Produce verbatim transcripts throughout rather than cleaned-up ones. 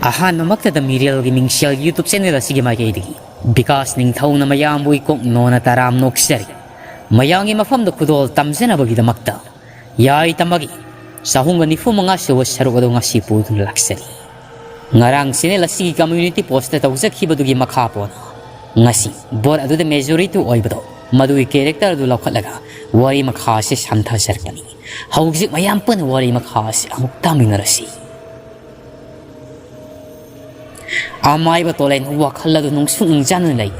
ꯑꯍꯥꯟꯕꯃꯛꯇꯗ ꯃꯤꯔꯦꯜꯒꯤ ꯃꯤꯡꯁꯦꯜ YouTube channel ꯑꯁꯤꯒꯤ ꯃꯥꯏꯀꯩꯗꯒꯤ ꯕꯤꯀꯥꯁ ꯅꯤꯡꯊꯧꯅ ꯃꯌꯥꯝꯕꯨ ꯏꯀꯣꯛ ꯅꯣꯟꯅ ꯇꯔꯥꯝ ꯅꯣꯛꯆꯔꯤ꯫ ꯃꯌꯥꯝꯒꯤ ꯃꯐꯝꯗ ꯈꯨꯗꯣꯜ ꯇꯝꯖꯅꯕꯒꯤꯗꯃꯛꯇ ꯌꯥꯏ ꯇꯝꯕꯒꯤ ꯆꯍꯨꯝꯒ ꯅꯤꯐꯨ ꯃꯉꯥ ꯁꯨꯕ ꯁꯔꯨꯛ ꯑꯗꯨ ꯉꯁꯤ ꯄꯨꯗꯨꯅ ꯂꯥꯛꯆꯔꯤ꯫ ꯉꯔꯥꯡ channel ꯑꯁꯤꯒꯤ community post ꯇꯧꯖꯈꯤꯕꯗꯨꯒꯤ ꯃꯈꯥ ꯄꯣꯟꯅ ꯉꯁꯤ vote ꯑꯗꯨꯗ majority ꯑꯣꯏꯕꯗꯣ, ꯃꯗꯨꯒꯤ character ꯑꯗꯨ ꯂꯧꯈꯠꯂꯒ ꯋꯥꯔꯤ ꯃꯈꯥ ꯑꯁꯤ ꯁꯝꯊꯖꯔꯛꯄꯅꯤ꯫ ꯍꯧꯖꯤꯛ ꯃꯌꯥꯝ ꯄꯨꯟꯅ ꯋꯥꯔꯤ ꯃꯈꯥ ꯑꯁꯤ ꯑꯃꯨꯛ ꯇꯥꯃꯤꯟꯅꯔꯁꯤ꯫ ꯑꯃꯥꯏꯕ ꯇꯣꯂꯦꯟ ꯋꯥꯈꯜ ꯑꯗꯨ ꯅꯨꯡꯁꯨꯛ ꯅꯨꯡꯖꯥꯅꯅ ꯂꯩ꯫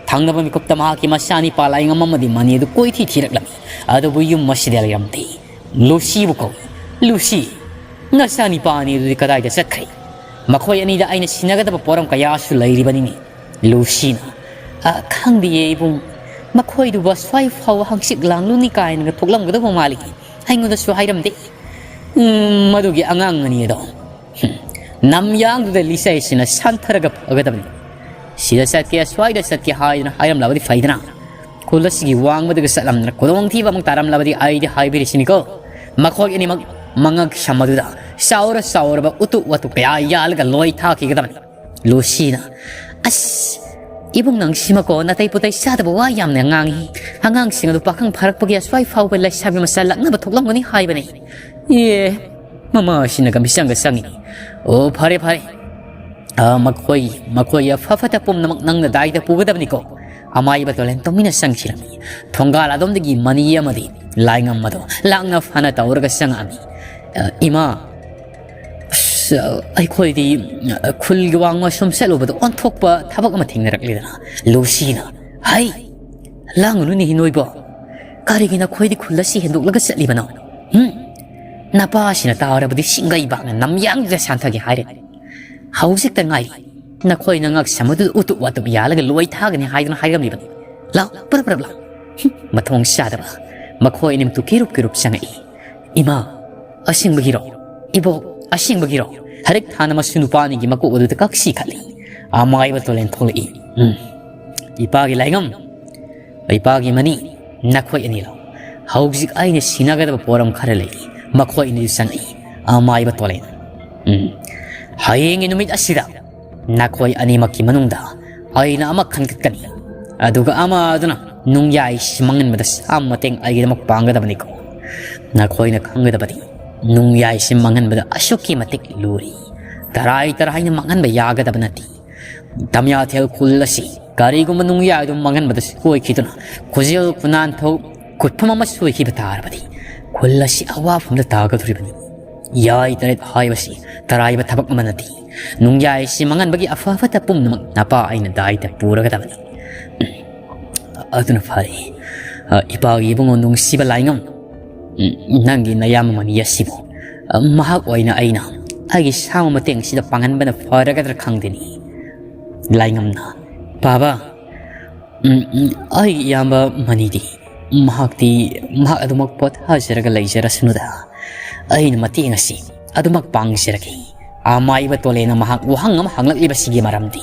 ꯊꯪꯅꯕ ꯃꯤꯀꯨꯞꯇ ꯃꯍꯥꯛꯀꯤ ꯃꯆꯥꯅꯤꯄꯥ ꯂꯥꯏꯉꯝ ꯑꯃꯗꯤ ꯃꯅꯤ ꯑꯗꯨ ꯀꯣꯏꯊꯤ ꯊꯤꯔꯛꯂꯝꯃꯤ꯫ ꯑꯗꯨꯕꯨ ꯌꯨꯝ ꯑꯁꯤꯗ ꯂꯩꯔꯝꯗꯦ꯫ ꯂꯨꯁꯤꯕꯨ ꯀꯧꯏ꯫ "ꯂꯨꯁꯤ, ꯅꯆꯥꯅꯤꯄꯥ ꯑꯅꯤ ꯑꯗꯨꯗꯤ ꯀꯗꯥꯏꯗ ꯆꯠꯈ꯭ꯔꯦ? ꯃꯈꯣꯏ ꯑꯅꯤꯗ ꯑꯩꯅ ꯁꯤꯟꯅꯒꯗꯕ ꯄꯣꯔꯝ ꯀꯌꯥꯁꯨ ꯂꯩꯔꯤꯕꯅꯤꯅꯦ꯫" ꯂꯨꯁꯤꯅ, "ꯑ, ꯈꯪꯗꯦꯌꯦ ꯏꯕꯨꯡ, ꯃꯈꯣꯏꯗꯨꯕꯨ ꯑꯁ꯭ꯋꯥꯏ ꯐꯥꯎꯕ ꯍꯪꯆꯤꯠ ꯂꯥꯡꯂꯨꯅꯤ ꯀꯥꯏꯅꯒ ꯊꯣꯛꯂꯝꯒꯗꯕ ꯃꯥꯜꯂꯤ, ꯑꯩꯉꯣꯟꯗꯁꯨ ꯍꯥꯏꯔꯝꯗꯦ꯫ ꯎꯝ, ꯃꯗꯨꯒꯤ ꯑꯉꯥꯡ ꯑꯅꯤ ꯑꯗꯣ, ꯍꯨꯝ, ꯅꯝꯌꯥꯡꯗꯨꯗ ꯂꯤꯆꯩꯁꯤꯅ ꯁꯟꯊꯔꯒ ꯐꯒꯗꯕꯅꯤ꯫ ꯁꯤꯗ ꯆꯠꯀꯦ, ꯑꯁ꯭ꯋꯥꯏꯗ ꯆꯠꯀꯦ ꯍꯥꯏꯗꯅ ꯍꯥꯏꯔꯝꯂꯕꯗꯤ ꯐꯩꯗꯅ, ꯈꯨꯜ ꯑꯁꯤꯒꯤ ꯋꯥꯡꯃꯗꯒ ꯆꯠꯂꯝꯗꯅ ꯈꯨꯗꯣꯡꯊꯤꯕ ꯑꯃꯨꯛ ꯇꯥꯔꯝꯂꯕꯗꯤ ꯑꯩꯗꯤ ꯍꯥꯏꯕꯤꯔꯤꯁꯤꯅꯤꯀꯣ, ꯃꯈꯣꯏ ꯑꯅꯤꯃꯛ ꯃꯉꯛ ꯁꯝ ꯑꯗꯨꯗ ꯆꯥꯎꯔ ꯆꯥꯎꯔꯕ ꯎꯇꯨꯞ ꯋꯥꯇꯨꯞ ꯀꯌꯥ ꯌꯥꯜꯂꯒ ꯂꯣꯏ ꯊꯥꯈꯤꯒꯗꯕꯅꯤ꯫" ꯂꯨꯁꯤꯅ, "ꯑꯁ, ꯏꯕꯨꯡ ꯅꯪꯁꯤꯃꯀꯣ ꯅꯥꯇꯩ ꯄꯨꯇꯩ ꯆꯥꯗꯕ ꯋꯥ ꯌꯥꯝꯅ ꯉꯥꯡꯉꯤ꯫ ꯑꯉꯥꯡꯁꯤꯡ ꯑꯗꯨ ꯄꯥꯈꯪ ꯐꯥꯔꯛꯄꯒꯤ ꯑꯁ꯭ꯋꯥꯏ ꯐꯥꯎꯕ ꯂꯩꯁꯥꯕꯤ ꯃꯆꯥ ꯂꯛꯅꯕ ꯊꯣꯛꯂꯝꯒꯅꯤ ꯍꯥꯏꯕꯅꯤ꯫" ꯑꯦ, ꯃꯃꯥꯁꯤꯅꯒ ꯃꯤꯆꯪꯒ ꯆꯪꯉꯤ꯫ "ꯑꯣ, ꯐꯔꯦ, ꯐꯔꯦ꯫ ꯑ, ꯃꯈꯣꯏ, ꯃꯈꯣꯏ ꯑꯐ ꯐꯠꯇ ꯄꯨꯝꯅꯃꯛ ꯅꯪꯅ ꯗꯥꯏꯗ ꯄꯨꯒꯗꯕꯅꯤꯀꯣ꯫" ꯑꯃꯥꯏꯕ ꯇꯣꯂꯦꯟ ꯇꯨꯃꯤꯟꯅ ꯆꯪꯈꯤꯔꯝꯃꯤ꯫ ꯊꯣꯡꯒꯥꯜ ꯑꯗꯣꯝꯗꯒꯤ ꯃꯅꯤ ꯑꯃꯗꯤ ꯂꯥꯏꯉꯝ ꯑꯗꯣ ꯂꯥꯛꯅ ꯐꯅ ꯇꯧꯔꯒ ꯆꯪꯉꯛꯑꯝꯃꯤ꯫ "ꯑ, ꯏꯃꯥ, ꯑꯁ, ꯑꯩꯈꯣꯏꯗꯤ, ꯑ, ꯈꯨꯜꯒꯤ ꯋꯥꯡꯃ ꯁꯨꯝ ꯆꯠꯂꯨꯕꯗ ꯑꯣꯟꯊꯣꯛꯄ ꯊꯕꯛ ꯑꯃ ꯊꯦꯡꯅꯔꯛꯂꯦꯗꯅ꯫" ꯂꯨꯁꯤꯅ, "ꯍꯩ, ꯂꯥꯡꯒꯅꯨꯅꯦ ꯅꯣꯏꯕꯣ꯫ ꯀꯔꯤꯒꯤ ꯅꯈꯣꯏꯗꯤ ꯈꯨꯜ ꯑꯁꯤ ꯍꯦꯟꯗꯣꯛꯂꯒ ꯆꯠꯂꯤꯕꯅꯣ? ꯍꯨꯝ? ꯅꯄꯥꯁꯤꯅ ꯇꯥꯔꯕꯗꯤ ꯁꯤꯡꯒꯩꯕꯥꯛꯅ ꯅꯝꯌꯥꯡꯗ ꯁꯥꯟꯊꯒꯦ ꯍꯥꯏꯔꯦ꯫ ꯍꯧꯖꯤꯛꯇ ꯉꯥꯏꯔꯤ꯫ ꯅꯈꯣꯏꯅ ꯉꯛꯁꯝ ꯑꯗꯨꯗ ꯎꯇꯨꯞ ꯋꯥꯇꯨꯞ ꯌꯥꯜꯂꯒ ꯂꯣꯏ ꯊꯥꯒꯅꯤ ꯍꯥꯏꯗꯨꯅ ꯍꯥꯏꯔꯝꯂꯤꯕꯅꯤ꯫ ꯂꯥꯎ, ꯄꯨꯔꯞ ꯄꯨꯔꯞ ꯂꯥꯎ꯫" ꯍꯨꯝ, ꯃꯊꯣꯡ ꯆꯥꯗꯕ꯫ ꯃꯈꯣꯏ ꯑꯅꯤꯃꯛꯇꯨ ꯀꯤꯔꯨꯞ ꯀꯤꯔꯨꯞ ꯆꯪꯉꯛꯏ꯫ "ꯏꯃꯥ, ꯑꯁꯦꯡꯕꯒꯤꯔꯣ? ꯏꯕꯣꯛ, ꯑꯁꯦꯡꯕꯒꯤꯔꯣ?" ꯍꯔꯤꯛ ꯊꯥꯅ ꯃꯁꯨ ꯅꯨꯄꯥ ꯑꯅꯤꯒꯤ ꯃꯀꯣꯛ ꯑꯗꯨꯗ ꯀꯛꯁꯤ ꯈꯠꯂꯤ꯫ ꯑꯃꯥꯏꯕ ꯇꯣꯂꯦꯟ ꯊꯣꯛꯂꯛꯏ꯫ "ꯎꯝ꯫ ꯏꯄꯥꯒꯤ ꯂꯥꯏꯉꯝ, ꯏꯄꯥꯒꯤ ꯃꯅꯤ, ꯅꯈꯣꯏ ꯑꯅꯤꯔꯣ? ꯍꯧꯖꯤꯛ ꯑꯩꯅ ꯁꯤꯟꯅꯒꯗꯕ ꯄꯣꯔꯝ ꯈꯔ ꯂꯩꯔꯤ꯫" ꯃꯈꯣꯏ ꯑꯅꯤꯗꯨ ꯆꯪꯉꯛꯏ꯫ ꯑꯃꯥꯏꯕ ꯇꯣꯂꯦꯟ, "ꯎꯝ, "ꯍꯌꯦꯡꯒꯤ ꯅꯨꯃꯤꯠ ꯑꯁꯤꯗ ꯅꯈꯣꯏ ꯑꯅꯤꯃꯛꯀꯤ ꯃꯅꯨꯡꯗ ꯑꯩꯅ ꯑꯃ ꯈꯟꯒꯠꯀꯅꯤ꯫ ꯑꯗꯨꯒ ꯑꯃ ꯑꯗꯨꯅ ꯅꯨꯡꯌꯥꯏꯁꯤ ꯃꯥꯡꯍꯟꯕꯗ ꯁꯥ ꯃꯇꯦꯡ ꯑꯩꯒꯤꯗꯃꯛ ꯄꯥꯡꯒꯗꯕꯅꯤꯀꯣ꯫ ꯅꯈꯣꯏꯅ ꯈꯪꯒꯗꯕꯗꯤ ꯅꯨꯡꯌꯥꯏꯁꯤ ꯃꯥꯡꯍꯟꯕꯗ ꯑꯁꯨꯛꯀꯤ ꯃꯇꯤꯛ ꯂꯨꯔꯤ꯫ ꯇꯔꯥꯏ ꯇꯔꯥꯏꯅ ꯃꯥꯡꯍꯟꯕ ꯌꯥꯒꯗꯕ ꯅꯠꯇꯦ꯫ ꯗꯥꯃꯤꯌꯥꯊꯦꯜ ꯈꯨꯜ ꯑꯁꯤ ꯀꯔꯤꯒꯨꯝꯕ ꯅꯨꯡꯌꯥꯏꯗꯨ ꯃꯥꯡꯍꯟꯕꯗ ꯁꯣꯏꯈꯤꯗꯨꯅ ꯈꯨꯖꯤꯜ ꯈꯨꯅꯥꯟꯊꯣꯛ ꯈꯨꯠꯐꯝ ꯑꯃ ꯁꯣꯏꯈꯤꯕ ꯇꯥꯔꯕꯗꯤ ꯈꯨꯜ ꯑꯁꯤ ꯑꯋꯥꯐꯝꯗ ꯇꯥꯒꯗꯧꯔꯤꯕꯅꯤ꯫ ꯌꯥꯏ ꯇꯔꯦꯠ ꯍꯥꯏꯕꯁꯤ ꯇꯔꯥꯏꯕ ꯊꯕꯛ ꯑꯃ ꯅꯠꯇꯦ꯫ ꯅꯨꯡꯌꯥꯏꯁꯤ ꯃꯥꯡꯍꯟꯕꯒꯤ ꯑꯐ ꯐꯠꯇ ꯄꯨꯝꯅꯃꯛ ꯅꯄꯥ ꯑꯩꯅ ꯗꯥꯏꯇ ꯄꯨꯔꯒꯗꯕꯅꯤ꯫ ꯑꯗꯨꯅ ꯐꯔꯦ꯫ ꯑ, ꯏꯄꯥꯒꯤ ꯏꯕꯨꯡꯉꯣ ꯅꯨꯡꯁꯤꯕ ꯂꯥꯏꯉꯝ, ꯎꯝ, ꯅꯪꯒꯤ ꯅꯌꯥꯝꯕ ꯃꯅꯤ ꯑꯁꯤꯕꯨ, ꯑ, ꯃꯍꯥꯛ ꯑꯣꯏꯅ ꯑꯩꯅ ꯑꯩꯒꯤ ꯁꯥꯃꯨ ꯃꯇꯦꯡꯁꯤꯗ ꯄꯥꯡꯍꯟꯕꯅ ꯐꯔꯒꯗ꯭ꯔꯥ ꯈꯪꯗꯦꯅꯤ꯫ ꯂꯥꯏꯉꯝꯅ, "ꯕꯥꯕꯥ, ꯎꯝ, ꯎꯝ, ꯑꯩꯒꯤ ꯏꯌꯥꯝꯕ ꯃꯅꯤꯗꯤ, ꯃꯍꯥꯛꯇꯤ, ꯃꯍꯥꯛ ꯑꯗꯨꯃꯛ ꯄꯣꯊꯥꯖꯔꯒ ꯂꯩꯖꯔꯁꯅꯨꯗ꯫ ꯑꯩꯅ ꯃꯇꯦꯡ ꯑꯁꯤ ꯑꯗꯨꯃꯛ ꯄꯥꯡꯖꯔꯒꯦ꯫" ꯑꯃꯥꯏꯕ ꯇꯣꯂꯦꯅ ꯃꯍꯥꯛ ꯋꯥꯍꯪ ꯑꯃ ꯍꯪꯂꯛꯂꯤꯕꯁꯤꯒꯤ ꯃꯔꯝꯗꯤ,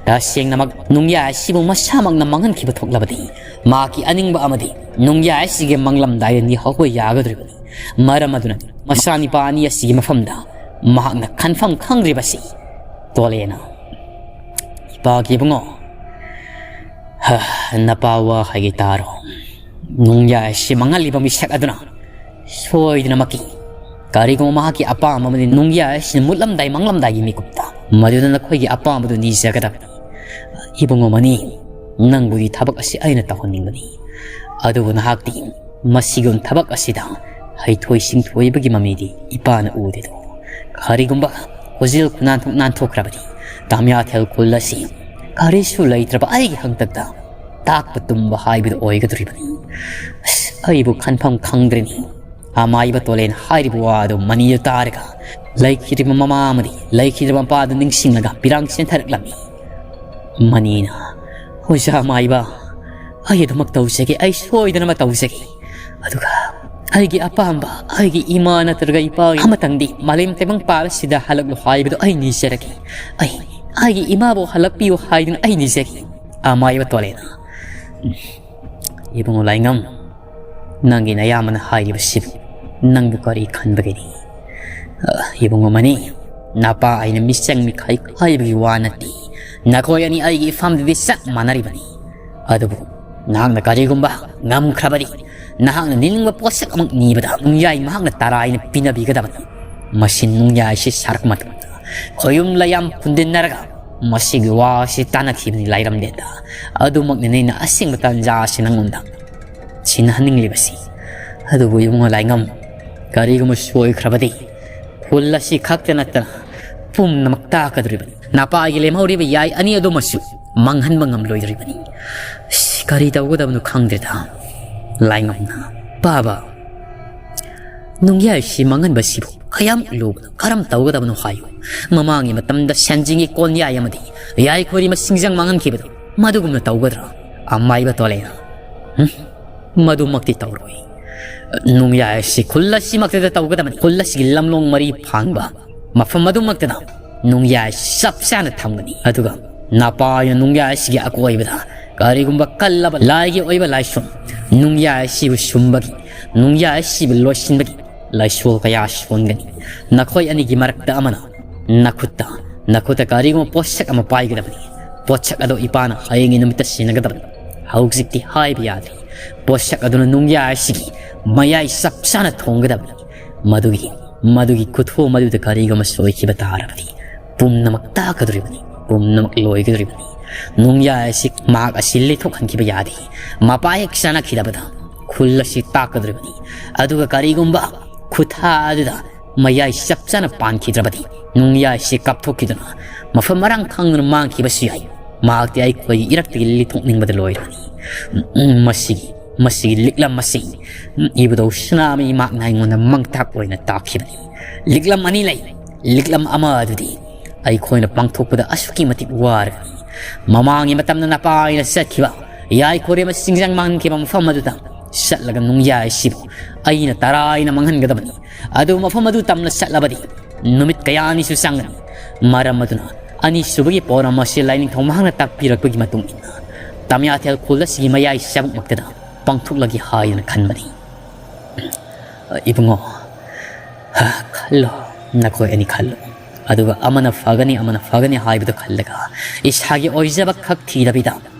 ꯇꯁꯦꯡꯅꯃꯛ ꯅꯨꯡꯌꯥꯏ ꯑꯁꯤꯕꯨ ꯃꯁꯥꯃꯛꯅ ꯃꯥꯡꯍꯟꯈꯤꯕ ꯊꯣꯛꯂꯕꯗꯤ, ꯃꯍꯥꯛꯀꯤ ꯑꯅꯤꯡꯕ ꯑꯃꯗꯤ ꯅꯨꯡꯌꯥꯏ ꯑꯁꯤꯒꯤ ꯃꯥꯡꯂꯝꯗꯥꯏꯗ ꯅꯤꯍꯧꯕ ꯌꯥꯒꯗꯧꯔꯤꯕꯅꯤ꯫ ꯃꯔꯝ ꯑꯗꯨꯅ ꯃꯆꯥꯅꯤꯄꯥ ꯑꯅꯤ ꯑꯁꯤꯒꯤ ꯃꯐꯝꯗ ꯃꯍꯥꯛꯅ ꯈꯟꯐꯝ ꯈꯪꯗ꯭ꯔꯤꯕꯁꯤ꯫ ꯇꯣꯂꯦꯅ, "ꯏꯄꯥꯒꯤ ꯏꯕꯨꯡꯉꯣ, ꯍ, ꯅꯄꯥ ꯋꯥ ꯍꯥꯏꯒꯦ ꯇꯥꯔꯣ꯫ ꯅꯨꯡꯌꯥꯏ ꯑꯁꯤ ꯃꯥꯡꯍꯜꯂꯤꯕ ꯃꯤꯁꯛ ꯑꯗꯨꯅ ꯁꯣꯏꯗꯅꯃꯛꯀꯤ ꯀꯔꯤꯒꯨꯝꯕ ꯃꯍꯥꯛꯀꯤ ꯑꯄꯥꯝꯕ ꯑꯃꯗꯤ ꯅꯨꯡꯌꯥꯏ ꯑꯁꯤꯅ ꯃꯨꯠꯂꯝꯗꯥꯏ ꯃꯥꯡꯂꯝꯗꯥꯏꯒꯤ ꯃꯤꯀꯨꯞꯇ ꯃꯗꯨꯗ ꯅꯈꯣꯏꯒꯤ ꯑꯄꯥꯝꯕꯗꯨ ꯅꯤꯖꯒꯗꯕꯅꯤ꯫ ꯏꯕꯨꯡꯉꯣ ꯃꯅꯤ, ꯅꯪꯕꯨꯗꯤ ꯊꯕꯛ ꯑꯁꯤ ꯑꯩꯅ ꯇꯧꯍꯟꯅꯤꯡꯕꯅꯤ, ꯑꯗꯨꯕꯨ ꯅꯍꯥꯛꯇꯤ ꯃꯁꯤꯒꯨꯝꯕ ꯊꯕꯛ ꯑꯁꯤꯗ ꯍꯩꯊꯣꯏ ꯁꯤꯡꯊꯣꯏꯕꯒꯤ ꯃꯃꯤꯗꯤ ꯏꯄꯥꯅ ꯎꯗꯦꯗꯣ꯫ ꯀꯔꯤꯒꯨꯝꯕ ꯈꯨꯖꯤꯜ ꯈꯨꯅꯥꯟꯊꯣꯛ ꯅꯥꯟꯊꯣꯛꯈ꯭ꯔꯕꯗꯤ ꯇꯥꯃꯤꯌꯥꯊꯦꯜ ꯈꯨꯜ ꯑꯁꯤ ꯀꯔꯤꯁꯨ ꯂꯩꯇ꯭ꯔꯕ ꯑꯩꯒꯤ ꯍꯪꯇꯛꯇ ꯇꯥꯛꯄ ꯇꯨꯝꯕ ꯍꯥꯏꯕꯗꯨ ꯑꯣꯏꯒꯗꯧꯔꯤꯕꯅꯤ꯫ ꯑꯁ, ꯑꯩꯕꯨ ꯈꯟꯐꯝ ꯈꯪꯗ꯭ꯔꯦꯅꯤ꯫" ꯑꯃꯥꯏꯕ ꯇꯣꯂꯦꯟ ꯍꯥꯏꯔꯤꯕ ꯋꯥ ꯑꯗꯨ ꯃꯅꯤꯗ ꯇꯥꯔꯒ ꯂꯩꯈꯤꯗ꯭ꯔꯤꯕ ꯃꯃꯥ ꯑꯃꯗꯤ ꯂꯩꯈꯤꯗ꯭ꯔꯤꯕ ꯃꯄꯥ ꯑꯗꯨ ꯅꯤꯡꯁꯤꯡꯂꯒ ꯄꯤꯔꯥꯡ ꯆꯦꯟꯊꯔꯛꯂꯝꯃꯤ꯫ ꯃꯅꯤꯅ, "ꯑꯣꯖꯥ ꯑꯃꯥꯏꯕ, ꯑꯩ ꯑꯗꯨꯃꯛ ꯇꯧꯖꯒꯦ, ꯑꯩ ꯁꯣꯏꯗꯅꯃꯛ ꯇꯧꯖꯒꯦ꯫ ꯑꯗꯨꯒ ꯑꯩꯒꯤ ꯑꯄꯥꯝꯕ, ꯑꯩꯒꯤ ꯏꯃꯥ ꯅꯠꯇ꯭ꯔꯒ ꯏꯄꯥ ꯑꯃꯇꯪꯗꯤ ꯃꯥꯂꯦꯝ ꯇꯥꯏꯕꯪ ꯄꯥꯜ ꯑꯁꯤꯗ ꯍꯜꯂꯛꯂꯨ ꯍꯥꯏꯕꯗꯨ ꯑꯩ ꯅꯤꯖꯔꯒꯦ꯫ ꯑꯩ, ꯑꯩꯒꯤ ꯏꯃꯥꯕꯨ ꯍꯜꯂꯛꯄꯤꯌꯨ ꯍꯥꯏꯗꯨꯅ ꯑꯩ ꯅꯤꯖꯒꯦ꯫" ꯑꯃꯥꯏꯕ ꯇꯣꯂꯦꯟꯅ, "ꯏꯕꯨꯡꯉꯣ ꯂꯥꯏꯉꯝ, ꯅꯪꯒꯤ ꯅꯌꯥꯝꯕꯅ ꯍꯥꯏꯔꯤꯕꯁꯤꯕꯨ ꯅꯪꯕꯨ ꯀꯔꯤ ꯈꯟꯕꯒꯤꯅꯤ? ꯑ, ꯏꯕꯨꯡꯉꯣ ꯃꯅꯤ, ꯅꯄꯥ ꯑꯩꯅ ꯃꯤꯆꯪ ꯃꯤꯈꯥꯏ ꯈꯥꯏꯕꯒꯤ ꯋꯥ ꯅꯠꯇꯦ꯫ ꯅꯈꯣꯏ ꯑꯅꯤ ꯑꯩꯒꯤ ꯏꯐꯝꯗꯗꯤ ꯆꯞ ꯃꯥꯟꯅꯔꯤꯕꯅꯤ꯫ ꯑꯗꯨꯕꯨ ꯅꯍꯥꯛꯅ ꯀꯔꯤꯒꯨꯝꯕ ꯉꯝꯈ꯭ꯔꯕꯗꯤ, ꯅꯍꯥꯛꯅ ꯅꯤꯡꯅꯤꯡꯕ ꯄꯣꯠꯁꯛ ꯑꯃ ꯅꯤꯕꯗ ꯅꯨꯡꯌꯥꯏ ꯃꯍꯥꯛꯅ ꯇꯔꯥꯏꯅ ꯄꯤꯅꯕꯤꯒꯗꯕꯅꯤ꯫ ꯃꯁꯤ ꯅꯨꯡꯌꯥꯏ ꯑꯁꯤ ꯁꯥꯔꯛꯄ ꯃꯇꯝꯗ ꯈꯣꯌꯨꯝ ꯂꯥꯌꯥꯝ ꯄꯨꯟꯗꯤꯟꯅꯔꯒ ꯃꯁꯤꯒꯤ ꯋꯥ ꯑꯁꯤ ꯇꯥꯟꯅꯈꯤꯕꯅꯤ ꯂꯥꯏꯔꯝꯗꯦꯗ꯫ ꯑꯗꯨꯃꯛꯅꯅꯦ ꯑꯩꯅ ꯑꯁꯦꯡꯕ ꯇꯥꯟꯖꯥ ꯑꯁꯤ ꯅꯪꯉꯣꯟꯗ ꯁꯤꯟꯅꯍꯟꯅꯤꯡꯂꯤꯕꯁꯤ꯫ ꯑꯗꯨꯕꯨ ꯏꯕꯨꯡꯉꯣ ꯂꯥꯏꯉꯝ, ꯀꯔꯤꯒꯨꯝꯕ ꯁꯣꯏꯈ꯭ꯔꯕꯗꯤ ꯈꯨꯜ ꯑꯁꯤ ꯈꯛꯇ ꯅꯠꯇꯅ ꯄꯨꯝꯅꯃꯛ ꯇꯥꯛꯀꯗꯧꯔꯤꯕꯅꯤ꯫ ꯅꯄꯥꯒꯤ ꯂꯦꯝꯍꯧꯔꯤꯕ ꯌꯥꯏ ꯑꯅꯤ ꯑꯗꯨꯃꯁꯨ ꯃꯥꯡꯍꯟꯕ ꯉꯝꯂꯣꯏꯗꯧꯔꯤꯕꯅꯤ꯫ ꯑꯁ, ꯀꯔꯤ ꯇꯧꯒꯗꯕꯅꯣ ꯈꯪꯗ꯭ꯔꯦꯗ꯫ ꯂꯥꯏꯉꯝꯅ, "ꯄꯥꯕ, ꯅꯨꯡꯌꯥꯏꯁꯤ ꯃꯥꯡꯍꯟꯕꯁꯤꯕꯨ ꯀꯌꯥꯝ ꯂꯨꯕꯅꯣ? ꯀꯔꯝ ꯇꯧꯒꯗꯕꯅꯣ ꯍꯥꯏꯌꯨ꯫ ꯃꯃꯥꯡꯒꯤ ꯃꯇꯝꯗ ꯁꯦꯟꯖꯤꯡꯒꯤ ꯀꯣꯟꯌꯥꯏ ꯑꯃꯗꯤ ꯌꯥꯏꯈꯣꯔꯤ ꯃꯁꯤꯡꯖꯪ ꯃꯥꯡꯍꯟꯈꯤꯕꯗꯣ ꯃꯗꯨꯒꯨꯝꯅ ꯇꯧꯒꯗ꯭ꯔꯥ?" ꯑꯃꯥꯏꯕ ꯇꯣꯂꯦꯅ, ꯎꯝ, ꯃꯗꯨꯃꯛꯇꯤ ꯇꯧꯔꯣꯏ꯫ ꯅꯨꯡꯌꯥꯏ ꯑꯁꯤ ꯈꯨꯜ ꯑꯁꯤꯃꯛꯇꯗ ꯇꯧꯒꯗꯕꯅꯤ꯫ ꯈꯨꯜ ꯑꯁꯤꯒꯤ ꯂꯝꯂꯣꯡ ꯃꯔꯤ ꯐꯥꯡꯕ ꯃꯐꯝ ꯑꯗꯨꯃꯛꯇꯗ ꯅꯨꯡꯌꯥꯏ ꯑꯁꯤ ꯆꯞ ꯆꯥꯅ ꯊꯝꯒꯅꯤ꯫ ꯑꯗꯨꯒ ꯅꯄꯥꯏꯅ ꯅꯨꯡꯌꯥꯏ ꯑꯁꯤꯒꯤ ꯑꯀꯣꯏꯕꯗ ꯀꯔꯤꯒꯨꯝꯕ ꯀꯜꯂꯕ ꯂꯥꯏꯒꯤ ꯑꯣꯏꯕ ꯂꯥꯏꯁꯣꯟ, ꯅꯨꯡꯌꯥꯏ ꯑꯁꯤꯕꯨ ꯁꯨꯝꯕꯒꯤ, ꯅꯨꯡꯌꯥꯏ ꯑꯁꯤꯕꯨ ꯂꯣꯏꯁꯤꯟꯕꯒꯤ ꯂꯥꯏꯁꯣꯜ ꯀꯌꯥ ꯁꯣꯟꯒꯅꯤ꯫ ꯅꯈꯣꯏ ꯑꯅꯤꯒꯤ ꯃꯔꯛꯇ ꯑꯃꯅ ꯅꯈꯨꯠꯇ, ꯅꯈꯨꯠꯇ ꯀꯔꯤꯒꯨꯝꯕ ꯄꯣꯠꯁꯛ ꯑꯃ ꯄꯥꯏꯒꯗꯕꯅꯤ꯫ ꯄꯣꯠꯁꯛ ꯑꯗꯣ ꯏꯄꯥꯅ ꯍꯌꯦꯡꯒꯤ ꯅꯨꯃꯤꯠꯇ ꯁꯤꯟꯅꯒꯗꯕꯅꯤ꯫ ꯍꯧꯖꯤꯛꯇꯤ ꯍꯥꯏꯕ ꯌꯥꯗ꯭ꯔꯤ꯫ ꯄꯣꯠꯁꯛ ꯑꯗꯨꯅ ꯅꯨꯡꯌꯥꯏ ꯑꯁꯤꯒꯤ ꯃꯌꯥꯏ ꯆꯞ ꯆꯥꯅ ꯊꯣꯡꯒꯗꯕꯅꯤ꯫ ꯃꯗꯨꯒꯤ, ꯃꯗꯨꯒꯤ ꯈꯨꯊꯣꯡ ꯑꯗꯨꯗ ꯀꯔꯤꯒꯨꯝꯕ ꯁꯣꯏꯈꯤꯕ ꯇꯥꯔꯕꯗꯤ ꯄꯨꯝꯅꯃꯛ ꯇꯥꯛꯀꯗꯧꯔꯤꯕꯅꯤ, ꯄꯨꯝꯅꯃꯛ ꯂꯣꯏꯒꯗꯧꯔꯤꯕꯅꯤ꯫ ꯅꯨꯡꯌꯥꯏ ꯑꯁꯤ ꯃꯍꯥꯛ ꯑꯁꯤ ꯂꯤꯊꯣꯛꯍꯟꯈꯤꯕ ꯌꯥꯗꯦ꯫ ꯃꯄꯥ ꯍꯦꯛ ꯆꯥꯅꯈꯤꯗꯕꯗ ꯈꯨꯜ ꯑꯁꯤ ꯇꯥꯛꯀꯗꯧꯔꯤꯕꯅꯤ꯫ ꯑꯗꯨꯒ ꯀꯔꯤꯒꯨꯝꯕ ꯈꯨꯊꯥ ꯑꯗꯨꯗ ꯃꯌꯥꯏ ꯆꯞ ꯆꯥꯅ ꯄꯥꯟꯈꯤꯗ꯭ꯔꯕꯗꯤ ꯅꯨꯡꯌꯥꯏꯁꯤ ꯀꯥꯞꯊꯣꯛꯈꯤꯗꯨꯅ ꯃꯐꯝ ꯃꯔꯥꯡ ꯈꯪꯗꯅ ꯃꯥꯡꯈꯤꯕꯁꯨ ꯌꯥꯏ꯫ ꯃꯍꯥꯛꯇꯤ ꯑꯩꯈꯣꯏꯒꯤ ꯏꯔꯛꯇꯒꯤ ꯂꯤꯊꯣꯛꯅꯤꯡꯕꯗ ꯂꯣꯏꯔꯕꯅꯤ꯫ ꯎꯝ, ꯃꯁꯤꯒꯤ, ꯃꯁꯤꯒꯤ ꯂꯤꯛꯂꯝ ꯑꯁꯤ, ꯎꯝ, ꯏꯕꯨꯙꯧ ꯁꯅꯥꯃꯍꯤ ꯃꯍꯥꯛꯅ ꯑꯩꯉꯣꯟꯗ ꯃꯥꯡꯇꯥꯛ ꯑꯣꯏꯅ ꯇꯥꯛꯈꯤꯕꯅꯤ꯫ ꯂꯤꯛꯂꯝ ꯑꯅꯤ ꯂꯩ꯫ ꯂꯤꯛꯂꯝ ꯑꯃ ꯑꯗꯨꯗꯤ ꯑꯩꯈꯣꯏꯅ ꯄꯥꯡꯊꯣꯛꯄꯗ ꯑꯁꯨꯛꯀꯤ ꯃꯇꯤꯛ ꯋꯥꯔꯒꯅꯤ꯫ ꯃꯃꯥꯡꯒꯤ ꯃꯇꯝꯗ ꯅꯄꯥ ꯑꯩꯅ ꯆꯠꯈꯤꯕ ꯌꯥꯏꯈꯣꯔꯦꯝꯕ ꯆꯤꯡꯖꯪ ꯃꯥꯡꯍꯟꯈꯤꯕ ꯃꯐꯝ ꯑꯗꯨꯗ ꯆꯠꯂꯒ ꯅꯨꯡꯌꯥꯏ ꯑꯁꯤꯕꯨ ꯑꯩꯅ ꯇꯔꯥꯏꯅ ꯃꯥꯡꯍꯟꯒꯗꯕꯅꯤ꯫ ꯑꯗꯨ ꯃꯐꯝ ꯑꯗꯨ ꯇꯝꯅ ꯆꯠꯂꯕꯗꯤ ꯅꯨꯃꯤꯠ ꯀꯌꯥꯅꯤꯁꯨ ꯆꯪꯒꯅꯤ꯫ ꯃꯔꯝ ꯑꯗꯨꯅ ꯑꯅꯤꯁꯨꯕꯒꯤ ꯄꯥꯎꯔꯝ ꯑꯁꯤ ꯂꯥꯏꯅꯤꯡꯊꯧ ꯃꯍꯥꯛꯅ ꯇꯥꯛꯄꯤꯔꯛꯄꯒꯤ ꯃꯇꯨꯡ ꯏꯟꯅ ꯇꯝꯌꯥꯊꯦꯜ ꯈꯨꯜ ꯑꯁꯤꯒꯤ ꯃꯌꯥꯏ ꯆꯕꯨꯛꯃꯛꯇꯗ ꯄꯥꯡꯊꯣꯛꯂꯒꯦ ꯍꯥꯏꯗꯨꯅ ꯈꯟꯕꯅꯤ꯫ ꯏꯕꯨꯡꯉꯣ, ꯈꯜꯂꯣ, ꯅꯈꯣꯏ ꯑꯅꯤ ꯈꯜꯂꯣ꯫ ꯑꯗꯨꯒ ꯑꯃꯅ ꯐꯒꯅꯤ, ꯑꯃꯅ ꯐꯒꯅꯤ ꯍꯥꯏꯕꯗꯨ ꯈꯜꯂꯒ ꯏꯁꯥꯒꯤ ꯑꯣꯏꯖꯕ ꯈꯛ ꯊꯤꯗꯕꯤꯗ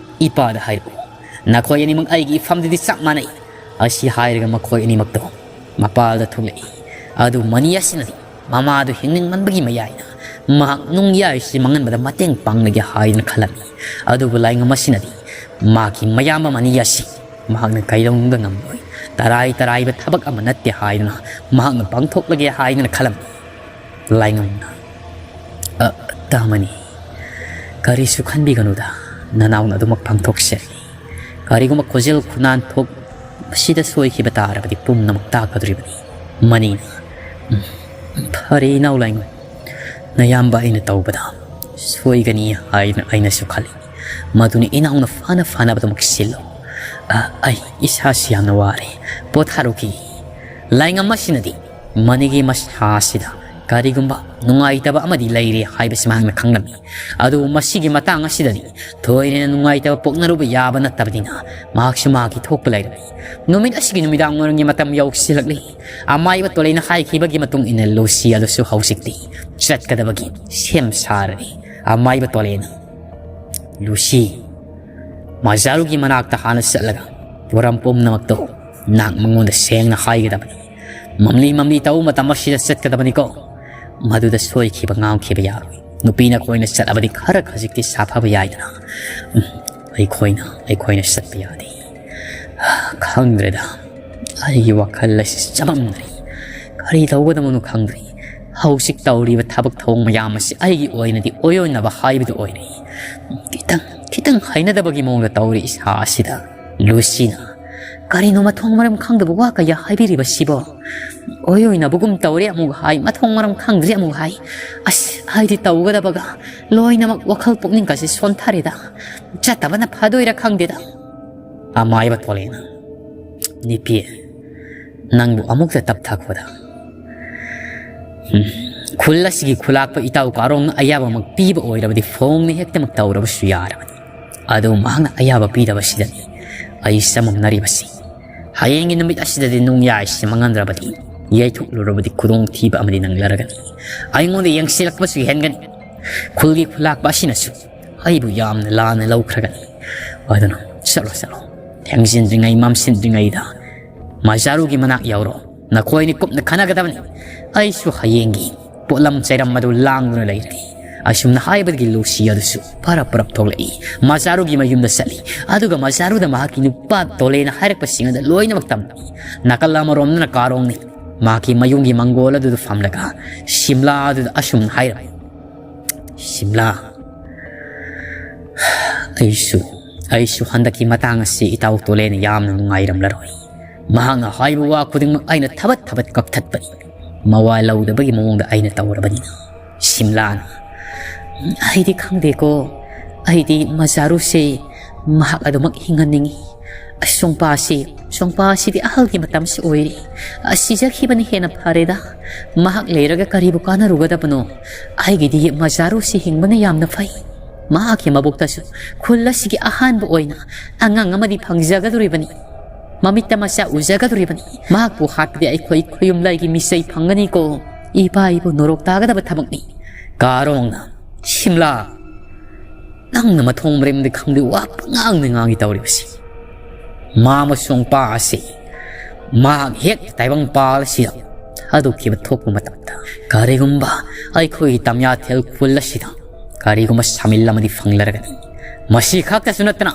ꯏꯄꯥꯗ ꯍꯥꯏꯔꯛꯎ, ꯅꯈꯣꯏ ꯑꯅꯤꯃꯛ ꯑꯩꯒꯤ ꯏꯐꯝꯗꯗꯤ ꯆꯞ ꯃꯥꯟꯅꯩ꯫ ꯑꯁꯤ ꯍꯥꯏꯔꯒ ꯃꯈꯣꯏ ꯑꯅꯤꯃꯛꯇꯣ ꯃꯄꯥꯜꯗ ꯊꯣꯛꯂꯛꯏ꯫ ꯑꯗꯨ ꯃꯅꯤ ꯑꯁꯤꯅꯗꯤ ꯃꯃꯥꯗꯨ ꯍꯤꯡꯅꯤꯡꯃꯟꯕꯒꯤ ꯃꯌꯥꯏꯅ ꯃꯍꯥꯛ ꯅꯨꯡꯌꯥꯏꯁꯤ ꯃꯥꯡꯍꯟꯕꯗ ꯃꯇꯦꯡ ꯄꯥꯡꯂꯒꯦ ꯍꯥꯏꯗꯨꯅ ꯈꯜꯂꯝꯃꯤ꯫ ꯑꯗꯨꯕꯨ ꯂꯥꯏꯉꯝ ꯑꯁꯤꯅꯗꯤ ꯃꯍꯥꯛꯀꯤ ꯃꯌꯥꯝꯕ ꯃꯅꯤ ꯑꯁꯤ ꯃꯍꯥꯛꯅ ꯀꯩꯗꯧꯅꯨꯡꯗ ꯉꯝꯂꯣꯏ꯫ ꯇꯔꯥꯏ ꯇꯔꯥꯏꯕ ꯊꯕꯛ ꯑꯃ ꯅꯠꯇꯦ ꯍꯥꯏꯗꯨꯅ ꯃꯍꯥꯛꯅ ꯄꯥꯡꯊꯣꯛꯂꯒꯦ ꯍꯥꯏꯗꯨꯅ ꯈꯜꯂꯝꯃꯤ꯫ ꯂꯥꯏꯉꯝꯅ, "ꯑ, ꯇꯥꯃꯅꯤ, ꯀꯔꯤꯁꯨ ꯈꯟꯕꯤꯒꯅꯨꯗ, ꯅꯅꯥꯎꯅ ꯑꯗꯨꯃꯛ ꯄꯥꯡꯊꯣꯛꯆꯔꯤ꯫ ꯀꯔꯤꯒꯨꯝꯕ ꯈꯨꯖꯤꯜ ꯈꯨꯅꯥꯟ ꯊꯣꯛ ꯑꯁꯤꯗ ꯁꯣꯏꯈꯤꯕ ꯇꯥꯔꯕꯗꯤ ꯄꯨꯝꯅꯃꯛ ꯇꯥꯛꯀꯗꯧꯔꯤꯕꯅꯤ꯫" ꯃꯅꯤꯅ, "ꯎꯝ, ꯐꯔꯦ ꯏꯅꯥꯎ ꯂꯥꯏꯉꯝ, ꯅꯌꯥꯝꯕ ꯑꯩꯅ ꯇꯧꯕꯗ ꯁꯣꯏꯒꯅꯤ ꯍꯥꯏꯅ ꯑꯩꯅꯁꯨ ꯈꯜꯂꯤ꯫ ꯃꯗꯨꯅ ꯏꯅꯥꯎꯅ ꯐꯅ ꯐꯅꯕꯗꯃꯛ ꯁꯤꯜꯂꯨ꯫ ꯑ, ꯑꯩ ꯏꯁꯥꯁꯤ ꯌꯥꯝꯅ ꯋꯥꯔꯦ, ꯄꯣꯊꯥꯔꯨꯈꯤ꯫" ꯂꯥꯏꯉꯝ ꯑꯁꯤꯅꯗꯤ ꯃꯅꯤꯒꯤ ꯃꯁꯥ ꯑꯁꯤꯗ ꯀꯔꯤꯒꯨꯝꯕ ꯅꯨꯡꯉꯥꯏꯇꯕ ꯑꯃꯗꯤ ꯂꯩꯔꯦ ꯍꯥꯏꯕꯁꯤ ꯃꯍꯥꯛꯅ ꯈꯪꯂꯝꯃꯤ꯫ ꯑꯗꯨꯕꯨ ꯃꯁꯤꯒꯤ ꯃꯇꯥꯡ ꯑꯁꯤꯗꯗꯤ ꯊꯣꯏꯅ ꯅꯨꯡꯉꯥꯏꯇꯕ ꯄꯣꯛꯅꯔꯨꯕ ꯌꯥꯕ ꯅꯠꯇꯕꯅꯤꯅ ꯃꯍꯥꯛꯁꯨ ꯃꯍꯥꯛꯀꯤ ꯊꯣꯛꯄ ꯂꯩꯔꯝꯃꯤ꯫ ꯅꯨꯃꯤꯠ ꯑꯁꯤꯒꯤ ꯅꯨꯃꯤꯗꯥꯡ ꯋꯥꯏꯔꯝꯒꯤ ꯃꯇꯝ ꯌꯧꯁꯤꯜꯂꯛꯂꯤ꯫ ꯑꯃꯥꯏꯕ ꯇꯣꯂꯦꯅ ꯍꯥꯏꯈꯤꯕꯒꯤ ꯃꯇꯨꯡ ꯏꯟꯅ ꯂꯨꯁꯤ ꯑꯗꯨꯁꯨ ꯍꯧꯖꯤꯛꯇꯤ ꯆꯠꯀꯗꯕꯒꯤ ꯁꯦꯝ ꯁꯥꯔꯅꯤ꯫ ꯑꯃꯥꯏꯕ ꯇꯣꯂꯦꯅ, "ꯂꯨꯁꯤ, ꯃꯖꯥꯔꯨꯒꯤ ꯃꯅꯥꯛꯇ ꯍꯥꯟꯅ ꯆꯠꯂꯒ ꯄꯣꯔꯝ ꯄꯨꯝꯅꯃꯛꯇꯣ ꯅꯍꯥꯛ ꯃꯉꯣꯟꯗ ꯁꯦꯡꯅ ꯍꯥꯏꯒꯗꯕꯅꯤ꯫ ꯃꯝꯂꯤ ꯃꯝꯂꯤ ꯇꯧꯕ ꯃꯇꯝ ꯑꯁꯤꯗ ꯆꯠꯀꯗꯕꯅꯤꯀꯣ꯫ ꯃꯗꯨꯗ ꯁꯣꯏꯈꯤꯕ ꯉꯥꯡꯈꯤꯕ ꯌꯥꯔꯣꯏ꯫ ꯅꯨꯄꯤ ꯅꯈꯣꯏꯅ ꯆꯠꯂꯕꯗꯤ ꯈꯔ ꯈꯖꯤꯛꯇꯤ ꯁꯥꯐꯕ ꯌꯥꯏꯗꯅ꯫ ꯎꯝ, ꯑꯩꯈꯣꯏꯅ, ꯑꯩꯈꯣꯏꯅ ꯆꯠꯄ ꯌꯥꯗꯦ꯫ ꯈꯪꯗ꯭ꯔꯦꯗ, ꯑꯩꯒꯤ ꯋꯥꯈꯜ ꯑꯁꯤ ꯆꯃꯝꯅꯔꯤ꯫ ꯀꯔꯤ ꯇꯧꯒꯗꯕꯅꯣ ꯈꯪꯗ꯭ꯔꯦ꯫ ꯍꯧꯖꯤꯛ ꯇꯧꯔꯤꯕ ꯊꯕꯛ ꯊꯧꯑꯣꯡ ꯃꯌꯥꯝ ꯑꯁꯤ ꯑꯩꯒꯤ ꯑꯣꯏꯅꯗꯤ ꯑꯣꯏꯔꯣꯏꯅꯕ ꯍꯥꯏꯕꯗꯨ ꯑꯣꯏꯔꯦ꯫ ꯈꯤꯇꯪ, ꯈꯤꯇꯪ ꯍꯩꯅꯗꯕꯒꯤ ꯃꯑꯣꯡꯗ ꯇꯧꯔꯤ ꯏꯁꯥ ꯑꯁꯤꯗ꯫" ꯂꯨꯁꯤꯅ, "ꯀꯔꯤꯅꯣ ꯃꯊꯣꯡ ꯃꯔꯝ ꯈꯪꯗꯕ ꯋꯥ ꯀꯌꯥ ꯍꯥꯏꯕꯤꯔꯤꯕꯁꯤꯕꯣ? ꯑꯣꯏꯔꯣꯏꯅꯕꯒꯨꯝ ꯇꯧꯔꯦ ꯑꯃꯨꯛ ꯍꯥꯏ, ꯃꯊꯣꯡ ꯃꯔꯝ ꯈꯪꯗ꯭ꯔꯦ ꯑꯃꯨꯛ ꯍꯥꯏ꯫ ꯑꯁ, ꯑꯩꯗꯤ ꯇꯧꯒꯗꯕꯒ ꯂꯣꯏꯅꯃꯛ ꯋꯥꯈꯜ ꯄꯨꯛꯅꯤꯡꯒꯁꯦ ꯁꯣꯟꯊꯔꯦꯗ꯫ ꯆꯠꯇꯕꯅ ꯐꯗꯣꯏꯔꯥ ꯈꯪꯗꯦꯗ꯫" ꯑꯃꯥꯏꯕ ꯇꯣꯂꯦꯅ, "ꯅꯨꯄꯤ, ꯅꯪꯕꯨ ꯑꯃꯨꯛꯇ ꯇꯞꯊꯈꯣꯗ꯫ ꯎꯝ, ꯈꯨꯜ ꯑꯁꯤꯒꯤ ꯈꯨꯂꯥꯛꯄ ꯏꯇꯥꯎ ꯀꯥꯔꯣꯡꯅ ꯑꯌꯥꯕꯃꯛ ꯄꯤꯕ ꯑꯣꯏꯔꯕꯗꯤ ꯐꯣꯡꯅ ꯍꯦꯛꯇꯃꯛ ꯇꯧꯔꯕꯁꯨ ꯌꯥꯔꯕꯅꯤ꯫ ꯑꯗꯨ ꯃꯍꯥꯛꯅ ꯑꯌꯥꯕ ꯄꯤꯗꯕꯁꯤꯗꯅꯤ ꯑꯩ ꯆꯃꯝꯅꯔꯤꯕꯁꯤ꯫ ꯍꯌꯦꯡꯒꯤ ꯅꯨꯃꯤꯠ ꯑꯁꯤꯗꯗꯤ ꯅꯨꯡꯌꯥꯏꯁꯤ ꯃꯥꯡꯍꯟꯗ꯭ꯔꯕꯗꯤ ꯌꯩꯊꯣꯛꯂꯨꯔꯕꯗꯤ ꯈꯨꯗꯣꯡꯊꯤꯕ ꯑꯃꯗꯤ ꯅꯪꯂꯔꯒꯅꯤ꯫ ꯑꯩꯉꯣꯟꯗ ꯌꯦꯡꯁꯤꯜꯂꯛꯄꯁꯨ ꯍꯦꯟꯒꯅꯤ꯫ ꯈꯨꯜꯒꯤ ꯈꯨꯂꯥꯛꯄ ꯑꯁꯤꯅꯁꯨ ꯑꯩꯕꯨ ꯌꯥꯝꯅ ꯂꯥꯟꯅ ꯂꯧꯈ꯭ꯔꯒꯅꯤ꯫ ꯑꯗꯨꯅ ꯆꯠꯂꯣ, ꯆꯠꯂꯣ꯫ ꯊꯦꯡꯖꯤꯟꯗ꯭ꯔꯤꯉꯩ ꯃꯝꯁꯤꯟꯗ꯭ꯔꯤꯉꯩꯗ ꯃꯖꯥꯔꯨꯒꯤ ꯃꯅꯥꯛ ꯌꯧꯔꯣ꯫ ꯅꯈꯣꯏꯅꯤ ꯀꯨꯞꯅ ꯈꯟꯅꯒꯗꯕꯅꯤ꯫ ꯑꯩꯁꯨ ꯍꯌꯦꯡꯒꯤ ꯄꯣꯠꯂꯝ ꯆꯩꯔꯝ ꯑꯗꯨ ꯂꯥꯡꯗꯨꯅ ꯂꯩꯔꯒꯦ꯫ ꯑꯁꯨꯝꯅ ꯍꯥꯏꯕꯗꯒꯤ ꯂꯨꯁꯤ ꯑꯗꯨꯁꯨ ꯄꯔꯞ ꯄꯔꯞ ꯊꯣꯛꯂꯛꯏ꯫ ꯃꯖꯥꯔꯨꯒꯤ ꯃꯌꯨꯝꯗ ꯆꯠꯂꯤ꯫ ꯑꯗꯨꯒ ꯃꯖꯥꯔꯨꯗ ꯃꯍꯥꯛꯀꯤ ꯅꯨꯄꯥ ꯇꯣꯂꯦꯅ ꯍꯥꯏꯔꯛꯄꯁꯤꯡ ꯑꯗꯨ ꯂꯣꯏꯅꯃꯛ ꯇꯝꯂꯛꯏ꯫ ꯅꯥꯀꯜ ꯑꯃꯔꯣꯝꯗꯅ ꯀꯥꯔꯣꯡꯅꯤ꯫ ꯃꯍꯥꯛꯀꯤ ꯃꯌꯨꯝꯒꯤ ꯃꯪꯒꯣꯜ ꯑꯗꯨꯗ ꯐꯝꯂꯒ ꯁꯤꯝꯂꯥ ꯑꯗꯨꯗ ꯑꯁꯨꯝꯅ ꯍꯥꯏꯔꯝꯃꯤ, "ꯁꯤꯝꯂꯥ, ꯑꯩꯁꯨ, ꯑꯩꯁꯨ ꯍꯟꯗꯛꯀꯤ ꯃꯇꯥꯡ ꯑꯁꯤ ꯏꯇꯥꯎ ꯇꯣꯂꯦꯅ ꯌꯥꯝꯅ ꯅꯨꯡꯉꯥꯏꯔꯝꯂꯔꯣꯏ꯫ ꯃꯍꯥꯛꯅ ꯍꯥꯏꯕ ꯋꯥ ꯈꯨꯗꯤꯡꯃꯛ ꯑꯩꯅ ꯊꯕꯠ ꯊꯕꯠ ꯀꯛꯊꯠꯄꯅꯤ꯫ ꯃꯋꯥ ꯂꯧꯗꯕꯒꯤ ꯃꯑꯣꯡꯗ ꯑꯩꯅ ꯇꯧꯔꯕꯅꯤꯅ꯫" ꯁꯤꯝꯂꯥꯅ, "ꯑꯩꯗꯤ ꯈꯪꯗꯦꯀꯣ꯫ ꯑꯩꯗꯤ ꯃꯖꯥꯔꯨꯁꯦ ꯃꯍꯥꯛ ꯑꯗꯨꯃꯛ ꯍꯤꯡꯍꯟꯅꯤꯡꯏ꯫ ꯑꯁ, ꯁꯣꯡꯄꯥꯁꯤ, ꯁꯣꯡꯄꯥꯁꯤꯗꯤ ꯑꯍꯜꯒꯤ ꯃꯇꯝꯁꯨ ꯑꯣꯏꯔꯦ꯫ ꯑꯁ, ꯁꯤꯖꯈꯤꯕꯅ ꯍꯦꯟꯅ ꯐꯔꯦꯗ꯫ ꯃꯍꯥꯛ ꯂꯩꯔꯒ ꯀꯔꯤꯕꯨ ꯀꯥꯟꯅꯔꯨꯒꯗꯕꯅꯣ? ꯑꯩꯒꯤꯗꯤ ꯃꯖꯥꯔꯨꯁꯤ ꯍꯤꯡꯕꯅ ꯌꯥꯝꯅ ꯐꯩ꯫ ꯃꯍꯥꯛꯀꯤ ꯃꯕꯨꯛꯇꯁꯨ ꯈꯨꯜ ꯑꯁꯤꯒꯤ ꯑꯍꯥꯟꯕ ꯑꯣꯏꯅ ꯑꯉꯥꯡ ꯑꯃꯗꯤ ꯐꯪꯖꯒꯗꯧꯔꯤꯕꯅꯤ꯫ ꯃꯃꯤꯠꯇ ꯃꯆꯥ ꯎꯖꯒꯗꯧꯔꯤꯕꯅꯤ꯫ ꯃꯍꯥꯛꯄꯨ ꯍꯥꯠꯄꯗꯤ ꯑꯩꯈꯣꯏ ꯈꯨꯌꯨꯝꯂꯩꯒꯤ ꯃꯤꯆꯩ ꯐꯪꯒꯅꯤꯀꯣ꯫ ꯏꯄꯥ ꯏꯄꯨ ꯅꯣꯔꯣꯛ ꯇꯥꯒꯗꯕ ꯊꯕꯛꯅꯤ꯫" ꯀꯥꯔꯣꯡꯅ, "ꯁꯤꯝꯂꯥ, ꯅꯪꯅ ꯃꯊꯣꯡ ꯃꯔꯝꯗꯤ ꯈꯪꯗꯦ, ꯋꯥ ꯄꯉꯥꯡꯗ ꯉꯥꯡꯉꯤ ꯇꯧꯔꯤꯕꯁꯤ꯫ ꯃꯥ ꯑꯃꯁꯨꯡ ꯄꯥ ꯑꯁꯤ ꯃꯍꯥꯛ ꯍꯦꯛ ꯇꯥꯏꯕꯪꯄꯥꯜ ꯑꯁꯤꯗ ꯊꯥꯗꯣꯛꯈꯤꯕ ꯊꯣꯛꯄ ꯃꯇꯝꯗ, ꯀꯔꯤꯒꯨꯝꯕ ꯑꯩꯈꯣꯏꯒꯤ ꯇꯝꯌꯥꯊꯦꯜ ꯈꯨꯜ ꯑꯁꯤꯗ ꯀꯔꯤꯒꯨꯝꯕ ꯁꯥꯃꯤꯜ ꯑꯃꯗꯤ ꯐꯪꯂꯔꯒꯅꯤ꯫ ꯃꯁꯤ ꯈꯛꯇꯁꯨ ꯅꯠꯇꯅ,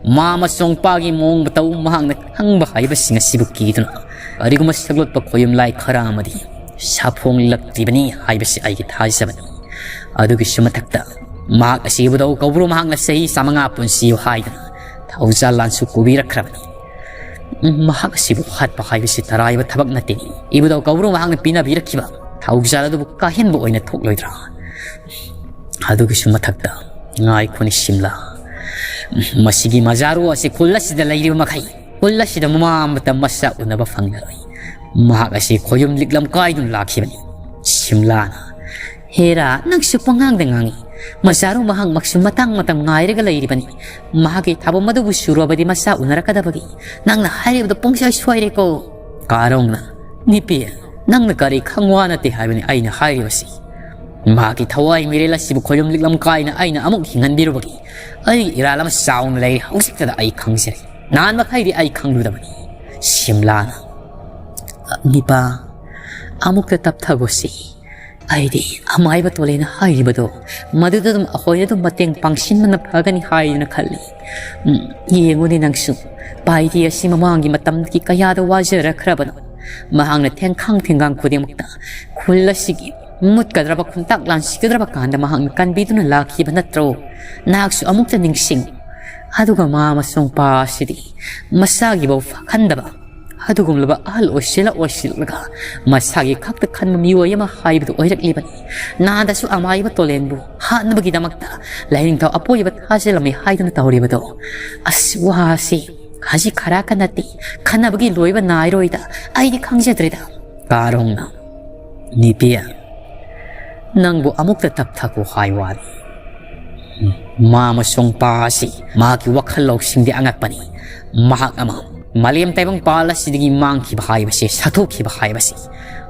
ꯃꯥ ꯑꯃꯁꯨꯡ ꯄꯥꯒꯤ ꯃꯑꯣꯡ ꯃꯇꯧ ꯃꯍꯥꯛꯅ ꯈꯪꯕ ꯍꯥꯏꯕꯁꯤꯡ ꯑꯁꯤꯕꯨ ꯀꯤꯗꯨꯅ ꯀꯔꯤꯒꯨꯝꯕ ꯁꯛꯂꯣꯠꯄ ꯈꯣꯌꯨꯝꯂꯥꯏ ꯈꯔ ꯑꯃꯗꯤ ꯁꯥꯐꯣꯡꯂꯛꯇ꯭ꯔꯤꯕꯅꯤ ꯍꯥꯏꯕꯁꯤ ꯑꯩꯒꯤ ꯊꯥꯖꯕꯅꯤ꯫ ꯑꯗꯨꯒꯤꯁꯨ ꯃꯊꯛꯇ, ꯃꯍꯥꯛ ꯑꯁꯤ ꯏꯕꯨꯙꯧ ꯀꯧꯕ꯭ꯔꯨ ꯃꯍꯥꯛꯅ ꯆꯍꯤ ꯆꯥꯃꯉꯥ ꯄꯨꯟꯁꯤꯌꯨ ꯍꯥꯏꯗꯨꯅ ꯊꯧꯖꯥꯜ ꯂꯥꯟꯁꯨ ꯄꯨꯕꯤꯔꯛꯈ꯭ꯔꯕꯅꯤ꯫ ꯃꯍꯥꯛ ꯑꯁꯤꯕꯨ ꯍꯥꯠꯄ ꯍꯥꯏꯕꯁꯤ ꯇꯔꯥꯏꯕ ꯊꯕꯛ ꯅꯠꯇꯦ꯫ ꯏꯕꯨꯙꯧ ꯀꯧꯕ꯭ꯔꯨ ꯃꯍꯥꯛꯅ ꯄꯤꯅꯕꯤꯔꯛꯈꯤꯕ ꯊꯧꯖꯥꯜ ꯑꯗꯨꯕꯨ ꯀꯥꯏꯍꯟꯕ ꯑꯣꯏꯅ ꯊꯣꯛꯂꯣꯏꯗ꯭ꯔꯥ? ꯑꯗꯨꯒꯤꯁꯨ ꯃꯊꯛꯇ, ꯉꯥꯏꯈꯣꯅꯤ ꯁꯤꯝꯂꯥ, ꯃꯁꯤꯒꯤ ꯃꯖꯥꯔꯨ ꯑꯁꯤ ꯈꯨꯜ ꯑꯁꯤꯗ ꯂꯩꯔꯤꯕ ꯃꯈꯩ, ꯈꯨꯜ ꯑꯁꯤꯗ ꯃꯃꯥ ꯑꯃꯇ ꯃꯆꯥ ꯎꯅꯕ ꯐꯪꯂꯔꯣꯏ꯫ ꯃꯍꯥꯛ ꯑꯁꯤ ꯈꯣꯌꯨꯝ ꯂꯤꯛꯂꯝ ꯀꯥꯏꯗꯨꯅ ꯂꯥꯛꯈꯤꯕꯅꯤ꯫" ꯁꯤꯝꯂꯥꯅ, "ꯍꯦꯔꯥ, ꯅꯪꯁꯨ ꯄꯉꯥꯡꯗ ꯉꯥꯡꯉꯤ꯫ ꯃꯖꯥꯔꯨ ꯃꯍꯥꯛꯃꯛꯁꯨ ꯃꯇꯥꯡ ꯃꯇꯝ ꯉꯥꯏꯔꯒ ꯂꯩꯔꯤꯕꯅꯤ꯫ ꯃꯍꯥꯛꯀꯤ ꯊꯥꯕꯝ ꯑꯗꯨꯕꯨ ꯁꯨꯔꯕꯗꯤ ꯃꯆꯥ ꯎꯅꯔꯛꯀꯗꯕꯒꯤ꯫ ꯅꯪꯅ ꯍꯥꯏꯔꯤꯕꯗꯨ ꯄꯨꯡꯁꯣꯏ ꯁꯣꯏꯔꯦꯀꯣ꯫" ꯀꯥꯔꯣꯡꯅ, "ꯅꯤꯄꯤ, ꯅꯪꯅ ꯀꯔꯤ ꯈꯪꯋꯥ ꯅꯠꯇꯦ ꯍꯥꯏꯕꯅꯤ ꯑꯩꯅ ꯍꯥꯏꯔꯤꯕꯁꯤ? ꯃꯍꯥꯛꯀꯤ ꯊꯋꯥꯏ ꯃꯤꯔꯦꯜ ꯑꯁꯤꯕꯨ ꯈꯣꯏꯂꯨꯝ ꯂꯤꯛꯂꯝ ꯀꯥꯏꯅ ꯑꯩꯅ ꯑꯃꯨꯛ ꯍꯤꯡꯍꯟꯕꯤꯔꯨꯕꯒꯤ ꯑꯩꯒꯤ ꯏꯔꯥꯜ ꯑꯃ ꯆꯥꯎꯅ ꯂꯩꯔꯤ꯫ ꯍꯧꯖꯤꯛꯇꯗ ꯑꯩ ꯈꯪꯖꯔꯦ꯫ ꯅꯍꯥꯟ ꯃꯈꯩꯗꯤ ꯑꯩ ꯈꯪꯂꯨꯗꯕꯅꯤ꯫" ꯁꯤꯝꯂꯥꯅ, "ꯅꯤꯄꯥ, ꯑꯃꯨꯛꯇ ꯇꯞꯊꯒꯣꯁꯤ꯫ ꯑꯩꯗꯤ ꯑꯃꯥꯏꯕ ꯇꯣꯂꯦꯅ ꯍꯥꯏꯔꯤꯕꯗꯣ, ꯃꯗꯨꯗ ꯑꯗꯨꯝ ꯑꯩꯈꯣꯏꯅ ꯑꯗꯨꯝ ꯃꯇꯦꯡ ꯄꯥꯡꯁꯤꯟꯕꯅ ꯐꯒꯅꯤ ꯍꯥꯏꯗꯨꯅ ꯈꯜꯂꯤ꯫ ꯎꯝ, ꯌꯦꯡꯉꯨꯅꯦ ꯅꯪꯁꯨ, ꯄꯥꯏꯗꯤ ꯑꯁꯤ ꯃꯃꯥꯡꯒꯤ ꯃꯇꯝꯗꯒꯤ ꯀꯌꯥꯗ ꯋꯥꯖꯔꯛꯈ꯭ꯔꯕꯅꯣ꯫ ꯃꯍꯥꯛꯅ ꯊꯦꯡꯈꯥꯡ ꯊꯦꯡꯒꯥꯡ ꯈꯨꯗꯤꯡꯃꯛꯇ ꯈꯨꯜ ꯑꯁꯤꯒꯤ ꯃꯨꯠꯀꯗ꯭ꯔꯕ ꯈꯨꯟꯇꯥꯛ ꯂꯥꯟꯁꯤꯒꯗ꯭ꯔꯕ ꯀꯥꯟꯗ ꯃꯍꯥꯛꯅ ꯀꯟꯕꯤꯗꯨꯅ ꯂꯥꯛꯈꯤꯕ ꯅꯠꯇ꯭ꯔꯣ? ꯅꯍꯥꯛꯁꯨ ꯑꯃꯨꯛꯇ ꯅꯤꯡꯁꯤꯡꯉꯨ꯫ ꯑꯗꯨꯒ ꯃꯥ ꯑꯃꯁꯨꯡ ꯄꯥ ꯑꯁꯤꯗꯤ ꯃꯁꯥꯒꯤꯐꯥꯎ ꯐꯥꯍꯟꯗꯕ ꯑꯗꯨꯒꯨꯝꯂꯕ ꯑꯍꯜ ꯑꯣꯏꯁꯤꯜꯂ ꯑꯣꯏꯁꯤꯜꯂꯒ ꯃꯁꯥꯒꯤ ꯈꯛꯇ ꯈꯟꯕ ꯃꯤꯑꯣꯏ ꯑꯃ ꯍꯥꯏꯕꯗꯨ ꯑꯣꯏꯔꯛꯂꯤꯕꯅꯤ꯫ ꯅꯥꯗꯁꯨ ꯑꯃꯥꯏꯕ ꯇꯣꯂꯦꯟꯕꯨ ꯍꯥꯠꯅꯕꯒꯤꯗꯃꯛꯇ ꯂꯥꯏꯅꯤꯡꯊꯧ ꯑꯄꯣꯏꯕ ꯊꯥꯖꯤꯜꯂꯝꯃꯤ ꯍꯥꯏꯗꯨꯅ ꯇꯧꯔꯤꯕꯗꯣ꯫ ꯑꯁ, ꯋꯥꯁꯤ ꯍꯧꯖꯤꯛ ꯈꯔ ꯀꯟꯅꯗꯤ ꯈꯟꯅꯕꯒꯤ ꯂꯣꯏꯕ ꯅꯥꯏꯔꯣꯏꯗ꯫ ꯑꯩꯗꯤ ꯈꯪꯖꯗ꯭ꯔꯦꯗ꯫" ꯀꯥꯔꯣꯡꯅ, "ꯅꯤꯄꯤ, ꯅꯪꯕꯨ ꯑꯃꯨꯛꯇ ꯇꯞꯊꯈꯣ ꯍꯥꯏ ꯋꯥꯅꯤ꯫" ꯃꯥ ꯑꯃꯁꯨꯡ ꯄꯥ ꯑꯁꯤ ꯃꯍꯥꯛꯀꯤ ꯋꯥꯈꯜ ꯂꯧꯁꯤꯡꯗꯤ ꯑꯉꯛꯄꯅꯤ꯫ ꯃꯍꯥꯛ ꯑꯃ ꯃꯥꯂꯦꯝ ꯇꯥꯏꯕꯪ ꯄꯥꯜ ꯑꯁꯤꯗꯒꯤ ꯃꯥꯡꯈꯤꯕ ꯍꯥꯏꯕꯁꯤ, ꯁꯥꯊꯣꯛꯈꯤꯕ ꯍꯥꯏꯕꯁꯤ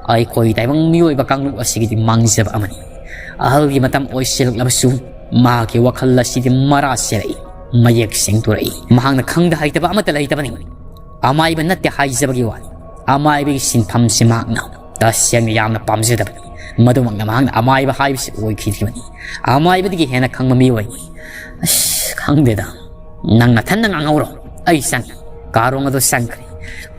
ꯑꯩꯈꯣꯏ ꯇꯥꯏꯕꯪ ꯃꯤꯑꯣꯏꯕ ꯀꯥꯡꯂꯨꯞ ꯑꯁꯤꯒꯤꯗꯤ ꯃꯥꯡꯖꯕ ꯑꯃꯅꯤ꯫ ꯑꯍꯜꯒꯤ ꯃꯇꯝ ꯑꯣꯏꯁꯤꯜꯂꯛꯂꯕꯁꯨ ꯃꯍꯥꯛꯀꯤ ꯋꯥꯈꯜ ꯑꯁꯤꯗꯤ ꯃꯔꯥ ꯁꯦꯔꯛꯏ, ꯃꯌꯦꯛ ꯁꯦꯡꯗꯣꯔꯛꯏ꯫ ꯃꯍꯥꯛꯅ ꯈꯪꯗ ꯍꯩꯇꯕ ꯑꯃꯠꯇ ꯂꯩꯇꯕꯅꯤ꯫ ꯑꯃꯥꯏꯕ ꯅꯠꯇꯦ ꯍꯥꯏꯖꯕꯒꯤ ꯋꯥꯅꯤ꯫ ꯑꯃꯥꯏꯕꯒꯤ ꯁꯤꯟꯐꯝꯁꯤ ꯃꯍꯥꯛꯅ ꯇꯁꯦꯡꯅ ꯌꯥꯝꯅ ꯄꯥꯝꯖꯗꯕꯅꯤ꯫ ꯃꯗꯨꯃꯛꯅ ꯃꯍꯥꯛꯅ ꯑꯃꯥꯏꯕ ꯍꯥꯏꯕꯁꯤ ꯑꯣꯏꯈꯤꯗ꯭ꯔꯤꯕꯅꯤ꯫ ꯑꯃꯥꯏꯕꯗꯒꯤ ꯍꯦꯟꯅ ꯈꯪꯕ ꯃꯤꯑꯣꯏꯅꯤ꯫ ꯑꯁ, ꯈꯪꯗꯦꯗ꯫ ꯅꯪ ꯅꯊꯟꯅ ꯉꯥꯡꯍꯧꯔꯣ꯫ ꯑꯩ ꯆꯪꯉꯤ꯫ ꯀꯥꯔꯣꯡ ꯑꯗꯨ ꯆꯪꯈ꯭ꯔꯦ꯫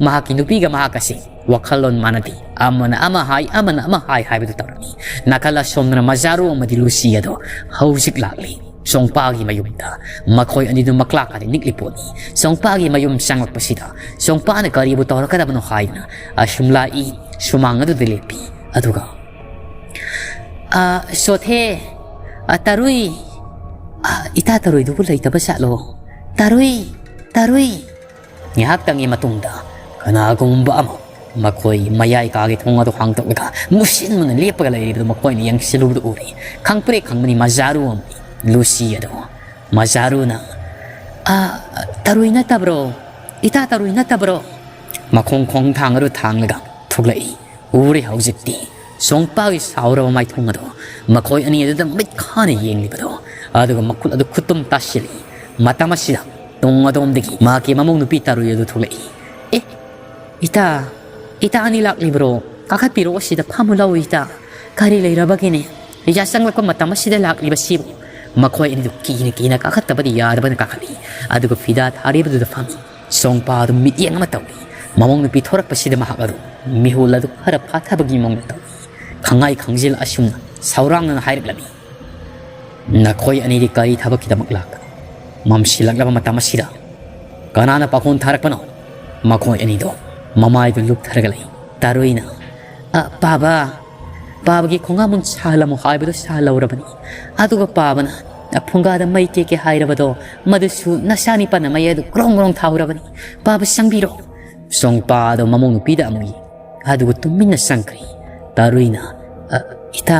ꯃꯍꯥꯛꯀꯤ ꯅꯨꯄꯤꯒ ꯃꯍꯥꯛꯀꯁꯦ ꯋꯥꯈꯜꯂꯣꯟ ꯃꯥꯟꯅꯗꯦ꯫ ꯑꯃꯅ ꯑꯃ ꯍꯥꯏ, ꯑꯃꯅ ꯑꯃ ꯍꯥꯏ ꯍꯥꯏꯕꯗꯨ ꯇꯧꯔꯝꯃꯤ꯫ ꯅꯥꯀꯜ ꯑꯁꯣꯝꯗꯅ ꯃꯖꯥꯔꯨ ꯑꯃꯗꯤ ꯂꯨꯁꯤ ꯑꯗꯣ ꯍꯧꯖꯤꯛ ꯂꯥꯛꯂꯤ꯫ ꯆꯣꯡꯄꯥꯒꯤ ꯃꯌꯨꯝꯗ ꯃꯈꯣꯏ ꯑꯅꯤꯗꯨ ꯃꯀ꯭ꯂꯥꯛ ꯀꯥꯗꯤ ꯅꯤꯛꯂꯤ ꯄꯣꯠꯅꯤ꯫ ꯆꯣꯡꯄꯥꯒꯤ ꯃꯌꯨꯝ ꯆꯪꯂꯛꯄꯁꯤꯗ ꯆꯣꯡꯄꯥꯅ ꯀꯔꯤꯕꯨ ꯇꯧꯔꯛꯀꯗꯕꯅꯣ ꯍꯥꯏꯗꯨꯅ ꯑꯁꯨꯝ ꯂꯥꯛꯏ꯫ ꯁꯨꯃꯥꯡ ꯑꯗꯨꯗ ꯂꯦꯞꯄꯤ꯫ ꯑꯗꯨꯒ, "ꯑ, ꯁꯣꯊꯦ, ꯑ, ꯇꯔꯨꯏ, ꯑ, ꯏꯇꯥ ꯇꯔꯨꯏꯗꯨꯕꯨ ꯂꯩꯇꯕ ꯖꯥꯠꯂꯣ? ꯇꯔꯨꯏ, ꯇꯔꯨꯏ!" ꯉꯥꯏꯍꯥꯛꯇꯪꯒꯤ ꯃꯇꯨꯡꯗ ꯀꯅꯥꯒꯨꯝꯕ ꯑꯃ ꯃꯈꯣꯏ ꯃꯌꯥꯏ ꯀꯥꯒꯤ ꯊꯣꯡ ꯑꯗꯨ ꯍꯥꯡꯗꯣꯛꯂꯒ ꯃꯨꯁꯤꯟ ꯃꯨꯅ ꯂꯦꯞꯄꯒ ꯂꯩꯔꯤꯕꯗꯨ ꯃꯈꯣꯏꯅ ꯌꯦꯡꯁꯤꯜꯂꯨꯕꯗ ꯎꯔꯦ꯫ ꯈꯪꯄ꯭ꯔꯦꯛ ꯈꯪꯕꯅꯤ ꯃꯖꯥꯔꯨ ꯑꯃꯅꯤ ꯂꯨꯁꯤ ꯑꯗꯣ꯫ ꯃꯖꯥꯔꯨꯅ, "ꯑ, ꯇꯔꯨꯏ ꯅꯠꯇꯕ꯭ꯔꯣ? ꯏꯇꯥ ꯇꯔꯨꯏ ꯅꯠꯇꯕ꯭ꯔꯣ?" ꯃꯈꯣꯡ ꯈꯣꯡ ꯊꯥꯡ ꯑꯗꯨ ꯊꯥꯡꯂꯒ ꯊꯣꯛꯂꯛꯏ꯫ ꯎꯔꯦ ꯍꯧꯖꯤꯛꯇꯤ ꯁꯣꯡꯄꯥꯒꯤ ꯁꯥꯎꯔꯕ ꯃꯥꯏꯊꯣꯡ ꯑꯗꯣ, ꯃꯈꯣꯏ ꯑꯅꯤ ꯑꯗꯨꯗ ꯃꯤꯠ ꯈꯥꯅ ꯌꯦꯡꯂꯤꯕꯗꯣ꯫ ꯑꯗꯨꯒ ꯃꯈꯨꯠ ꯑꯗꯨ ꯈꯨꯠꯇꯨꯝ ꯇꯥꯁꯤꯜꯂꯤ꯫ ꯃꯇꯝ ꯑꯁꯤꯗ ꯇꯨꯡ ꯑꯗꯣꯝꯗꯒꯤ ꯃꯍꯥꯛꯀꯤ ꯃꯃꯧ ꯅꯨꯄꯤ ꯇꯥꯔꯨꯏ ꯑꯗꯨ ꯊꯣꯛꯂꯛꯏ꯫ "ꯑꯦ, ꯏꯇꯥ, ꯏꯇꯥ ꯑꯅꯤ ꯂꯥꯛꯂꯤꯕ꯭ꯔꯣ? ꯀꯥꯈꯠꯄꯤꯔꯛꯑꯣ, ꯁꯤꯗ ꯐꯝꯃꯨ ꯂꯥꯎ ꯏꯇꯥ꯫ ꯀꯔꯤ ꯂꯩꯔꯕꯒꯦꯅꯦ? ꯏꯆꯥ ꯆꯪꯂꯛꯄ ꯃꯇꯝ ꯑꯁꯤꯗ ꯂꯥꯛꯂꯤꯕꯁꯤꯕꯨ?" ꯃꯈꯣꯏ ꯑꯅꯤꯗꯨ ꯀꯤꯅ ꯀꯤꯅ ꯀꯥꯈꯠꯇꯕꯗꯤ ꯌꯥꯗꯕꯅ ꯀꯥꯈꯠꯂꯤ꯫ ꯑꯗꯨꯒ ꯐꯤꯗꯥ ꯊꯥꯔꯤꯕꯗꯨꯗ ꯐꯝꯃꯤ꯫ ꯁꯣꯡꯄꯥ ꯑꯗꯨ ꯃꯤꯠꯌꯦꯡ ꯑꯃ ꯇꯧꯏ꯫ ꯃꯃꯧ ꯅꯨꯄꯤ ꯊꯣꯔꯛꯄꯁꯤꯗ ꯃꯍꯥꯛ ꯑꯗꯨ ꯃꯤꯍꯨꯜ ꯑꯗꯨ ꯈꯔ ꯐꯥꯊꯕꯒꯤ ꯃꯑꯣꯡꯗ ꯇꯧꯏ꯫ ꯈꯪꯉꯥꯏ ꯈꯪꯖꯤꯜ ꯑꯁꯨꯝꯅ ꯁꯧꯔꯥꯡꯅꯅ ꯍꯥꯏꯔꯛꯂꯝꯃꯤ, "ꯅꯈꯣꯏ ꯑꯅꯤꯗꯤ ꯀꯔꯤ ꯊꯕꯛꯀꯤꯗꯃꯛ ꯂꯥꯛꯄꯅꯣ? ꯃꯝꯁꯤꯜꯂꯛꯂꯕ ꯃꯇꯝ ꯑꯁꯤꯗ ꯀꯅꯥꯅ ꯄꯥꯈꯣꯟ ꯊꯥꯔꯛꯄꯅꯣ?" ꯃꯈꯣꯏ ꯑꯅꯤꯗꯣ ꯃꯃꯥꯏꯗꯨ ꯂꯨꯞꯊꯔꯒ ꯂꯩ꯫ ꯇꯥꯔꯨꯏꯅ, "ꯑ, ꯄꯥꯕ, ꯄꯥꯕꯒꯤ ꯈꯣꯡꯉꯥꯃꯨꯟ ꯁꯥꯍꯜꯂꯝꯃꯨ ꯍꯥꯏꯕꯗꯨ ꯁꯥꯍꯜꯍꯧꯔꯕꯅꯤ꯫ ꯑꯗꯨꯒ ꯄꯥꯕꯅ ꯐꯨꯡꯒꯥꯗ ꯃꯩ ꯇꯦꯛꯀꯦ ꯍꯥꯏꯔꯕꯗꯣ, ꯃꯗꯨꯁꯨ ꯅꯆꯥꯅꯤꯄꯥꯅ ꯃꯩ ꯑꯗꯨ ꯒ꯭ꯔꯣꯡ ꯒ꯭ꯔꯣꯡ ꯊꯥꯍꯧꯔꯕꯅꯤ꯫ ꯄꯥꯕ ꯆꯪꯕꯤꯔꯣ꯫" ꯁꯣꯡꯄꯥꯗꯣ ꯃꯃꯧ ꯅꯨꯄꯤꯗ ꯑꯃꯨꯛ ꯌꯦꯡ, ꯑꯗꯨꯒ ꯇꯨꯃꯤꯟꯅ ꯆꯪꯈ꯭ꯔꯦ꯫ ꯇꯥꯔꯨꯏꯅ, "ꯑ, ꯏꯇꯥ,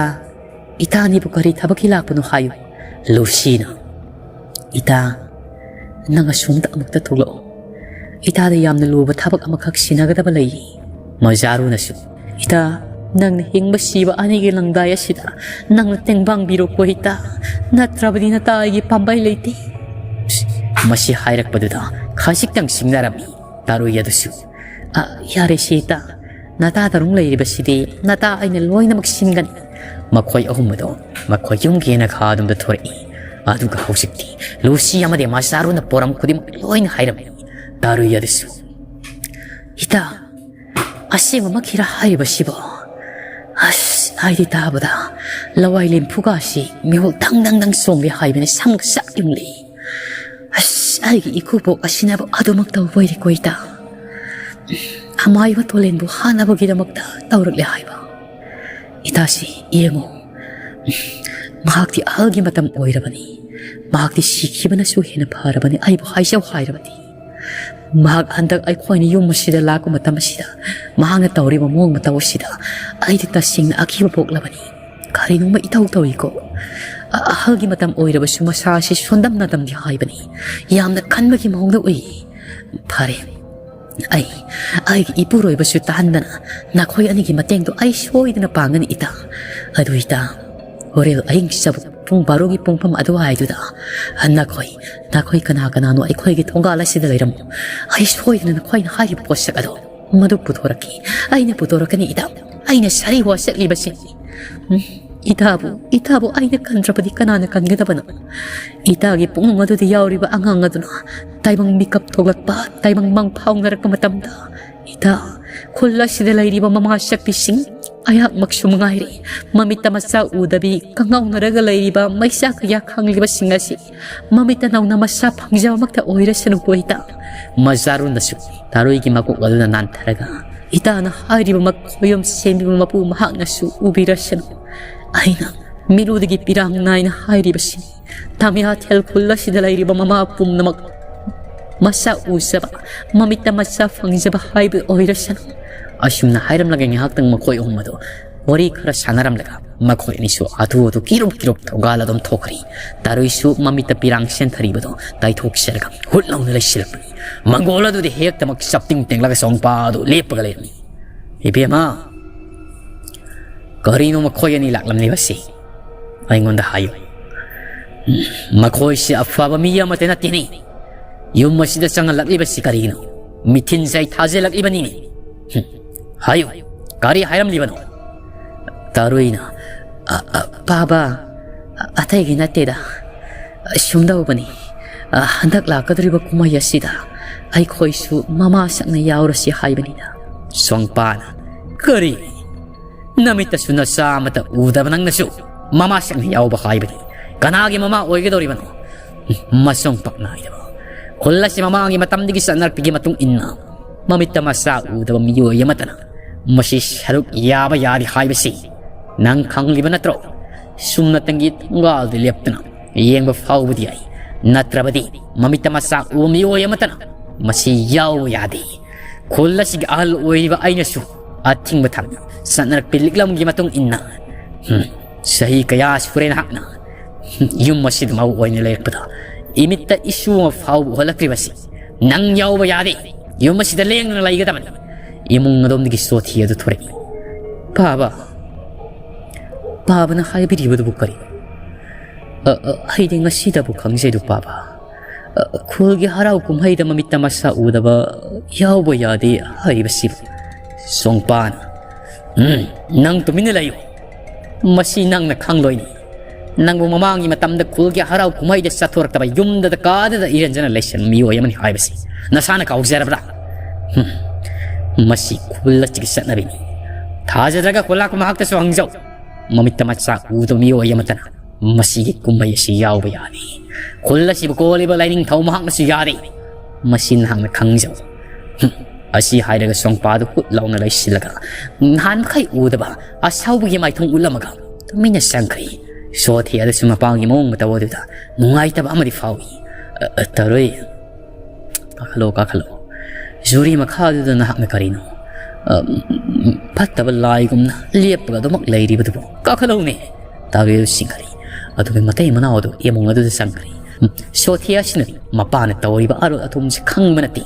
ꯏꯇꯥꯅꯤꯕꯨ ꯀꯔꯤ ꯊꯕꯛꯀꯤ ꯂꯥꯛꯄꯅꯣ ꯍꯥꯏꯌꯨ꯫" ꯂꯨꯁꯤꯅ, "ꯏꯇꯥ, ꯅꯪ ꯑꯁꯣꯝꯗ ꯑꯃꯨꯛꯇ ꯊꯣꯛꯂꯛꯑꯣ꯫ ꯏꯇꯥꯗ ꯌꯥꯝꯅ ꯂꯨꯕ ꯊꯕꯛ ꯑꯃꯈꯛ ꯁꯤꯟꯅꯒꯗꯕ ꯂꯩꯌꯦ꯫" ꯃꯖꯥꯔꯨꯅꯁꯨ, "ꯏꯇꯥ, ꯅꯪꯅ ꯍꯤꯡꯕ ꯁꯤꯕ ꯑꯅꯤꯒꯤ ꯂꯪꯗꯥꯏ ꯑꯁꯤꯗ ꯅꯪꯅ ꯇꯦꯡꯕꯥꯡꯕꯤꯔꯣꯀꯣ ꯏꯇꯥ, ꯅꯠꯇ꯭ꯔꯕꯗꯤ ꯅꯇꯥ ꯑꯩꯒꯤ ꯄꯥꯝꯕꯩ ꯂꯩꯇꯦ꯫" ꯃꯁꯤ ꯍꯥꯏꯔꯛꯄꯗꯨꯗ ꯈꯖꯤꯛꯇꯪ ꯁꯤꯡꯅꯔꯝꯃꯤ ꯇꯥꯔꯨꯏ ꯑꯗꯨꯁꯨ꯫ "ꯑ, ꯌꯥꯔꯦ ꯁꯤꯇ, ꯅꯇꯥ ꯇꯔꯨꯡ ꯂꯩꯔꯤꯕꯁꯤꯗꯤ ꯅꯇꯥ ꯑꯩꯅ ꯂꯣꯏꯅꯃꯛ ꯁꯤꯟꯒꯅꯤ꯫" ꯃꯈꯣꯏ ꯑꯍꯨꯝ ꯑꯗꯣ ꯃꯈꯣꯏ ꯌꯨꯝꯒꯤ ꯌꯦꯅꯈꯥ ꯑꯗꯣꯝꯗ ꯊꯣꯔꯛꯏ꯫ ꯑꯗꯨꯒ ꯍꯧꯖꯤꯛꯇꯤ ꯂꯨꯁꯤ ꯑꯃꯗꯤ ꯃꯆꯥꯔꯨꯅ ꯄꯣꯔꯝ ꯈꯨꯗꯤꯡꯃꯛ ꯂꯣꯏꯅ ꯍꯥꯏꯔꯝꯃꯤ꯫ ꯇꯥꯔꯨꯏ ꯑꯗꯨꯁꯨ, "ꯏꯇꯥ, ꯑꯁꯦꯡꯕꯃꯛꯀꯤꯔ ꯍꯥꯏꯔꯤꯕꯁꯤꯕꯣ? ꯑꯁ, ꯑꯩꯗꯤ ꯇꯥꯕꯗ ꯂꯋꯥꯏ ꯂꯦꯝꯐꯨꯒꯥꯁꯤ ꯃꯤꯍꯨꯜ ꯗꯪ ꯗꯪ ꯗꯪ ꯆꯣꯡꯂꯦ ꯍꯥꯏꯕꯅꯤ, ꯁꯝꯒ ꯆꯞ ꯌꯨꯡꯂꯦ꯫ ꯑꯁ, ꯑꯩꯒꯤ ꯏꯀꯨꯕꯣꯛ ꯑꯁꯤꯅꯕꯨ ꯑꯗꯨꯃꯛ ꯇꯧꯕ ꯑꯣꯏꯔꯦꯀꯣ ꯏꯇꯥ꯫ ꯑꯃꯥꯏꯕ ꯇꯣꯂꯦꯟꯕꯨ ꯍꯥꯠꯅꯕꯒꯤꯗꯃꯛꯇ ꯇꯧꯔꯛꯂꯦ ꯍꯥꯏꯕ꯫ ꯏꯇꯥꯁꯤ ꯌꯦꯡꯉꯨ, ꯃꯍꯥꯛꯇꯤ ꯑꯍꯜꯒꯤ ꯃꯇꯝ ꯑꯣꯏꯔꯕꯅꯤ꯫ ꯃꯍꯥꯛꯇꯤ ꯁꯤꯈꯤꯕꯅꯁꯨ ꯍꯦꯟꯅ ꯐꯔꯕꯅꯤ, ꯑꯩꯕꯨ ꯍꯥꯏꯖꯧ ꯍꯥꯏꯔꯕꯗꯤ꯫ ꯃꯍꯥꯛ ꯍꯟꯗꯛ ꯑꯩꯈꯣꯏꯅ ꯌꯨꯝ ꯑꯁꯤꯗ ꯂꯥꯛꯄ ꯃꯇꯝ ꯑꯁꯤꯗ ꯃꯍꯥꯛꯅ ꯇꯧꯔꯤꯕ ꯃꯑꯣꯡ ꯃꯇꯧ ꯑꯁꯤꯗ ꯑꯩꯗꯤ ꯇꯁꯦꯡꯅ ꯑꯀꯤꯕ ꯄꯣꯛꯂꯕꯅꯤ꯫ ꯀꯔꯤꯅꯣꯃ ꯏꯇꯧ ꯇꯧꯏꯀꯣ꯫ ꯑ-, ꯑꯍꯜꯒꯤ ꯃꯇꯝ ꯑꯣꯏꯔꯕꯁꯨ ꯃꯁꯥ ꯑꯁꯤ ꯁꯣꯟꯗꯝꯅꯗꯝꯗꯤ ꯍꯥꯏꯕꯅꯤ꯫ ꯌꯥꯝꯅ ꯈꯟꯕꯒꯤ ꯃꯑꯣꯡꯗ ꯎꯏ꯫ ꯐꯔꯦ, ꯑꯩ, ꯑꯩꯒꯤ ꯏꯄꯨꯔꯣꯏꯕꯁꯨ ꯇꯥꯍꯟꯗꯅ ꯅꯈꯣꯏ ꯑꯅꯤꯒꯤ ꯃꯇꯦꯡꯗꯣ ꯑꯩ ꯁꯣꯏꯗꯅ ꯄꯥꯡꯒꯅꯤ, ꯏꯇꯥ꯫ ꯑꯗꯨ ꯏꯇꯥ, ꯍꯣꯔꯦꯟ ꯑꯍꯤꯡ ꯆꯕꯨꯛ ꯄꯨꯡ ꯕꯥꯔꯣꯒꯤ ꯄꯨꯡꯐꯝ ꯑꯗꯨꯋꯥꯏꯗꯨꯗ ꯅꯈꯣꯏ, ꯅꯈꯣꯏ ꯀꯅꯥ ꯀꯅꯥꯅꯣ ꯑꯩꯈꯣꯏꯒꯤ ꯊꯣꯡꯒꯥꯜ ꯑꯁꯤꯗ ꯂꯩꯔꯝꯃꯨ꯫ ꯑꯩ ꯁꯣꯏꯗꯅ ꯅꯈꯣꯏꯅ ꯍꯥꯏꯔꯤꯕ ꯄꯣꯠꯁꯛ ꯑꯗꯣ ꯃꯗꯨ ꯄꯨꯊꯣꯔꯛꯈꯤ꯫ ꯑꯩꯅ ꯄꯨꯊꯣꯔꯛꯀꯅꯤ, ꯏꯇꯥ꯫ ꯑꯩꯅ ꯁꯥꯔꯤ ꯋꯥꯁꯛꯂꯤꯕꯁꯤꯅꯤ꯫ ꯎꯝ, ꯏꯇꯥꯕꯨ, ꯏꯇꯥꯕꯨ ꯑꯩꯅ ꯀꯟꯗ꯭ꯔꯕꯗꯤ ꯀꯅꯥꯅ ꯀꯟꯒꯗꯕꯅꯣ? ꯏꯇꯥꯒꯤ ꯄꯨꯛꯅꯤꯡ ꯑꯗꯨꯗ ꯌꯥꯎꯔꯤꯕ ꯑꯉꯥꯡ ꯑꯗꯨꯅ ꯇꯥꯏꯕꯪ ꯃꯤꯀꯞ ꯊꯣꯛꯂꯛꯄ, ꯇꯥꯏꯕꯪ ꯃꯪ ꯐꯥꯎꯅꯔꯛꯄ ꯃꯇꯝꯗ, ꯏꯇꯥ, ꯈꯨꯜ ꯑꯁꯤꯗ ꯂꯩꯔꯤꯕ ꯃꯃꯥ ꯁꯛꯄꯤꯁꯤꯡ ꯑꯩꯍꯥꯛꯃꯛꯁꯨ ꯃꯉꯥꯏꯔꯦ, ꯃꯃꯤꯠꯇ ꯃꯆꯥ ꯎꯗꯕꯤ ꯀꯪꯉꯥꯎꯅꯔꯒ ꯂꯩꯔꯤꯕ ꯃꯩꯆꯥ ꯀꯌꯥ ꯈꯥꯡꯂꯤꯕꯁꯤꯡ ꯑꯁꯤ ꯃꯃꯤꯠꯇ ꯅꯧꯅ ꯃꯆꯥ ꯐꯪꯖꯕꯃꯛꯇ ꯑꯣꯏꯔꯁꯅꯨꯀꯣ, ꯏꯇꯥ꯫ ꯃꯆꯥꯔꯣꯟꯗꯁꯨ ꯇꯥꯔꯣꯏꯒꯤ ꯃꯀꯣꯛ ꯑꯗꯨꯅ ꯅꯥꯟꯊꯔꯒ, ꯏꯇꯥꯅ ꯍꯥꯏꯔꯤꯕ ꯃꯈꯣꯏꯌꯨꯝ ꯁꯦꯝꯕꯤꯕ ꯃꯄꯨ ꯃꯍꯥꯛꯅꯁꯨ ꯎꯕꯤꯔꯁꯅꯨ꯫ ꯑꯩꯅ ꯃꯤꯔꯨꯗꯒꯤ ꯄꯤꯔꯥꯡ ꯅꯥꯏꯅ ꯍꯥꯏꯔꯤꯕꯁꯤꯅꯤ, ꯇꯥꯃꯤꯌꯥꯊꯦꯜ ꯈꯨꯜ ꯑꯁꯤꯗ ꯂꯩꯔꯤꯕ ꯃꯃꯥ ꯄꯨꯝꯅꯃꯛ ꯃꯆꯥ ꯎꯖꯕ, ꯃꯃꯤꯠꯇ ꯃꯆꯥ ꯐꯪꯖꯕ ꯍꯥꯏꯕ ꯑꯣꯏꯔꯁꯅꯨ꯫ ꯑꯁꯨꯝꯅ ꯍꯥꯏꯔꯝꯂꯒ ꯉꯥꯏꯍꯥꯛꯇꯪ ꯃꯈꯣꯏ ꯑꯍꯨꯝ ꯑꯗꯨ ꯋꯥꯔꯤ ꯈꯔ ꯁꯥꯟꯅꯔꯝꯂꯒ ꯃꯈꯣꯏ ꯑꯅꯤꯁꯨ ꯑꯗꯨ ꯑꯗꯨ ꯀꯤꯔꯨꯞ ꯀꯤꯔꯨꯞ ꯊꯣꯡꯒꯥꯜ ꯑꯗꯨꯝ ꯊꯣꯛꯈ꯭ꯔꯦ꯫ ꯇꯥꯔꯨꯏꯁꯨ ꯃꯃꯤꯠꯇ ꯄꯤꯔꯥꯡ ꯁꯦꯟꯊꯔꯤꯕꯗꯣ ꯇꯥꯏꯊꯣꯛꯆꯔꯒ ꯍꯨꯠ ꯂꯥꯎꯅ ꯂꯩꯁꯤꯜꯂꯛꯄꯅꯤ꯫ ꯃꯪꯒꯣꯜ ꯑꯗꯨꯗꯤ ꯍꯦꯛꯇꯃꯛ ꯆꯞꯇꯤꯡ ꯇꯦꯡꯂꯒ ꯆꯣꯡꯄꯥ ꯑꯗꯨ ꯂꯦꯞꯄꯒ ꯂꯩꯔꯝꯃꯤ꯫ "ꯏꯕꯦꯝꯃ, ꯀꯔꯤꯅꯣ ꯃꯈꯣꯏ ꯑꯅꯤ ꯂꯥꯛꯂꯝꯂꯤꯕꯁꯤ? ꯑꯩꯉꯣꯟꯗ ꯍꯥꯏꯌꯨ꯫ ꯃꯈꯣꯏꯁꯤ ꯑꯐꯕ ꯃꯤ ꯑꯃꯠꯇ ꯅꯠꯇꯦꯅꯦ꯫ ꯌꯨꯝ ꯑꯁꯤꯗ ꯆꯪꯍꯜꯂꯛꯂꯤꯕꯁꯤ ꯀꯔꯤꯒꯤꯅꯣ? ꯃꯤꯊꯤꯟꯁꯦ ꯑꯩ ꯊꯥꯖꯤꯜꯂꯛꯂꯤꯕꯅꯤꯅꯦ꯫ ꯍꯨꯝ, ꯍꯥꯏꯌꯨ, ꯀꯔꯤ ꯍꯥꯏꯔꯝꯂꯤꯕꯅꯣ?" ꯇꯥꯔꯨꯏꯅ, "ꯑ, ꯑ, ꯄꯥꯕ, ꯑ, ꯑꯇꯩꯒꯤ ꯅꯠꯇꯦꯗ꯫ ꯁꯨꯝꯗꯧꯕꯅꯤ, ꯑ, ꯍꯟꯗꯛ ꯂꯥꯛꯀꯗꯧꯔꯤꯕ ꯀꯨꯝꯍꯩ ꯑꯁꯤꯗ ꯑꯩꯈꯣꯏꯁꯨ ꯃꯃꯥ ꯁꯛꯅ ꯌꯥꯎꯔꯁꯤ ꯍꯥꯏꯕꯅꯤꯗ꯫" ꯁꯣꯡꯄꯥꯅ, "ꯀꯔꯤ? ꯅꯃꯤꯠꯇꯁꯨ ꯅꯆꯥ ꯑꯃꯠꯇ ꯎꯗꯕ ꯅꯪꯅꯁꯨ ꯃꯃꯥ ꯁꯛꯅ ꯌꯥꯎꯕ ꯍꯥꯏꯕꯅꯤ? ꯀꯅꯥꯒꯤ ꯃꯃꯥ ꯑꯣꯏꯒꯗꯧꯔꯤꯕꯅꯣ? ꯃꯁꯣꯡ ꯄꯥꯛ ꯅꯥꯏꯗꯕ꯫ ꯈꯨꯜ ꯑꯁꯤ ꯃꯃꯥꯡꯒꯤ ꯃꯇꯝꯗꯒꯤ ꯆꯠꯅꯔꯛꯄꯒꯤ ꯃꯇꯨꯡ ꯏꯟꯅ ꯃꯃꯤꯠꯇ ꯃꯆꯥ ꯎꯗꯕ ꯃꯤꯑꯣꯏ ꯑꯃꯠꯇꯅ ꯃꯁꯤ ꯁꯔꯨꯛ ꯌꯥꯕ ꯌꯥꯗꯦ ꯍꯥꯏꯕꯁꯤ ꯅꯪ ꯈꯪꯂꯤꯕ ꯅꯠꯇ꯭ꯔꯣ? ꯁꯨꯝꯅꯇꯪꯒꯤ ꯊꯣꯡꯒꯥꯜꯗ ꯂꯦꯞꯇꯨꯅ ꯌꯦꯡꯕ ꯐꯥꯎꯕꯗꯤ ꯌꯥꯏ, ꯅꯠꯇ꯭ꯔꯕꯗꯤ ꯃꯃꯤꯠꯇ ꯃꯆꯥ ꯎꯕ ꯃꯤꯑꯣꯏ ꯑꯃꯠꯇꯅ ꯃꯁꯤ ꯌꯥꯎꯕ ꯌꯥꯗꯦ꯫ ꯈꯨꯜ ꯑꯁꯤꯒꯤ ꯑꯍꯜ ꯑꯣꯏꯔꯤꯕ ꯑꯩꯅꯁꯨ ꯑꯊꯤꯡꯕ ꯊꯝꯃꯤ꯫ ꯆꯠꯅꯔꯛꯄ ꯂꯤꯛꯂꯝꯒꯤ ꯃꯇꯨꯡ ꯏꯟꯅ, ꯍꯨꯝ, ꯆꯍꯤ ꯀꯌꯥ ꯁꯨꯔꯦ ꯅꯍꯥꯛꯅ, ꯍꯨꯝ, ꯌꯨꯝ ꯑꯁꯤꯗ ꯃꯧ ꯑꯣꯏꯅ ꯂꯩꯔꯛꯄꯗ ꯏꯃꯤꯠꯇ ꯏꯁꯨ ꯑꯃ ꯐꯥꯎꯕ ꯎꯍꯜꯂꯛꯇ꯭ꯔꯤꯕꯁꯤ? ꯅꯪ ꯌꯥꯎꯕ ꯌꯥꯗꯦ꯫ ꯌꯨꯝ ꯑꯁꯤꯗ ꯂꯦꯡꯗꯅ ꯂꯩꯒꯗꯕꯅꯤ꯫ ꯏꯃꯨꯡ ꯑꯗꯣꯝꯗꯒꯤ ꯁꯣꯊꯤ ꯑꯗꯨ ꯊꯣꯔꯛꯏ꯫ "ꯄꯥꯕ, ꯄꯥꯕꯅ ꯍꯥꯏꯕꯤꯔꯤꯕꯗꯨꯕꯨ ꯀꯔꯤꯅꯣ? ꯑ, ꯑ, ꯑꯩꯗꯤ ꯉꯁꯤꯗꯕꯨ ꯈꯪꯖꯩꯗꯨ ꯄꯥꯕ꯫ ꯑ, ꯈꯨꯜꯒꯤ ꯍꯔꯥꯎ ꯀꯨꯝꯍꯩꯗ ꯃꯃꯤꯠꯇ ꯃꯁꯥ ꯎꯗꯕ ꯌꯥꯎꯕ ꯌꯥꯗꯦ ꯍꯥꯏꯔꯤꯕꯁꯤꯕꯨ?" ꯁꯣꯡꯄꯥꯅ, "ꯎꯝ, ꯅꯪ ꯇꯨꯃꯤꯟꯅ ꯂꯩꯌꯨ꯫ ꯃꯁꯤ ꯅꯪꯅ ꯈꯪꯂꯣꯏꯅꯤ꯫ ꯅꯪꯕꯨ ꯃꯃꯥꯡꯒꯤ ꯃꯇꯝꯗ ꯈꯨꯜꯒꯤ ꯍꯔꯥꯎ ꯀꯨꯝꯍꯩꯗ ꯆꯠꯊꯣꯔꯛꯇꯕ, ꯌꯨꯝꯗꯗ ꯀꯥꯗꯅ ꯏꯔꯦꯟꯖꯅ ꯂꯩꯁꯟꯕ ꯃꯤꯑꯣꯏ ꯑꯃꯅꯤ ꯍꯥꯏꯕꯁꯤ ꯅꯁꯥꯅ ꯀꯥꯎꯖꯔꯕ꯭ꯔꯥ? ꯍꯨꯝ, ꯃꯁꯤ ꯈꯨꯜ ꯑꯁꯤꯒꯤ ꯆꯠꯅꯕꯤꯅꯤ꯫ ꯊꯥꯖꯗ꯭ꯔꯒ ꯈꯨꯜꯂꯥꯛꯄ ꯃꯍꯥꯛꯇꯁꯨ ꯍꯪꯖꯧ꯫ ꯃꯃꯤꯠꯇ ꯃꯆꯥ ꯎꯗꯕ ꯃꯤꯑꯣꯏ ꯑꯃꯠꯇꯅ ꯃꯁꯤꯒꯤ ꯀꯨꯝꯍꯩ ꯑꯁꯤ ꯌꯥꯎꯕ ꯌꯥꯗꯦ꯫ ꯈꯨꯜ ꯑꯁꯤꯕꯨ ꯀꯣꯜꯂꯤꯕ ꯂꯥꯏꯅꯤꯡꯊꯧ ꯃꯍꯥꯛꯅꯁꯨ ꯌꯥꯗꯦ꯫ ꯃꯁꯤ ꯅꯍꯥꯛꯅ ꯈꯪꯖꯧ꯫" ꯍꯨꯝ꯫ ꯑꯁꯤ ꯍꯥꯏꯔꯒ ꯁꯣꯡꯄꯥꯗꯨ ꯍꯨꯠ ꯂꯥꯎꯅ ꯂꯩꯁꯤꯜꯂꯒ, ꯅꯍꯥꯟ ꯃꯈꯩ ꯎꯗꯕ ꯑꯁꯥꯎꯕꯒꯤ ꯃꯥꯏꯊꯣꯡ ꯎꯠꯂꯝꯃꯒ ꯇꯨꯃꯤꯟꯅ ꯆꯪꯈ꯭ꯔꯤ꯫ ꯁꯣꯊꯤ ꯑꯗꯨꯁꯨ ꯃꯄꯥꯒꯤ ꯃꯑꯣꯡ ꯃꯇꯧ ꯑꯗꯨꯗ ꯅꯨꯡꯉꯥꯏꯇꯕ ꯑꯃꯗꯤ ꯐꯥꯎꯏ꯫ "ꯑ, ꯑ, ꯇꯔꯨꯏ, ꯀꯥꯈꯠꯂꯣ, ꯀꯥꯈꯠꯂꯣ꯫ ꯖꯨꯔꯤ ꯃꯈꯥꯗꯨꯗ ꯅꯍꯥꯛꯅ ꯀꯔꯤꯅꯣ, ꯑ, ꯐꯠꯇꯕ ꯂꯥꯏꯒꯨꯝꯅ ꯂꯦꯞꯄꯒ ꯑꯗꯨꯃꯛ ꯂꯩꯔꯤꯕꯗꯨꯕꯨ? ꯀꯥꯈꯠꯂꯧꯅꯦ!" ꯇꯔꯨꯏ ꯑꯗꯨ ꯆꯤꯡꯈꯠꯂꯤ꯫ ꯑꯗꯨꯒ ꯃꯇꯩ ꯃꯅꯥꯎ ꯑꯗꯨ ꯏꯃꯨꯡ ꯑꯗꯨꯗ ꯆꯪꯈ꯭ꯔꯤ꯫ ꯁꯣꯊꯤ ꯑꯁꯤꯅꯗꯤ ꯃꯄꯥꯅ ꯇꯧꯔꯤꯕ ꯑꯔꯣꯠ ꯑꯊꯨꯝꯁꯤ ꯈꯪꯕ ꯅꯠꯇꯦ꯫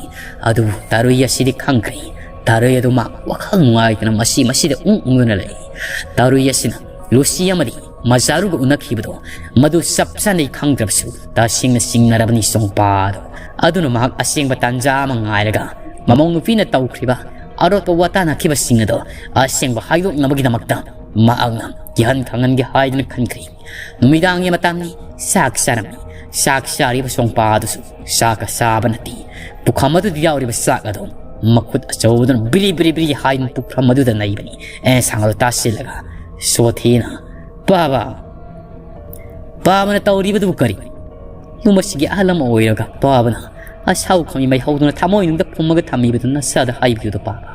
ꯑꯗꯨꯕꯨ ꯇꯔꯨꯏ ꯑꯁꯤꯗꯤ ꯈꯪꯈ꯭ꯔꯦ꯫ ꯇꯔꯨꯏ ꯑꯗꯨ ꯃꯥ ꯋꯥꯈꯜ ꯅꯨꯡꯉꯥꯏꯇꯅ ꯃꯁꯤ ꯃꯁꯤꯗ ꯎꯪ ꯎꯪꯗꯨꯅ ꯂꯩ꯫ ꯇꯔꯨꯏ ꯑꯁꯤꯅ ꯂꯨꯁꯤ ꯑꯃꯗꯤ ꯃꯖꯥꯔꯨꯒ ꯎꯅꯈꯤꯕꯗꯣ ꯃꯗꯨ ꯆꯞ ꯆꯥꯅ ꯈꯪꯗ꯭ꯔꯕꯁꯨ ꯇꯁꯦꯡꯅ ꯆꯤꯡꯅꯔꯕꯅꯤ ꯁꯣꯡꯄꯥꯗꯣ꯫ ꯑꯗꯨꯅ ꯃꯍꯥꯛ ꯑꯁꯦꯡꯕ ꯇꯥꯟꯖꯥ ꯑꯃ ꯉꯥꯏꯔꯒ ꯃꯃꯧ ꯅꯨꯄꯤꯅ ꯇꯧꯈ꯭ꯔꯤꯕ ꯑꯔꯣꯠꯄ ꯋꯥꯇꯥꯅꯈꯤꯕꯁꯤꯡ ꯑꯗꯣ ꯑꯁꯦꯡꯕ ꯍꯥꯏꯗꯣꯛꯅꯕꯒꯤꯗꯃꯛꯇ ꯃꯍꯥꯛꯅ ꯀꯤꯍꯟ ꯈꯪꯍꯟꯒꯦ ꯍꯥꯏꯗꯨꯅ ꯈꯟꯈ꯭ꯔꯤ꯫ ꯅꯨꯃꯤꯗꯥꯡꯒꯤ ꯃꯇꯝꯅꯤ, ꯆꯥꯛ ꯆꯥꯔꯝꯃꯤ꯫ ꯆꯥꯛ ꯆꯥꯔꯤꯕ ꯁꯣꯡꯄꯥ ꯑꯗꯨꯁꯨ ꯆꯥꯛꯀ ꯆꯥꯕ ꯅꯠꯇꯦ꯫ ꯄꯨꯈꯝ ꯑꯗꯨꯗ ꯌꯥꯎꯔꯤꯕ ꯆꯥꯛ ꯑꯗꯨ ꯃꯈꯨꯠ ꯑꯆꯧꯕꯗꯨꯅ ꯕꯤꯔꯤ ꯕꯤꯔꯤ ꯕꯤꯔꯤ ꯍꯥꯏꯗꯨꯅ ꯄꯨꯈꯝ ꯑꯗꯨꯗ ꯅꯩꯕꯅꯤ꯫ ꯑꯦꯟꯁꯥꯡ ꯑꯗꯨ ꯇꯥꯁꯤꯜꯂꯒ ꯁꯣꯊꯤꯅ, "ꯄꯥꯕ, ꯄꯥꯕꯅ ꯇꯧꯔꯤꯕꯗꯨꯕꯨ ꯀꯔꯤ? ꯌꯨꯝ ꯑꯁꯤꯒꯤ ꯑꯍꯜ ꯑꯃ ꯑꯣꯏꯔꯒ ꯄꯥꯕꯅ ꯑꯁꯥꯎ ꯈꯥꯃꯤ ꯃꯩ ꯍꯧꯗꯨꯅ ꯊꯃꯣꯏꯅꯨꯡꯗ ꯐꯨꯝꯃꯒ ꯊꯝꯃꯤꯕꯗꯨ ꯅꯁꯥꯗ ꯍꯥꯏꯕꯤꯌꯨꯗ ꯄꯥꯕ꯫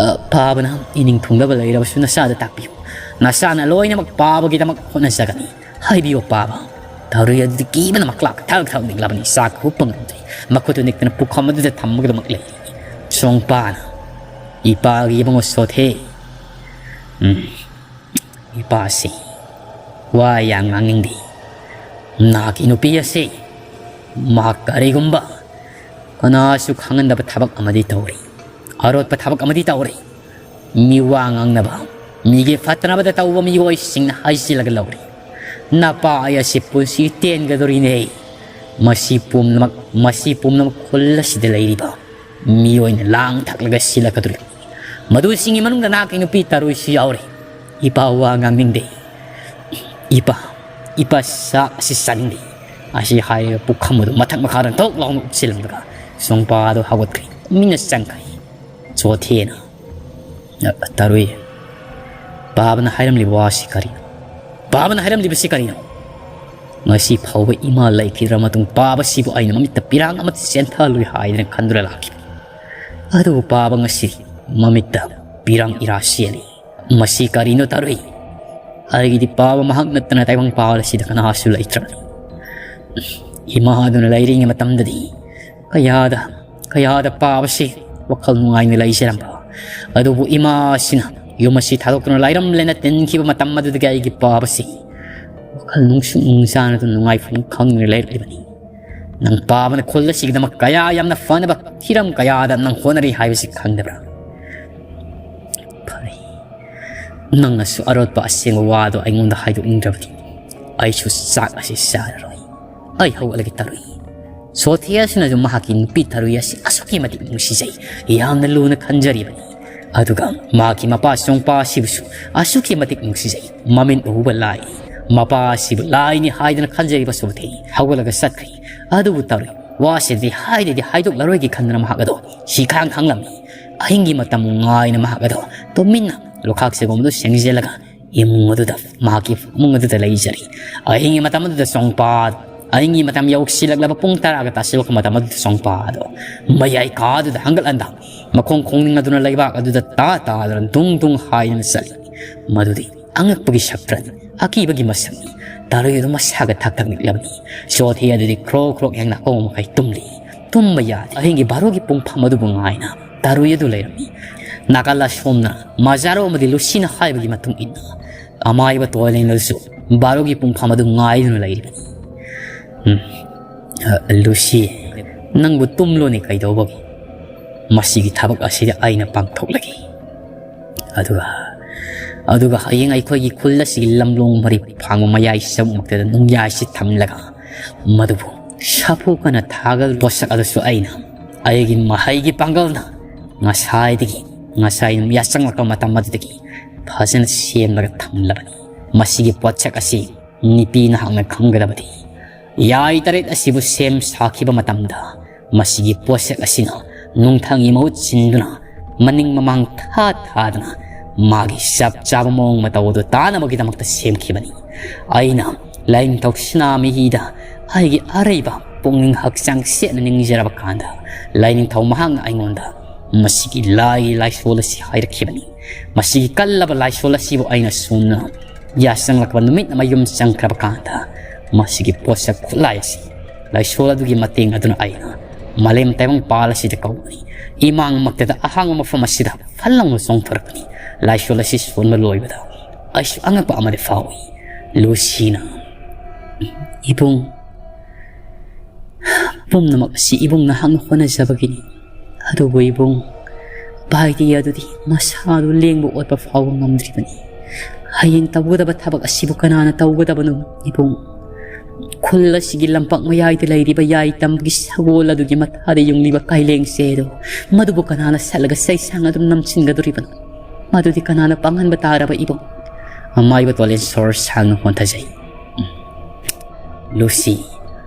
ꯑ, ꯄꯥꯕꯅ ꯏꯅꯤꯡ ꯊꯨꯡꯗꯕ ꯂꯩꯔꯕꯁꯨ ꯅꯁꯥꯗ ꯇꯥꯛꯄꯤꯌꯨ꯫ ꯅꯁꯥꯅ ꯂꯣꯏꯅꯃꯛ ꯄꯥꯕꯒꯤꯗꯃꯛ ꯍꯣꯠꯅꯖꯒꯅꯤ꯫ ꯍꯥꯏꯕꯤꯌꯨ ꯄꯥꯕ꯫" ꯇꯔꯨꯏ ꯑꯗꯨꯗꯤ ꯀꯤꯕꯅ ꯃꯀ꯭ꯂꯥꯛ ꯊꯛ ꯊꯛ ꯅꯤꯛꯂꯕꯅꯤ꯫ ꯆꯥꯛ ꯍꯨꯞꯄ ꯉꯝꯗ꯭ꯔꯦ꯫ ꯃꯈꯨꯠꯇꯨ ꯅꯤꯛꯇꯅ ꯄꯨꯈꯝ ꯑꯗꯨꯗ ꯊꯝꯃꯒꯗꯃꯛ ꯂꯩꯔꯤ꯫ ꯁꯣꯡꯄꯥꯅ, "ꯏꯄꯥꯒꯤ ꯏꯕꯨꯡꯉꯣ ꯁꯣꯊꯦ꯫ ꯎꯝ, ꯏꯄꯥꯁꯤ ꯋꯥ ꯌꯥꯝ ꯉꯥꯡꯅꯤꯡꯗꯦ꯫ ꯅꯍꯥꯛꯀꯤ ꯅꯨꯄꯤ ꯑꯁꯤ ꯃꯍꯥꯛ ꯀꯔꯤꯒꯨꯝꯕ ꯀꯅꯥꯁꯨ ꯈꯪꯍꯟꯗꯕ ꯊꯕꯛ ꯑꯃꯗꯤ ꯇꯧꯔꯤ꯫ ꯑꯔꯣꯠꯄ ꯊꯕꯛ ꯑꯃꯗꯤ ꯇꯧꯔꯤ꯫ ꯃꯤ ꯋꯥ ꯉꯥꯡꯅꯕ, ꯃꯤꯒꯤ ꯐꯠꯇꯅꯕꯗ ꯇꯧꯕ ꯃꯤꯑꯣꯏꯁꯤꯡꯅ ꯍꯥꯏꯖꯤꯜꯂꯒ ꯂꯧꯔꯤ꯫ ꯅꯄꯥ ꯑꯩ ꯑꯁꯤ ꯄꯨꯟꯁꯤ ꯇꯦꯟꯒꯗꯧꯔꯤꯅꯦ꯫ ꯃꯁꯤ ꯄꯨꯝꯅꯃꯛ, ꯃꯁꯤ ꯄꯨꯝꯅꯃꯛ ꯈꯨꯜ ꯑꯁꯤꯗ ꯂꯩꯔꯤꯕ ꯃꯤꯑꯣꯏꯅ ꯂꯥꯡ ꯊꯛꯂꯒ ꯁꯤꯜꯂꯛꯀꯗꯧꯔꯤ꯫ ꯃꯗꯨꯁꯤꯡꯒꯤ ꯃꯅꯨꯡꯗ ꯅꯍꯥꯛꯀꯤ ꯅꯨꯄꯤ ꯇꯔꯨꯏꯁꯨ ꯌꯥꯎꯔꯤ꯫ ꯏꯄꯥ ꯋꯥ ꯉꯥꯡꯅꯤꯡꯗꯦ꯫ ꯏꯄꯥ, ꯏꯄꯥ ꯆꯥꯛ ꯑꯁꯤ ꯆꯥꯅꯤꯡꯗꯦ꯫ ꯑꯁꯤ ꯍꯥꯏꯔꯒ ꯄꯨꯈꯝ ꯑꯗꯨ ꯃꯊꯛ ꯃꯈꯥꯗ ꯊꯣꯛ ꯂꯥꯎꯅ ꯎꯞꯁꯤꯜꯂꯝꯂꯒ ꯁꯣꯡꯄꯥꯗꯨ ꯍꯧꯒꯠꯈ꯭ꯔꯦ꯫ ꯃꯤꯅ ꯆꯪꯈ꯭ꯔꯦ꯫ ꯆꯣꯊꯦꯅ, "ꯇꯔꯨꯏ, ꯄꯥꯕꯅ ꯍꯥꯏꯔꯝꯂꯤꯕ ꯋꯥꯁꯤ ꯀꯔꯤꯅꯣ? ꯄꯥꯕꯅ ꯍꯥꯏꯔꯝꯂꯤꯕꯁꯤ ꯀꯔꯤꯅꯣ? ꯉꯁꯤ ꯐꯥꯎꯕ ꯏꯃꯥ ꯂꯩꯈꯤꯗ꯭ꯔ ꯃꯇꯨꯡ ꯄꯥꯕꯁꯤꯕꯨ ꯑꯩꯅ ꯃꯃꯤꯠꯇ ꯄꯤꯔꯥꯡ ꯑꯃꯠꯇ ꯆꯦꯟꯊꯍꯜꯂꯣꯏ ꯍꯥꯏꯗꯅ ꯈꯟꯗꯨꯅ ꯂꯥꯛꯈꯤꯕꯅꯤ꯫ ꯑꯗꯨꯕꯨ ꯄꯥꯕ ꯉꯁꯤ ꯃꯃꯤꯠꯇ ꯄꯤꯔꯥꯡ ꯏꯔꯥ ꯆꯦꯜꯂꯤ꯫ ꯃꯁꯤ ꯀꯔꯤꯅꯣ ꯇꯔꯨꯏ? ꯑꯩꯒꯤꯗꯤ ꯄꯥꯕ ꯃꯍꯥꯛ ꯅꯠꯇꯅ ꯇꯥꯏꯕꯪ ꯄꯥꯜ ꯑꯁꯤꯗ ꯀꯅꯥꯁꯨ ꯂꯩꯇ꯭ꯔꯕꯅꯤ꯫ ꯏꯃꯥ ꯑꯗꯨꯅ ꯂꯩꯔꯤꯉꯩ ꯃꯇꯝꯗꯗꯤ ꯀꯌꯥꯗ, ꯀꯌꯥꯗ ꯄꯥꯕꯁꯤ ꯋꯥꯈꯜ ꯅꯨꯡꯉꯥꯏꯅ ꯂꯩꯖꯔꯝꯕ꯫ ꯑꯗꯨꯕꯨ ꯏꯃꯥꯁꯤꯅ ꯌꯨꯝ ꯑꯁꯤ ꯊꯥꯗꯣꯛꯇꯨꯅ ꯂꯥꯏꯔꯝ ꯂꯩꯅ ꯇꯤꯟꯈꯤꯕ ꯃꯇꯝ ꯑꯗꯨꯗꯒꯤ ꯑꯩꯒꯤ ꯄꯥꯕꯁꯤ ꯋꯥꯈꯜ ꯅꯨꯡꯁꯨ ꯅꯨꯡꯖꯥꯅꯗꯨꯅ ꯅꯨꯡꯉꯥꯏꯐꯝ ꯈꯪꯗꯅ ꯂꯩꯔꯛꯂꯤꯕꯅꯤ꯫ ꯅꯪ ꯄꯥꯕꯅ ꯈꯨꯜ ꯑꯁꯤꯒꯤꯗꯃꯛ ꯀꯌꯥ ꯌꯥꯝꯅ ꯐꯅꯕ ꯍꯤꯔꯝ ꯀꯌꯥꯗ ꯅꯪ ꯍꯣꯠꯅꯔꯤ ꯍꯥꯏꯕꯁꯤ ꯈꯪꯗꯕ꯭ꯔꯥ?" "ꯐꯔꯦ, ꯅꯪꯅꯁꯨ ꯑꯔꯣꯠꯄ ꯑꯁꯦꯡꯕ ꯋꯥꯗꯣ ꯑꯩꯉꯣꯟꯗ ꯍꯥꯏꯗꯣꯛꯅꯤꯡꯗ꯭ꯔꯕꯗꯤ ꯑꯩꯁꯨ ꯆꯥꯛ ꯑꯁꯤ ꯆꯥꯔꯔꯣꯏ꯫ ꯑꯩ ꯍꯧꯒꯠꯂꯒꯦ ꯇꯔꯨꯏ꯫" ꯁꯣꯊꯤꯌꯥꯁꯤꯅꯁꯨ ꯃꯍꯥꯛꯀꯤ ꯅꯨꯄꯤ ꯇꯔꯨꯏ ꯑꯁꯤ ꯑꯁꯨꯛꯀꯤ ꯃꯇꯤꯛ ꯅꯨꯡꯁꯤꯖꯩ, ꯌꯥꯝꯅ ꯂꯨꯅ ꯈꯟꯖꯔꯤꯕꯅꯤ꯫ ꯑꯗꯨꯒ ꯃꯍꯥꯛꯀꯤ ꯃꯄꯥ ꯆꯣꯡꯄꯥ ꯑꯁꯤꯕꯨꯁꯨ ꯑꯁꯨꯛꯀꯤ ꯃꯇꯤꯛ ꯅꯨꯡꯁꯤꯖꯩ꯫ ꯃꯃꯤꯠ ꯎꯕ ꯂꯥꯏ, ꯃꯄꯥ ꯑꯁꯤꯕꯨ ꯂꯥꯏꯅꯤ ꯍꯥꯏꯗꯅ ꯈꯟꯖꯔꯤꯕ ꯁꯣꯊꯤ ꯍꯧꯒꯠꯂꯒ ꯆꯠꯈ꯭ꯔꯦ꯫ ꯑꯗꯨꯕꯨ ꯇꯔꯨꯏ ꯋꯥꯁꯤꯗꯤ ꯍꯥꯏꯗꯗꯤ ꯍꯥꯏꯗꯣꯛꯂꯔꯣꯏꯒꯦ ꯈꯟꯗꯅ ꯃꯍꯥꯛ ꯑꯗꯣ ꯁꯤꯈꯥꯡ ꯈꯥꯡꯂꯝꯃꯤ꯫ ꯑꯍꯤꯡꯒꯤ ꯃꯇꯝ ꯉꯥꯏꯅ ꯃꯍꯥꯛ ꯑꯗꯣ ꯇꯨꯃꯤꯟꯅ ꯂꯨꯈꯥꯛ ꯆꯒꯨꯝꯗꯨ ꯁꯦꯡꯖꯤꯜꯂꯒ ꯏꯃꯨꯡ ꯑꯗꯨꯗ, ꯃꯍꯥꯛꯀꯤ ꯏꯃꯨꯡ ꯑꯗꯨꯗ ꯂꯩꯖꯔꯤ꯫ ꯑꯍꯤꯡꯒꯤ ꯃꯇꯝ ꯑꯗꯨꯗ ꯆꯣꯡꯄꯥ, ꯑꯍꯤꯡꯒꯤ ꯃꯇꯝ ꯌꯧꯁꯤꯜꯂꯛꯂꯕ ꯄꯨꯡ ꯇꯔꯥꯒ ꯇꯥꯁꯤꯜꯂꯛꯄ ꯃꯇꯝ ꯑꯗꯨꯗ ꯆꯣꯡꯄꯥ ꯑꯗꯣ ꯃꯌꯥꯏ ꯀꯥꯗꯨꯗ ꯍꯪꯒꯠ ꯍꯟꯗ ꯃꯈꯣꯡ ꯈꯣꯡꯅꯤꯡ ꯑꯗꯨꯅ ꯂꯩꯕꯥꯛ ꯑꯗꯨꯗ ꯇꯥ ꯇꯥꯗꯨꯅ ꯗꯨꯡ ꯗꯨꯡ ꯍꯥꯏꯗꯨꯅ ꯆꯠꯂꯤ꯫ ꯃꯗꯨꯗꯤ ꯑꯉꯛꯄꯒꯤ ꯁꯛꯇ꯭ꯔꯅꯤ, ꯑꯀꯤꯕꯒꯤ ꯃꯁꯛꯅꯤ꯫ ꯇꯔꯨꯏ ꯑꯗꯨ ꯃꯁꯥꯒ ꯊꯛ ꯊꯛ ꯅꯤꯛꯂꯕꯅꯤ꯫ ꯆꯣꯊꯤ ꯑꯗꯨꯗꯤ ꯈ꯭ꯔꯣꯛ ꯈ꯭ꯔꯣꯛ ꯍꯦꯛꯅ ꯑꯍꯣꯡ ꯃꯈꯩ ꯇꯨꯝꯂꯤ꯫ ꯇꯨꯝꯕ ꯌꯥꯗꯦ꯫ ꯑꯍꯤꯡꯒꯤ ꯕꯥꯔꯣꯒꯤ ꯄꯨꯡꯐꯝ ꯑꯗꯨꯕꯨ ꯉꯥꯏꯅ ꯇꯔꯨꯏ ꯑꯗꯨ ꯂꯩꯔꯝꯃꯤ꯫ ꯅꯥꯀꯜ ꯑꯁꯣꯝꯅ ꯃꯖꯥꯔꯣ ꯑꯃꯗꯤ ꯂꯨꯁꯤꯅ ꯍꯥꯏꯕꯒꯤ ꯃꯇꯨꯡ ꯏꯟꯅ ꯑꯃꯥꯏꯕ ꯇꯣꯏꯂꯦꯟ ꯑꯗꯨꯁꯨ ꯕꯥꯔꯣꯒꯤ ꯄꯨꯡꯐꯝ ꯑꯗꯨ ꯉꯥꯏꯗꯨꯅ ꯂꯩꯔꯤꯕꯅꯤ꯫ ꯎꯝ, ꯑ, ꯂꯨꯁꯤ, ꯅꯪꯕꯨ ꯇꯨꯝꯂꯣꯅꯦ, ꯀꯩꯗꯧꯕꯒꯤ? ꯃꯁꯤꯒꯤ ꯊꯕꯛ ꯑꯁꯤꯗꯤ ꯑꯩꯅ ꯄꯥꯡꯊꯣꯛꯂꯒꯦ꯫ ꯑꯗꯨꯒ, ꯑꯗꯨꯒ ꯍꯌꯦꯡ ꯑꯩꯈꯣꯏꯒꯤ ꯈꯨꯜ ꯑꯁꯤꯒꯤ ꯂꯝꯂꯣꯡ ꯃꯔꯤ ꯐꯥꯡꯕ ꯃꯌꯥꯏ ꯆꯕꯨꯛꯃꯛꯇꯗ ꯅꯨꯡꯌꯥꯏꯁꯤ ꯊꯝꯂꯒ, ꯃꯗꯨꯕꯨ ꯁꯥꯐꯨ ꯀꯟꯅ ꯊꯥꯒ ꯄꯣꯠꯁꯛ ꯑꯗꯨꯁꯨ ꯑꯩꯅ ꯑꯩꯒꯤ ꯃꯍꯩꯒꯤ ꯄꯥꯡꯒꯜꯅ ꯉꯁꯥꯏꯗꯒꯤ, ꯉꯁꯥꯏ ꯌꯥꯆꯪꯂꯛꯄ ꯃꯇꯝ ꯑꯗꯨꯗꯒꯤ ꯐꯖꯅ ꯁꯦꯝꯂꯒ ꯊꯝꯂꯕꯅꯤ꯫ ꯃꯁꯤꯒꯤ ꯄꯣꯠꯁꯛ ꯑꯁꯤ ꯅꯨꯄꯤ ꯅꯍꯥꯛꯅ ꯈꯪꯒꯗꯕꯗꯤ, ꯌꯥꯏ ꯇꯔꯦꯠ ꯑꯁꯤꯕꯨ ꯁꯦꯝ ꯁꯥꯈꯤꯕ ꯃꯇꯝꯗ ꯃꯁꯤꯒꯤ ꯄꯣꯠꯁꯛ ꯑꯁꯤꯅ ꯅꯨꯡꯊꯪꯒꯤ ꯃꯍꯨꯠ ꯁꯤꯟꯗꯨꯅ ꯃꯅꯤꯡ ꯃꯃꯥꯡ ꯊꯥ ꯊꯥꯗꯅ ꯃꯥꯒꯤ ꯆꯞ ꯆꯥꯕ ꯃꯑꯣꯡ ꯃꯇꯧ ꯑꯗꯨ ꯇꯥꯅꯕꯒꯤꯗꯃꯛꯇ ꯁꯦꯝꯈꯤꯕꯅꯤ꯫ ꯑꯩꯅ ꯂꯥꯏꯅꯤꯡꯊꯧ ꯁꯅꯥꯃꯍꯤꯗ ꯑꯩꯒꯤ ꯑꯔꯩꯕ ꯄꯨꯛꯅꯤꯡ ꯍꯛꯆꯥꯡ ꯁꯦꯠꯅ ꯅꯤꯡꯖꯔꯕ ꯀꯥꯟꯗ, ꯂꯥꯏꯅꯤꯡꯊꯧ ꯃꯍꯥꯛꯅ ꯑꯩꯉꯣꯟꯗ ꯃꯁꯤꯒꯤ ꯂꯥꯏꯒꯤ ꯂꯥꯏꯁꯣꯜ ꯑꯁꯤ ꯍꯥꯏꯔꯛꯈꯤꯕꯅꯤ꯫ ꯃꯁꯤꯒꯤ ꯀꯜꯂꯕ ꯂꯥꯏꯁꯣꯜ ꯑꯁꯤꯕꯨ ꯑꯩꯅ ꯁꯣꯟꯅ ꯌꯥꯆꯪꯂꯛꯄ ꯅꯨꯃꯤꯠ ꯑꯃ ꯌꯨꯝ ꯆꯪꯈ꯭ꯔꯕ ꯀꯥꯟꯗ, ꯃꯁꯤꯒꯤ ꯄꯣꯠꯁꯛ ꯈꯨꯠꯂꯥꯏ ꯑꯁꯤ ꯂꯥꯏꯁꯣꯜ ꯑꯗꯨꯒꯤ ꯃꯇꯦꯡ ꯑꯗꯨꯅ ꯑꯩꯅ ꯃꯥꯂꯦꯝ ꯇꯥꯏꯕꯪ ꯄꯥꯜ ꯑꯁꯤꯗ ꯀꯧꯕꯅꯤ꯫ ꯏꯃꯥꯡꯃꯛꯇꯗ ꯑꯍꯥꯡꯕ ꯃꯐꯝ ꯑꯁꯤꯗ ꯐꯜ ꯂꯥꯎꯅ ꯆꯣꯡꯊꯣꯔꯛꯄꯅꯤ꯫ ꯂꯥꯏꯁꯣꯜ ꯑꯁꯤ ꯁꯣꯟꯕ ꯂꯣꯏꯕꯗ ꯑꯩꯁꯨ ꯑꯉꯛꯄ ꯑꯃꯗꯤ ꯐꯥꯎꯏ꯫ ꯂꯨꯁꯤꯅ, "ꯏꯕꯨꯡ, ꯄꯨꯝꯅꯃꯛ ꯑꯁꯤ ꯏꯕꯨꯡ ꯅꯍꯥꯛꯅ ꯍꯣꯠꯅꯖꯕꯒꯤꯅꯤ꯫ ꯑꯗꯨꯕꯨ ꯏꯕꯨꯡ, ꯚꯥꯏꯗꯤ ꯑꯗꯨꯗꯤ ꯃꯁꯥꯗꯨ ꯂꯦꯡꯕ ꯑꯣꯠꯄ ꯐꯥꯎꯕ ꯉꯝꯗ꯭ꯔꯤꯕꯅꯤ꯫ ꯍꯌꯦꯡ ꯇꯧꯒꯗꯕ ꯊꯕꯛ ꯑꯁꯤꯕꯨ ꯀꯅꯥꯅ ꯇꯧꯒꯗꯕꯅꯣ ꯏꯕꯨꯡ? ꯈꯨꯜ ꯑꯁꯤꯒꯤ ꯂꯝꯄꯥꯛ ꯃꯌꯥꯏꯗ ꯂꯩꯔꯤꯕ ꯌꯥꯏ ꯇꯝꯕꯒꯤ ꯁꯒꯣꯜ ꯑꯗꯨꯒꯤ ꯃꯊꯥꯗ ꯌꯨꯡꯂꯤꯕ ꯀꯥꯏꯂꯦꯡꯁꯦ ꯑꯗꯣ, ꯃꯗꯨꯕꯨ ꯀꯅꯥꯅ ꯁꯠꯂꯒ ꯆꯩꯁꯥꯡ ꯑꯗꯨꯝ ꯅꯝꯁꯤꯟꯒꯗꯧꯔꯤꯕꯅꯣ? ꯃꯗꯨꯗꯤ ꯀꯅꯥꯅ ꯄꯥꯡꯍꯟꯕ ꯇꯥꯔꯕ ꯏꯕꯨꯡ?" ꯑꯃꯥꯏꯕ ꯇꯣꯂꯦꯟ ꯁꯣꯔ ꯁꯥꯡꯅ ꯍꯣꯟꯊꯖꯩ꯫ ꯎꯝ꯫ ꯂꯨꯁꯤ,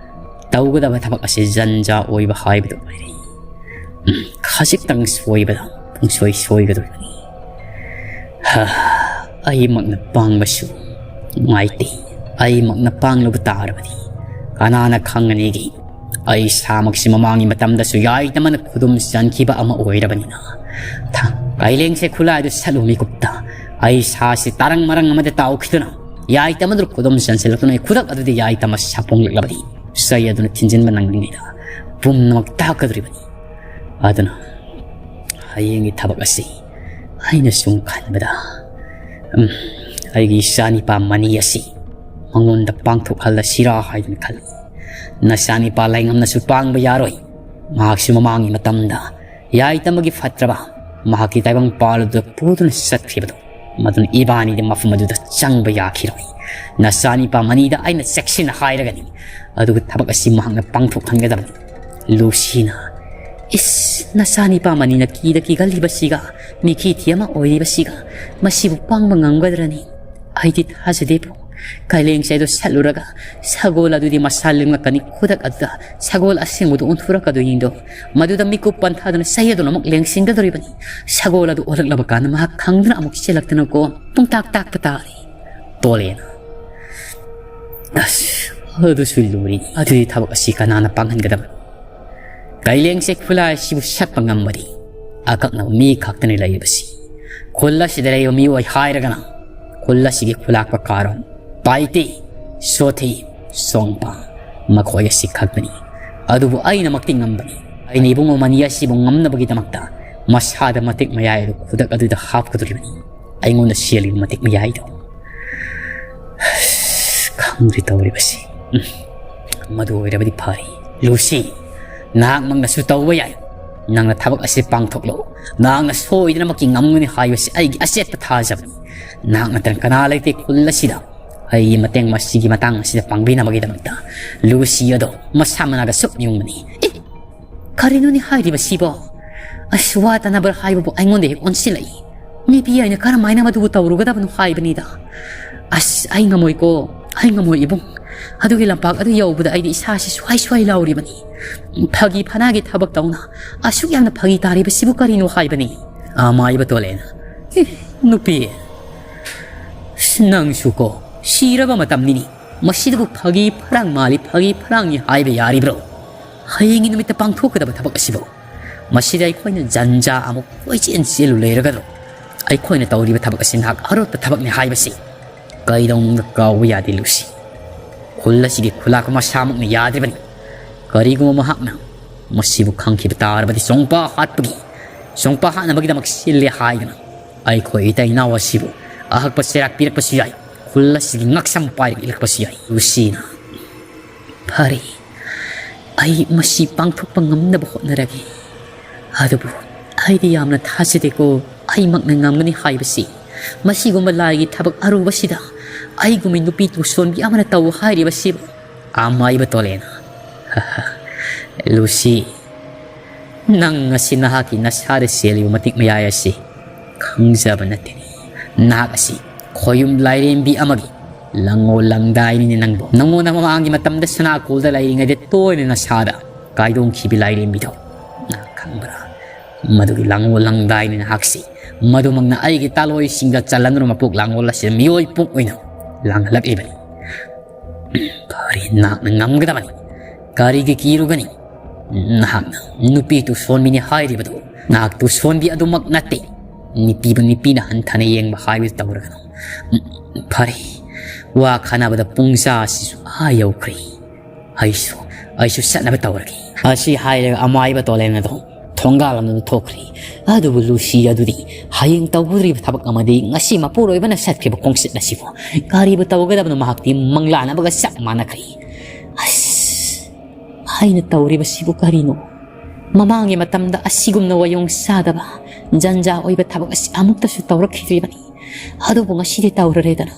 ꯇꯧꯒꯗꯕ ꯊꯕꯛ ꯑꯁꯤ ꯖꯟꯖꯥ ꯑꯣꯏꯕ ꯍꯥꯏꯕꯗꯨ ꯑꯣꯏꯔꯦ꯫ ꯎꯝ, ꯈꯖꯤꯛꯇꯪ ꯁꯣꯏꯕꯗ ꯄꯨꯡꯁꯣꯏ ꯁꯣꯏꯒꯗꯧꯔꯤꯕꯅꯤ꯫ ꯍꯥ, ꯑꯩꯃꯛꯅ ꯄꯥꯡꯕꯁꯨ ꯅꯨꯡꯉꯥꯏꯇꯦ꯫ ꯑꯩꯃꯛꯅ ꯄꯥꯡꯂꯨꯕ ꯇꯥꯔꯕꯗꯤ ꯀꯅꯥꯅ ꯈꯪꯒꯅꯤꯒꯦ? ꯑꯩ ꯏꯁꯥꯃꯛꯁꯤ ꯃꯃꯥꯡꯒꯤ ꯃꯇꯝꯗꯁꯨ ꯌꯥꯏꯇꯃꯅ ꯈꯨꯗꯨꯝ ꯆꯟꯈꯤꯕ ꯑꯃ ꯑꯣꯏꯔꯕꯅꯤꯅ, ꯊ-, ꯀꯥꯏꯂꯦꯡꯁꯦ ꯈꯨꯠꯂꯥꯏꯗꯨ ꯁꯠꯂꯨ ꯃꯤꯀꯨꯞꯇ ꯑꯩ ꯏꯁꯥꯁꯤ ꯇꯔꯪ ꯃꯔꯪ ꯑꯃꯗ ꯇꯥꯎꯈꯤꯗꯨꯅ ꯌꯥꯏꯇꯃꯗꯨ ꯈꯨꯗꯨꯝ ꯆꯟꯁꯤꯜꯂꯛꯇꯨꯅ ꯈꯨꯗꯛ ꯑꯗꯨꯗ ꯌꯥꯏꯇꯃ ꯁꯥꯄꯣꯡꯂꯛꯂꯕꯗꯤ ꯆꯩ ꯑꯗꯨꯅ ꯊꯤꯟꯖꯤꯟꯕ ꯅꯪꯂꯤꯉꯩꯗ ꯄꯨꯝꯅꯃꯛ ꯇꯥꯛꯀꯗꯧꯔꯤꯕꯅꯤ꯫ ꯑꯗꯨꯅ ꯍꯌꯦꯡꯒꯤ ꯊꯕꯛ ꯑꯁꯤ ꯑꯩꯅ ꯁꯨꯝ ꯈꯟꯕꯗ, ꯎꯝ, ꯑꯩꯒꯤ ꯏꯆꯥꯅꯤꯄꯥ ꯃꯅꯤ ꯑꯁꯤ ꯃꯉꯣꯟꯗ ꯄꯥꯡꯊꯣꯛꯍꯜꯂꯁꯤꯔꯥ ꯍꯥꯏꯗꯨꯅ ꯈꯜꯂꯤ꯫ ꯅꯆꯥꯅꯤꯄꯥ ꯂꯩꯉꯝꯅꯁꯨ ꯄꯥꯡꯕ ꯌꯥꯔꯣꯏ꯫ ꯃꯍꯥꯛꯁꯨ ꯃꯃꯥꯡꯒꯤ ꯃꯇꯝꯗ ꯌꯥꯏꯇꯃꯒꯤ ꯐꯠꯇ꯭ꯔꯕ ꯃꯍꯥꯛꯀꯤ ꯇꯥꯏꯕꯪ ꯄꯥꯜ ꯑꯗꯨꯗ ꯄꯨꯗꯨꯅ ꯆꯠꯈꯤꯕꯗꯣ, ꯃꯗꯨꯅ ꯏꯕꯥꯅꯤꯗꯤ ꯃꯐꯝ ꯑꯗꯨꯗ ꯆꯪꯕ ꯌꯥꯈꯤꯔꯣꯏ꯫ ꯅꯆꯥꯅꯤꯄꯥ ꯃꯅꯤꯗ ꯑꯩꯅ ꯆꯦꯛꯁꯤꯟꯅ ꯍꯥꯏꯔꯒꯅꯤ, ꯑꯗꯨꯒ ꯊꯕꯛ ꯑꯁꯤ ꯃꯍꯥꯛꯅ ꯄꯥꯡꯊꯣꯛꯍꯟꯒꯗꯕꯅꯤ꯫ ꯂꯨꯁꯤꯅ, "ꯏꯁ, ꯅꯆꯥꯅꯤꯄꯥ ꯃꯅꯤꯅ ꯀꯤꯗ ꯀꯤꯒꯜꯂꯤꯕꯁꯤꯒ, ꯃꯤꯈꯤꯊꯤ ꯑꯃ ꯑꯣꯏꯔꯤꯕꯁꯤꯒ, ꯃꯁꯤꯕꯨ ꯄꯥꯡꯕ ꯉꯝꯒꯗ꯭ꯔꯅꯤ? ꯑꯩꯗꯤ ꯊꯥꯖꯗꯦꯕꯨ꯫ ꯀꯥꯏꯂꯦꯡꯁꯦ ꯑꯗꯨ ꯁꯠꯂꯨꯔꯒ ꯁꯒꯣꯜ ꯑꯗꯨꯗꯤ ꯃꯁꯥ ꯂꯦꯡꯂꯛꯀꯅꯤ, ꯈꯨꯗꯛ ꯑꯗꯨꯗ ꯁꯒꯣꯜ ꯑꯁꯦꯡꯕꯗꯨ ꯑꯣꯟꯊꯣꯔꯛꯀꯗꯣꯏꯅꯤꯗꯣ꯫ ꯃꯗꯨꯗ ꯃꯤꯀꯨꯞ ꯄꯟꯊꯥꯗꯨꯅ ꯆꯩ ꯑꯗꯨꯅ ꯑꯃꯨꯛ ꯂꯦꯡꯁꯤꯟꯒꯗꯧꯔꯤꯕꯅꯤ꯫ ꯁꯒꯣꯜ ꯑꯗꯨ ꯑꯣꯜꯂꯛꯂꯕ ꯀꯥꯟꯗ ꯃꯍꯥꯛ ꯈꯪꯗꯨꯅ ꯑꯃꯨꯛ ꯆꯦꯜꯂꯛꯇꯅꯀꯣ, ꯄꯨꯡꯇꯥꯛ ꯇꯥꯛꯄ ꯇꯥꯔꯦ꯫" ꯇꯣꯂꯦꯅ, "ꯑꯁ, ꯑꯗꯨꯁꯨ ꯂꯨꯔꯤ꯫ ꯑꯗꯨꯗꯤ ꯊꯕꯛ ꯑꯁꯤ ꯀꯅꯥꯅ ꯄꯥꯡꯍꯟꯒꯗꯕ?" ꯀꯩꯂꯦꯡꯁꯦ ꯈꯨꯠꯂꯥꯏ ꯑꯁꯤꯕꯨ ꯁꯠꯄ ꯉꯝꯕꯗꯤ ꯑꯀꯛꯅꯕ ꯃꯤ ꯈꯛꯇꯅꯤ ꯂꯩꯔꯤꯕꯁꯤ꯫ ꯈꯨꯜ ꯑꯁꯤꯗ ꯂꯩꯕ ꯃꯤꯑꯣꯏ ꯍꯥꯏꯔꯒꯅ ꯈꯨꯜ ꯑꯁꯤꯒꯤ ꯈꯨꯂꯥꯛꯄ ꯀꯥꯔꯣꯡ, ꯄꯥꯏꯇꯦ, ꯁꯣꯊꯤ, ꯁꯣꯡꯄꯥ, ꯃꯈꯣꯏ ꯑꯁꯤ ꯈꯛꯇꯅꯤ꯫ ꯑꯗꯨꯕꯨ ꯑꯩꯅꯃꯛꯇꯤ ꯉꯝꯕꯅꯤ꯫ ꯑꯩꯅ ꯏꯕꯨꯡꯉꯣ ꯃꯅꯤ ꯑꯁꯤꯕꯨ ꯉꯝꯅꯕꯒꯤꯗꯃꯛꯇ ꯃꯁꯥꯗ ꯃꯇꯤꯛ ꯃꯌꯥꯏ ꯑꯗꯨ ꯈꯨꯗꯛ ꯑꯗꯨꯗ ꯍꯥꯞꯀꯗꯧꯔꯤꯕꯅꯤ꯫ ꯑꯩꯉꯣꯟꯗ ꯁꯦꯜꯒꯤ ꯃꯇꯤꯛ ꯃꯌꯥꯏꯗꯣ꯫ ꯑꯁ, ꯈꯪꯗ꯭ꯔꯦ ꯇꯧꯔꯤꯕꯁꯤ꯫ ꯎꯝ, ꯃꯗꯨ ꯑꯣꯏꯔꯕꯗꯤ ꯐꯔꯦ꯫ ꯂꯨꯁꯤ, ꯅꯍꯥꯛꯃꯛꯅꯁꯨ ꯇꯧꯕ ꯌꯥꯏ꯫ ꯅꯪꯅ ꯊꯕꯛ ꯑꯁꯤ ꯄꯥꯡꯊꯣꯛꯂꯣ꯫ ꯅꯍꯥꯛꯅ ꯁꯣꯏꯗꯅꯃꯛꯀꯤ ꯉꯝꯒꯅꯤ ꯍꯥꯏꯕꯁꯤ ꯑꯩꯒꯤ ꯑꯆꯦꯠꯄ ꯊꯥꯖꯕꯅꯤ꯫ ꯅꯍꯥꯛ ꯅꯠꯇꯅ ꯀꯅꯥ ꯂꯩꯇꯦ ꯈꯨꯜ ꯑꯁꯤꯗ꯫ ꯑꯩꯒꯤ ꯃꯇꯦꯡ ꯃꯁꯤꯒꯤ ꯃꯇꯥꯡ ꯑꯁꯤꯗ ꯄꯥꯡꯕꯤꯅꯕꯒꯤꯗꯃꯛꯇ꯫ ꯂꯨꯁꯤ ꯑꯗꯣ ꯃꯁꯥ ꯃꯅꯥꯒ ꯁꯨꯞ ꯌꯨꯡꯕꯅꯤ꯫ ꯑꯦ, ꯀꯔꯤꯅꯣꯅꯦ ꯍꯥꯏꯔꯤꯕꯁꯤꯕꯣ? ꯑꯁ, ꯋꯥ ꯇꯥꯅꯕ ꯍꯥꯏꯕꯕꯨ ꯑꯩꯉꯣꯟꯗ ꯍꯦꯛ ꯑꯣꯟꯁꯤꯜꯂꯛꯏ꯫ ꯅꯨꯄꯤ ꯑꯩꯅ ꯀꯔꯝꯍꯥꯏꯅ ꯃꯗꯨꯕꯨ ꯇꯧꯔꯨꯒꯗꯕꯅꯣ ꯍꯥꯏꯕꯅꯤꯗ꯫ ꯑꯁ, ꯑꯩ ꯉꯝꯃꯣꯏꯀꯣ, ꯑꯩ ꯉꯝꯃꯣꯏ ꯏꯕꯨꯡ꯫ ꯑꯗꯨꯒꯤ ꯂꯝꯄꯥꯛ ꯑꯗꯨ ꯌꯧꯕꯗ ꯑꯩꯗꯤ ꯏꯁꯥꯁꯤ ꯁ꯭ꯋꯥꯏ ꯁ꯭ꯋꯥꯏ ꯂꯥꯎꯔꯤꯕꯅꯤ꯫ ꯐꯥꯒꯤ ꯐꯅꯥꯒꯤ ꯊꯕꯛ ꯇꯧꯅ ꯑꯁꯨꯛ ꯌꯥꯝꯅ ꯐꯥꯒꯤ ꯇꯥꯔꯤꯕꯁꯤꯕꯨ ꯀꯔꯤꯅꯣ ꯍꯥꯏꯕꯅꯤ꯫ ꯑꯃꯥꯏꯕ ꯇꯣꯂꯦꯅ, "ꯑꯦ, ꯅꯨꯄꯤ, ꯑꯁ, ꯅꯪꯁꯨꯀꯣ, ꯁꯤꯔꯕ ꯃꯇꯝꯅꯤꯅꯤ꯫ ꯃꯁꯤꯗꯕꯨ ꯐꯥꯒꯤ ꯐꯔꯥꯡ ꯃꯥꯜꯂꯤ, ꯐꯥꯒꯤ ꯐꯔꯥꯡꯅꯤ ꯍꯥꯏꯕ ꯌꯥꯔꯤꯕ꯭ꯔꯣ? ꯍꯌꯦꯡꯒꯤ ꯅꯨꯃꯤꯠꯇ ꯄꯥꯡꯊꯣꯛꯀꯗꯕ ꯊꯕꯛ ꯑꯁꯤꯕꯨ꯫ ꯃꯁꯤꯗ ꯑꯩꯈꯣꯏꯅ ꯖꯟꯖꯥ ꯑꯃꯨꯛ ꯀꯣꯏꯆꯦꯟ ꯆꯦꯜꯂꯨ ꯂꯩꯔꯒꯗ꯭ꯔꯣ? ꯑꯩꯈꯣꯏꯅ ꯇꯧꯔꯤꯕ ꯊꯕꯛ ꯑꯁꯤ ꯅꯍꯥꯛ ꯑꯔꯣꯠꯄ ꯊꯕꯛꯅꯤ ꯍꯥꯏꯕꯁꯤ ꯀꯩꯗꯧꯅꯨꯡꯗ ꯀꯥꯎꯕ ꯌꯥꯗꯦ, ꯂꯨꯁꯤ꯫ ꯈꯨꯜ ꯑꯁꯤꯒꯤ ꯈꯨꯂꯥꯛꯄ ꯃꯁꯥꯃꯛꯅ ꯌꯥꯗ꯭ꯔꯤꯕꯅꯤ꯫ ꯀꯔꯤꯒꯨꯝꯕ ꯃꯍꯥꯛꯅ ꯃꯁꯤꯕꯨ ꯈꯪꯈꯤꯕ ꯇꯥꯔꯕꯗꯤ ꯆꯣꯡꯄꯥ ꯍꯥꯠꯄꯒꯤ, ꯆꯣꯡꯄꯥ ꯍꯥꯠꯅꯕꯒꯤꯗꯃꯛ ꯁꯤꯜꯂꯦ ꯍꯥꯏꯗꯅ ꯑꯩꯈꯣꯏ ꯏꯇꯩ ꯏꯅꯥꯎ ꯑꯁꯤꯕꯨ ꯑꯍꯛꯄ ꯆꯩꯔꯥꯛ ꯄꯤꯔꯛꯄꯁꯨ ꯌꯥꯏ꯫ ꯈꯨꯜ ꯑꯁꯤꯒꯤ ꯉꯛꯁꯝ ꯄꯥꯏꯔꯒ ꯏꯜꯂꯛꯄꯁꯨ ꯌꯥꯏ꯫ ꯂꯨꯁꯤꯅ, "ꯐꯔꯦ, ꯑꯩ ꯃꯁꯤ ꯄꯥꯡꯊꯣꯛꯄ ꯉꯝꯅꯕ ꯍꯣꯠꯅꯔꯒꯦ꯫ ꯑꯗꯨꯕꯨ ꯑꯩꯗꯤ ꯌꯥꯝꯅ ꯊꯥꯖꯗꯦꯀꯣ, ꯑꯩꯃꯛꯅ ꯉꯝꯒꯅꯤ ꯍꯥꯏꯕꯁꯤ꯫ ꯃꯁꯤꯒꯨꯝꯕ ꯂꯥꯏꯒꯤ ꯊꯕꯛ ꯑꯔꯨꯕꯁꯤꯗ ꯑꯩꯒꯨꯝꯕ ꯅꯨꯄꯤ ꯇꯨꯁꯣꯟꯕꯤ ꯑꯃꯅ ꯇꯧ ꯍꯥꯏꯔꯤꯕꯁꯤꯕꯨ꯫ ꯑꯃꯥꯏꯕ ꯇꯣꯂꯦꯅ, ꯂꯨꯁꯤ, ꯅꯪ ꯉꯁꯤ ꯅꯍꯥꯛꯀꯤ ꯅꯁꯥꯗ ꯆꯦꯜꯂꯤꯕ ꯃꯇꯤꯛ ꯃꯌꯥꯏ ꯑꯁꯤ ꯈꯪꯖꯕ ꯅꯠꯇꯦꯅꯦ꯫ ꯅꯍꯥꯛ ꯑꯁꯤ ꯈꯣꯌꯨꯝ ꯂꯥꯏꯔꯦꯝꯕꯤ ꯑꯃꯒꯤ ꯂꯪꯉꯣ ꯂꯪꯗꯥꯏꯅꯤꯅꯦ ꯅꯪꯕꯨ꯫ ꯅꯪꯉꯣꯟꯗ ꯃꯃꯥꯡꯒꯤ ꯃꯇꯝꯗ ꯁꯅꯥ ꯀꯣꯜꯗ ꯂꯩꯔꯤꯉꯩꯗ ꯇꯣꯏꯅ ꯅꯁꯥꯗ ꯀꯥꯏꯗꯣꯡꯈꯤꯕꯤ ꯂꯥꯏꯔꯦꯝꯕꯤꯗꯣ ꯅꯍꯥꯛ ꯈꯪꯕ꯭ꯔꯥ? ꯃꯗꯨꯒꯤ ꯂꯪꯉꯣ ꯂꯪꯗꯥꯏꯅꯤ ꯅꯍꯥꯛꯁꯤ꯫ ꯃꯗꯨꯃꯛꯅ ꯑꯩꯒꯤ ꯇꯥꯂꯣꯏꯁꯤꯡꯗ ꯆꯜꯍꯟꯗꯨꯅ ꯃꯄꯣꯛ ꯂꯥꯡꯒꯣꯜ ꯑꯁꯤꯗ ꯃꯤꯑꯣꯏ ꯄꯨꯡ ꯑꯣꯏꯅ ꯂꯥꯡꯍꯜꯂꯛꯂꯤꯕꯅꯤ꯫ ꯐꯔꯦ, ꯅꯍꯥꯛꯅ ꯉꯝꯒꯗꯕꯅꯤ꯫ ꯀꯔꯤꯒꯤ ꯀꯤꯔꯨꯒꯅꯤ? ꯅꯍꯥꯛꯅ ꯅꯨꯄꯤ ꯇꯨꯁꯣꯟꯕꯤꯅꯤ ꯍꯥꯏꯔꯤꯕꯗꯨ ꯅꯍꯥꯛ ꯇꯨꯁꯣꯟꯕꯤ ꯑꯗꯨꯃꯛ ꯅꯠꯇꯦ꯫ ꯅꯨꯄꯤꯕꯨ ꯅꯨꯄꯤꯅ ꯍꯟꯊꯅ ꯌꯦꯡꯕ ꯍꯥꯏꯕꯗꯨ ꯇꯧꯔꯒꯅꯨ꯫ ꯐꯔꯦ, ꯋꯥ ꯈꯟꯅꯕꯗ ꯄꯨꯡꯖꯥ ꯑꯁꯤꯁꯨ ꯑꯥ ꯌꯧꯈ꯭ꯔꯦ꯫ ꯑꯩꯁꯨ, ꯑꯩꯁꯨ ꯆꯠꯅꯕ ꯇꯧꯔꯒꯦ꯫ ꯑꯁꯤ ꯍꯥꯏꯔꯒ ꯑꯃꯥꯏꯕ ꯇꯣꯂꯦꯟ ꯑꯗꯣ ꯊꯣꯡꯒꯥꯜ ꯑꯃꯗ ꯊꯣꯛꯈ꯭ꯔꯦ꯫ ꯑꯗꯨꯕꯨ ꯂꯨꯁꯤ ꯑꯗꯨꯗꯤ ꯍꯌꯦꯡ ꯇꯧꯒꯗꯧꯔꯤꯕ ꯊꯕꯛ ꯑꯃꯗꯤ ꯉꯁꯤ ꯃꯄꯨꯔꯣꯏꯕꯅ ꯆꯠꯈꯤꯕ ꯈꯣꯡꯆꯠ ꯑꯁꯤꯕꯨ ꯀꯔꯤꯕꯨ ꯇꯧꯒꯗꯕꯅꯣ ꯃꯍꯥꯛꯇꯤ ꯃꯪꯂꯥꯟ ꯑꯃꯒ ꯆꯞ ꯃꯥꯟꯅꯈ꯭ꯔꯦ꯫ ꯑꯁ, ꯑꯩꯅ ꯇꯧꯔꯤꯕꯁꯤꯕꯨ ꯀꯔꯤꯅꯣ? ꯃꯃꯥꯡꯒꯤ ꯃꯇꯝꯗ ꯑꯁꯤꯒꯨꯝꯅ ꯋꯥꯌꯣꯡ ꯆꯥꯗꯕ, ꯖꯟꯖꯥ ꯑꯣꯏꯕ ꯊꯕꯛ ꯑꯁꯤ ꯑꯃꯨꯛꯇꯁꯨ ꯇꯧꯔꯛꯈꯤꯗ꯭ꯔꯤꯕꯅꯤ꯫ ꯑꯗꯨꯕꯨ ꯉꯁꯤꯗꯤ ꯇꯧꯔꯔꯦꯗꯅ꯫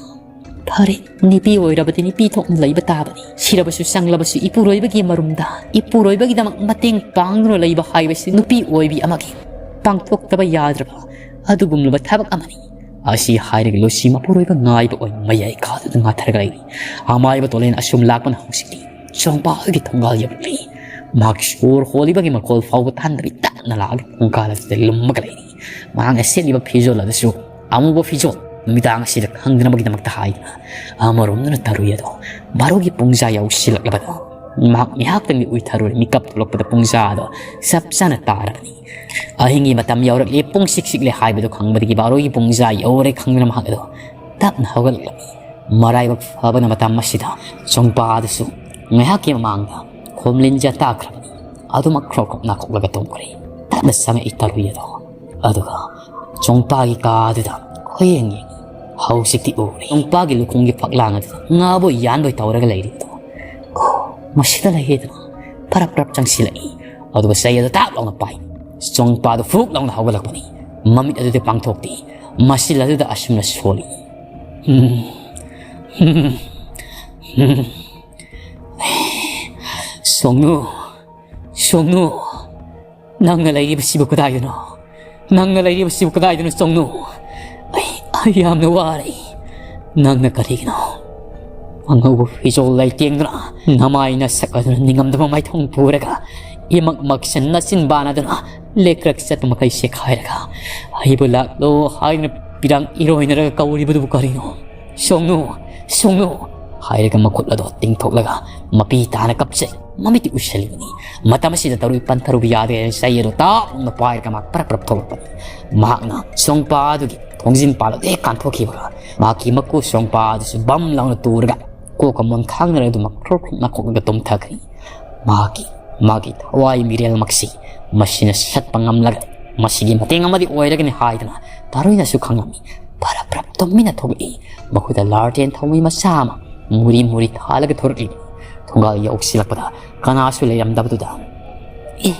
ꯐꯔꯦ, ꯅꯨꯄꯤ ꯑꯣꯏꯔꯕꯗꯤ ꯅꯨꯄꯤ ꯊꯣꯛꯅ ꯂꯩꯕ ꯇꯥꯕꯅꯤ꯫ ꯁꯤꯔꯕꯁꯨ ꯆꯪꯂꯕꯁꯨ ꯏꯄꯨꯔꯣꯏꯕꯒꯤ ꯃꯔꯨꯝꯗ, ꯏꯄꯨꯔꯣꯏꯕꯒꯤꯗꯃꯛ ꯃꯇꯦꯡ ꯄꯥꯡꯗꯨꯅ ꯂꯩꯕ ꯍꯥꯏꯕꯁꯤ ꯅꯨꯄꯤ ꯑꯣꯏꯕꯤ ꯑꯃꯒꯤ ꯄꯥꯡꯊꯣꯛꯇꯕ ꯌꯥꯗ꯭ꯔꯕ ꯑꯗꯨꯒꯨꯝꯂꯕ ꯊꯕꯛ ꯑꯃꯅꯤ꯫ ꯑꯁꯤ ꯍꯥꯏꯔꯒ ꯂꯨꯁꯤ ꯃꯄꯨꯔꯣꯏꯕ ꯉꯥꯏꯕ ꯑꯣꯏꯅ ꯃꯌꯥꯏ ꯀꯥꯗꯨꯗ ꯉꯥꯊꯔꯒ ꯂꯩꯔꯤ꯫ ꯑꯃꯥꯏꯕ ꯇꯣꯂꯦꯟ ꯑꯁꯨꯝ ꯂꯥꯛꯄꯅ ꯍꯧꯖꯤꯛꯇꯤ ꯆꯣꯡꯄꯥꯒꯤ ꯊꯣꯡꯒꯥꯜ ꯌꯧꯔꯛꯂꯤ꯫ ꯃꯍꯥꯛ ꯁꯣꯔ ꯍꯣꯜꯂꯤꯕꯒꯤ ꯃꯈꯣꯜ ꯐꯥꯎꯕ ꯇꯥꯍꯟꯗꯕꯤ ꯇꯞꯅ ꯂꯥꯛꯑꯒ ꯊꯣꯡꯒꯥꯜ ꯑꯗꯨꯗ ꯂꯨꯝꯃꯒ ꯂꯩꯔꯤ꯫ ꯃꯍꯥꯛꯅ ꯁꯦꯠꯂꯤꯕ ꯐꯤꯖꯣꯜ ꯑꯗꯨꯁꯨ ꯑꯃꯨꯕ ꯐꯤꯖꯣꯜ, ꯅꯨꯃꯤꯗꯥꯡ ꯑꯁꯤꯗ ꯈꯪꯗꯅꯕꯒꯤꯗꯃꯛꯇ ꯍꯥꯏꯗꯨꯅ꯫ ꯑꯃꯔꯣꯝꯗꯅ ꯇꯔꯨꯏ ꯑꯗꯣ ꯕꯥꯔꯣꯒꯤ ꯄꯨꯡꯖꯥ ꯌꯧꯁꯤꯜꯂꯛꯂꯕꯗ ꯃꯍꯥꯛ ꯉꯥꯏꯍꯥꯛꯇ ꯃꯤꯠ ꯎꯏꯊꯔꯨꯔꯦ꯫ ꯃꯤꯀꯞ ꯊꯣꯛꯂꯛꯄꯗ ꯄꯨꯡꯖꯥ ꯑꯗꯣ ꯆꯞ ꯆꯥꯅ ꯇꯥꯔꯕꯅꯤ꯫ ꯑꯍꯤꯡꯒꯤ ꯃꯇꯝ ꯌꯧꯔꯛꯂꯦ, ꯄꯨꯡ ꯁꯤꯛ ꯁꯤꯛꯂꯦ ꯍꯥꯏꯕꯗꯨ ꯈꯪꯕꯗꯒꯤ ꯕꯥꯔꯣꯒꯤ ꯄꯨꯡꯖꯥ ꯌꯧꯔꯦ ꯈꯪꯗꯅ ꯃꯍꯥꯛ ꯑꯗꯣ ꯇꯞꯅ ꯍꯧꯒꯠꯂꯛꯂꯝꯃꯤ꯫ ꯃꯔꯥꯏꯕꯛ ꯐꯕꯅ ꯃꯇꯝ ꯑꯁꯤꯗ ꯆꯣꯡꯄꯥ ꯑꯗꯨꯁꯨ ꯉꯥꯏꯍꯥꯛꯀꯤ ꯃꯃꯥꯡꯗ ꯈꯣꯝꯂꯤꯟ ꯆꯥ ꯇꯥꯈ꯭ꯔꯕꯅꯤ꯫ ꯑꯗꯨꯃꯛ ꯈ꯭ꯔꯣꯛ ꯈ꯭ꯔꯣꯛ ꯅꯥꯈꯣꯛꯂꯒ ꯇꯨꯝꯈ꯭ꯔꯦ꯫ ꯇꯞꯅ ꯆꯪꯉꯛꯏ ꯇꯔꯨꯏ ꯑꯗꯣ꯫ ꯑꯗꯨꯒ ꯆꯣꯡꯄꯥꯒꯤ ꯀꯥ ꯑꯗꯨꯗ ꯈꯨꯌꯦꯡ ꯌꯦꯡꯉꯤ꯫ ꯍꯧꯖꯤꯛꯇꯤ ꯎꯔꯦ꯫ ꯆꯣꯡꯄꯥꯒꯤ ꯂꯨꯈꯣꯡꯒꯤ ꯐꯛꯂꯥꯡ ꯑꯗꯨꯗ ꯉꯥꯕꯣꯏ ꯌꯥꯟꯕꯣꯏ ꯇꯧꯔꯒ ꯂꯩꯔꯤꯕꯗꯣ꯫ ꯑꯣ, ꯃꯁꯤꯗ ꯂꯩꯔꯦꯗꯅ꯫ ꯐꯔꯞ ꯐꯔꯞ ꯆꯪꯁꯤꯜꯂꯛꯏ꯫ ꯑꯗꯨꯒ ꯆꯩ ꯑꯗꯨ ꯇꯥꯞ ꯂꯥꯎꯅ ꯄꯥꯏ꯫ ꯆꯣꯡꯄꯥ ꯑꯗꯨ ꯐꯨꯛ ꯂꯥꯎꯅ ꯍꯧꯒꯠꯂꯛꯄꯅꯤ꯫ ꯃꯃꯤꯠ ꯑꯗꯨꯗꯤ ꯄꯥꯡꯊꯣꯛꯇꯦ꯫ ꯃꯁꯤꯜ ꯑꯗꯨꯗ ꯑꯁꯨꯝꯅ ꯁꯣꯜꯂꯤ꯫ ꯁꯣꯡꯅꯨ, ꯁꯣꯡꯅꯨ, ꯅꯪꯅ ꯂꯩꯔꯤꯕꯁꯤꯕꯨ ꯀꯗꯥꯏꯗꯅꯣ? ꯅꯪꯅ ꯂꯩꯔꯤꯕꯁꯤꯕꯨ ꯀꯗꯥꯏꯗꯅꯣ, ꯁꯣꯡꯅꯨ? ꯑꯩ, ꯑꯩ ꯌꯥꯝꯅ ꯋꯥꯔꯦ꯫ ꯅꯪꯅ ꯀꯔꯤꯒꯤꯅꯣ ꯑꯉꯧꯕ ꯐꯤꯖꯣꯜ ꯂꯩꯇꯦꯡꯗꯨꯅ, ꯅꯃꯥꯏ ꯅꯁꯛ ꯑꯗꯨꯅ ꯅꯤꯡꯉꯝꯗꯕ ꯃꯥꯏꯊꯣꯡ ꯄꯨꯔꯒ, ꯏꯃꯛ ꯃꯛꯁꯟ ꯅꯆꯤꯟ ꯕꯥꯟꯅꯗꯨꯅ, ꯂꯦꯛꯔꯛ ꯆꯠꯄ ꯃꯈꯩ ꯁꯦꯈꯥꯏꯔꯒ, ꯑꯩꯕꯨ ꯂꯥꯛꯂꯣ ꯍꯥꯏꯗꯨꯅ ꯄꯤꯔꯥꯡ ꯏꯔꯣꯏꯅꯔꯒ ꯀꯧꯔꯤꯕꯗꯨꯕꯨ ꯀꯔꯤꯅꯣ? "ꯁꯣꯡꯅꯨ, ꯁꯣꯡꯅꯨ!" ꯍꯥꯏꯔꯒ ꯃꯈꯨꯠ ꯑꯗꯣ ꯇꯤꯡꯊꯣꯛꯂꯒ ꯃꯄꯤ ꯇꯥꯅ ꯀꯞꯆꯩ꯫ ꯃꯃꯤꯠꯇꯤ ꯎꯏꯁꯤꯜꯂꯤꯕꯅꯤ꯫ ꯃꯇꯝ ꯑꯁꯤꯗ ꯇꯔꯨꯏ ꯄꯟꯊꯔꯨꯕ ꯌꯥꯗꯦ ꯍꯥꯏꯅ ꯆꯩ ꯑꯗꯨ ꯇꯥꯞꯅ ꯄꯥꯏꯔꯒ ꯃꯍꯥꯛ ꯄꯔꯞ ꯄꯔꯞ ꯊꯣꯛꯂꯛꯄꯅꯤ꯫ ꯃꯍꯥꯛꯅ ꯁꯣꯡꯄꯥ ꯑꯗꯨꯒꯤ ꯊꯣꯡꯖꯤꯟ ꯄꯥꯜ ꯑꯗꯨ ꯍꯦꯛ ꯀꯥꯟꯊꯣꯛꯈꯤꯕꯒ, ꯃꯍꯥꯛꯀꯤ ꯃꯀꯨ ꯁꯣꯡꯄꯥ ꯑꯗꯨꯁꯨ ꯕꯝ ꯂꯥꯎꯅ ꯇꯨꯔꯒ, ꯀꯣꯛꯀ ꯃꯣꯟ ꯈꯥꯡꯅꯔ ꯑꯗꯨꯃꯛ ꯈ꯭ꯔꯣꯛ ꯈ꯭ꯔꯣꯛ ꯅꯥꯈꯣꯛꯂꯒ ꯇꯨꯝꯊꯈ꯭ꯔꯦ꯫ ꯃꯍꯥꯛꯀꯤ, ꯃꯥꯒꯤ ꯊꯋꯥꯏ ꯃꯤꯔꯦꯜꯃꯛꯁꯤ ꯃꯁꯤꯅ ꯁꯠꯄ ꯉꯝꯂꯒ, ꯃꯁꯤꯒꯤ ꯃꯇꯦꯡ ꯑꯃꯗꯤ ꯑꯣꯏꯔꯒꯅꯤ ꯍꯥꯏꯗꯅ ꯇꯥꯔꯨꯏꯅꯁꯨ ꯈꯪꯂꯝꯃꯤ꯫ ꯄꯔꯞ ꯄꯔꯞ ꯇꯨꯃꯤꯟꯅ ꯊꯣꯛꯂꯛꯏ꯫ ꯃꯈꯨꯠꯇ ꯂꯥꯔꯇꯦꯟ ꯊꯧꯃꯩ ꯃꯆꯥ ꯑꯃ ꯃꯨꯔꯤ ꯃꯨꯔꯤ ꯊꯥꯜꯂꯒ ꯊꯣꯔꯛꯂꯤꯕꯅꯤ꯫ ꯊꯣꯡꯒꯥꯜ ꯌꯧꯁꯤꯜꯂꯛꯄꯗ ꯀꯅꯥꯁꯨ ꯂꯩꯔꯝꯗꯕꯗꯨꯗ, "ꯑꯦ,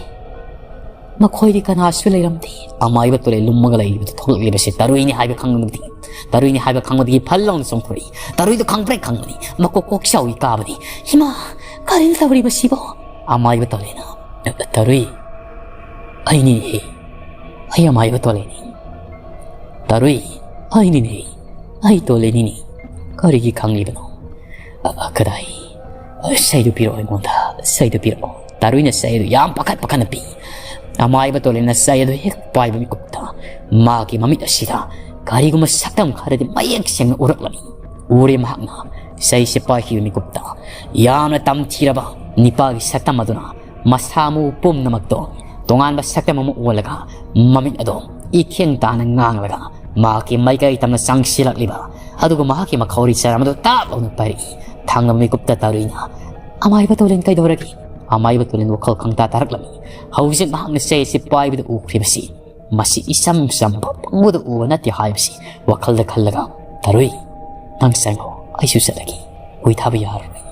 ꯃꯈꯣꯏꯗꯤ ꯀꯅꯥꯁꯨ ꯂꯩꯔꯝꯗꯦ꯫ ꯑꯃꯥꯏꯕ ꯇꯨꯔꯦꯜ ꯂꯨꯝꯃꯒ ꯂꯩꯔꯤꯕꯗꯨ ꯊꯣꯛꯂꯛꯂꯤꯕꯁꯤ ꯇꯔꯨꯏꯅꯤ ꯍꯥꯏꯕ ꯈꯪꯂꯕꯗꯤ, ꯇꯔꯨꯏꯅꯤ ꯍꯥꯏꯕ ꯈꯪꯕꯗꯒꯤ ꯐꯜ ꯂꯥꯎꯅ ꯆꯣꯡꯊꯣꯔꯛꯏ꯫ ꯇꯔꯨꯏꯗꯣ ꯈꯪꯄ꯭ꯔꯦꯛ ꯈꯪꯕꯅꯤ꯫ ꯃꯀꯣꯛ ꯀꯣꯛ ꯆꯥꯎꯏ ꯀꯥꯕꯅꯤ꯫ ꯏꯃꯥ, ꯀꯔꯤꯅꯣ ꯇꯧꯔꯤꯕꯁꯤꯕꯣ?" ꯑꯃꯥꯏꯕ ꯇꯣꯂꯦꯅ, "ꯇꯔꯨꯏ, ꯑꯩꯅꯤꯅꯦꯍꯦ꯫ ꯑꯩ ꯑꯃꯥꯏꯕ ꯇꯣꯂꯦꯅꯤ꯫ ꯇꯔꯨꯏ, ꯑꯩꯅꯤꯅꯦ꯫ ꯑꯩ ꯇꯣꯂꯦꯅꯤꯅꯦ꯫ ꯀꯔꯤꯒꯤ ꯈꯪꯂꯤꯕꯅꯣ?" "ꯑ, ꯑ, ꯀꯗꯥꯏ? ꯑ, ꯆꯩꯗꯨ ꯄꯤꯔꯛꯑꯣ ꯑꯩꯉꯣꯟꯗ, ꯆꯩꯗꯨ ꯄꯤꯔꯛꯑꯣ꯫" ꯇꯔꯨꯏꯅ ꯆꯩ ꯑꯗꯨ ꯌꯥꯝ ꯄꯥꯈꯠ ꯄꯥꯈꯠꯅ ꯄꯤ꯫ ꯑꯃꯥꯏꯕ ꯇꯣꯂꯦꯅ ꯆꯩ ꯑꯗꯨ ꯍꯦꯛ ꯄꯥꯏꯕ ꯃꯤꯀꯨꯞꯇ ꯃꯥꯒꯤ ꯃꯃꯤꯠ ꯑꯁꯤꯗ ꯀꯔꯤꯒꯨꯝꯕ ꯁꯛꯇꯝ ꯈꯔꯗꯤ ꯃꯌꯦꯛ ꯁꯦꯡꯅ ꯎꯔꯛꯂꯝꯃꯤ꯫ ꯎꯔꯦ ꯃꯍꯥꯛꯅ ꯆꯩꯁꯦ ꯄꯥꯏꯈꯤꯕ ꯃꯤꯀꯨꯞꯇ ꯌꯥꯝꯅ ꯇꯝꯊꯤꯔꯕ ꯅꯤꯄꯥꯒꯤ ꯁꯛꯇꯝ ꯑꯗꯨꯅ ꯃꯁꯥ ꯃꯎ ꯄꯨꯝꯅꯃꯛꯇꯣ ꯇꯣꯉꯥꯟꯕ ꯁꯛꯇꯝ ꯑꯃ ꯑꯣꯜꯂꯒ, ꯃꯃꯤꯠ ꯑꯗꯣ ꯏꯊꯦꯟ ꯇꯥꯅ ꯉꯥꯡꯂꯒ, ꯃꯍꯥꯛꯀꯤ ꯃꯥꯏꯀꯩ ꯇꯝꯅ ꯆꯪꯁꯤꯜꯂꯛꯂꯤꯕ ꯑꯗꯨꯒ ꯃꯍꯥꯛꯀꯤ ꯃꯈꯧꯔꯤ ꯆꯔꯝ ꯑꯗꯨ ꯇꯥꯞ ꯂꯥꯎꯅ ꯄꯥꯏꯔꯛꯏ꯫ ꯊꯥꯡꯂꯕ ꯃꯤꯀꯨꯞꯇ ꯇꯥꯔꯨꯏꯅ, "ꯑꯃꯥꯏꯕ ꯇꯣꯂꯦꯟ ꯀꯩꯗꯧꯔꯒꯦ?" ꯑꯃꯥꯏꯕ ꯇꯣꯂꯦꯟ ꯋꯥꯈꯜ ꯈꯪꯇꯥ ꯇꯥꯔꯛꯂꯝꯃꯤ꯫ ꯍꯧꯖꯤꯛ ꯃꯍꯥꯛꯅ ꯆꯩ ꯑꯁꯤ ꯄꯥꯏꯕꯗ ꯎꯈ꯭ꯔꯤꯕꯁꯤ ꯃꯁꯤ ꯏꯆꯝ ꯆꯝꯕ ꯄꯪꯎꯗ ꯎꯕ ꯅꯠꯇꯦ ꯍꯥꯏꯕꯁꯤ ꯋꯥꯈꯜꯗ ꯈꯜꯂꯒ, "ꯇꯔꯨꯏ, ꯅꯪ ꯆꯪꯉꯣ, ꯑꯩꯁꯨ ꯆꯠꯂꯒꯦ꯫ ꯍꯨꯏ ꯊꯥꯕ ꯌꯥꯔꯔꯣꯏ꯫"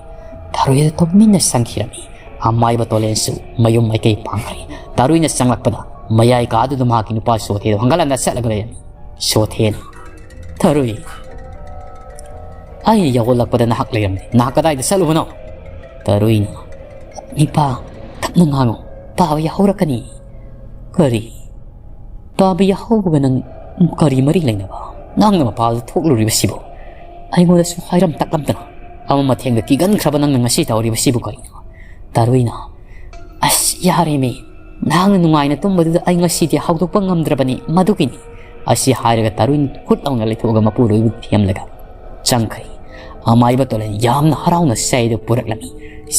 ꯇꯔꯨꯏ ꯑꯗꯨ ꯇꯨꯃꯤꯟꯅ ꯆꯪꯈꯤꯔꯝꯃꯤ꯫ ꯑꯃꯥꯏꯕ ꯇꯣꯂꯦꯟꯁꯨ ꯃꯌꯨꯝ ꯃꯥꯏꯀꯩ ꯄꯥꯡꯈ꯭ꯔꯦ꯫ ꯇꯥꯔꯨꯏꯅ ꯆꯪꯂꯛꯄꯗ ꯃꯌꯥꯏ ꯀꯥꯗꯨꯗ ꯃꯍꯥꯛꯀꯤ ꯅꯨꯄꯥ ꯁꯣꯊꯦꯗꯣ ꯍꯪꯒꯠꯂꯝꯗ ꯆꯠꯂꯒ ꯂꯩꯔꯝꯃꯤ꯫ ꯁꯣꯊꯦꯅ, "ꯇꯥꯔꯨꯏ, ꯑꯩ ꯌꯧꯍꯜꯂꯛꯄꯗ ꯅꯍꯥꯛ ꯂꯩꯔꯝꯗꯦ꯫ ꯅꯍꯥꯛ ꯀꯗꯥꯏꯗ ꯆꯠꯂꯨꯕꯅꯣ?" ꯇꯥꯔꯨꯏꯅ, "ꯏꯄꯥ, ꯇꯞꯅ ꯉꯥꯡꯉꯨ, ꯄꯥꯕ ꯌꯥꯍꯧꯔꯛꯀꯅꯤ꯫" "ꯀꯔꯤ? ꯄꯥꯕ ꯌꯥꯍꯧꯕꯒ ꯅꯪ ꯀꯔꯤ ꯃꯔꯤ ꯂꯩꯅꯕ? ꯅꯪꯅ ꯃꯄꯥꯜꯗ ꯊꯣꯛꯂꯨꯔꯤꯕꯁꯤꯕꯨ? ꯑꯩꯉꯣꯟꯗꯁꯨ ꯍꯥꯏꯔꯝ ꯇꯥꯛꯂꯝꯗꯅ ꯑꯃ ꯃꯊꯦꯡꯗ ꯀꯤꯒꯟꯈ꯭ꯔꯕ ꯅꯪꯅ ꯉꯁꯤ ꯇꯧꯔꯤꯕꯁꯤꯕꯨ ꯀꯔꯤꯅꯣ?" ꯇꯥꯔꯨꯏꯅ, "ꯑꯁ, ꯌꯥꯔꯦꯃꯤ, ꯅꯍꯥꯛꯅ ꯅꯨꯡꯉꯥꯏꯅ ꯇꯨꯝꯕꯗꯨꯗ ꯑꯩ ꯉꯁꯤꯗꯤ ꯍꯧꯗꯣꯛꯄ ꯉꯝꯗ꯭ꯔꯕꯅꯤ, ꯃꯗꯨꯒꯤꯅꯤ꯫" ꯑꯁꯤ ꯍꯥꯏꯔꯒ ꯇꯥꯔꯨꯏꯅ ꯈꯨꯠ ꯂꯥꯎꯅ ꯂꯩꯊꯣꯛꯑꯒ ꯃꯄꯨꯔꯣꯏꯕꯕꯨ ꯊꯦꯝꯂꯒ ꯆꯪꯈ꯭ꯔꯦ꯫ ꯑꯃꯥꯏꯕ ꯇꯣꯂꯦꯟ ꯌꯥꯝꯅ ꯍꯔꯥꯎꯅ ꯆꯩꯗꯨ ꯄꯨꯔꯛꯂꯝꯃꯤ꯫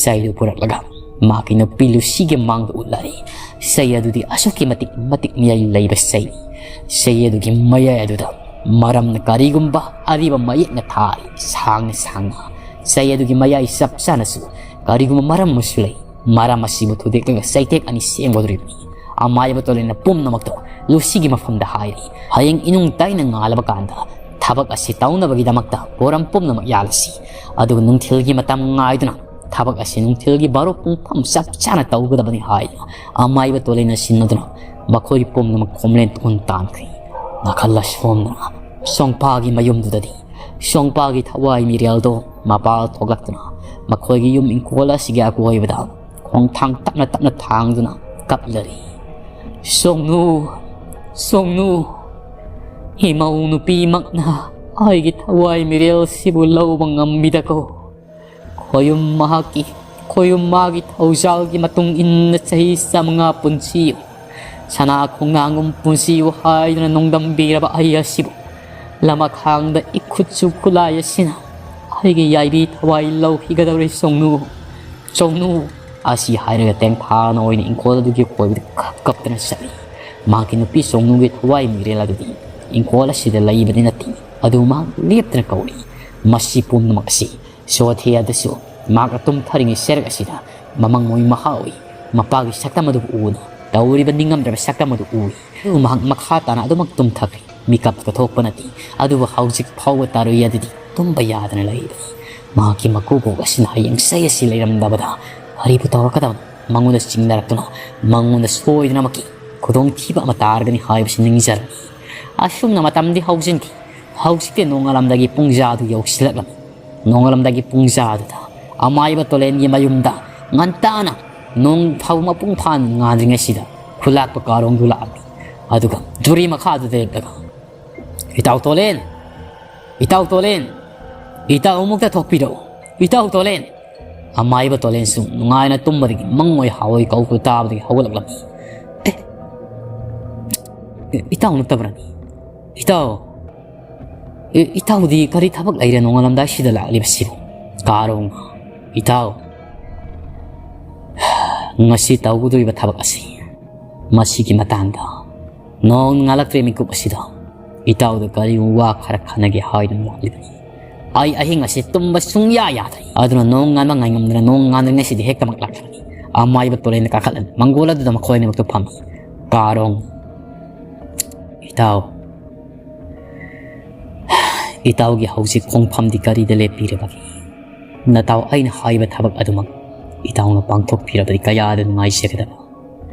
ꯆꯩꯗꯨ ꯄꯨꯔꯛꯂꯒ ꯃꯍꯥꯛꯀꯤ ꯅꯨꯄꯤ ꯂꯨꯁꯤꯒꯤ ꯃꯥꯡꯗ ꯎꯠꯂꯔꯦ꯫ ꯆꯩ ꯑꯗꯨꯗꯤ ꯑꯁꯨꯛꯀꯤ ꯃꯇꯤꯛ ꯃꯇꯤꯛ ꯃꯌꯥꯏ ꯂꯩꯕ ꯆꯩꯅꯤ꯫ ꯆꯩ ꯑꯗꯨꯒꯤ ꯃꯌꯥꯏ ꯑꯗꯨꯗ ꯃꯔꯝꯅ ꯀꯔꯤꯒꯨꯝꯕ ꯑꯔꯤꯕ ꯃꯌꯦꯛꯅ ꯊꯥꯔꯤ, ꯁꯥꯡꯅ ꯁꯥꯡꯅ꯫ ꯆꯩ ꯑꯗꯨꯒꯤ ꯃꯌꯥꯏ ꯆꯞ ꯆꯥꯅꯁꯨ ꯀꯔꯤꯒꯨꯝꯕ ꯃꯔꯝ ꯑꯃꯁꯨ ꯂꯩ꯫ ꯃꯔꯝ ꯑꯁꯤꯕꯨ ꯊꯨꯗꯦꯛꯂꯒ ꯆꯩꯇꯦꯛ ꯑꯅꯤ ꯁꯦꯝꯒꯗꯧꯔꯤꯕꯅꯤ꯫ ꯑꯃꯥꯏꯕ ꯇꯣꯂꯦꯟꯅ ꯄꯨꯝꯅꯃꯛꯇꯣ ꯂꯨꯁꯤꯒꯤ ꯃꯐꯝꯗ ꯍꯥꯏꯔꯤ꯫ ꯍꯌꯦꯡ ꯏꯅꯨꯡ ꯇꯥꯏꯅ ꯉꯥꯜꯂꯕ ꯀꯥꯟꯗ ꯊꯕꯛ ꯑꯁꯤ ꯇꯧꯅꯕꯒꯤꯗꯃꯛꯇ ꯄꯣꯔꯝ ꯄꯨꯝꯅꯃꯛ ꯌꯥꯜꯂꯁꯤ꯫ ꯑꯗꯨꯒ ꯅꯨꯡꯊꯤꯜꯒꯤ ꯃꯇꯝ ꯉꯥꯏꯗꯨꯅ ꯊꯕꯛ ꯑꯁꯤ ꯅꯨꯡꯊꯤꯜꯒꯤ ꯕꯥꯔꯣ ꯄꯨꯡꯐꯝ ꯆꯞ ꯆꯥꯅ ꯇꯧꯒꯗꯕꯅꯤ ꯍꯥꯏꯅ ꯑꯃꯥꯏꯕ ꯇꯣꯂꯦꯟꯅ ꯁꯤꯟꯅꯗꯨꯅ ꯃꯈꯣꯏ ꯄꯨꯝꯅꯃꯛ ꯈꯣꯝꯂꯦꯟ ꯊꯣꯡ ꯇꯥꯟꯈ꯭ꯔꯦ꯫ ꯅꯥꯀꯜ ꯑꯁꯣꯝꯗꯅ ꯁꯣꯡꯄꯥꯒꯤ ꯃꯌꯨꯝꯗꯨꯗꯗꯤ ꯁꯣꯡꯄꯥꯒꯤ ꯊꯋꯥꯏ ꯃꯤꯔꯦꯜꯗꯣ ꯃꯄꯥꯜ ꯊꯣꯛꯂꯛꯇꯨꯅ ꯃꯈꯣꯏꯒꯤ ꯌꯨꯝ ꯏꯪꯈꯣꯜ ꯑꯁꯤꯒꯤ ꯑꯀꯣꯏꯕꯗ ꯈꯣꯡꯊꯥꯡ ꯇꯞꯅ ꯇꯞꯅ ꯊꯥꯡꯗꯨꯅ ꯀꯞꯂꯔꯤ꯫ "ꯁꯣꯡꯅꯨ, ꯁꯣꯡꯅꯨ, ꯏꯃꯧ ꯅꯨꯄꯤꯃꯛꯅ ꯑꯩꯒꯤ ꯊꯋꯥꯏ ꯃꯤꯔꯦꯜꯁꯤꯕꯨ ꯂꯧꯕ ꯉꯝꯃꯤꯗꯀꯣ꯫ ꯈꯣꯌꯨꯝ ꯃꯍꯥꯛꯀꯤ, ꯈꯣꯌꯨꯝ ꯃꯥꯒꯤ ꯊꯧꯖꯥꯜꯒꯤ ꯃꯇꯨꯡ ꯏꯟꯅ ꯆꯍꯤ ꯆꯥꯃꯉꯥ ꯄꯨꯟꯁꯤꯌꯨ꯫ ꯁꯅꯥ ꯈꯣꯡꯅꯥꯡꯒꯨꯝ ꯄꯨꯟꯁꯤꯌꯨ ꯍꯥꯏꯗꯨꯅ ꯅꯣꯡꯗꯝꯕꯤꯔꯕ ꯑꯩ ꯑꯁꯤꯕꯨ ꯂꯃꯈꯥꯡꯗ ꯏꯈꯨꯠꯁꯨ ꯈꯨꯠꯂꯥꯏ ꯑꯁꯤꯅ ꯑꯩꯒꯤ ꯌꯥꯏꯕꯤ ꯊꯋꯥꯏ ꯂꯧꯈꯤꯒꯗꯧꯔꯦ ꯁꯣꯡꯅꯨ, ꯁꯣꯡꯅꯨ꯫" ꯑꯁꯤ ꯍꯥꯏꯔꯒ ꯇꯦꯡꯊꯥꯅ ꯑꯣꯏꯅ ꯏꯪꯈꯣꯜ ꯑꯗꯨꯒꯤ ꯑꯀꯣꯏꯕꯗ ꯀꯞ ꯀꯞꯇꯅ ꯆꯠꯂꯤ꯫ ꯃꯍꯥꯛꯀꯤ ꯅꯨꯄꯤ ꯁꯣꯡꯅꯨꯒꯤ ꯊꯋꯥꯏ ꯃꯤꯔꯦꯜ ꯑꯗꯨꯗꯤ ꯏꯪꯈꯣꯜ ꯑꯁꯤꯗ ꯂꯩꯕꯗꯤ ꯅꯠꯇꯦ, ꯑꯗꯨꯕꯨ ꯃꯍꯥꯛ ꯂꯦꯞꯇꯅ ꯀꯧꯔꯤ꯫ ꯃꯁꯤ ꯄꯨꯝꯅꯃꯛ ꯑꯁꯤ ꯁꯣꯊꯦ ꯑꯗꯨꯁꯨ ꯃꯍꯥꯛꯅ ꯇꯨꯝꯊꯔꯤꯉꯩ ꯆꯩꯔꯛ ꯑꯁꯤꯗ ꯃꯃꯪ ꯃꯣꯏ ꯃꯍꯥ ꯎꯏ꯫ ꯃꯄꯥꯒꯤ ꯁꯛꯇꯝ ꯑꯗꯨꯕꯨ ꯎꯗꯨꯅ ꯇꯧꯔꯤꯕ ꯅꯤꯡꯉꯝꯗ꯭ꯔꯕ ꯁꯛꯇꯝ ꯑꯗꯨ ꯎꯏ꯫ ꯑꯗꯨꯕꯨ ꯃꯍꯥꯛ ꯃꯈꯥ ꯇꯥꯅ ꯑꯗꯨꯃꯛ ꯇꯨꯝꯊꯈ꯭ꯔꯦ꯫ ꯃꯤꯀꯞꯀ ꯊꯣꯛꯄ ꯅꯠꯇꯦ꯫ ꯑꯗꯨꯕꯨ ꯍꯧꯖꯤꯛ ꯐꯥꯎꯕ ꯇꯥꯔꯨꯏ ꯑꯗꯨꯗꯤ ꯇꯨꯝꯕ ꯌꯥꯗꯅ ꯂꯩꯔꯤꯕꯅꯤ꯫ ꯃꯍꯥꯛꯀꯤ ꯃꯀꯨꯕꯣꯛ ꯑꯁꯤꯅ ꯍꯌꯦꯡ ꯆꯩ ꯑꯁꯤ ꯂꯩꯔꯝꯗꯕꯗ ꯀꯔꯤꯕꯨ ꯇꯧꯔꯛꯀꯗꯕꯅꯣ? ꯃꯉꯣꯟꯗ ꯆꯤꯡꯅꯔꯛꯇꯨꯅ ꯃꯉꯣꯟꯗ ꯁꯣꯏꯗꯅꯃꯛꯀꯤ ꯈꯨꯗꯣꯡꯊꯤꯕ ꯑꯃ ꯇꯥꯔꯒꯅꯤ ꯍꯥꯏꯕꯁꯤ ꯅꯤꯡꯖꯔꯝꯃꯤ꯫ ꯑꯁꯨꯝꯅ ꯃꯇꯝꯗꯤ ꯍꯧꯖꯤꯟꯈꯤ꯫ ꯍꯧꯖꯤꯛꯇꯤ ꯅꯣꯡꯉꯥꯜꯂꯝꯗꯥꯏꯒꯤ ꯄꯨꯡꯖꯥꯗꯨ ꯌꯧꯁꯤꯜꯂꯛꯂꯝꯃꯤ꯫ ꯅꯣꯡꯉꯥꯜꯂꯝꯗꯥꯏꯒꯤ ꯄꯨꯡꯖꯥꯗꯨꯗ ꯑꯃꯥꯏꯕ ꯇꯣꯂꯦꯟꯒꯤ ꯃꯌꯨꯝꯗ ꯉꯟꯇꯥꯅ ꯅꯣꯡꯊꯥꯎ ꯃꯄꯨꯡ ꯐꯥꯅ ꯉꯥꯟꯗ꯭ꯔꯤꯉꯩꯁꯤꯗ ꯈꯨꯂꯥꯛꯄ ꯀꯥꯔꯣꯡꯗꯨ ꯂꯥꯛꯂꯝꯃꯤ꯫ ꯑꯗꯨꯒ ꯇꯨꯔꯤ ꯃꯈꯥꯗꯨꯗ ꯂꯦꯞꯂꯒ, "ꯏꯇꯥꯎ ꯇꯣꯂꯦꯟ! ꯏꯇꯥꯎ ꯇꯣꯂꯦꯟ! ꯏꯇꯥꯎ ꯑꯃꯨꯛꯇ ꯊꯣꯛꯄꯤꯔꯛꯎ! ꯏꯇꯥꯎ ꯇꯣꯂꯦꯟ!" ꯑꯃꯥꯏꯕ ꯇꯣꯂꯦꯟꯁꯨ ꯅꯨꯡꯉꯥꯏꯅ ꯇꯨꯝꯕꯗꯒꯤ ꯃꯪꯑꯣꯏ ꯍꯥꯑꯣꯏ ꯀꯧꯕꯗꯨ ꯇꯥꯕꯗꯒꯤ ꯍꯧꯒꯠꯂꯛꯂꯝꯃꯤ꯫ "ꯑꯦ! ꯑꯦ, ꯏꯇꯥꯎ ꯅꯠꯇꯕ꯭ꯔꯥꯅꯦ? ꯏꯇꯥꯎ! ꯑꯦ, ꯏꯇꯥꯎꯗꯤ ꯀꯔꯤ ꯊꯕꯛ ꯂꯩꯔꯦ ꯅꯣꯡꯉꯥꯜꯂꯝꯗꯥꯏꯁꯤꯗ ꯂꯥꯛꯂꯤꯕꯁꯤꯕꯨ?" ꯀꯥꯔꯣꯡ, "ꯏꯇꯥꯎ, ꯉꯁꯤ ꯇꯧꯒꯗꯧꯔꯤꯕ ꯊꯕꯛ ꯑꯁꯤ, ꯃꯁꯤꯒꯤ ꯃꯇꯥꯡꯗ ꯅꯣꯡ ꯉꯥꯜꯂꯛꯇ꯭ꯔꯤ ꯃꯤꯀꯨꯞ ꯑꯁꯤꯗ ꯏꯇꯥꯎꯗ ꯀꯔꯤꯒꯨꯝꯕ ꯋꯥ ꯈꯔ ꯈꯟꯅꯒꯦ ꯍꯥꯏꯗꯨꯅ ꯂꯥꯛꯂꯤꯕꯅꯤ꯫ ꯑꯩ ꯑꯍꯤꯡ ꯑꯁꯤ ꯇꯨꯝꯕ ꯁꯨꯡꯌꯥ ꯌꯥꯗ꯭ꯔꯦ꯫ ꯑꯗꯨꯅ ꯅꯣꯡ ꯉꯥꯟꯕ ꯉꯥꯏꯉꯝꯗꯅ ꯅꯣꯡ ꯉꯥꯟꯗ꯭ꯔꯤꯉꯩꯁꯤꯗꯤ ꯍꯦꯛꯇꯃꯛ ꯂꯥꯛꯂꯕꯅꯤ꯫" ꯑꯃꯥꯏꯕ ꯇꯣꯂꯦꯟꯗ ꯀꯥꯈꯠꯂꯒ ꯃꯪꯒꯣꯜ ꯑꯗꯨꯗ ꯃꯈꯣꯏ ꯑꯅꯤꯃꯛꯇꯨ ꯐꯝꯃꯤ꯫ ꯀꯥꯔꯣꯡ, "ꯏꯇꯥꯎ, ꯏꯇꯥꯎꯒꯤ ꯍꯧꯖꯤꯛ ꯈꯣꯡꯐꯝꯗꯤ ꯀꯔꯤꯗ ꯂꯦꯞꯄꯤꯔꯕꯒꯦ? ꯅꯇꯥꯎ ꯑꯩꯅ ꯍꯥꯏꯕ ꯊꯕꯛ ꯑꯗꯨꯃꯛ ꯏꯇꯥꯎꯅ ꯄꯥꯡꯊꯣꯛꯄꯤꯔꯕꯗꯤ ꯀꯌꯥꯗ ꯅꯨꯡꯉꯥꯏꯖꯒꯗꯕ꯫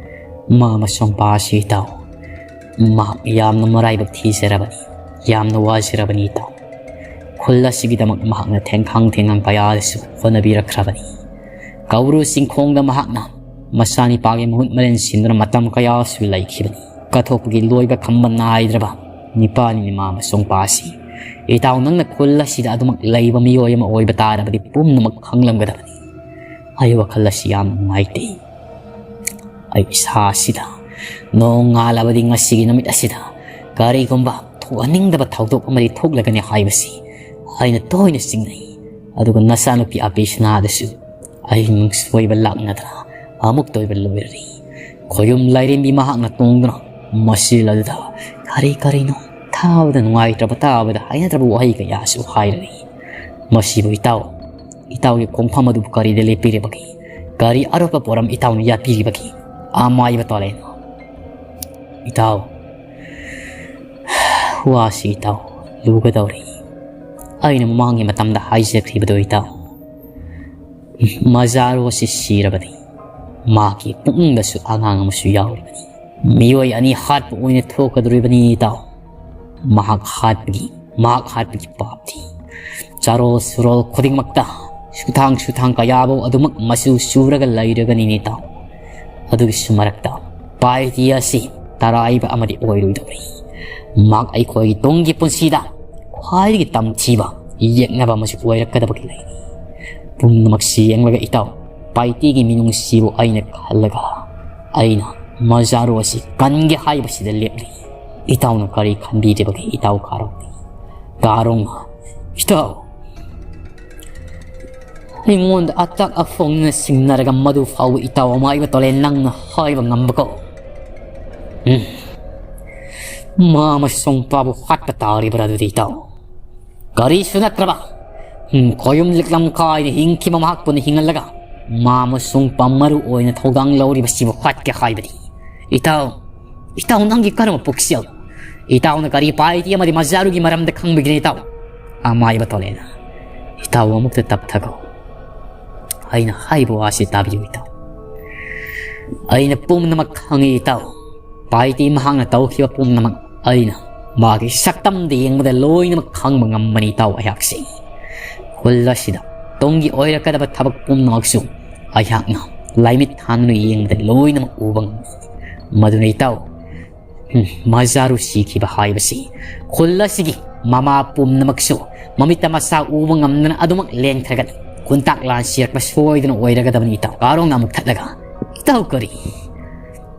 ꯃꯥ ꯃꯁꯣꯡꯄꯥ ꯑꯁꯤ ꯏꯇꯥꯎ, ꯃꯍꯥꯛ ꯌꯥꯝꯅ ꯃꯔꯥꯏꯕꯛ ꯊꯤꯖꯔꯕꯅꯤ, ꯌꯥꯝꯅ ꯋꯥꯖꯔꯕꯅꯤ ꯏꯇꯥꯎ꯫ ꯈꯨꯜ ꯑꯁꯤꯒꯤꯗꯃꯛ ꯃꯍꯥꯛꯅ ꯊꯦꯡꯈꯥꯡ ꯊꯦꯡꯉꯥꯡ ꯀꯌꯥꯗꯁꯨ ꯍꯣꯠꯅꯕꯤꯔꯛꯈ꯭ꯔꯕꯅꯤ꯫ ꯀꯧꯔꯨ ꯆꯤꯡꯈꯣꯡꯗ ꯃꯍꯥꯛꯅ ꯃꯆꯥꯅꯤꯄꯥꯒꯤ ꯃꯍꯨꯠ ꯃꯔꯦꯟ ꯁꯤꯟꯗꯨꯅ ꯃꯇꯝ ꯀꯌꯥꯁꯨ ꯂꯩꯈꯤꯕꯅꯤ꯫ ꯀꯠꯊꯣꯛꯄꯒꯤ ꯂꯣꯏꯕ ꯈꯝꯕ ꯅꯥꯏꯗ꯭ꯔꯕ ꯅꯤꯄꯥꯅꯤ ꯃꯥ ꯃꯁꯣꯡꯄꯥ ꯑꯁꯤ ꯏꯇꯥꯎ ꯅꯪꯅ ꯈꯨꯜ ꯑꯁꯤꯗ ꯑꯗꯨꯃꯛ ꯂꯩꯕ ꯃꯤꯑꯣꯏ ꯑꯃ ꯑꯣꯏꯕ ꯇꯥꯔꯕꯗꯤ ꯄꯨꯝꯅꯃꯛ ꯈꯪꯂꯝꯒꯗꯕꯅꯤ꯫ ꯑꯩ ꯋꯥꯈꯜ ꯑꯁꯤ ꯌꯥꯝꯅ ꯅꯨꯡꯉꯥꯏꯇꯦ꯫ ꯑꯩ ꯏꯁꯥ ꯑꯁꯤꯗ ꯅꯣꯡ ꯉꯥꯜꯂꯕꯗꯤ ꯉꯁꯤꯒꯤ ꯅꯨꯃꯤꯠ ꯑꯁꯤꯗ ꯀꯔꯤꯒꯨꯝꯕ ꯊꯣꯛꯍꯟꯅꯤꯡꯗꯕ ꯊꯧꯗꯣꯛ ꯑꯃꯗꯤ ꯊꯣꯛꯂꯒꯅꯤ ꯍꯥꯏꯕꯁꯤ ꯑꯩꯅ ꯇꯣꯏꯅ ꯆꯤꯡꯅꯩ꯫ ꯑꯗꯨꯒ ꯅꯆꯥꯅꯨꯄꯤ ꯑꯕꯦꯁꯅꯥꯗꯁꯨ ꯑꯍꯤꯡ ꯁꯣꯏꯕ ꯂꯥꯛꯅꯗꯅ ꯑꯃꯨꯛꯇ ꯑꯣꯏꯕ ꯂꯣꯏꯔꯔꯤ꯫ ꯈꯣꯌꯨꯝ ꯂꯥꯏꯔꯦꯝꯕꯤ ꯃꯍꯥꯛꯅ ꯇꯣꯡꯗꯨꯅ ꯃꯁꯤꯜ ꯑꯗꯨꯗ ꯀꯔꯤ ꯀꯔꯤꯅꯣ ꯊꯥꯕꯗ ꯅꯨꯡꯉꯥꯏꯇ꯭ꯔꯕ, ꯇꯥꯕꯗ ꯍꯩꯅꯗ꯭ꯔꯕ ꯋꯥꯍꯩ ꯀꯌꯥꯁꯨ ꯍꯥꯏꯔꯔꯤ꯫ ꯃꯁꯤꯕꯨ ꯏꯇꯥꯎ, ꯏꯇꯥꯎꯒꯤ ꯈꯣꯡꯐꯝ ꯑꯗꯨꯕꯨ ꯀꯔꯤꯗ ꯂꯦꯞꯄꯤꯔꯤꯕꯒꯦ? ꯀꯔꯤ ꯑꯔꯣꯠꯄ ꯄꯣꯠ ꯑꯃ ꯏꯇꯥꯎꯅ ꯌꯥꯠꯄꯤꯔꯤꯕꯒꯦ? ꯑꯃꯥꯏꯕ ꯇꯣꯂꯦꯟ, ꯏꯇꯥꯎ, ꯋꯥꯁꯤ ꯏꯇꯥꯎ ꯂꯨꯒꯗꯧꯔꯤ꯫ ꯑꯩꯅ ꯃꯃꯥꯡꯒꯤ ꯃꯇꯝꯗ ꯍꯥꯏꯖꯈ꯭ꯔꯤꯕꯗꯣ ꯏꯇꯥꯎ, ꯃꯖꯥꯔꯨ ꯑꯁꯤ ꯁꯤꯔꯕꯅꯤ꯫ ꯃꯍꯥꯛꯀꯤ ꯄꯨꯛꯅꯨꯡꯗꯁꯨ ꯑꯉꯥꯡ ꯑꯃꯁꯨ ꯌꯥꯎꯔꯤꯕꯅꯤ꯫ ꯃꯤꯑꯣꯏ ꯑꯅꯤ ꯍꯥꯠꯄ ꯑꯣꯏꯅ ꯊꯣꯛꯀꯗꯧꯔꯤꯕꯅꯤ ꯏꯇꯥꯎ꯫ ꯃꯍꯥꯛ ꯍꯥꯠꯄꯒꯤ, ꯃꯍꯥꯛ ꯍꯥꯠꯄꯒꯤ ꯄꯥꯞꯇꯤ ꯆꯥꯔꯣꯜ ꯁꯨꯔꯣꯜ ꯈꯨꯗꯤꯡꯃꯛꯇ ꯁꯨꯊꯥꯡ ꯁꯨꯊꯥꯡ ꯀꯌꯥꯐꯧ ꯑꯗꯨꯃꯛ ꯃꯆꯨ ꯆꯨꯔꯒ ꯂꯩꯔꯒꯅꯤꯅꯦ ꯏꯇꯥꯎ꯫ ꯑꯗꯨꯒꯤꯁꯨ ꯃꯔꯛꯇ ꯄꯥꯏꯇꯤ ꯑꯁꯤ ꯇꯔꯥꯏꯕ ꯑꯃꯗꯤ ꯑꯣꯏꯔꯣꯏꯗꯧꯔꯤ꯫ ꯃꯍꯥꯛ ꯑꯩꯈꯣꯏꯒꯤ ꯇꯨꯡꯒꯤ ꯄꯨꯟꯁꯤꯗ ꯈ꯭ꯋꯥꯏꯗꯒꯤ ꯇꯝꯊꯤꯕ ꯌꯦꯛꯅꯕ ꯑꯃꯁꯨ ꯑꯣꯏꯔꯛꯀꯗꯕꯒꯤ ꯂꯩꯔꯤ꯫ ꯄꯨꯝꯅꯃꯛꯁꯤ ꯌꯦꯡꯂꯒ ꯏꯇꯥꯎ, ꯄꯥꯏꯇꯤꯒꯤ ꯃꯤꯅꯨꯡꯁꯤꯕꯨ ꯑꯩꯅ ꯈꯜꯂꯒ ꯑꯩꯅ ꯃꯖꯥꯔꯨ ꯑꯁꯤ ꯀꯟꯒꯦ ꯍꯥꯏꯕꯁꯤꯗ ꯂꯦꯞꯂꯤ꯫ ꯏꯇꯥꯎꯅ ꯀꯔꯤ ꯈꯟꯕꯤꯔꯤꯕꯒꯦ ꯏꯇꯥꯎ ꯀꯥꯔꯣꯡꯗꯤ? ꯀꯥꯔꯣꯡ, ꯏꯇꯥꯎ, ꯑꯩꯉꯣꯟꯗ ꯑꯇꯥꯛ ꯑꯐꯣꯡꯅ ꯁꯤꯡꯅꯔꯒ ꯃꯗꯨ ꯐꯥꯎꯕ ꯏꯇꯥꯎ ꯑꯃꯥꯏꯕ ꯇꯣꯂꯦ ꯅꯪꯅ ꯍꯥꯏꯕ ꯉꯝꯕꯀꯣ? ꯎꯝ꯫ ꯃꯥ ꯑꯃꯁꯨꯡ ꯄꯥꯕꯨ ꯍꯥꯠꯄ ꯇꯥꯔꯤꯕ꯭ꯔꯥ ꯑꯗꯨꯗꯤ ꯏꯇꯥꯎ? ꯀꯔꯤꯁꯨ ꯅꯠꯇ꯭ꯔꯕ, ꯎꯝ, ꯈꯣꯌꯨꯝ ꯂꯤꯛꯂꯝ ꯀꯥꯏꯅ ꯍꯤꯡꯈꯤꯕ ꯃꯍꯥꯛꯄꯨꯅ ꯍꯤꯡꯍꯜꯂꯒ ꯃꯥ ꯑꯃꯁꯨꯡ ꯄꯥ ꯃꯔꯨ ꯑꯣꯏꯅ ꯊꯧꯗꯥꯡ ꯂꯧꯔꯤꯕꯁꯤꯕꯨ ꯍꯥꯠꯀꯦ ꯍꯥꯏꯕꯅꯤ꯫ ꯏꯇꯥꯎ, ꯏꯇꯥꯎ ꯅꯪꯒꯤ ꯀꯔꯝꯕ ꯄꯨꯛꯆꯦꯜ? ꯏꯇꯥꯎꯅ ꯀꯔꯤ ꯄꯥꯏꯇꯤ ꯑꯃꯗꯤ ꯃꯖꯥꯔꯨꯒꯤ ꯃꯔꯝꯗ ꯈꯪꯕꯒꯤꯅꯤ ꯏꯇꯥꯎ? ꯑꯃꯥꯏꯕ ꯇꯣꯂꯦꯅ, ꯏꯇꯥꯎ ꯑꯃꯨꯛꯇ ꯇꯞꯊꯈꯣ꯫ ꯑꯩꯅ ꯍꯥꯏꯕ ꯋꯥꯁꯤ ꯇꯥꯕꯤꯌꯨ ꯏꯇꯥꯎ꯫ ꯑꯩꯅ ꯄꯨꯝꯅꯃꯛ ꯈꯪꯏ ꯏꯇꯥꯎ꯫ ꯄꯥꯏꯇꯤ ꯃꯍꯥꯛꯅ ꯇꯧꯈꯤꯕ ꯄꯨꯝꯅꯃꯛ ꯑꯩꯅ ꯃꯥꯒꯤ ꯁꯛꯇꯝꯗ ꯌꯦꯡꯕꯗ ꯂꯣꯏꯅꯃꯛ ꯈꯪꯕ ꯉꯝꯕꯅꯤ ꯏꯇꯥꯎ ꯑꯩꯍꯥꯛꯁꯤ꯫ ꯈꯨꯜ ꯑꯁꯤꯗ ꯇꯨꯡꯒꯤ ꯑꯣꯏꯔꯛꯀꯗꯕ ꯊꯕꯛ ꯄꯨꯝꯅꯃꯛꯁꯨ ꯑꯩꯍꯥꯛꯅ ꯂꯥꯏꯃꯤꯠ ꯊꯥꯟꯗꯨꯅ ꯌꯦꯡꯕꯗ ꯂꯣꯏꯅꯃꯛ ꯎꯕ ꯉꯝꯃꯤ꯫ ꯃꯗꯨꯅ ꯏꯇꯥꯎ, ꯎꯝ, ꯃꯖꯥꯔꯨ ꯁꯤꯈꯤꯕ ꯍꯥꯏꯕꯁꯤ ꯈꯨꯜ ꯑꯁꯤꯒꯤ ꯃꯃꯥ ꯄꯨꯝꯅꯃꯛꯁꯨ ꯃꯃꯤꯠꯇ ꯃꯆꯥ ꯎꯕ ꯉꯝꯗꯅ ꯑꯗꯨꯃꯛ ꯂꯦꯡꯊꯔꯒ ꯈꯨꯟꯇꯥꯛ ꯂꯥꯟ ꯁꯤꯔꯛꯄ ꯁꯣꯏꯗꯅ ꯑꯣꯏꯔꯒꯗꯕꯅꯤ ꯏꯇꯥꯎ꯫ ꯀꯥꯔꯣꯡꯅ ꯑꯃꯨꯛ ꯊꯠꯂꯒ, ꯏꯇꯥꯎ ꯀꯔꯤ?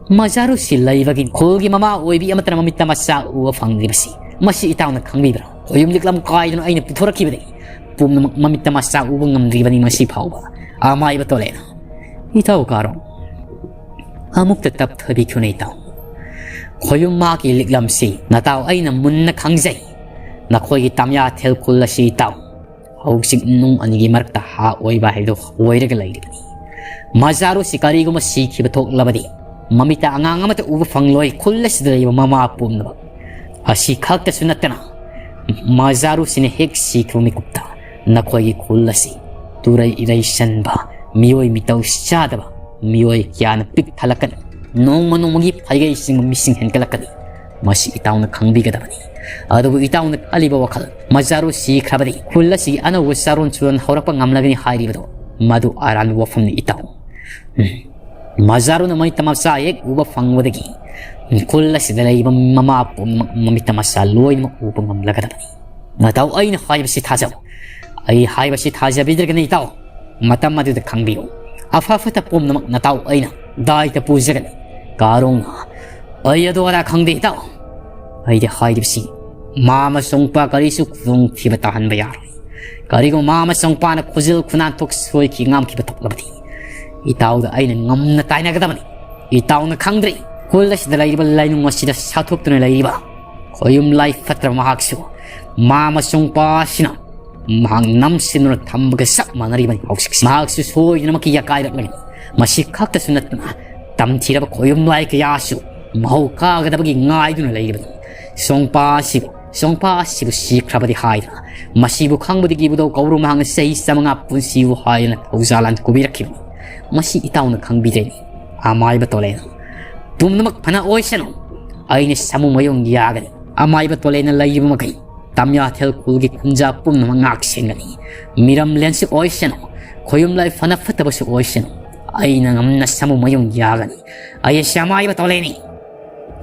ꯃꯖꯥꯔꯨꯁꯤ ꯂꯩꯕꯒꯤ ꯈꯨꯜꯒꯤ ꯃꯃꯥ ꯑꯣꯏꯕꯤ ꯑꯃꯠꯇꯅ ꯃꯃꯤꯠꯇ ꯃꯆꯥ ꯎꯕ ꯐꯪꯗ꯭ꯔꯤꯕꯁꯤ ꯃꯁꯤ ꯏꯇꯥꯎꯅ ꯈꯪꯕꯤꯕ꯭ꯔꯥ? ꯈꯣꯌꯨꯝ ꯂꯤꯛꯂꯝ ꯀꯥꯏꯗꯨꯅ ꯑꯩꯅ ꯄꯨꯊꯣꯔꯛꯈꯤꯕꯗꯒꯤ ꯄꯨꯝꯅꯃꯛ ꯃꯃꯤꯠꯇ ꯃꯆꯥ ꯎꯕ ꯉꯝꯗ꯭ꯔꯤꯕꯅꯤ ꯃꯁꯤ ꯐꯥꯎꯕ꯫ ꯑꯃꯥꯏꯕ ꯇꯣꯂꯦꯅ, ꯏꯇꯥꯎ ꯀꯥꯔꯣꯡ, ꯑꯃꯨꯛꯇ ꯇꯞꯊꯕꯤꯈꯣꯅꯦ ꯏꯇꯥꯎ꯫ ꯈꯣꯌꯨꯝ ꯃꯥꯒꯤ ꯂꯤꯛꯂꯝꯁꯤ ꯅꯇꯥꯎ ꯑꯩꯅ ꯃꯨꯟꯅ ꯈꯪꯖꯩ꯫ ꯅꯈꯣꯏꯒꯤ ꯇꯥꯃꯤꯌꯥ ꯊꯦꯜ ꯈꯨꯜ ꯑꯁꯤ ꯏꯇꯥꯎ ꯍꯧꯖꯤꯛ ꯅꯨꯡ ꯑꯅꯤꯒꯤ ꯃꯔꯛꯇ ꯍꯥ ꯑꯣꯏꯕ ꯍꯥꯏꯕꯗꯨ ꯑꯣꯏꯔꯒ ꯂꯩꯔꯤꯕꯅꯤ꯫ ꯃꯖꯥꯔꯨꯁꯤ ꯀꯔꯤꯒꯨꯝꯕ ꯁꯤꯈꯤꯕ ꯊꯣꯛꯂꯕꯗꯤ ꯃꯃꯤꯠꯇ ꯑꯉꯥꯡ ꯑꯃꯠꯇ ꯎꯕ ꯐꯪꯂꯣꯏ꯫ ꯈꯨꯜ ꯑꯁꯤꯗ ꯂꯩꯕ ꯃꯃꯥ ꯄꯨꯝꯅꯃꯛ꯫ ꯑꯁꯤ ꯈꯛꯇꯁꯨ ꯅꯠꯇꯅ ꯃꯖꯥꯔꯨꯁꯤꯅ ꯍꯦꯛ ꯁꯤꯈꯤꯕ ꯃꯤꯀꯨꯞꯇ ꯅꯈꯣꯏꯒꯤ ꯈꯨꯜ ꯑꯁꯤ ꯇꯨꯔꯩ ꯏꯔꯩ ꯆꯟꯕ, ꯃꯤꯑꯣꯏ ꯃꯤꯇꯧ ꯆꯥꯗꯕ ꯃꯤꯑꯣꯏ ꯀꯌꯥꯅ ꯄꯤꯛ ꯊꯜꯂꯛꯀꯅꯤ꯫ ꯅꯣꯡꯃ ꯅꯣꯡꯃꯒꯤ ꯐꯩꯒꯩ ꯆꯤꯡꯕ ꯃꯤꯁꯤꯡ ꯍꯦꯟꯒꯠꯂꯛꯀꯅꯤ꯫ ꯃꯁꯤ ꯏꯇꯥꯎꯅ ꯈꯪꯕꯤꯒꯗꯕꯅꯤ꯫ ꯑꯗꯨꯕꯨ ꯏꯇꯥꯎꯅ ꯈꯜꯂꯤꯕ ꯋꯥꯈꯜ, ꯃꯖꯥꯔꯨ ꯁꯤꯈ꯭ꯔꯕꯗꯤ ꯈꯨꯜ ꯑꯁꯤꯒꯤ ꯑꯅꯧꯕ ꯆꯥꯔꯣꯟ ꯁꯨꯔꯣꯟ ꯍꯧꯔꯛꯄ ꯉꯝꯂꯒꯅꯤ ꯍꯥꯏꯔꯤꯕꯗꯣ, ꯃꯗꯨ ꯑꯔꯥꯟꯕ ꯋꯥꯐꯝꯅꯤ ꯏꯇꯥꯎ꯫ ꯎꯝ꯫ ꯃꯖꯥꯔꯨꯅ ꯃꯃꯤꯠ ꯇꯃꯆꯥ ꯍꯦꯛ ꯎꯕ ꯐꯪꯕꯗꯒꯤ ꯈꯨꯜ ꯑꯁꯤꯗ ꯂꯩꯔꯤꯕ ꯃꯃꯥ ꯄꯨꯝꯅꯃꯛ ꯃꯃꯤꯠ ꯇꯃꯆꯥ ꯂꯣꯏꯅꯃꯛ ꯎꯕ ꯉꯝꯂꯒꯗꯕꯅꯤ꯫ ꯅꯇꯥꯎ, ꯑꯩꯅ ꯍꯥꯏꯕꯁꯤ ꯊꯥꯖꯧ꯫ ꯑꯩ ꯍꯥꯏꯕꯁꯤ ꯊꯥꯖꯕꯤꯗ꯭ꯔꯒꯅ ꯏꯇꯥꯎ, ꯃꯇꯝ ꯑꯗꯨꯗ ꯈꯪꯕꯤꯌꯨ꯫ ꯑꯐ ꯐꯠꯇ ꯄꯨꯝꯅꯃꯛ ꯅꯇꯥꯎ ꯑꯩꯅ ꯗꯥꯏꯇ ꯄꯨꯖꯒꯅꯤ꯫ ꯀꯥꯔꯣꯡꯅ, ꯑꯩ ꯑꯗꯨ ꯑꯗꯥ ꯈꯪꯗꯦ ꯏꯇꯥꯎ꯫ ꯑꯩꯗꯤ ꯍꯥꯏꯔꯤꯕꯁꯤ ꯃꯥ ꯑꯃꯁꯨꯡ ꯄꯥ ꯀꯔꯤꯁꯨ ꯈꯨꯗꯣꯡꯊꯤꯕ ꯇꯥꯍꯟꯕ ꯌꯥꯔꯣꯏ꯫ ꯀꯔꯤꯒꯨꯝꯕ ꯃꯥ ꯑꯃꯁꯨꯡ ꯄꯥꯅ ꯈꯨꯖꯤꯜ ꯈꯨꯅꯥꯟꯊꯣꯛ ꯁꯣꯏꯈꯤ ꯉꯥꯝꯈꯤꯕ ꯊꯣꯛꯂꯕꯗꯤ ꯏꯇꯥꯎꯗ ꯑꯩꯅ ꯉꯝꯅ ꯇꯥꯏꯅꯒꯗꯕꯅꯤ꯫ ꯏꯇꯥꯎꯅ ꯈꯪꯗ꯭ꯔꯤ, ꯈꯨꯜ ꯑꯁꯤꯗ ꯂꯩꯔꯤꯕ ꯂꯥꯏꯅꯨꯡ ꯑꯁꯤꯗ ꯁꯥꯊꯣꯛꯇꯨꯅ ꯂꯩꯔꯤꯕ ꯈꯣꯌꯨꯝ ꯂꯥꯏ ꯐꯠꯇ꯭ꯔꯕ ꯃꯍꯥꯛꯁꯨ ꯃꯥ ꯑꯃꯁꯨꯡ ꯄꯥ ꯑꯁꯤꯅ ꯃꯍꯥꯛ ꯅꯝꯁꯤꯟꯗꯨꯅ ꯊꯝꯕꯒ ꯆꯞ ꯃꯥꯟꯅꯔꯤꯕꯅꯤ꯫ ꯍꯧꯖꯤꯛꯁꯤ ꯃꯍꯥꯛꯁꯨ ꯁꯣꯏꯗꯅꯃꯛꯀꯤ ꯌꯥꯀꯥꯏꯔꯛꯂꯒꯅꯤ꯫ ꯃꯁꯤ ꯈꯛꯇꯁꯨ ꯅꯠꯇꯅ ꯇꯝꯊꯤꯔꯕ ꯈꯣꯌꯨꯝ ꯂꯥꯏ ꯀꯌꯥꯁꯨ ꯃꯍꯧ ꯀꯥꯒꯗꯕꯒꯤ ꯉꯥꯏꯗꯨꯅ ꯂꯩꯔꯤꯕꯅꯤ꯫ ꯁꯣꯡꯄꯥ ꯑꯁꯤꯕꯨ, ꯁꯣꯡꯄꯥ ꯑꯁꯤꯕꯨ ꯁꯤꯈ꯭ꯔꯕꯗꯤ ꯍꯥꯏꯗꯅ ꯃꯁꯤꯕꯨ ꯈꯪꯕꯗꯒꯤ ꯏꯕꯨꯙꯧ ꯀꯧꯔꯨ ꯃꯍꯥꯛꯅ ꯆꯍꯤ ꯆꯥꯃꯉꯥ ꯄꯨꯟꯁꯤꯌꯨ ꯍꯥꯏꯗꯅ ꯊꯧꯖꯥꯜ ꯂꯥꯟ ꯀꯨꯕꯤꯔꯛꯈꯤꯕꯅꯤ꯫ ꯃꯁꯤ ꯏꯇꯥꯎꯅ ꯈꯪꯕꯤꯗ꯭ꯔꯦꯅꯦ꯫ ꯑꯃꯥꯏꯕ ꯇꯣꯂꯦꯅ ꯄꯨꯝꯅꯃꯛ ꯐꯅ ꯑꯣꯏꯁꯅꯨ꯫ ꯑꯩꯅ ꯁꯥꯃꯨ ꯃꯌꯨꯡ ꯌꯥꯒꯅꯤ꯫ ꯑꯃꯥꯏꯕ ꯇꯣꯂꯦꯅ ꯂꯩꯔꯤꯕ ꯃꯈꯩ ꯇꯝꯌꯥꯊꯦꯜ ꯈꯨꯜꯒꯤ ꯈꯨꯟꯖꯥ ꯄꯨꯝꯅꯃꯛ ꯉꯥꯛ ꯁꯦꯟꯒꯅꯤ꯫ ꯃꯤꯔꯝ ꯂꯦꯟꯁꯨ ꯑꯣꯏꯁꯅꯨ, ꯈꯣꯌꯨꯝ ꯂꯥꯏ ꯐꯅ ꯐꯠꯇꯕꯁꯨ ꯑꯣꯏꯁꯅꯨ, ꯑꯩꯅ ꯉꯝꯅ ꯁꯥꯃꯨ ꯃꯌꯨꯡ ꯌꯥꯒꯅꯤ꯫ ꯑꯩ ꯑꯁꯤ ꯑꯃꯥꯏꯕ ꯇꯣꯂꯦꯅꯤ꯫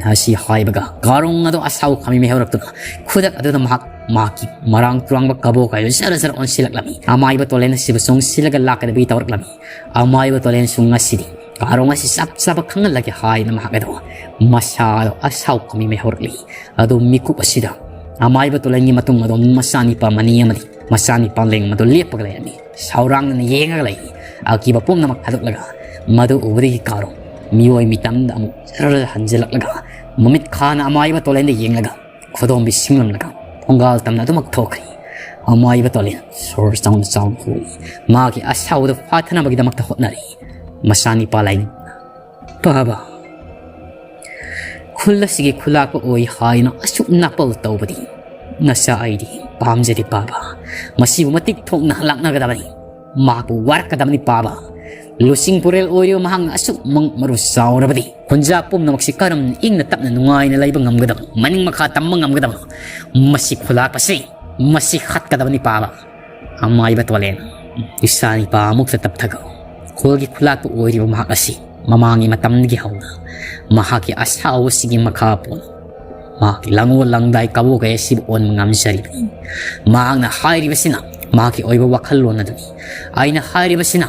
ꯑꯁꯤ ꯍꯥꯏꯕꯒ ꯀꯥꯔꯣꯡ ꯑꯗꯣ ꯑꯁꯥꯎ ꯈꯥꯃꯤ ꯃꯩꯍꯧꯔꯛꯇꯨꯅ ꯈꯨꯗꯛ ꯑꯗꯨꯗ ꯃꯍꯥꯛ ꯃꯍꯥꯛꯀꯤ ꯃꯔꯥꯡ ꯇꯨꯔꯥꯡꯕ ꯀꯕꯣꯛ ꯍꯥꯏꯗꯨ ꯖꯔ ꯖꯔ ꯑꯣꯟꯁꯤꯜꯂꯛꯂꯝꯃꯤ꯫ ꯑꯃꯥꯏꯕ ꯇꯣꯂꯦꯟ ꯑꯁꯤꯕꯨ ꯆꯣꯡꯁꯤꯜꯂꯒ ꯂꯥꯛꯀꯗꯕꯤ ꯇꯧꯔꯛꯂꯝꯃꯤ꯫ ꯑꯃꯥꯏꯕ ꯇꯣꯂꯦꯟꯁꯨ ꯉꯁꯤꯗꯤ ꯀꯥꯔꯣꯡ ꯑꯁꯤ ꯆꯞ ꯆꯥꯕ ꯈꯪꯍꯜꯂꯒꯦ ꯍꯥꯏꯅ ꯃꯍꯥꯛ ꯑꯗꯣ ꯃꯁꯥꯗꯣ ꯑꯁꯥꯎ ꯈꯥꯃꯤ ꯃꯩꯍꯧꯔꯛꯂꯤ꯫ ꯑꯗꯨ ꯃꯤꯀꯨꯞ ꯑꯁꯤꯗ ꯑꯃꯥꯏꯕ ꯇꯣꯂꯦꯟꯒꯤ ꯃꯇꯨꯡ ꯑꯗꯣ ꯃꯆꯥꯅꯤꯄꯥ ꯃꯅꯤ ꯑꯃꯗꯤ ꯃꯆꯥꯅꯤꯄꯥ ꯂꯦꯡ ꯑꯗꯨ ꯂꯦꯞꯄꯒ ꯂꯩꯔꯝꯃꯤ꯫ ꯁꯥꯎꯔꯥꯡꯅꯅ ꯌꯦꯡꯉꯒ ꯂꯩ꯫ ꯑꯀꯤꯕ ꯄꯨꯝꯅꯃꯛ ꯊꯥꯗꯣꯛꯂꯒ ꯃꯗꯨ ꯎꯕꯗꯒꯤ ꯀꯥꯔꯣꯡ ꯃꯤꯑꯣꯏ ꯃꯤꯇꯝꯗ ꯑꯃꯨꯛ ꯖꯔ ꯍꯟꯖꯤꯜꯂꯛꯂꯒ ꯃꯃꯤꯠ ꯈꯥꯅ ꯑꯃꯥꯏꯕ ꯇꯣꯂꯦꯟꯗ ꯌꯦꯡꯂꯒ ꯈꯨꯗꯣꯝꯕꯤ ꯁꯤꯡꯂꯝꯂꯒ ꯊꯣꯡꯒꯥꯜ ꯇꯝꯅ ꯑꯗꯨꯃꯛ ꯊꯣꯛꯈ꯭ꯔꯦ꯫ ꯑꯃꯥꯏꯕ ꯇꯣꯂꯦꯟ ꯁꯣꯔ ꯆꯥꯎꯅ ꯆꯥꯎꯅ ꯍꯣꯜꯂꯤ꯫ ꯃꯥꯒꯤ ꯑꯁꯥꯎꯕꯗꯨ ꯐꯥꯊꯅꯕꯒꯤꯗꯃꯛꯇ ꯍꯣꯠꯅꯔꯤ꯫ ꯃꯆꯥꯅꯤꯄꯥ ꯂꯥꯏꯅꯤꯡ, ꯄꯥꯕ, ꯈꯨꯜ ꯑꯁꯤꯒꯤ ꯈꯨꯂꯥꯛꯄ ꯑꯣꯏ ꯍꯥꯏꯅ ꯑꯁꯨꯛ ꯅꯥꯄꯜ ꯇꯧꯕꯗꯤ ꯅꯆꯥ ꯑꯩꯗꯤ ꯄꯥꯝꯖꯗꯦ ꯄꯥꯕ꯫ ꯃꯁꯤꯕꯨ ꯃꯇꯤꯛ ꯊꯣꯛꯅ ꯂꯥꯛꯅꯒꯗꯕꯅꯤ꯫ ꯃꯍꯥꯛꯄꯨ ꯋꯥꯔꯛꯀꯗꯕꯅꯤ ꯄꯥꯕ꯫ ꯂꯨꯆꯤꯡ ꯄꯨꯔꯦꯜ ꯑꯣꯏꯔꯤꯕ ꯃꯍꯥꯛꯅ ꯑꯁꯨꯛ ꯃꯪ ꯃꯔꯨ ꯆꯥꯎꯔꯕꯗꯤ ꯈꯨꯟꯖꯥ ꯄꯨꯝꯅꯃꯛꯁꯤ ꯀꯔꯝꯅ ꯏꯪꯅ ꯇꯞꯅ ꯅꯨꯡꯉꯥꯏꯅ ꯂꯩꯕ ꯉꯝꯒꯗꯕ, ꯃꯅꯤꯡ ꯃꯈꯥ ꯇꯝꯕ ꯉꯝꯒꯗꯕ? ꯃꯁꯤ ꯈꯨꯂꯥꯛꯄꯁꯤ, ꯃꯁꯤ ꯍꯥꯠꯀꯗꯕꯅꯤ ꯄꯥꯕ꯫ ꯑꯃꯥꯏꯕ ꯇꯣꯂꯦꯟ, ꯏꯆꯥ ꯅꯤꯄꯥ ꯑꯃꯨꯛꯇ ꯇꯞꯊꯒꯧ꯫ ꯈꯨꯜꯒꯤ ꯈꯨꯂꯥꯛꯄ ꯑꯣꯏꯔꯤꯕ ꯃꯍꯥꯛ ꯑꯁꯤ ꯃꯃꯥꯡꯒꯤ ꯃꯇꯝꯗꯒꯤ ꯍꯧꯅ ꯃꯍꯥꯛꯀꯤ ꯑꯁꯥꯎꯕꯁꯤꯒꯤ ꯃꯈꯥ ꯄꯣꯟꯅ ꯃꯍꯥꯛꯀꯤ ꯂꯥꯡꯑꯣꯜ ꯂꯥꯡꯗꯥꯏ ꯀꯕꯣ ꯀꯩ ꯑꯁꯤꯕꯨ ꯑꯣꯟꯕ ꯉꯝꯖꯔꯤꯕꯅꯤ꯫ ꯃꯍꯥꯛꯅ ꯍꯥꯏꯔꯤꯕꯁꯤꯅ ꯃꯍꯥꯛꯀꯤ ꯑꯣꯏꯕ ꯋꯥꯈꯜꯂꯣꯟ ꯑꯗꯨꯅꯤ꯫ ꯑꯩꯅ ꯍꯥꯏꯔꯤꯕꯁꯤꯅ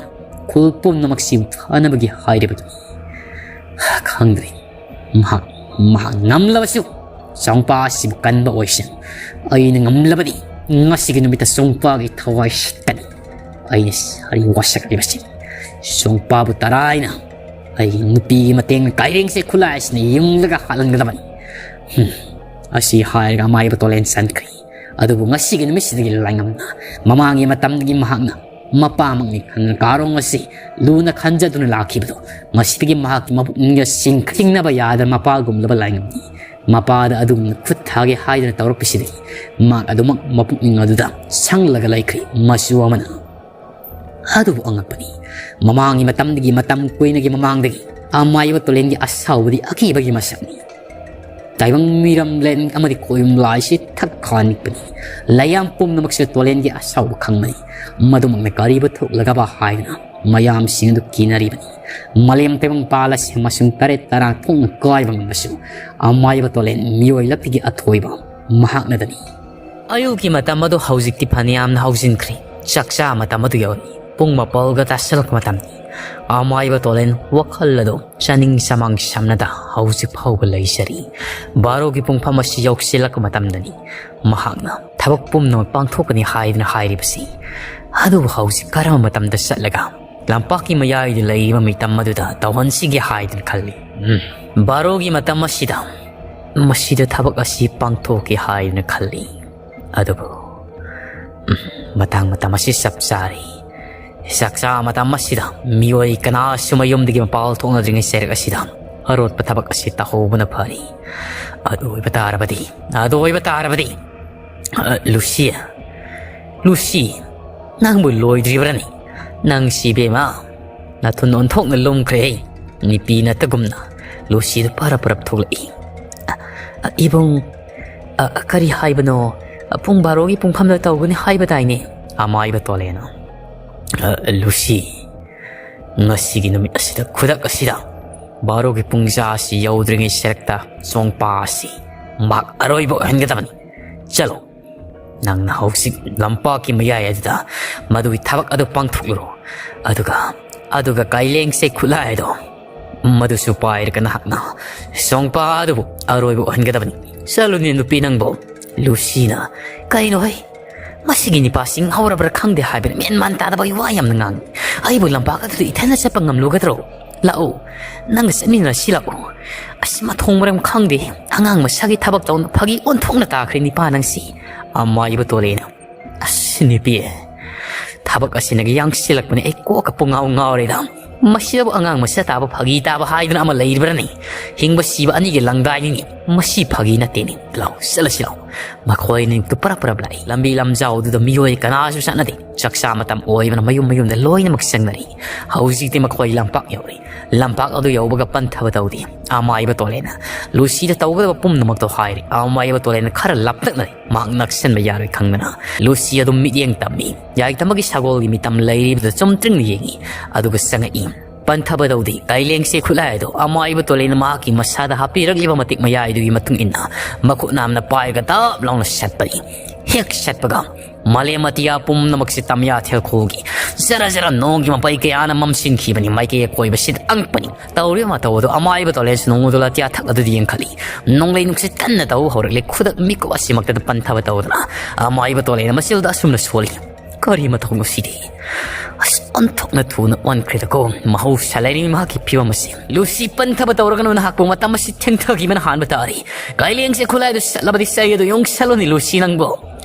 ꯈꯨꯜ ꯄꯨꯝꯅꯃꯛꯁꯤꯕꯨ ꯐꯅꯕꯒꯤ ꯍꯥꯏꯔꯤꯕꯗꯨꯅꯤ꯫ ꯈꯪꯗ꯭ꯔꯦ꯫ ꯃꯍꯥꯛ, ꯃꯍꯥꯛ ꯉꯝꯂꯕꯁꯨ ꯆꯣꯡꯄꯥ ꯑꯁꯤꯕꯨ ꯀꯟꯕ ꯑꯣꯏꯁꯅꯨ꯫ ꯑꯩꯅ ꯉꯝꯂꯕꯗꯤ ꯉꯁꯤꯒꯤ ꯅꯨꯃꯤꯠꯇ ꯆꯣꯡꯄꯥꯒꯤ ꯊꯋꯥꯏ ꯁꯠꯀꯅꯤ꯫ ꯑꯩꯅ ꯁꯥꯔꯤ ꯋꯥꯁꯛꯂꯤꯕꯁꯤ ꯆꯣꯡꯄꯥꯕꯨ ꯇꯔꯥꯏꯅ ꯑꯩꯒꯤ ꯅꯨꯄꯤꯒꯤ ꯃꯇꯦꯡꯅ ꯀꯥꯏꯔꯦꯡꯁꯦ ꯈꯨꯠꯂꯥꯏ ꯑꯁꯤꯅ ꯌꯨꯡꯂꯒ ꯍꯥꯠꯍꯟꯒꯗꯕꯅꯤ꯫ ꯍꯨꯝ, ꯑꯁꯤ ꯍꯥꯏꯔꯒ ꯑꯃꯥꯏꯕ ꯇꯣꯂꯦꯟ ꯆꯟꯈ꯭ꯔꯤ꯫ ꯑꯗꯨꯕꯨ ꯉꯁꯤꯒꯤ ꯅꯨꯃꯤꯠꯁꯤꯗꯒꯤ ꯂꯥꯏꯉꯝꯅ ꯃꯃꯥꯡꯒꯤ ꯃꯇꯝꯗꯒꯤ ꯃꯍꯥꯛꯅ ꯃꯄꯥꯃꯛꯅꯤ ꯈꯟꯅ ꯀꯥꯔꯣꯡ ꯑꯁꯤ ꯂꯨꯅ ꯈꯟꯖꯗꯨꯅ ꯂꯥꯛꯈꯤꯕꯗꯣ ꯉꯁꯤꯗꯒꯤ ꯃꯍꯥꯛꯀꯤ ꯃꯄꯨꯛꯅꯤꯡꯗ ꯆꯤꯡ-, ꯆꯤꯡꯅꯕ ꯌꯥꯗꯅ ꯃꯄꯥꯒꯨꯝꯂꯕ ꯂꯥꯏꯉꯝꯅꯤ꯫ ꯃꯄꯥꯗ ꯑꯗꯨꯒꯨꯝꯅ ꯈꯨꯠ ꯊꯥꯒꯦ ꯍꯥꯏꯗꯅ ꯇꯧꯔꯛꯄꯁꯤꯗꯒꯤ ꯃꯍꯥꯛ ꯑꯗꯨꯃꯛ ꯃꯄꯨꯛꯅꯤꯡ ꯑꯗꯨꯗ ꯁꯪꯂꯒ ꯂꯩꯈ꯭ꯔꯤ꯫ ꯃꯆꯨ ꯑꯃꯅ ꯑꯗꯨꯕꯨ ꯑꯉꯛꯄꯅꯤ꯫ ꯃꯃꯥꯡꯒꯤ ꯃꯇꯝꯗꯒꯤ, ꯃꯇꯝ ꯀꯨꯏꯅꯒꯤ ꯃꯃꯥꯡꯗꯒꯤ ꯑꯃꯥꯏꯕ ꯇꯣꯂꯦꯟꯒꯤ ꯑꯁꯥꯎꯕꯗꯤ ꯑꯀꯤꯕꯒꯤ ꯃꯁꯛꯅꯤ꯫ ꯇꯥꯏꯕꯪ ꯃꯤꯔꯝꯂꯦꯟ ꯑꯃꯗꯤ ꯈꯣꯌꯨꯝ ꯂꯥꯏꯁꯤ ꯊꯛ ꯈꯥ ꯅꯤꯛꯄꯅꯤ꯫ ꯂꯩꯌꯥꯝ ꯄꯨꯝꯅꯃꯛꯁꯨ ꯇꯣꯂꯦꯟꯒꯤ ꯑꯁꯥꯎꯕ ꯈꯪꯕꯅꯤ꯫ ꯃꯗꯨꯃꯛꯅ ꯀꯔꯤꯕꯨ ꯊꯣꯛꯂꯒꯕ ꯍꯥꯏꯗꯨꯅ ꯃꯌꯥꯝꯁꯤꯡ ꯑꯗꯨ ꯀꯤꯅꯔꯤꯕꯅꯤ꯫ ꯃꯥꯂꯦꯝ ꯇꯥꯏꯕꯪ ꯄꯥꯜ ꯑꯁꯤ ꯃꯁꯤꯡ ꯇꯔꯦꯠ ꯇꯔꯥ ꯊꯣꯛꯅ ꯀꯥꯏꯕ ꯉꯝꯕꯁꯨ ꯑꯃꯥꯏꯕ ꯇꯣꯂꯦꯟ ꯃꯤꯑꯣꯏ ꯂꯛꯇꯒꯤ ꯑꯊꯣꯏꯕ ꯃꯍꯥꯛꯅꯗꯅꯤ꯫ ꯑꯌꯨꯛꯀꯤ ꯃꯇꯝ ꯑꯗꯨ ꯍꯧꯖꯤꯛꯇꯤ ꯐꯅꯌꯥꯝꯅ ꯍꯧꯖꯤꯟꯈ꯭ꯔꯦ꯫ ꯆꯥꯛꯆꯥ ꯃꯇꯝ ꯑꯗꯨ ꯌꯧꯔꯛꯏ꯫ ꯄꯨꯡ ꯃꯥꯄꯜꯒ ꯇꯥꯁꯜꯂꯛꯄ ꯃꯇꯝꯅꯤ꯫ ꯑꯃꯥꯏꯕ ꯇꯣꯂꯦꯟ ꯋꯥꯈꯜ ꯑꯗꯨ ꯆꯥꯅꯤꯡ ꯆꯃꯥꯡ ꯁꯝꯅꯗ ꯍꯧꯖꯤꯛ ꯐꯥꯎꯕ ꯂꯩꯖꯔꯤ꯫ ꯕꯥꯔꯣꯒꯤ ꯄꯨꯡꯐꯝ ꯑꯁꯤ ꯌꯧꯁꯤꯜꯂꯛꯄ ꯃꯇꯝꯗꯅꯤ ꯃꯍꯥꯛꯅ ꯊꯕꯛ ꯄꯨꯝꯅꯃꯛ ꯄꯥꯡꯊꯣꯛꯀꯅꯤ ꯍꯥꯏꯗꯨꯅ ꯍꯥꯏꯔꯤꯕꯁꯤ꯫ ꯑꯗꯨꯕꯨ ꯍꯧꯖꯤꯛ ꯀꯔꯝꯕ ꯃꯇꯝꯗ ꯆꯠꯂꯒ ꯂꯝꯄꯥꯛꯀꯤ ꯃꯌꯥꯏꯗ ꯂꯩꯔꯤꯕ ꯃꯤꯇꯝ ꯑꯗꯨꯗ ꯇꯧꯍꯟꯁꯤꯒꯦ ꯍꯥꯏꯗꯨꯅ ꯈꯜꯂꯤ꯫ ꯎꯝ, ꯕꯥꯔꯣꯒꯤ ꯃꯇꯝ ꯑꯁꯤꯗ ꯃꯁꯤꯗ ꯊꯕꯛ ꯑꯁꯤ ꯄꯥꯡꯊꯣꯛꯀꯦ ꯍꯥꯏꯗꯨꯅ ꯈꯜꯂꯤ꯫ ꯑꯗꯨꯕꯨ, ꯎꯝ, ꯃꯇꯥꯡ ꯃꯇꯝ ꯑꯁꯤ ꯆꯞ ꯆꯥꯔꯦ꯫ ꯆꯥꯛꯆꯥ ꯃꯇꯝ ꯑꯁꯤꯗ ꯃꯤꯑꯣꯏ ꯀꯅꯥꯁꯨ ꯃꯌꯨꯝꯗꯒꯤ ꯃꯄꯥꯜ ꯊꯣꯛꯅꯗ꯭ꯔꯤꯉꯩ ꯆꯩꯔꯛ ꯑꯁꯤꯗ ꯑꯔꯣꯠꯄ ꯊꯕꯛ ꯑꯁꯤ ꯇꯧꯍꯧꯕꯅ ꯐꯔꯤ꯫ ꯑꯗꯨ ꯑꯣꯏꯕ ꯇꯥꯔꯕꯗꯤ, ꯑꯗꯨ ꯑꯣꯏꯕ ꯇꯥꯔꯕꯗꯤ, ꯑ, ꯂꯨꯁꯤ, ꯂꯨꯁꯤ, ꯅꯪꯕꯨ ꯂꯣꯏꯗ꯭ꯔꯤꯕ꯭ꯔꯅꯤ? "ꯅꯪꯁꯤ ꯏꯕꯦꯝꯃ, ꯅꯊꯨꯟ ꯑꯣꯟꯊꯣꯛꯅ ꯂꯨꯝꯈ꯭ꯔꯦ꯫ ꯅꯨꯄꯤ ꯅꯠꯇꯒꯨꯝꯅ ꯂꯨꯁꯤꯗꯨ ꯄꯔꯞ ꯄꯔꯞ ꯊꯣꯛꯂꯛꯏ꯫ "ꯑ, ꯑ, ꯏꯕꯨꯡ, ꯑ, ꯑ, ꯀꯔꯤ ꯍꯥꯏꯕꯅꯣ? ꯑ, ꯄꯨꯡ ꯕꯥꯔꯣꯒꯤ ꯄꯨꯡꯐꯝꯗ ꯇꯧꯒꯅꯤ ꯍꯥꯏꯕꯗꯥꯏꯅꯦ?" ꯑꯃꯥꯏꯕ ꯇꯣꯂꯦꯅ, "ꯑ, ꯂꯨꯁꯤ, ꯉꯁꯤꯒꯤ ꯅꯨꯃꯤꯠ ꯑꯁꯤꯗ, ꯈꯨꯗꯛ ꯑꯁꯤꯗ ꯕꯥꯔꯣꯒꯤ ꯄꯨꯡꯖꯥ ꯑꯁꯤ ꯌꯧꯗ꯭ꯔꯤꯉꯩ ꯁꯦꯔꯛꯇ ꯆꯣꯡꯄꯥ ꯑꯁꯤ ꯃꯍꯥꯛ ꯑꯔꯣꯏꯕ ꯑꯣꯏꯍꯟꯒꯗꯕꯅꯤ꯫ ꯆꯠꯂꯣ, ꯅꯪꯅ ꯍꯧꯖꯤꯛ ꯂꯝꯄꯥꯛꯀꯤ ꯃꯌꯥꯏ ꯑꯗꯨꯗ ꯃꯗꯨꯒꯤ ꯊꯕꯛ ꯑꯗꯨ ꯄꯥꯡꯊꯣꯛꯂꯨꯔꯣ꯫ ꯑꯗꯨꯒ, ꯑꯗꯨꯒ ꯀꯥꯏꯂꯦꯡꯁꯦ ꯈꯨꯠꯂꯥꯏ ꯑꯗꯣ, ꯃꯗꯨꯁꯨ ꯄꯥꯏꯔꯒ ꯅꯍꯥꯛꯅ ꯆꯣꯡꯄꯥ ꯑꯗꯨꯕꯨ ꯑꯔꯣꯏꯕ ꯑꯣꯏꯍꯟꯒꯗꯕꯅꯤ꯫ ꯆꯠꯂꯨꯅꯦ, ꯅꯨꯄꯤ ꯅꯪꯕꯨ꯫" ꯂꯨꯁꯤꯅ, "ꯀꯩꯅꯣ ꯍꯩ? ꯃꯁꯤꯒꯤ ꯅꯤꯄꯥꯁꯤ ꯉꯥꯎꯔꯕ꯭ꯔꯥ ꯈꯪꯗꯦ ꯍꯥꯏꯕꯅꯤ, ꯃꯦꯟ ꯃꯥꯟ ꯇꯥꯗꯕꯒꯤ ꯋꯥ ꯌꯥꯝꯅ ꯉꯥꯡꯏ꯫ ꯑꯩꯕꯨ ꯂꯝꯄꯥꯛ ꯑꯗꯨꯗ ꯏꯊꯟꯗ ꯆꯠꯄ ꯉꯝꯂꯨꯒꯗ꯭ꯔꯣ? ꯂꯥꯛꯎ, ꯅꯪꯒ ꯆꯠꯃꯤꯟꯅꯔꯁꯤ ꯂꯥꯛꯎ꯫" "ꯑꯁ, ꯃꯊꯣꯡ ꯃꯔꯝ ꯈꯪꯗꯦ꯫ ꯑꯉꯥꯡ ꯃꯁꯥꯒꯤ ꯊꯕꯛ ꯇꯧꯅ ꯐꯥꯒꯤ ꯑꯣꯟꯊꯣꯛꯅ ꯇꯥꯈ꯭ꯔꯦ ꯅꯤꯄꯥ ꯅꯪꯁꯤ꯫" ꯑꯃꯥꯏꯕ ꯇꯣꯂꯦꯅ, "ꯑꯁ, ꯅꯨꯄꯤ, ꯊꯕꯛ ꯑꯁꯤꯅꯒ ꯌꯥꯡꯁꯤꯜꯂꯛꯄꯅꯦ, ꯑꯩ ꯀꯣꯛꯀ ꯄꯨꯡꯉꯥꯎ ꯉꯥꯎꯔꯦꯗ꯫ ꯃꯁꯤꯗꯕꯨ ꯑꯉꯥꯡ ꯃꯆꯥ ꯇꯥꯕ ꯐꯥꯒꯤ ꯇꯥꯕ ꯍꯥꯏꯗꯅ ꯑꯃ ꯂꯩꯔꯤꯕ꯭ꯔꯥꯅꯦ? ꯍꯤꯡꯕ ꯁꯤꯕ ꯑꯅꯤꯒꯤ ꯂꯪꯗꯥꯏꯅꯤꯅꯦ꯫ ꯃꯁꯤ ꯐꯥꯒꯤ ꯅꯠꯇꯦꯅꯦ꯫ ꯂꯥꯎ, ꯆꯠꯂꯁꯤ ꯂꯥꯎ꯫ ꯃꯈꯣꯏ ꯑꯅꯤꯃꯛꯇꯨ ꯄꯔꯞ ꯄꯔꯞ ꯂꯥꯛꯏ꯫ ꯂꯝꯕꯤ ꯂꯝꯖꯥꯎꯗꯨꯗ ꯃꯤꯑꯣꯏ ꯀꯅꯥꯁꯨ ꯆꯠꯅꯗꯦ꯫ ꯆꯥꯛꯆꯥ ꯃꯇꯝ ꯑꯣꯏꯕꯅ ꯃꯌꯨꯝ ꯃꯌꯨꯝꯗ ꯂꯣꯏꯅꯃꯛ ꯆꯪꯅꯔꯤ꯫ ꯍꯧꯖꯤꯛꯇꯤ ꯃꯈꯣꯏ ꯂꯝꯄꯥꯛ ꯌꯧꯔꯦ꯫ ꯂꯝꯄꯥꯛ ꯑꯗꯨ ꯌꯧꯕꯒ ꯄꯟꯊꯕ ꯇꯧꯗꯦ꯫ ꯑꯃꯥꯏꯕ ꯇꯣꯂꯦꯅ ꯂꯨꯁꯤꯗ ꯇꯧꯒꯗꯕ ꯄꯨꯝꯅꯃꯛꯇꯣ ꯍꯥꯏꯔꯦ꯫ ꯑꯃꯥꯏꯕ ꯇꯣꯂꯦꯅ ꯈꯔ ꯂꯥꯞꯇꯛꯅꯔꯦ꯫ ꯃꯍꯥꯛ ꯅꯛꯁꯟꯕ ꯌꯥꯔꯣꯏ ꯈꯪꯗꯅ ꯂꯨꯁꯤ ꯑꯗꯨꯝ ꯃꯤꯠꯌꯦꯡ ꯇꯝꯃꯤ꯫ ꯌꯥꯏꯇꯃꯒꯤ ꯁꯒꯣꯜꯒꯤ ꯃꯤꯇꯝ ꯂꯩꯔꯤꯕꯗꯨ ꯆꯨꯝꯇ꯭ꯔꯤꯡꯅ ꯌꯦꯡꯉꯤ꯫ ꯑꯗꯨꯒ ꯆꯪꯉꯛꯏ꯫ ꯄꯟꯊꯕ ꯇꯧꯗꯦ꯫ ꯀꯥꯏꯂꯦꯡꯁꯦ ꯈꯨꯠꯂꯥꯏ ꯑꯗꯨ ꯑꯃꯥꯏꯕ ꯇꯣꯂꯦꯅ ꯃꯍꯥꯛꯀꯤ ꯃꯁꯥꯗ ꯍꯥꯞꯄꯤꯔꯛꯂꯤꯕ ꯃꯇꯤꯛ ꯃꯌꯥꯏꯗꯨꯒꯤ ꯃꯇꯨꯡ ꯏꯟꯅ ꯃꯈꯨꯠ ꯅꯥꯝꯅ ꯄꯥꯏꯔꯒ ꯇꯞ ꯂꯥꯎꯅ ꯁꯠꯄꯅꯤ꯫ ꯍꯦꯛ ꯁꯠꯄꯒ ꯃꯥꯂꯦꯝ ꯑꯇꯤꯌꯥ ꯄꯨꯝꯅꯃꯛꯁꯤ ꯇꯝꯌꯥ ꯊꯦꯜꯈꯣꯜꯒꯤ ꯖꯔ ꯖꯔ ꯅꯣꯡꯒꯤ ꯃꯄꯩ ꯀꯌꯥꯅ ꯃꯝꯁꯤꯟꯈꯤꯕꯅꯤ꯫ ꯃꯥꯏꯀꯩ ꯑꯀꯣꯏꯕꯁꯤꯗ ꯑꯪꯄꯅꯤ꯫ ꯇꯧꯔꯤꯕ ꯃꯇꯧ ꯑꯗꯨ ꯑꯃꯥꯏꯕ ꯇꯣꯂꯦꯟꯁ ꯅꯣꯡꯃꯗꯣ ꯑꯇꯤꯌꯥ ꯊꯛ ꯑꯗꯨꯗ ꯌꯦꯡꯈꯠꯂꯤ꯫ ꯅꯣꯡꯂꯩ ꯅꯨꯡꯁꯤꯠ ꯀꯟꯅ ꯇꯧꯕ ꯍꯧꯔꯛꯂꯦ꯫ ꯈꯨꯗꯛ ꯃꯤꯀꯨꯞ ꯑꯁꯤꯃꯛꯇꯗ ꯄꯟꯊꯕ ꯇꯧꯗꯅ ꯑꯃꯥꯏꯕ ꯇꯣꯂꯦꯟꯅ ꯃꯆꯤꯜꯗ ꯑꯁꯨꯝꯅ ꯁꯣꯜꯂꯤ꯫ "ꯀꯔꯤ ꯃꯇꯧꯅꯣ ꯁꯤꯗꯤ? ꯑꯁ, ꯑꯣꯟꯊꯣꯛꯅ ꯊꯨꯅ ꯑꯣꯟꯈ꯭ꯔꯦꯗꯀꯣ ꯃꯍꯧꯁꯥ ꯂꯥꯏꯔꯦꯝꯕꯤ ꯃꯍꯥꯛꯀꯤ ꯐꯤꯕꯝ ꯑꯁꯤ꯫ ꯂꯨꯁꯤ, ꯄꯟꯊꯕ ꯇꯧꯔꯒꯅꯨ, ꯅꯍꯥꯛꯄꯨ ꯃꯇꯝ ꯑꯁꯤ ꯊꯦꯡꯊꯈꯤꯕꯅ ꯍꯥꯟꯕ ꯇꯥꯔꯤ꯫ ꯀꯥꯏꯂꯦꯡꯁꯦ ꯈꯨꯠꯂꯥꯏꯗꯨ ꯁꯠꯂꯕꯗꯤ ꯆꯩ ꯑꯗꯨ ꯌꯣꯡꯁꯜꯂꯨꯅꯤ ꯂꯨꯁꯤ ꯅꯪꯕꯨ꯫"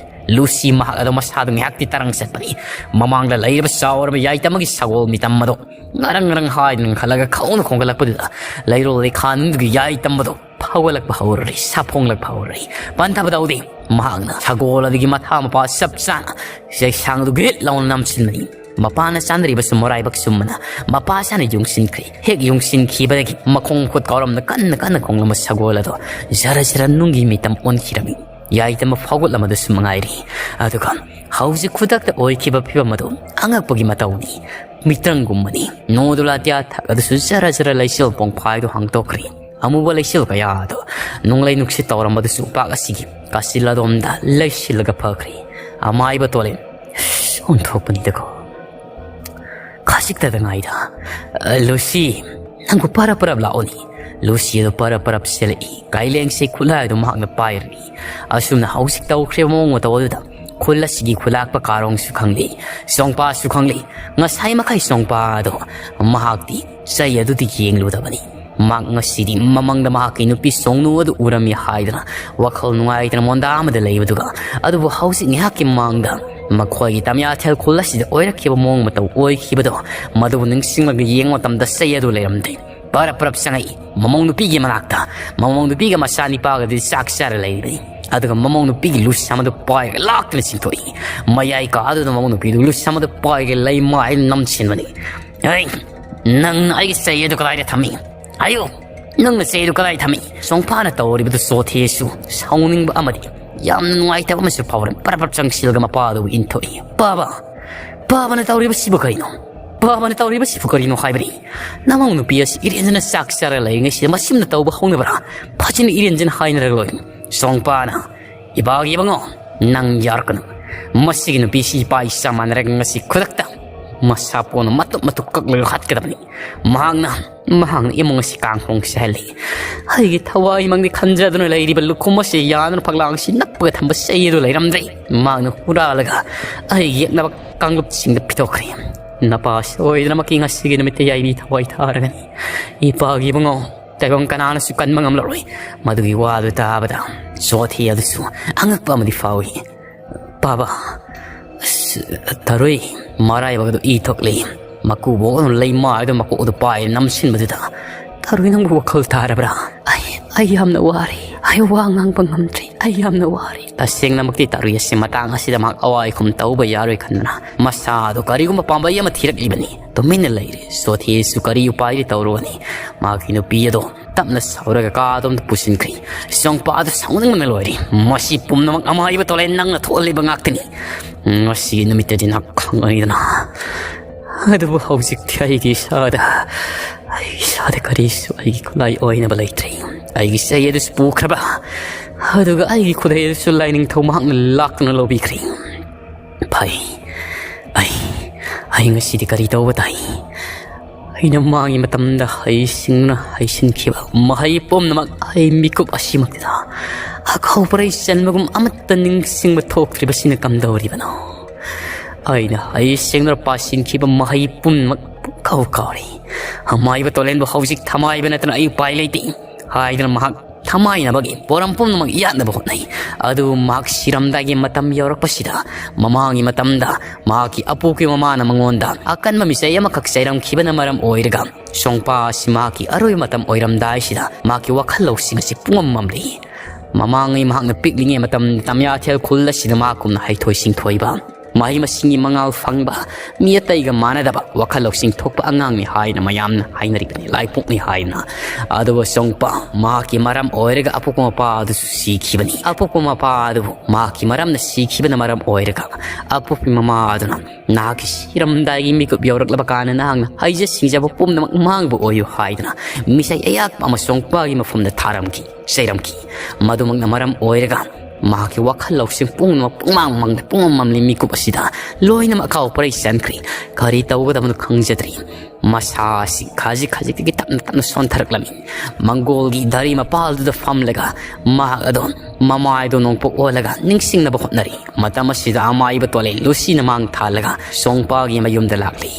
ꯂꯨꯁꯤ ꯃꯍꯥꯛ ꯑꯗꯨ ꯃꯁꯥꯗꯨ ꯉꯥꯏꯍꯥꯛꯇꯤ ꯇꯔꯪ ꯆꯠꯄꯅꯤ꯫ ꯃꯃꯥꯡꯗ ꯂꯩꯔꯤꯕ ꯆꯥꯎꯔꯕ ꯌꯥꯏꯇꯃꯒꯤ ꯁꯒꯣꯜ ꯃꯤꯇꯝ ꯑꯗꯨ ꯉꯔꯪ ꯉꯔꯪ ꯍꯥꯏꯗꯨꯅ ꯈꯜꯂꯒ ꯈꯧꯅ ꯈꯣꯡꯒꯠꯂꯛꯄꯗꯨꯗ ꯂꯩꯔꯣꯜ ꯂꯩꯈꯥ ꯅꯨꯡꯗꯨꯒꯤ ꯌꯥꯏꯇꯝꯕꯗꯣ ꯐꯥꯎꯒꯠꯂꯛꯄ ꯍꯧꯔꯔꯤ, ꯁꯥꯐꯣꯡꯂꯛꯄ ꯍꯧꯔꯔꯤ꯫ ꯄꯟꯊꯕ ꯇꯧꯗꯦ꯫ ꯃꯍꯥꯛꯅ ꯁꯒꯣꯜ ꯑꯗꯨꯒꯤ ꯃꯊꯥ ꯃꯄꯥ ꯆꯞ ꯆꯥꯅ ꯆꯩꯁꯥꯡꯗꯨ ꯒꯤꯠ ꯂꯥꯎꯅ ꯅꯝꯁꯤꯟꯕꯅꯤ꯫ ꯃꯄꯥꯅ ꯆꯥꯅꯔꯤꯕꯁꯨ ꯃꯔꯥꯏꯕꯛ ꯆꯨꯝꯕꯅ ꯃꯄꯥꯁꯥꯅ ꯌꯨꯡꯁꯤꯟꯈ꯭ꯔꯦ꯫ ꯍꯦꯛ ꯌꯨꯡꯁꯤꯟꯈꯤꯕꯗꯒꯤ ꯃꯈꯣꯡ ꯃꯈꯨꯠ ꯀꯥꯎꯔꯝꯅ ꯀꯟꯅ ꯀꯟꯅ ꯈꯣꯡꯂꯝꯕ ꯁꯒꯣꯜ ꯑꯗꯣ ꯖꯔ ꯖꯔ ꯅꯨꯡꯒꯤ ꯃꯤꯇꯝ ꯑꯣꯟꯈꯤꯔꯝꯃꯤ꯫ ꯌꯥꯏꯗꯃ ꯐꯥꯎꯒꯠꯂꯝꯕꯗꯨꯁꯨ ꯃꯉꯥꯏꯔꯤ꯫ ꯑꯗꯨꯒ ꯍꯧꯖꯤꯛ ꯈꯨꯗꯛꯇ ꯑꯣꯏꯈꯤꯕ ꯐꯤꯕꯝ ꯑꯗꯨ ꯑꯉꯛꯄꯒꯤ ꯃꯇꯧꯅꯤ꯫ ꯃꯤꯇ꯭ꯔꯪꯒꯨꯝꯕꯅꯤ꯫ ꯅꯣꯗꯨꯂꯥ ꯇꯤꯌꯥ ꯊꯛ ꯑꯗꯨꯁꯨ ꯖꯔ ꯖꯔ ꯂꯩꯆꯤꯜ ꯄꯣꯡꯐꯥꯏꯗꯨ ꯍꯥꯡꯗꯣꯛꯈ꯭ꯔꯤ꯫ ꯑꯃꯨꯕ ꯂꯩꯆꯤꯜ ꯀꯌꯥ ꯑꯗꯨ ꯅꯣꯡꯂꯩ ꯅꯨꯡꯁꯤꯠ ꯇꯧꯔꯝꯕꯗꯨꯁꯨ ꯎꯄꯥꯛ ꯑꯁꯤꯒꯤ ꯀꯥꯆꯤꯜ ꯑꯗꯣꯝꯗ ꯂꯩꯁꯤꯜꯂꯒ ꯐꯈ꯭ꯔꯤ꯫ ꯑꯃꯥꯏꯕ ꯇꯣꯂꯦꯟ ꯑꯣꯟꯊꯣꯛꯄꯅꯤꯗꯀꯣ꯫ ꯈꯖꯤꯛꯇꯗ ꯉꯥꯏꯗ꯫ "ꯑ, ꯂꯨꯁꯤ, ꯅꯪꯕꯨ ꯄꯔꯞ ꯄꯔꯞ ꯂꯥꯛꯑꯣꯅꯤ꯫" ꯂꯨꯁꯤ ꯑꯗꯨ ꯄꯔꯞ ꯄꯔꯞ ꯆꯦꯜꯂꯛꯏ꯫ ꯀꯥꯏꯂꯦꯡꯁꯤ ꯈꯨꯠꯂꯥꯏ ꯑꯗꯨ ꯃꯍꯥꯛꯅ ꯄꯥꯏꯔꯤ꯫ ꯑꯁꯨꯝꯅ ꯍꯧꯖꯤꯛ ꯇꯧꯈ꯭ꯔꯤꯕ ꯃꯑꯣꯡ ꯃꯇꯧ ꯑꯗꯨꯗ ꯈꯨꯜ ꯑꯁꯤꯒꯤ ꯈꯨꯂꯥꯛꯄ ꯀꯥꯔꯣꯡꯁꯨ ꯈꯪꯂꯤ, ꯆꯣꯡꯄꯥꯁꯨ ꯈꯪꯂꯤ꯫ ꯉꯁꯥꯏ ꯃꯈꯩ ꯆꯣꯡꯄꯥ ꯑꯗꯣ ꯃꯍꯥꯛꯇꯤ ꯆꯩ ꯑꯗꯨꯗꯤ ꯌꯦꯡꯂꯨꯗꯕꯅꯤ꯫ ꯃꯍꯥꯛ ꯉꯁꯤꯗꯤ ꯃꯃꯪꯗ ꯃꯍꯥꯛꯀꯤ ꯅꯨꯄꯤ ꯁꯣꯡꯅꯨ ꯑꯗꯨ ꯎꯔꯝꯃꯤ ꯍꯥꯏꯗꯅ ꯋꯥꯈꯜ ꯅꯨꯡꯉꯥꯏꯇꯅ ꯃꯣꯟꯗꯥ ꯑꯃꯗ ꯂꯩꯕꯗꯨꯒ, ꯑꯗꯨꯕꯨ ꯍꯧꯖꯤꯛ ꯉꯥꯏꯍꯥꯛꯀꯤ ꯃꯃꯥꯡꯗ ꯃꯈꯣꯏꯒꯤ ꯇꯃꯤꯌꯥꯊꯦꯜ ꯈꯨꯜ ꯑꯁꯤꯗ ꯑꯣꯏꯔꯛꯈꯤꯕ ꯃꯑꯣꯡ ꯃꯇꯧ ꯑꯣꯏꯈꯤꯕꯗꯣ, ꯃꯗꯨꯕꯨ ꯅꯤꯡꯁꯤꯡꯂꯒ ꯌꯦꯡꯕ ꯃꯇꯝꯗ ꯆꯩ ꯑꯗꯨ ꯂꯩꯔꯝꯗꯦ꯫ ꯄꯔꯞ ꯄꯔꯞ ꯆꯪꯉꯛꯏ꯫ ꯃꯃꯧ ꯅꯨꯄꯤꯒꯤ ꯃꯅꯥꯛꯇ ꯃꯃꯧ ꯅꯨꯄꯤꯒ ꯃꯆꯥ ꯅꯤꯄꯥꯒꯗꯤ ꯆꯥꯛ ꯆꯥꯔ ꯂꯩꯔꯤꯕꯅꯤ꯫ ꯑꯗꯨꯒ ꯃꯃꯧ ꯅꯨꯄꯤꯒꯤ ꯂꯨꯁ ꯑꯃꯗꯨ ꯄꯥꯏꯔꯒ ꯂꯥꯛꯇꯨꯅ ꯆꯤꯡꯊꯣꯛꯏ꯫ ꯃꯌꯥꯏ ꯀꯥꯗꯨꯗ ꯃꯃꯧ ꯅꯨꯄꯤꯗꯨ ꯂꯨꯁ ꯑꯃꯗꯨ ꯄꯥꯏꯔꯒ ꯂꯩꯃꯥꯏ ꯅꯝꯁꯤꯟꯕꯅꯤ꯫ "ꯑꯩ, ꯅꯪꯅ ꯑꯩꯒꯤ ꯆꯩ ꯑꯗꯨ ꯀꯗꯥꯏꯗ ꯊꯝꯃꯤ? ꯍꯥꯏꯌꯨ, ꯅꯪꯅ ꯆꯩ ꯑꯗꯨ ꯀꯗꯥꯏꯗ ꯊꯝꯃꯤ?" ꯁꯣꯡꯐꯥꯅ ꯇꯧꯔꯤꯕꯗꯨ ꯆꯣꯊꯦꯁꯨ ꯁꯥꯎꯅꯤꯡꯕ ꯑꯃꯗꯤ ꯌꯥꯝꯅ ꯅꯨꯡꯉꯥꯏꯇꯕ ꯑꯃꯁꯨ ꯐꯥꯎꯔꯝ꯫ ꯄꯔꯞ ꯄꯔꯞ ꯆꯪꯁꯤꯜꯂꯒ ꯃꯄꯥꯗꯨꯕꯨ ꯏꯟꯊꯣꯛꯏ꯫ "ꯄꯥꯕ, ꯄꯥꯕꯅ ꯇꯧꯔꯤꯕꯁꯤꯕꯨ ꯀꯔꯤꯅꯣ? ꯄꯥꯕꯅ ꯇꯧꯔꯤꯕꯁꯤꯕꯨ ꯀꯔꯤꯅꯣ ꯍꯥꯏꯕꯅꯤ? ꯅꯃꯧ ꯅꯨꯄꯤ ꯑꯁꯤ ꯏꯔꯦꯟꯖꯅ ꯆꯥꯛ ꯆꯥꯔ ꯂꯩꯔꯤꯉꯩꯁꯤꯗ ꯃꯁꯤꯝꯅ ꯇꯧꯕ ꯍꯧꯅꯕ꯭ꯔꯥ? ꯐꯖꯅ ꯏꯔꯦꯟꯖꯅ ꯍꯥꯏꯅꯔꯒ ꯂꯣꯏꯔꯦ꯫" ꯁꯣꯡꯄꯥꯅ, "ꯏꯕꯥꯒꯤ ꯏꯕꯨꯡꯉꯣ, ꯅꯪ ꯌꯥꯔꯛꯀꯅꯨ꯫ ꯃꯁꯤꯒꯤ ꯅꯨꯄꯤꯁꯤ ꯏꯄꯥ ꯏꯆꯥ ꯃꯥꯟꯅꯔꯒ ꯉꯁꯤ ꯈꯨꯗꯛꯇ ꯃꯁꯥ ꯄꯣꯟꯅ ꯃꯇꯨꯞ ꯃꯇꯨꯞ ꯀꯛꯂꯒ ꯍꯥꯠꯀꯗꯕꯅꯤ꯫ ꯃꯍꯥꯛꯅ, ꯃꯍꯥꯛꯅ ꯏꯃꯨꯡ ꯑꯁꯤ ꯀꯥꯡꯈꯣꯡ ꯆꯥꯏꯍꯜꯂꯤ꯫" ꯑꯩꯒꯤ ꯊꯋꯥꯏꯃꯪꯗꯤ ꯈꯟꯖꯗꯨꯅ ꯂꯩꯔꯤꯕ ꯂꯨꯈꯨꯝ ꯑꯁꯤ ꯌꯥꯗꯨꯅ ꯐꯛꯂꯥꯡꯁꯤ ꯅꯞꯄꯒ ꯊꯝꯕ ꯆꯩ ꯑꯗꯨ ꯂꯩꯔꯝꯗ꯭ꯔꯦ꯫ ꯃꯍꯥꯛꯅ ꯍꯨꯔꯥꯜꯂꯒ ꯑꯩꯒꯤ ꯌꯦꯛꯅꯕ ꯀꯥꯡꯂꯨꯞꯁꯤꯡꯗ ꯄꯤꯊꯣꯛꯈ꯭ꯔꯦ꯫ ꯅꯄꯥ ꯁꯣꯏꯗꯅꯃꯛꯀꯤ ꯉꯁꯤꯒꯤ ꯅꯨꯃꯤꯠꯇ ꯌꯥꯏꯕꯤ ꯊꯋꯥꯏ ꯊꯥꯔꯒꯅꯤ꯫ ꯏꯄꯥꯒꯤ ꯏꯕꯨꯡꯉꯣ, ꯇꯥꯏꯕꯪ ꯀꯅꯥꯅꯁꯨ ꯀꯟꯕ ꯉꯝꯂꯔꯣꯏ꯫ ꯃꯗꯨꯒꯤ ꯋꯥꯗꯨ ꯇꯥꯕꯗ ꯆꯣꯊꯤ ꯑꯗꯨꯁꯨ ꯑꯉꯛꯄ ꯑꯃꯗꯤ ꯐꯥꯎꯏ꯫ "ꯄꯥꯕ, ꯑꯁ, ꯊꯔꯣꯏ ꯃꯔꯥꯏꯕꯛ ꯑꯗꯨ ꯏ ꯊꯣꯛꯂꯤ꯫" ꯃꯀꯨꯕꯣꯛ ꯑꯗꯨꯅ ꯂꯩꯃꯥꯏꯗ ꯃꯀꯣꯛ ꯑꯗꯨ ꯄꯥꯏ ꯅꯝꯁꯤꯟꯕꯗꯨꯗ, "ꯊꯔꯣꯏ, ꯅꯪꯕꯨ ꯋꯥꯈꯜ ꯇꯥꯔꯕ꯭ꯔꯥ? ꯑꯩ, ꯑꯩ ꯌꯥꯝꯅ ꯋꯥꯔꯦ꯫ ꯑꯩ ꯋꯥ ꯉꯥꯡꯕ ꯉꯝꯗ꯭ꯔꯦ꯫ ꯑꯩ ꯌꯥꯝꯅ ꯋꯥꯔꯦ꯫ ꯇꯁꯦꯡꯅꯃꯛꯇꯤ ꯇꯥꯔꯨꯏ ꯑꯁꯤ ꯃꯇꯥꯡ ꯑꯁꯤꯗ ꯃꯍꯥꯛ ꯑꯋꯥ ꯑꯈꯨꯝ ꯇꯧꯕ ꯌꯥꯔꯣꯏ ꯈꯟꯗꯨꯅ ꯃꯁꯥꯗꯨ ꯀꯔꯤꯒꯨꯝꯕ ꯄꯥꯝꯕꯩ ꯑꯃ ꯊꯤꯔꯛꯂꯤꯕꯅꯤ꯫ ꯇꯨꯃꯤꯟꯅ ꯂꯩꯔꯦ꯫ ꯁꯣꯊꯤꯁꯨ ꯀꯔꯤ ꯎꯄꯥꯏꯗꯤ ꯇꯧꯔꯨꯒꯅꯤ? ꯃꯍꯥꯛꯀꯤ ꯅꯨꯄꯤ ꯑꯗꯣ ꯇꯞꯅ ꯁꯥꯎꯔꯒ ꯀꯥꯗꯣꯝꯗ ꯄꯨꯁꯤꯟꯈ꯭ꯔꯦ꯫ ꯁꯣꯡꯄꯥ ꯑꯗꯨ ꯁꯥꯎꯅꯤꯡꯕꯅ ꯂꯣꯏꯔꯦ꯫ "ꯃꯁꯤ ꯄꯨꯝꯅꯃꯛ ꯑꯃꯥꯏꯕ ꯇꯣꯂꯦꯟ ꯅꯪꯅ ꯊꯣꯛꯍꯜꯂꯤꯕ ꯉꯥꯛꯇꯅꯤ꯫ ꯉꯁꯤꯒꯤ ꯅꯨꯃꯤꯠꯇꯗꯤ ꯅꯪ ꯈꯪꯒꯅꯤꯗꯅ꯫ ꯑꯗꯨꯕꯨ ꯍꯧꯖꯤꯛꯇꯤ ꯑꯩꯒꯤ ꯏꯁꯥꯗ, ꯑꯩꯒꯤ ꯏꯁꯥꯗ ꯀꯔꯤꯁꯨ ꯑꯩꯒꯤ ꯈꯨꯠꯂꯥꯏ ꯑꯣꯏꯅꯕ ꯂꯩꯇ꯭ꯔꯦ꯫ ꯑꯩꯒꯤ ꯆꯩ ꯑꯗꯨꯁꯨ ꯄꯨꯈ꯭ꯔꯕ, ꯑꯗꯨꯒ ꯑꯩꯒꯤ ꯈꯨꯗꯩ ꯑꯗꯨꯁꯨ ꯂꯥꯏꯅꯤꯡꯊꯧ ꯃꯍꯥꯛꯅ ꯂꯥꯛꯇꯨꯅ ꯂꯧꯕꯤꯈ꯭ꯔꯦ꯫ ꯐꯩ, ꯑꯩ, ꯑꯩ ꯉꯁꯤꯗꯤ ꯀꯔꯤ ꯇꯧꯕ ꯇꯥꯏ? ꯑꯩꯅ ꯃꯥꯒꯤ ꯃꯇꯝꯗ ꯍꯩꯁꯤꯡꯅ ꯍꯩꯁꯤꯟꯈꯤꯕ ꯃꯍꯩ ꯄꯨꯝꯅꯃꯛ ꯑꯩ ꯃꯤꯀꯨꯞ ꯑꯁꯤꯃꯛꯇꯗ ꯑꯀꯧꯕꯔꯩ ꯆꯟꯕꯒꯨꯝ ꯑꯃꯠꯇ ꯅꯤꯡꯁꯤꯡꯕ ꯊꯣꯛꯇ꯭ꯔꯤꯕꯁꯤꯅ ꯀꯝꯗꯧꯔꯤꯕꯅꯣ? ꯑꯩꯅ ꯍꯩꯁꯤꯡꯅ ꯄꯥꯁꯤꯟꯈꯤꯕ ꯃꯍꯩ ꯄꯨꯝꯅꯃꯛ ꯄꯨꯡꯀꯥꯎ ꯀꯥꯎꯔꯦ꯫ ꯑꯃꯥꯏꯕ ꯇꯣꯂꯦꯟꯕꯨ ꯍꯧꯖꯤꯛ ꯊꯃꯥꯏꯕ ꯅꯠꯇꯅ ꯑꯩ ꯎꯄꯥꯏ ꯂꯩꯇꯦ" ꯍꯥꯏꯗꯨꯅ ꯃꯍꯥꯛ ꯊꯃꯥꯏꯅꯕꯒꯤ ꯄꯣꯔꯝ ꯄꯨꯝꯅꯃꯛ ꯌꯥꯠꯅꯕ ꯍꯣꯠꯅꯩ꯫ ꯑꯗꯨꯕꯨ ꯃꯍꯥꯛ ꯁꯤꯔꯝꯗꯥꯏꯒꯤ ꯃꯇꯝ ꯌꯧꯔꯛꯄꯁꯤꯗ, ꯃꯃꯥꯡꯒꯤ ꯃꯇꯝꯗ ꯃꯍꯥꯛꯀꯤ ꯑꯄꯣꯛꯄꯤ ꯃꯃꯥꯅ ꯃꯉꯣꯟꯗ ꯑꯀꯟꯕ ꯃꯤꯆꯩ ꯑꯃꯈꯛ ꯆꯩꯔꯝꯈꯤꯕꯅ ꯃꯔꯝ ꯑꯣꯏꯔꯒ, ꯁꯣꯡꯄꯥ ꯑꯁꯤ ꯃꯍꯥꯛꯀꯤ ꯑꯔꯣꯏꯕ ꯃꯇꯝ ꯑꯣꯏꯔꯝꯗꯥꯏꯁꯤꯗ ꯃꯍꯥꯛꯀꯤ ꯋꯥꯈꯜ ꯂꯧꯁꯤꯡ ꯑꯁꯤ ꯄꯨꯡꯃꯝ ꯃꯝꯂꯤ꯫ ꯃꯃꯥꯡꯉꯩ ꯃꯍꯥꯛꯅ ꯄꯤꯛꯂꯤꯉꯩ ꯃꯇꯝ ꯇꯝꯌꯥꯊꯦꯜ ꯈꯨꯜ ꯑꯁꯤꯗ ꯃꯍꯥꯛꯀꯨꯝꯅ ꯍꯩꯊꯣꯏ ꯁꯤꯡꯊꯣꯏꯕ, ꯃꯍꯩ ꯃꯁꯤꯡꯒꯤ ꯃꯉꯥꯜ ꯐꯪꯕ, ꯃꯤ ꯑꯇꯩꯒ ꯃꯥꯟꯅꯗꯕ ꯋꯥꯈꯜ ꯂꯧꯁꯤꯡ ꯊꯣꯛꯄ ꯑꯉꯥꯡꯅꯤ ꯍꯥꯏꯅ ꯃꯌꯥꯝꯅ ꯍꯥꯏꯅꯔꯤꯕꯅꯤ, ꯂꯥꯏꯄꯣꯛꯅꯤ ꯍꯥꯏꯅ꯫ ꯑꯗꯨꯕꯨ ꯁꯣꯡꯄ, ꯃꯍꯥꯛꯀꯤ ꯃꯔꯝ ꯑꯣꯏꯔꯒ ꯑꯄꯣꯛꯄ ꯃꯄꯥ ꯑꯗꯨꯁꯨ ꯁꯤꯈꯤꯕꯅꯤ꯫ ꯑꯄꯣꯛꯄ ꯃꯄꯥ ꯑꯗꯨꯕꯨ ꯃꯍꯥꯛꯀꯤ ꯃꯔꯝꯅ ꯁꯤꯈꯤꯕꯅ ꯃꯔꯝ ꯑꯣꯏꯔꯒ, ꯑꯄꯣꯛꯄꯤ ꯃꯃꯥ ꯑꯗꯨꯅ ꯅꯍꯥꯛꯀꯤ ꯁꯤꯔꯝꯗꯥꯏꯒꯤ ꯃꯤꯀꯨꯞ ꯌꯧꯔꯛꯂꯕ ꯀꯥꯟꯗ ꯅꯍꯥꯛꯅ ꯍꯩꯖ ꯁꯤꯡꯖꯕ ꯄꯨꯝꯅꯃꯛ ꯃꯥꯡꯕ ꯑꯣꯏꯌꯨ ꯍꯥꯏꯗꯨꯅ ꯃꯤꯁꯩ ꯑꯌꯥꯛꯄ ꯑꯃ ꯁꯣꯡꯄꯒꯤ ꯃꯐꯝꯗ ꯊꯥꯔꯝꯈꯤ, ꯆꯩꯔꯝꯈꯤ꯫ ꯃꯗꯨꯃꯛꯅ ꯃꯔꯝ ꯑꯣꯏꯔꯒ ꯃꯍꯥꯛꯀꯤ ꯋꯥꯈꯜ ꯂꯧꯁꯤꯡ ꯄꯨꯝꯅꯃꯛ ꯄꯨꯡꯃꯥꯡ ꯃꯥꯡꯗ ꯄꯨꯡꯃꯝ ꯃꯝꯂꯤ꯫ ꯃꯤꯀꯨꯞ ꯑꯁꯤꯗ ꯂꯣꯏꯅꯃꯛ ꯑꯀꯥꯎ ꯄꯔꯩ ꯆꯟꯈ꯭ꯔꯦ꯫ ꯀꯔꯤ ꯇꯧꯒꯗꯕꯅꯣ ꯈꯪꯖꯗ꯭ꯔꯤ꯫ ꯃꯁꯥ ꯑꯁꯤ ꯈꯖꯤꯛ ꯈꯖꯤꯛꯇꯒꯤ ꯇꯞꯅ ꯇꯞꯅ ꯁꯣꯟꯊꯔꯛꯂꯝꯃꯤ꯫ ꯃꯪꯒꯣꯜꯒꯤ ꯗꯥꯔꯤ ꯃꯄꯥꯜꯗꯨꯗ ꯐꯝꯂꯒ ꯃꯍꯥꯛ ꯑꯗꯨ ꯃꯃꯥꯏꯗꯨ ꯅꯣꯡꯄꯣꯛ ꯑꯣꯜꯂꯒ ꯅꯤꯡꯁꯤꯡꯅꯕ ꯍꯣꯠꯅꯔꯤ꯫ ꯃꯇꯝ ꯑꯁꯤꯗ ꯑꯃꯥꯏꯕ ꯇꯣꯂꯩ ꯂꯨꯁꯤꯅ ꯃꯥꯡ ꯊꯥꯜꯂꯒ ꯁꯣꯡꯄꯥꯒꯤ ꯃꯌꯨꯝꯗ ꯂꯥꯛꯂꯤ꯫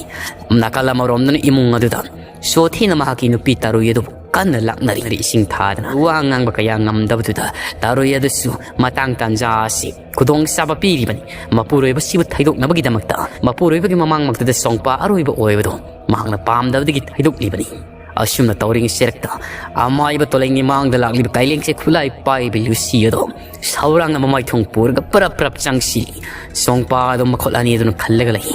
ꯅꯥꯀꯜ ꯑꯃꯔꯣꯝꯗꯅ ꯏꯃꯨꯡ ꯑꯗꯨꯗ ꯁꯣꯊꯤꯅ ꯃꯍꯥꯛꯀꯤ ꯅꯨꯄꯤ ꯇꯔꯨꯏ ꯑꯗꯨꯕꯨ ꯀꯟꯅ ꯂꯥꯛꯅꯔꯤ꯫ ꯏꯁꯤꯡ ꯊꯥꯗꯅ ꯋꯥ ꯉꯥꯡꯕ ꯀꯌꯥ ꯉꯝꯗꯕꯗꯨꯗ ꯇꯔꯨꯏ ꯑꯗꯨꯁꯨ ꯃꯇꯥꯡ ꯇꯥꯟꯖꯥ ꯑꯁꯤ ꯈꯨꯗꯣꯡ ꯆꯥꯕ ꯄꯤꯔꯤꯕꯅꯤ꯫ ꯃꯄꯨꯔꯣꯏꯕꯁꯤꯕꯨ ꯊꯩꯗꯣꯛꯅꯕꯒꯤꯗꯃꯛꯇ ꯃꯄꯨꯔꯣꯏꯕꯒꯤ ꯃꯃꯥꯡꯃꯛꯇꯗ ꯁꯣꯡꯄꯥ ꯑꯔꯣꯏꯕ ꯑꯣꯏꯕꯗꯨ ꯃꯍꯥꯛꯅ ꯄꯥꯝꯗꯕꯗꯒꯤ ꯊꯩꯗꯣꯛꯂꯤꯕꯅꯤ꯫ ꯑꯁꯨꯝꯅ ꯇꯧꯔꯤꯉꯩ ꯆꯦꯔꯛꯇ ꯑꯃꯥꯏꯕ ꯇꯣꯂꯦꯟꯒꯤ ꯃꯥꯡꯗ ꯂꯥꯛꯂꯤꯕ ꯀꯥꯏꯂꯦꯡꯁꯦ ꯈꯨꯠꯂꯥꯏ ꯄꯥꯏꯕ ꯂꯨꯁꯤ ꯑꯗꯣ ꯁꯧꯔꯥꯡꯅ ꯃꯃꯥꯏ ꯊꯣꯡ ꯄꯨꯔꯒ ꯄꯔꯞ ꯄꯔꯞ ꯆꯪꯁꯤꯜꯂꯤ꯫ ꯁꯣꯡꯄꯥ ꯑꯗꯣ ꯃꯈꯨꯠ ꯑꯅꯤ ꯑꯗꯨꯅ ꯈꯜꯂꯒ ꯂꯩ꯫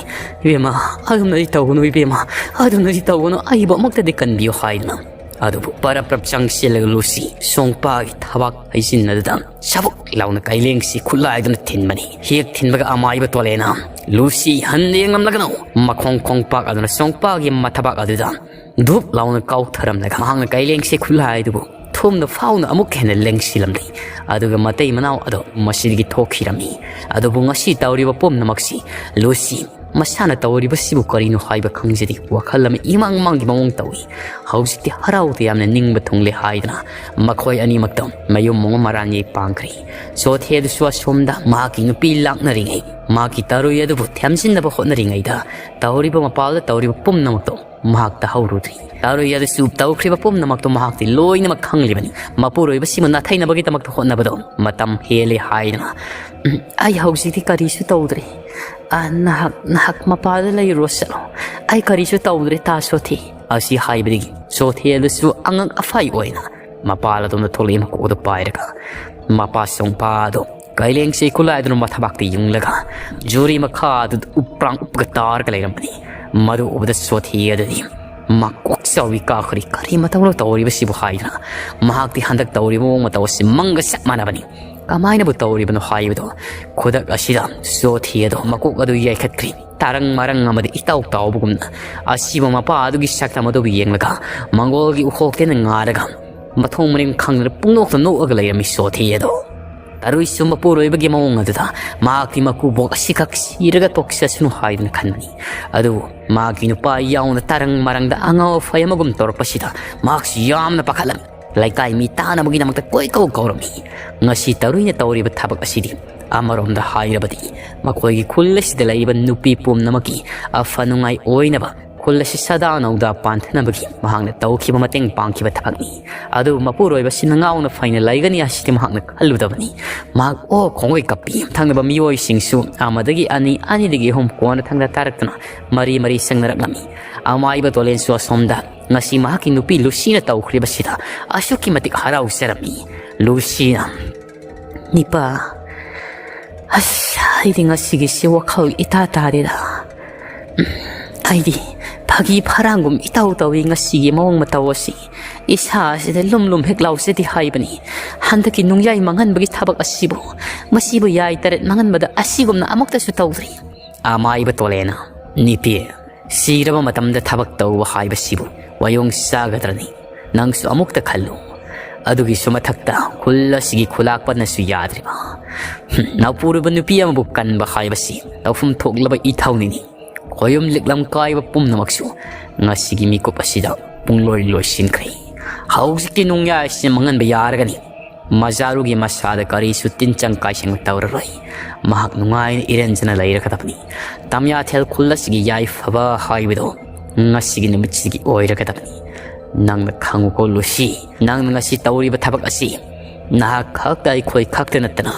"ꯏꯕꯦꯝꯃ, ꯑꯗꯨꯝꯅꯗꯤ ꯇꯧꯒꯅꯨ ꯏꯕꯦꯝꯃ, ꯑꯗꯨꯝꯅꯗꯤ ꯇꯧꯒꯅꯨ, ꯑꯩꯕꯨ ꯑꯃꯨꯛꯇꯗꯤ ꯀꯟꯕꯤꯌꯨ" ꯍꯥꯏꯗꯅ꯫ ꯑꯗꯨꯕꯨ ꯄꯔꯞ ꯄꯔꯞ ꯆꯪꯁꯤꯜꯂꯒ ꯂꯨꯁꯤ ꯁꯣꯡꯄꯥꯒꯤ ꯊꯕꯥꯛ ꯍꯩꯖꯤꯟꯅꯗꯨꯗ ꯁꯕꯨꯛ ꯂꯥꯎꯅ ꯀꯥꯏꯂꯦꯡꯁꯤ ꯈꯨꯠꯂꯥꯏꯗꯨꯅ ꯊꯤꯟꯕꯅꯤ꯫ ꯍꯦꯛ ꯊꯤꯟꯕꯒ ꯑꯃꯥꯏꯕ ꯇꯣꯂꯦꯅ ꯂꯨꯁꯤ ꯍꯟꯅ ꯌꯦꯡꯂꯝꯂꯒꯅꯨ ꯃꯈꯣꯡ ꯈꯣꯡꯄꯥꯛ ꯑꯗꯨꯅ ꯁꯣꯡꯄꯥꯒꯤ ꯃꯊꯕꯥꯛ ꯑꯗꯨꯗ ꯙꯨꯞ ꯂꯥꯎꯅ ꯀꯥꯎꯊꯔꯝꯂꯒ ꯃꯍꯥꯛꯅ ꯀꯥꯏꯂꯦꯡꯁꯤ ꯈꯨꯠꯂꯥꯏꯗꯨꯕꯨ ꯊꯨꯝꯅ ꯐꯥꯎꯅ ꯑꯃꯨꯛ ꯍꯦꯟꯅ ꯂꯦꯡꯁꯤꯜꯂꯝꯂꯤ꯫ ꯑꯗꯨꯒ ꯃꯇꯩ ꯃꯅꯥꯎ ꯑꯗꯣ ꯃꯁꯤꯗꯒꯤ ꯊꯣꯛꯈꯤꯔꯝꯃꯤ꯫ ꯑꯗꯨꯕꯨ ꯉꯁꯤ ꯇꯧꯔꯤꯕ ꯄꯨꯝꯅꯃꯛꯁꯤ ꯂꯨꯁꯤ ꯃꯁꯥꯅ ꯇꯧꯔꯤꯕꯁꯤꯕꯨ ꯀꯔꯤꯅꯣ ꯍꯥꯏꯕ ꯈꯪꯖꯗꯦ꯫ ꯋꯥꯈꯜ ꯑꯃ ꯏꯃꯥꯡ ꯃꯥꯡꯒꯤ ꯃꯑꯣꯡ ꯇꯧꯏ꯫ ꯍꯧꯖꯤꯛꯇꯤ ꯍꯔꯥꯎ ꯇꯌꯥꯝꯅ ꯅꯤꯡꯕ ꯊꯨꯡꯂꯦ ꯍꯥꯏꯗꯅ ꯃꯈꯣꯏ ꯑꯅꯤꯃꯛꯇꯣ ꯃꯌꯨꯝ ꯃꯣꯡ ꯃꯔꯥꯟ ꯌꯩ ꯄꯥꯡꯈ꯭ꯔꯦ꯫ ꯆꯣꯊꯦ ꯑꯗꯨꯁꯨ ꯑꯁꯣꯝꯗ ꯃꯍꯥꯛꯀꯤ ꯅꯨꯄꯤ ꯂꯥꯛꯅꯔꯤꯉꯩ, ꯃꯍꯥꯛꯀꯤ ꯇꯔꯨꯏ ꯑꯗꯨꯕꯨ ꯊꯦꯝꯖꯤꯟꯅꯕ ꯍꯣꯠꯅꯔꯤꯉꯩꯗ ꯇꯧꯔꯤꯕ ꯃꯄꯥꯜꯗ ꯇꯧꯔꯤꯕ ꯄꯨꯝꯅꯃꯛꯇꯣ ꯃꯍꯥꯛ ꯇꯥꯍꯧꯔꯨꯗ꯭ꯔꯤ꯫ ꯇꯔꯨꯏ ꯑꯗꯨꯁꯨ ꯇꯧꯈ꯭ꯔꯤꯕ ꯄꯨꯝꯅꯃꯛꯇꯣ ꯃꯍꯥꯛꯇꯤ ꯂꯣꯏꯅꯃꯛ ꯈꯪꯂꯤꯕꯅꯤ꯫ ꯃꯄꯨꯔꯣꯏꯕꯁꯤꯕꯨ ꯅꯥꯊꯩꯅꯕꯒꯤꯗꯃꯛꯇ ꯍꯣꯠꯅꯕꯗꯣ ꯃꯇꯝ ꯍꯦꯜꯂꯦ ꯍꯥꯏꯗꯅ, "ꯎꯝ, ꯑꯩ ꯍꯧꯖꯤꯛꯇꯤ ꯀꯔꯤꯁꯨ ꯇꯧꯗ꯭ꯔꯦ꯫ ꯑ, ꯅꯍꯥꯛ, ꯅꯍꯥꯛ ꯃꯄꯥꯗ ꯂꯩꯔꯨꯔꯣ ꯆꯠꯂꯣ꯫ ꯑꯩ ꯀꯔꯤꯁꯨ ꯇꯧꯗ꯭ꯔꯦ ꯇꯥ ꯁꯣꯊꯤ"꯫ ꯑꯁꯤ ꯍꯥꯏꯕꯗꯒꯤ ꯁꯣꯊꯤ ꯑꯗꯨꯁꯨ ꯑꯉꯛ ꯑꯐꯥꯏ ꯑꯣꯏꯅ ꯃꯄꯥꯜ ꯑꯗꯣꯝꯗ ꯊꯣꯛꯂꯛꯏ ꯃꯀꯣꯛ ꯑꯗꯨ ꯄꯥꯏꯔꯒ꯫ ꯃꯄꯥ ꯁꯣꯡꯄꯥ ꯑꯗꯣ ꯀꯥꯏꯂꯦꯡꯁꯤ ꯈꯨꯠꯂꯥꯏꯗꯨꯅ ꯃꯊꯕꯥꯛꯇ ꯌꯨꯡꯂꯒ ꯖꯨꯔꯤ ꯃꯈꯥ ꯑꯗꯨꯗ ꯎꯞꯄ꯭ꯔꯥꯡ ꯎꯞꯄꯒ ꯇꯥꯔꯒ ꯂꯩꯔꯝꯕꯅꯤ꯫ ꯃꯗꯨ ꯎꯕꯗ ꯁꯣꯊꯤ ꯑꯗꯨꯗꯤ ꯃꯀꯣꯛ ꯆꯥꯎꯏ ꯀꯥꯈ꯭ꯔꯤ꯫ "ꯀꯔꯤ ꯃꯇꯧꯅꯣ ꯇꯧꯔꯤꯕꯁꯤꯕꯨ?" ꯍꯥꯏꯗꯨꯅ ꯃꯍꯥꯛꯇꯤ ꯍꯟꯗꯛ ꯇꯧꯔꯤꯕ ꯃꯑꯣꯡ ꯃꯇꯧ ꯑꯁꯤ ꯃꯪꯒ ꯆꯞ ꯃꯥꯟꯅꯕꯅꯤ꯫ ꯀꯃꯥꯏꯅꯕꯨ ꯇꯧꯔꯤꯕꯅꯣ ꯍꯥꯏꯕꯗꯣ ꯈꯨꯗꯛ ꯑꯁꯤꯗ ꯁꯣꯊꯤ ꯑꯗꯣ ꯃꯀꯣꯛ ꯑꯗꯨ ꯌꯥꯏꯈꯠꯈ꯭ꯔꯤ꯫ ꯇꯥꯔꯪ ꯃꯔꯪ ꯑꯃꯗ ꯏꯇꯥꯎ ꯇꯥꯎꯕꯒꯨꯝꯅ ꯑꯁꯤꯕ ꯃꯄꯥ ꯑꯗꯨꯒꯤ ꯁꯛꯇꯝ ꯑꯗꯨꯕꯨ ꯌꯦꯡꯂꯒ ꯃꯪꯒꯣꯜꯒꯤ ꯎꯈꯣꯛꯇꯦꯅ ꯉꯥꯔꯒ ꯃꯊꯣꯡ ꯃꯔꯤꯡ ꯈꯪꯗꯅ ꯄꯨꯡꯅꯣꯛꯇ ꯅꯣꯛꯑꯒ ꯂꯩꯔꯝꯃꯤ ꯁꯣꯊꯤ ꯑꯗꯣ꯫ ꯇꯔꯨꯏꯁꯨ ꯃꯄꯨꯔꯣꯏꯕꯒꯤ ꯃꯑꯣꯡ ꯑꯗꯨꯗ ꯃꯍꯥꯛꯀꯤ ꯃꯀꯨꯕꯣꯛ ꯑꯁꯤꯈꯛ ꯁꯤꯔꯒ ꯇꯣꯛꯆꯁꯅꯨ ꯍꯥꯏꯗꯨꯅ ꯈꯟꯕꯅꯤ꯫ ꯑꯗꯨꯕꯨ ꯃꯍꯥꯛꯀꯤ ꯅꯨꯄꯥ ꯌꯥꯎꯅ ꯇꯥꯔꯪ ꯃꯔꯪꯗ ꯑꯉꯥꯎ ꯑꯐꯩ ꯑꯃꯒꯨꯝ ꯇꯧꯔꯛꯄꯁꯤꯗ ꯃꯍꯥꯛꯁꯨ ꯌꯥꯝꯅ ꯄꯥꯈꯠꯂꯝꯃꯤ꯫ ꯂꯩꯀꯥꯏ ꯃꯤ ꯇꯥꯅꯕꯒꯤꯗꯃꯛꯇ ꯀꯣꯏꯀꯧ ꯀꯧꯔꯝꯃꯤ꯫ ꯉꯁꯤ ꯇꯔꯨꯏꯅ ꯇꯧꯔꯤꯕ ꯊꯕꯛ ꯑꯁꯤꯗꯤ ꯑꯃꯔꯣꯝꯗ ꯍꯥꯏꯔꯕꯗꯤ ꯃꯈꯣꯏꯒꯤ ꯈꯨꯜ ꯑꯁꯤꯗ ꯂꯩꯔꯤꯕ ꯅꯨꯄꯤ ꯄꯨꯝꯅꯃꯛꯀꯤ ꯑꯐ ꯅꯨꯡꯉꯥꯏ ꯑꯣꯏꯅꯕ ꯈꯨꯜ ꯑꯁꯤ ꯁꯗꯥ ꯅꯧꯗꯥ ꯄꯥꯟꯊꯅꯕꯒꯤ ꯃꯍꯥꯛꯅ ꯇꯧꯈꯤꯕ ꯃꯇꯦꯡ ꯄꯥꯡꯈꯤꯕ ꯊꯕꯛꯅꯤ꯫ ꯑꯗꯨꯕꯨ ꯃꯄꯨꯔꯣꯏꯕꯁꯤꯅ ꯉꯥꯎꯅ ꯐꯩꯅ ꯂꯩꯒꯅꯤ ꯍꯥꯏꯁꯤꯗꯤ ꯃꯍꯥꯛꯅ ꯈꯜꯂꯨꯗꯕꯅꯤ꯫ ꯃꯍꯥꯛ ꯑꯣ ꯈꯣꯡꯒꯣꯏ ꯀꯞꯄꯤ꯫ ꯊꯪꯅꯕ ꯃꯤꯑꯣꯏꯁꯤꯡꯁꯨ ꯑꯃꯗꯒꯤ ꯑꯅꯤ, ꯑꯅꯤꯗꯒꯤ ꯑꯍꯨꯝ, ꯀꯣꯟꯅ ꯊꯪꯗ ꯇꯥꯔꯛꯇꯨꯅ ꯃꯔꯤ ꯃꯔꯤ ꯁꯪꯅꯔꯛꯂꯝꯃꯤ꯫ ꯑꯃꯥꯏꯕ ꯇꯣꯂꯦꯟꯁꯨ ꯑꯁꯣꯝꯗ ꯉꯁꯤ ꯃꯍꯥꯛꯀꯤ ꯅꯨꯄꯤ ꯂꯨꯁꯤꯅ ꯇꯧꯈ꯭ꯔꯤꯕꯁꯤꯗ ꯑꯁꯨꯛꯀꯤ ꯃꯇꯤꯛ ꯍꯔꯥꯎꯖꯔꯝꯃꯤ꯫ ꯂꯨꯁꯤꯅ, "ꯅꯤꯄꯥ, ꯑꯁ, ꯑꯩꯗꯤ ꯉꯁꯤꯒꯤꯁꯤ ꯋꯥꯈꯜ ꯏꯇꯥ ꯇꯥꯗꯦꯗ꯫ ꯎꯝ, ꯑꯩꯗꯤ ꯐꯥꯒꯤ ꯐꯔꯥꯡꯒꯨꯝ ꯏꯇꯧ ꯇꯧꯏ ꯉꯁꯤꯒꯤ ꯃꯑꯣꯡ ꯃꯇꯧ ꯑꯁꯤ꯫ ꯏꯁꯥ ꯑꯁꯤꯗ ꯂꯨꯝ ꯂꯨꯝ ꯍꯦꯛ ꯂꯥꯎꯖꯗꯦ ꯍꯥꯏꯕꯅꯤ꯫ ꯍꯟꯗꯛꯀꯤ ꯅꯨꯡꯌꯥꯏ ꯃꯥꯡꯍꯟꯕꯒꯤ ꯊꯕꯛ ꯑꯁꯤꯕꯨ, ꯃꯁꯤꯕꯨ ꯌꯥꯏ ꯇꯔꯦꯠ ꯃꯥꯡꯍꯟꯕꯗ ꯑꯁꯤꯒꯨꯝꯅ ꯑꯃꯨꯛꯇꯁꯨ ꯇꯧꯗ꯭ꯔꯤ꯫" ꯑꯃꯥꯏꯕ ꯇꯣꯂꯦꯅ, "ꯅꯤꯄꯤ, ꯁꯤꯔꯕ ꯃꯇꯝꯗ ꯊꯕꯛ ꯇꯧꯕ ꯍꯥꯏꯕꯁꯤꯕꯨ ꯋꯥꯌꯣꯡ ꯆꯥꯒꯗ꯭ꯔꯅꯤ? ꯅꯪꯁꯨ ꯑꯃꯨꯛꯇ ꯈꯜꯂꯨ꯫ ꯑꯗꯨꯒꯤꯁꯨ ꯃꯊꯛꯇ ꯈꯨꯜ ꯑꯁꯤꯒꯤ ꯈꯨꯂꯥꯛꯄꯅꯁꯨ ꯌꯥꯗ꯭ꯔꯤꯕ꯫ ꯍꯨꯝ, ꯅꯧꯄꯨꯔꯨꯕ ꯅꯨꯄꯤ ꯑꯃꯕꯨ ꯀꯟꯕ ꯍꯥꯏꯕꯁꯤ ꯇꯧꯐꯝ ꯊꯣꯛꯂꯕ ꯏꯊꯧꯅꯤꯅꯤ꯫ ꯈꯣꯌꯨꯝ ꯂꯤꯛꯂꯝ ꯀꯥꯏꯕ ꯄꯨꯝꯅꯃꯛꯁꯨ ꯉꯁꯤꯒꯤ ꯃꯤꯀꯨꯞ ꯑꯁꯤꯗ ꯄꯨꯡꯂꯣꯏ ꯂꯣꯏꯁꯤꯟꯈ꯭ꯔꯦ꯫ ꯍꯧꯖꯤꯛꯇꯤ ꯅꯨꯡꯌꯥꯏꯁꯤꯅ ꯃꯥꯡꯍꯟꯕ ꯌꯥꯔꯒꯅꯤ꯫" ꯃꯖꯥꯔꯨꯒꯤ ꯃꯁꯥꯗ ꯀꯔꯤꯁꯨ ꯇꯤꯟꯆꯪ ꯀꯥꯏꯁꯪ ꯇꯧꯔꯔꯣꯏ꯫ ꯃꯍꯥꯛ ꯅꯨꯡꯉꯥꯏꯅ ꯏꯔꯦꯟꯖꯅ ꯂꯩꯔꯒꯗꯕꯅꯤ꯫ ꯇꯝꯌꯥꯊꯦꯜ ꯈꯨꯜ ꯑꯁꯤꯒꯤ ꯌꯥꯏꯐꯕ ꯍꯥꯏꯕꯗꯣ ꯉꯁꯤꯒꯤ ꯅꯨꯃꯤꯠꯁꯤꯒꯤ ꯑꯣꯏꯔꯒꯗꯕꯅꯤ꯫ ꯅꯪꯅ ꯈꯪꯉꯨꯀꯣ ꯂꯨꯁꯤ, ꯅꯪꯅ ꯉꯁꯤ ꯇꯧꯔꯤꯕ ꯊꯕꯛ ꯑꯁꯤ ꯅꯍꯥꯛ ꯈꯛꯇ, ꯑꯩꯈꯣꯏ ꯈꯛꯇ ꯅꯠꯇꯅ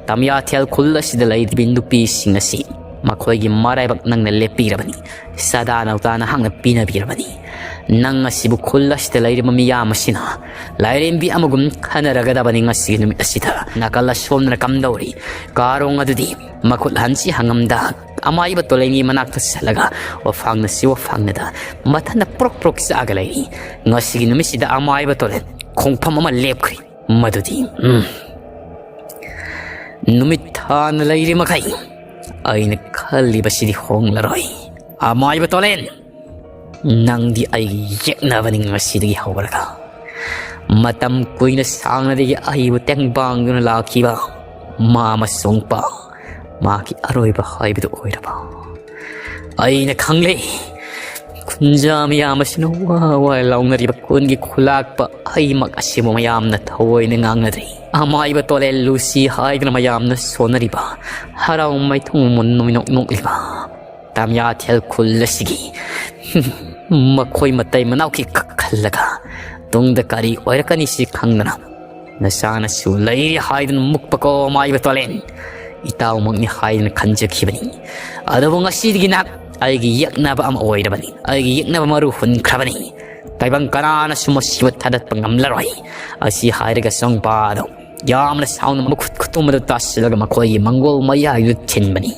ꯇꯝꯌꯥꯊꯦꯜ ꯈꯨꯜ ꯑꯁꯤꯗ ꯂꯩꯔꯤꯕ ꯅꯨꯄꯤꯁꯤꯡ ꯑꯁꯤ ꯃꯈꯣꯏꯒꯤ ꯃꯔꯥꯏꯕꯛ ꯅꯪꯅ ꯂꯦꯞꯄꯤꯔꯕꯅꯤ꯫ ꯁꯗꯥ ꯅꯧꯗꯥ ꯅꯍꯥꯛꯅ ꯄꯤꯅꯕꯤꯔꯕꯅꯤ꯫ ꯅꯪ ꯑꯁꯤꯕꯨ ꯈꯨꯜ ꯑꯁꯤꯗ ꯂꯩꯔꯤꯕ ꯃꯤꯌꯥꯝ ꯑꯁꯤꯅ ꯂꯥꯏꯔꯦꯝꯕꯤ ꯑꯃꯒꯨꯝ ꯈꯟꯅꯔꯒꯗꯕꯅꯤ ꯉꯁꯤꯒꯤ ꯅꯨꯃꯤꯠ ꯑꯁꯤꯗ꯫ ꯅꯥꯀꯜ ꯑꯁꯣꯝꯗꯅ ꯀꯝꯗꯧꯔꯤ? ꯀꯥꯔꯣꯡ ꯑꯗꯨꯗꯤ ꯃꯈꯨꯠ ꯍꯟꯁꯤ ꯍꯪꯉꯝꯗ ꯑꯃꯥꯏꯕ ꯇꯣꯂꯦꯟꯒꯤ ꯃꯅꯥꯛꯇ ꯆꯠꯂꯒ ꯋꯥꯐꯥꯡꯅꯁꯤ ꯋꯥꯐꯥꯡꯅꯗ ꯃꯊꯟꯗ ꯄ꯭ꯔꯣꯛ ꯄ꯭ꯔꯣꯛ ꯆꯥꯛꯑꯒ ꯂꯩꯔꯤ꯫ ꯉꯁꯤꯒꯤ ꯅꯨꯃꯤꯠꯁꯤꯗ ꯑꯃꯥꯏꯕ ꯇꯣꯂꯦꯟ ꯈꯣꯡꯐꯝ ꯑꯃ ꯂꯦꯞꯈ꯭ꯔꯤ꯫ ꯃꯗꯨꯗꯤ, ꯎꯝ, ꯅꯨꯃꯤꯠ ꯊꯥꯅ ꯂꯩꯔꯤ ꯃꯈꯩ ꯑꯩꯅ ꯈꯜꯂꯤꯕꯁꯤꯗꯤ ꯍꯣꯡꯂꯔꯣꯏ꯫ ꯑꯃꯥꯏꯕ ꯇꯣꯂꯦꯟ, ꯅꯪꯗꯤ ꯑꯩꯒꯤ ꯌꯦꯛꯅꯕꯅꯤ ꯉꯁꯤꯗꯒꯤ ꯍꯧꯔꯒ꯫ ꯃꯇꯝ ꯀꯨꯏꯅ ꯁꯥꯡꯅꯗꯒꯤ ꯑꯩꯕꯨ ꯇꯦꯡꯕꯥꯡꯗꯨꯅ ꯂꯥꯛꯈꯤꯕ ꯃꯥ ꯑꯃꯁꯨꯡ ꯄꯥ ꯃꯥꯒꯤ ꯑꯔꯣꯏꯕ ꯍꯥꯏꯕꯗꯨ ꯑꯣꯏꯔꯕ꯫ ꯑꯩꯅ ꯈꯪꯂꯦ, ꯈꯨꯟꯖꯥ ꯃꯤꯌꯥꯝ ꯑꯁꯤꯅ ꯋꯥ ꯋꯥ ꯂꯥꯎꯅꯔꯤꯕ ꯀꯨꯟꯒꯤ ꯈꯨꯂꯥꯛꯄ ꯑꯩꯃꯛ ꯑꯁꯤꯕꯨ ꯃꯌꯥꯝꯅ ꯊꯑꯣꯏꯅ ꯉꯥꯡꯅꯗ꯭ꯔꯤ꯫ ꯑꯃꯥꯏꯕ ꯇꯣꯂꯦꯜ ꯂꯨꯁꯤ ꯍꯥꯏꯗꯨꯅ ꯃꯌꯥꯝꯅ ꯁꯣꯟꯅꯔꯤꯕ, ꯍꯔꯥꯎ ꯃꯩꯊꯣꯡ ꯃꯨꯟ ꯅꯣꯛ ꯅꯣꯛꯂꯤꯕ ꯇꯥꯃꯤꯌꯥꯊꯦꯜ ꯈꯨꯜ ꯑꯁꯤꯒꯤ ꯃꯈꯣꯏ ꯃꯇꯩ ꯃꯅꯥꯎꯒꯤ ꯈ-, ꯈꯜꯂꯒ ꯇꯨꯡꯗ ꯀꯔꯤ ꯑꯣꯏꯔꯛꯀꯅꯤ ꯁꯤ ꯈꯪꯗꯅ ꯅꯆꯥꯅꯁꯨ ꯂꯩꯔꯤ ꯍꯥꯏꯗꯨꯅ ꯃꯨꯛꯄꯀꯣ ꯑꯃꯥꯏꯕ ꯇꯣꯂꯦꯟ ꯏꯇꯥꯎꯃꯛꯅꯤ ꯍꯥꯏꯗꯨꯅ ꯈꯟꯖꯈꯤꯕꯅꯤ꯫ ꯑꯗꯨꯕꯨ ꯉꯁꯤꯗꯒꯤ ꯅꯍꯥꯛ ꯑꯩꯒꯤ ꯌꯦꯛꯅꯕ ꯑꯃ ꯑꯣꯏꯔꯕꯅꯤ꯫ ꯑꯩꯒꯤ ꯌꯦꯛꯅꯕ ꯃꯔꯨ ꯍꯨꯟꯈ꯭ꯔꯕꯅꯤ꯫ ꯇꯥꯏꯕꯪ ꯀꯅꯥꯅꯁꯨ ꯃꯁꯤꯕꯨ ꯊꯥꯗꯠꯄ ꯉꯝꯂꯔꯣꯏ꯫ ꯑꯁꯤ ꯍꯥꯏꯔꯒ ꯁꯣꯡꯄꯥ ꯑꯗꯨ ꯌꯥꯝꯅ ꯁꯥꯎꯅ ꯃꯈꯨꯠ ꯈꯨꯇꯨꯝ ꯑꯗꯨ ꯇꯥꯁꯤꯜꯂꯒ ꯃꯈꯣꯏꯒꯤ ꯃꯪꯒꯣꯜ ꯃꯌꯥꯏꯗꯨꯗ ꯊꯤꯟꯕꯅꯤ꯫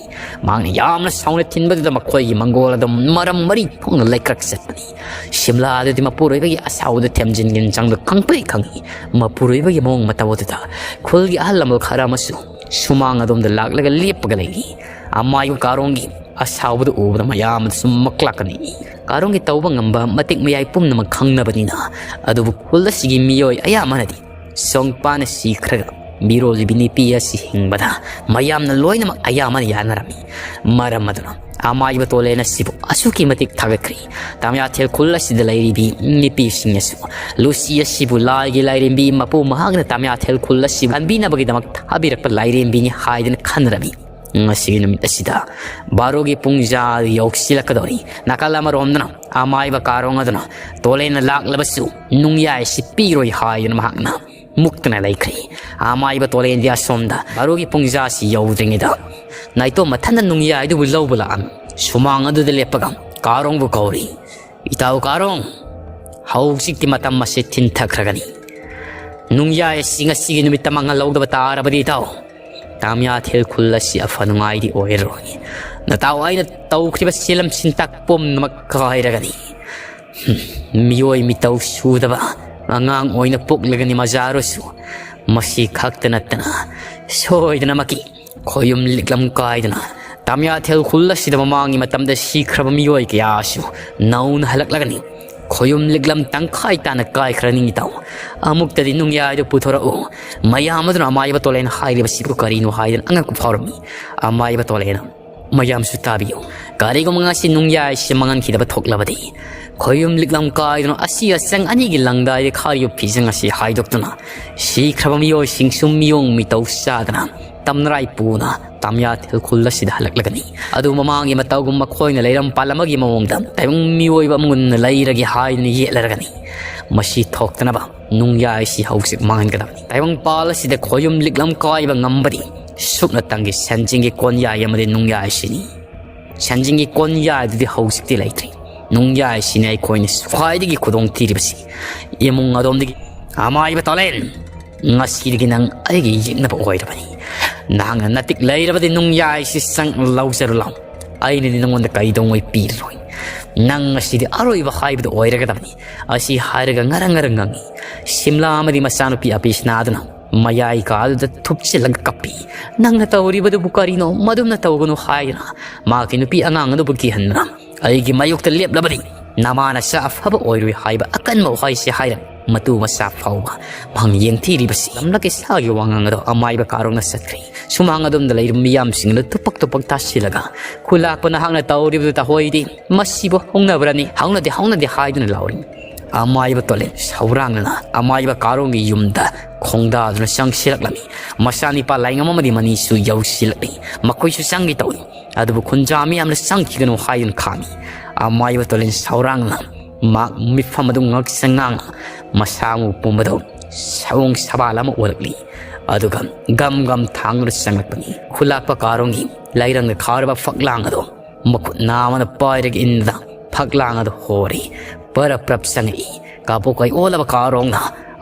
ꯃꯍꯥꯛꯅ ꯌꯥꯝꯅ ꯁꯥꯎꯅ ꯊꯤꯟꯕꯗꯨꯗ ꯃꯈꯣꯏꯒꯤ ꯃꯪꯒꯣꯜ ꯑꯗꯨ ꯃꯔꯝ ꯃꯔꯤ ꯊꯣꯛꯅ ꯂꯩꯀ꯭ꯔꯛ ꯆꯠꯄꯅꯤ꯫ ꯁꯤꯝꯂꯥ ꯑꯗꯨꯗꯤ ꯃꯄꯨꯔꯣꯏꯕꯒꯤ ꯑꯁꯥꯎꯕꯗ ꯊꯦꯝꯖꯤꯟꯒꯦꯅ ꯆꯪꯗꯨ ꯈꯪꯄ꯭ꯔꯦꯛ ꯈꯪꯏ꯫ ꯃꯄꯨꯔꯣꯏꯕꯒꯤ ꯃꯑꯣꯡ ꯃꯇꯧ ꯑꯗꯨꯗ ꯈꯨꯜꯒꯤ ꯑꯍꯜ ꯂꯃꯟ ꯈꯔ ꯑꯃꯁꯨ ꯁꯨꯃꯥꯡ ꯑꯗꯣꯝꯗ ꯂꯥꯛꯂꯒ ꯂꯦꯞꯄꯒ ꯂꯩꯔꯤ꯫ ꯑꯃꯥꯏꯕ ꯀꯥꯔꯣꯡꯒꯤ ꯑꯁꯥꯎꯕꯗꯨ ꯎꯕꯗ ꯃꯌꯥꯝ ꯑꯗꯨꯁꯨ ꯃꯛꯂꯛꯀꯅꯤ꯫ ꯀꯥꯔꯣꯡꯒꯤ ꯇꯧꯕ ꯉꯝꯕ ꯃꯇꯤꯛ ꯃꯌꯥꯏ ꯄꯨꯝꯅꯃꯛ ꯈꯪꯅꯕꯅꯤꯅ꯫ ꯑꯗꯨꯕꯨ ꯈꯨꯜ ꯑꯁꯤꯒꯤ ꯃꯤꯑꯣꯏ ꯑꯌꯥꯝꯕꯅꯗꯤ ꯁꯣꯡꯄꯥꯅ ꯁꯤꯈ꯭ꯔꯒ ꯃꯤꯔꯣꯜꯂꯤꯕꯤ ꯅꯨꯄꯤ ꯑꯁꯤ ꯍꯤꯡꯕꯗ ꯃꯌꯥꯝꯅ ꯂꯣꯏꯅꯃꯛ ꯑꯌꯥꯝꯕꯅ ꯌꯥꯅꯔꯝꯃꯤ꯫ ꯃꯔꯝ ꯑꯗꯨꯅ ꯑꯃꯥꯏꯕ ꯇꯣꯂꯦꯟ ꯑꯁꯤꯕꯨ ꯑꯁꯨꯛꯀꯤ ꯃꯇꯤꯛ ꯊꯥꯒꯠꯈ꯭ꯔꯤ꯫ ꯇꯥꯃꯤꯌꯥꯊꯦꯜ ꯈꯨꯜ ꯑꯁꯤꯗ ꯂꯩꯔꯤꯕꯤ ꯅꯨꯄꯤꯁꯤꯡꯅꯁꯨ ꯂꯨꯁꯤ ꯑꯁꯤꯕꯨ ꯂꯥꯏꯒꯤ ꯂꯥꯏꯔꯦꯝꯕꯤ ꯃꯄꯨ ꯃꯍꯥꯛꯅ ꯇꯥꯃꯤꯌꯥꯊꯦꯜ ꯈꯨꯜ ꯑꯁꯤꯕꯨ ꯀꯟꯕꯤꯅꯕꯒꯤꯗꯃꯛ ꯊꯥꯕꯤꯔꯛꯄ ꯂꯥꯏꯔꯦꯝꯕꯤꯅꯤ ꯍꯥꯏꯗꯨꯅ ꯈꯟꯅꯔꯝꯃꯤ꯫ ꯉꯁꯤꯒꯤ ꯅꯨꯃꯤꯠ ꯑꯁꯤꯗ ꯕꯥꯔꯣꯒꯤ ꯄꯨꯡꯖꯥ ꯌꯧꯁꯤꯜꯂꯛꯀꯗꯧꯔꯤ꯫ ꯅꯥꯀꯜ ꯑꯃꯔꯣꯝꯗꯅ ꯑꯃꯥꯏꯕ ꯀꯥꯔꯣꯡ ꯑꯗꯨꯅ ꯇꯣꯂꯦꯟꯅ ꯂꯥꯛꯂꯕꯁꯨ ꯅꯨꯡꯌꯥꯏ ꯑꯁꯤ ꯄꯤꯔꯣꯏ ꯍꯥꯏꯗꯨꯅ ꯃꯍꯥꯛꯅ ꯃꯨꯛꯇꯅ ꯂꯩꯈ꯭ꯔꯦ꯫ ꯑꯃꯥꯏꯕ ꯇꯣꯂꯦꯟꯗꯤ ꯑꯁꯣꯝꯗ ꯕꯥꯔꯣꯒꯤ ꯄꯨꯡꯖꯥꯁꯤ ꯌꯧꯗ꯭ꯔꯤꯉꯩꯗ ꯅꯥꯏꯇꯣꯝ ꯃꯊꯟꯇ ꯅꯨꯡꯌꯥꯏꯗꯨꯕꯨ ꯂꯧꯕ ꯂꯥꯛꯑꯝꯃꯤ꯫ ꯁꯨꯃꯥꯡ ꯑꯗꯨꯗ ꯂꯦꯞꯄꯒ ꯀꯥꯔꯣꯡꯕꯨ ꯀꯧꯔꯤ꯫ "ꯏꯇꯥꯎ ꯀꯥꯔꯣꯡ, ꯍꯧꯖꯤꯛꯇꯤ ꯃꯇꯝ ꯑꯁꯤ ꯊꯤꯟꯊꯈ꯭ꯔꯒꯅꯤ꯫ ꯅꯨꯡꯌꯥꯏ ꯑꯁꯤ ꯉꯁꯤꯒꯤ ꯅꯨꯃꯤꯠꯇꯃꯛ ꯂꯧꯗꯕ ꯇꯥꯔꯕꯗꯤ ꯏꯇꯥꯎ, ꯇꯥꯃꯤꯌꯥꯊꯦꯜ ꯈꯨꯜ ꯑꯁꯤ ꯑꯐ ꯅꯨꯡꯉꯥꯏꯗꯤ ꯑꯣꯏꯔꯔꯣꯏ꯫ ꯅꯇꯥꯎ ꯑꯩꯅ ꯇꯧꯈ꯭ꯔꯤꯕ ꯁꯤꯂꯝ ꯁꯤꯟꯇꯥꯛ ꯄꯨꯝꯅꯃꯛ ꯀꯥꯏꯔꯒꯅꯤ꯫ ꯍꯝ, ꯃꯤꯑꯣꯏ ꯃꯤꯇꯧ ꯁꯨꯗꯕ ꯑꯉꯥꯡ ꯑꯣꯏꯅ ꯄꯣꯛꯂꯒꯅꯤ ꯃꯖꯥꯔꯨꯁꯨ꯫ ꯃꯁꯤ ꯈꯛꯇ ꯅꯠꯇꯅ ꯁꯣꯏꯗꯅꯃꯛꯀꯤ ꯈꯣꯌꯨꯝ ꯂꯤꯛꯂꯝ ꯀꯥꯏꯗꯅ ꯇꯥꯃꯤꯌꯥꯊꯦꯜ ꯈꯨꯜ ꯑꯁꯤꯗ ꯃꯃꯥꯡꯒꯤ ꯃꯇꯝꯗ ꯁꯤꯈ꯭ꯔꯕ ꯃꯤꯑꯣꯏ ꯀꯌꯥꯁꯨ ꯅꯧꯅ ꯍꯜꯂꯛꯂꯒꯅꯤ꯫ ꯈꯣꯌꯨꯝ ꯂꯤꯛꯂꯝ ꯇꯪꯈꯥꯏ ꯇꯥꯅ ꯀꯥꯏꯈ꯭ꯔꯅꯤ ꯏꯇꯥꯎ꯫ ꯑꯃꯨꯛꯇꯗꯤ ꯅꯨꯡꯌꯥꯏꯗꯨ ꯄꯨꯊꯣꯔꯛꯎ꯫" ꯃꯌꯥꯝ ꯑꯗꯨꯅ ꯑꯃꯥꯏꯕ ꯇꯣꯂꯦꯟ ꯍꯥꯏꯔꯤꯕꯁꯤꯕꯨ ꯀꯔꯤꯅꯣ ꯍꯥꯏꯗꯨꯅ ꯑꯉꯛꯄ ꯐꯥꯎꯔꯝꯃꯤ꯫ ꯑꯃꯥꯏꯕ ꯇꯣꯂꯦꯟꯅ, "ꯃꯌꯥꯝꯁꯨ ꯇꯥꯕꯤꯌꯨ꯫ ꯀꯔꯤꯒꯨꯝꯕ ꯉꯁꯤ ꯅꯨꯡꯌꯥꯏꯁꯤ ꯃꯥꯡꯍꯟꯈꯤꯗꯕ ꯊꯣꯛꯂꯕꯗꯤ, ꯈꯣꯌꯨꯝ ꯂꯤꯛꯂꯝ ꯀꯥꯏꯗꯨꯅ ꯑꯁꯤ ꯑꯆꯪ ꯑꯅꯤꯒꯤ ꯂꯪꯗꯥꯏꯗ ꯈꯥꯔꯤꯕ ꯐꯤꯖꯪ ꯑꯁꯤ ꯍꯥꯏꯗꯣꯛꯇꯨꯅ ꯁꯤꯈ꯭ꯔꯕ ꯃꯤꯑꯣꯏꯁꯤꯡꯁꯨ ꯃꯤꯑꯣꯡ ꯃꯤꯇꯧ ꯆꯥꯗꯅ ꯇꯝꯅꯔꯥꯏ ꯄꯨꯅ ꯇꯥꯃꯤꯌꯥꯊꯦꯜ ꯈꯨꯜ ꯑꯁꯤꯗ ꯍꯜꯂꯛꯂꯒꯅꯤ꯫ ꯑꯗꯨ ꯃꯃꯥꯡꯒꯤ ꯃꯇꯧꯒꯨꯝ ꯃꯈꯣꯏꯅ ꯂꯩꯔꯝ ꯄꯥꯜꯂꯝꯕꯒꯤ ꯃꯑꯣꯡꯗ ꯇꯥꯏꯕꯪ ꯃꯤꯑꯣꯏꯕ ꯑꯃꯒꯨꯝꯅ ꯂꯩꯔꯒꯦ ꯍꯥꯏꯗꯨꯅ ꯌꯦꯠꯂꯔꯒꯅꯤ꯫ ꯃꯁꯤ ꯊꯣꯛꯇꯅꯕ ꯅꯨꯡꯌꯥꯏꯁꯤ ꯍꯧꯖꯤꯛ ꯃꯥꯡꯍꯟꯒꯗꯕꯅꯤ꯫ ꯇꯥꯏꯕꯪ ꯄꯥꯜ ꯑꯁꯤꯗ ꯈꯣꯌꯨꯝ ꯂꯤꯛꯂꯝ ꯀꯥꯏꯕ ꯉꯝꯕꯗꯤ ꯁꯨꯞꯅꯇꯪꯒꯤ ꯁꯟꯖꯤꯡꯒꯤ ꯀꯣꯟꯌꯥꯏ ꯑꯃꯗꯤ ꯅꯨꯡꯌꯥꯏꯁꯤꯅꯤ꯫ ꯁꯟꯖꯤꯡꯒꯤ ꯀꯣꯟꯌꯥꯏꯗꯨꯗꯤ ꯍꯧꯖꯤꯛꯇꯤ ꯂꯩꯇ꯭ꯔꯤ꯫ ꯅꯨꯡꯌꯥꯏꯁꯤꯅꯤ ꯑꯩꯈꯣꯏꯅ ꯈ꯭ꯋꯥꯏꯗꯒꯤ ꯈꯨꯗꯣꯡ ꯊꯤꯔꯤꯕꯁꯤ꯫ ꯏꯃꯨꯡ ꯑꯗꯣꯝꯗꯒꯤ ꯑꯃꯥꯏꯕ ꯇꯣꯂꯦꯟ, ꯉꯁꯤꯗꯒꯤ ꯅꯪ ꯑꯩꯒꯤ ꯌꯦꯛꯅꯕ ꯑꯣꯏꯔꯕꯅꯤ꯫ ꯅꯍꯥꯛꯅ ꯅꯇꯤꯛ ꯂꯩꯔꯕꯗꯤ ꯅꯨꯡꯌꯥꯏꯁꯤ ꯆꯪ ꯂꯧꯖꯔꯨ ꯂꯥꯎ꯫ ꯑꯩꯅꯗꯤ ꯅꯉꯣꯟꯗ ꯀꯩꯗꯧꯉꯩ ꯄꯤꯔꯔꯣꯏ꯫ ꯅꯪ ꯉꯁꯤꯗꯤ ꯑꯔꯣꯏꯕ ꯍꯥꯏꯕꯗꯨ ꯑꯣꯏꯔꯒꯗꯕꯅꯤ꯫ ꯑꯁꯤ ꯍꯥꯏꯔꯒ ꯉꯔꯪ ꯉꯔꯪ ꯉꯪꯉꯤ꯫ ꯁꯤꯝꯂꯥ ꯑꯃꯗꯤ ꯃꯆꯥꯅꯨꯄꯤ ꯑꯄꯤꯁꯅꯥꯗꯨꯅ ꯃꯌꯥꯏ ꯀꯥꯗꯨꯗ ꯊꯨꯞꯆꯤꯜꯂꯒ ꯀꯞꯄꯤ꯫ "ꯅꯪꯅ ꯇꯧꯔꯤꯕꯗꯨꯕꯨ ꯀꯔꯤꯅꯣ? ꯃꯗꯨꯝꯅ ꯇꯧꯒꯅꯨ ꯍꯥꯏꯗꯅ ꯃꯍꯥꯛꯀꯤ ꯅꯨꯄꯤ ꯑꯉꯥꯡ ꯑꯗꯨꯕꯨ ꯀꯤꯍꯟꯗꯅ ꯑꯩꯒꯤ ꯃꯥꯌꯣꯛꯇ ꯂꯦꯞꯂꯕꯗꯤ ꯅꯃꯥ ꯅꯆꯥ ꯑꯐꯕ ꯑꯣꯏꯔꯣꯏ" ꯍꯥꯏꯕ ꯑꯀꯟꯕ ꯋꯥꯍꯩꯁꯦ ꯍꯥꯏꯔ ꯃꯇꯨ ꯃꯆꯥ ꯐꯥꯎꯕ ꯃꯍꯥꯛ ꯌꯦꯡꯊꯤꯔꯤꯕꯁꯤ꯫ ꯂꯝꯂꯛ ꯏꯁꯥꯒꯤ ꯋꯥꯉꯥꯡ ꯑꯗꯣ ꯑꯃꯥꯏꯕ ꯀꯥꯔꯣꯡꯅ ꯆꯠꯈ꯭ꯔꯦ꯫ ꯁꯨꯃꯥꯡ ꯑꯗꯣꯝꯗ ꯂꯩꯔꯤꯕ ꯃꯤꯌꯥꯝꯁꯤꯡ ꯑꯗꯨ ꯇꯨꯄꯛ ꯇꯨꯄꯛ ꯇꯥꯁꯤꯜꯂꯒ, "ꯈꯨꯂꯥꯛꯄ ꯅꯍꯥꯛꯅ ꯇꯧꯔꯤꯕꯗꯨ ꯇꯍꯣꯏꯗꯤ, ꯃꯁꯤꯕꯨ ꯍꯧꯅꯕ꯭ꯔꯅꯤ? ꯍꯧꯅꯗꯦ, ꯍꯧꯅꯗꯦ" ꯍꯥꯏꯗꯨꯅ ꯂꯥꯎꯔꯤ꯫ ꯑꯃꯥꯏꯕ ꯇꯣꯂꯦꯟ ꯁꯧꯔꯥꯡꯅꯅ ꯑꯃꯥꯏꯕ ꯀꯥꯔꯣꯡꯒꯤ ꯌꯨꯝꯗ ꯈꯣꯡꯗꯥꯗꯨꯅ ꯆꯪꯁꯤꯜꯂꯛꯂꯝꯃꯤ꯫ ꯃꯆꯥꯅꯤꯄꯥ ꯂꯥꯏꯉꯝ ꯑꯃꯗꯤ ꯃꯅꯤꯁꯨ ꯌꯧꯁꯤꯜꯂꯛꯂꯤ꯫ ꯃꯈꯣꯏꯁꯨ ꯆꯪꯒꯦ ꯇꯧꯏ꯫ ꯑꯗꯨꯕꯨ ꯈꯨꯟꯖꯥ ꯃꯤꯌꯥꯝꯅ ꯆꯪꯈꯤꯒꯅꯨ ꯍꯥꯏꯗꯨꯅ ꯈꯥꯝꯃꯤ꯫ ꯑꯃꯥꯏꯕ ꯇꯣꯂꯦꯟ ꯁꯧꯔꯥꯡꯅ ꯃꯍꯥꯛ ꯃꯤꯐꯝ ꯑꯗꯨ ꯉꯛꯁꯪ ꯉꯥꯡꯅ ꯃꯁꯥ ꯃꯎ ꯄꯨꯝꯕꯗꯨ ꯁꯑꯣꯡ ꯁꯕꯥꯜ ꯑꯃ ꯑꯣꯜꯂꯛꯂꯤ꯫ ꯑꯗꯨꯒ ꯒꯝ ꯒꯝ ꯊꯥꯡꯗꯨꯅ ꯆꯪꯂꯛꯄꯅꯤ꯫ ꯈꯨꯂꯥꯛꯄ ꯀꯥꯔꯣꯡꯒꯤ ꯂꯩꯔꯪꯗ ꯈꯥꯔꯕ ꯐꯛꯂꯥꯡ ꯑꯗꯨ ꯃꯈꯨꯠ ꯅꯥꯝꯃꯅ ꯄꯥꯏꯔꯒ ꯏꯟꯗꯨꯅ ꯐꯛꯂꯥꯡ ꯑꯗꯨ ꯍꯣꯔꯤ꯫ ꯄꯔꯞ ꯄꯔꯞ ꯆꯪꯉꯛꯏ꯫ ꯀꯥꯕꯣꯛ ꯀꯩ ꯑꯣꯜꯂꯕ ꯀꯥꯔꯣꯡꯅ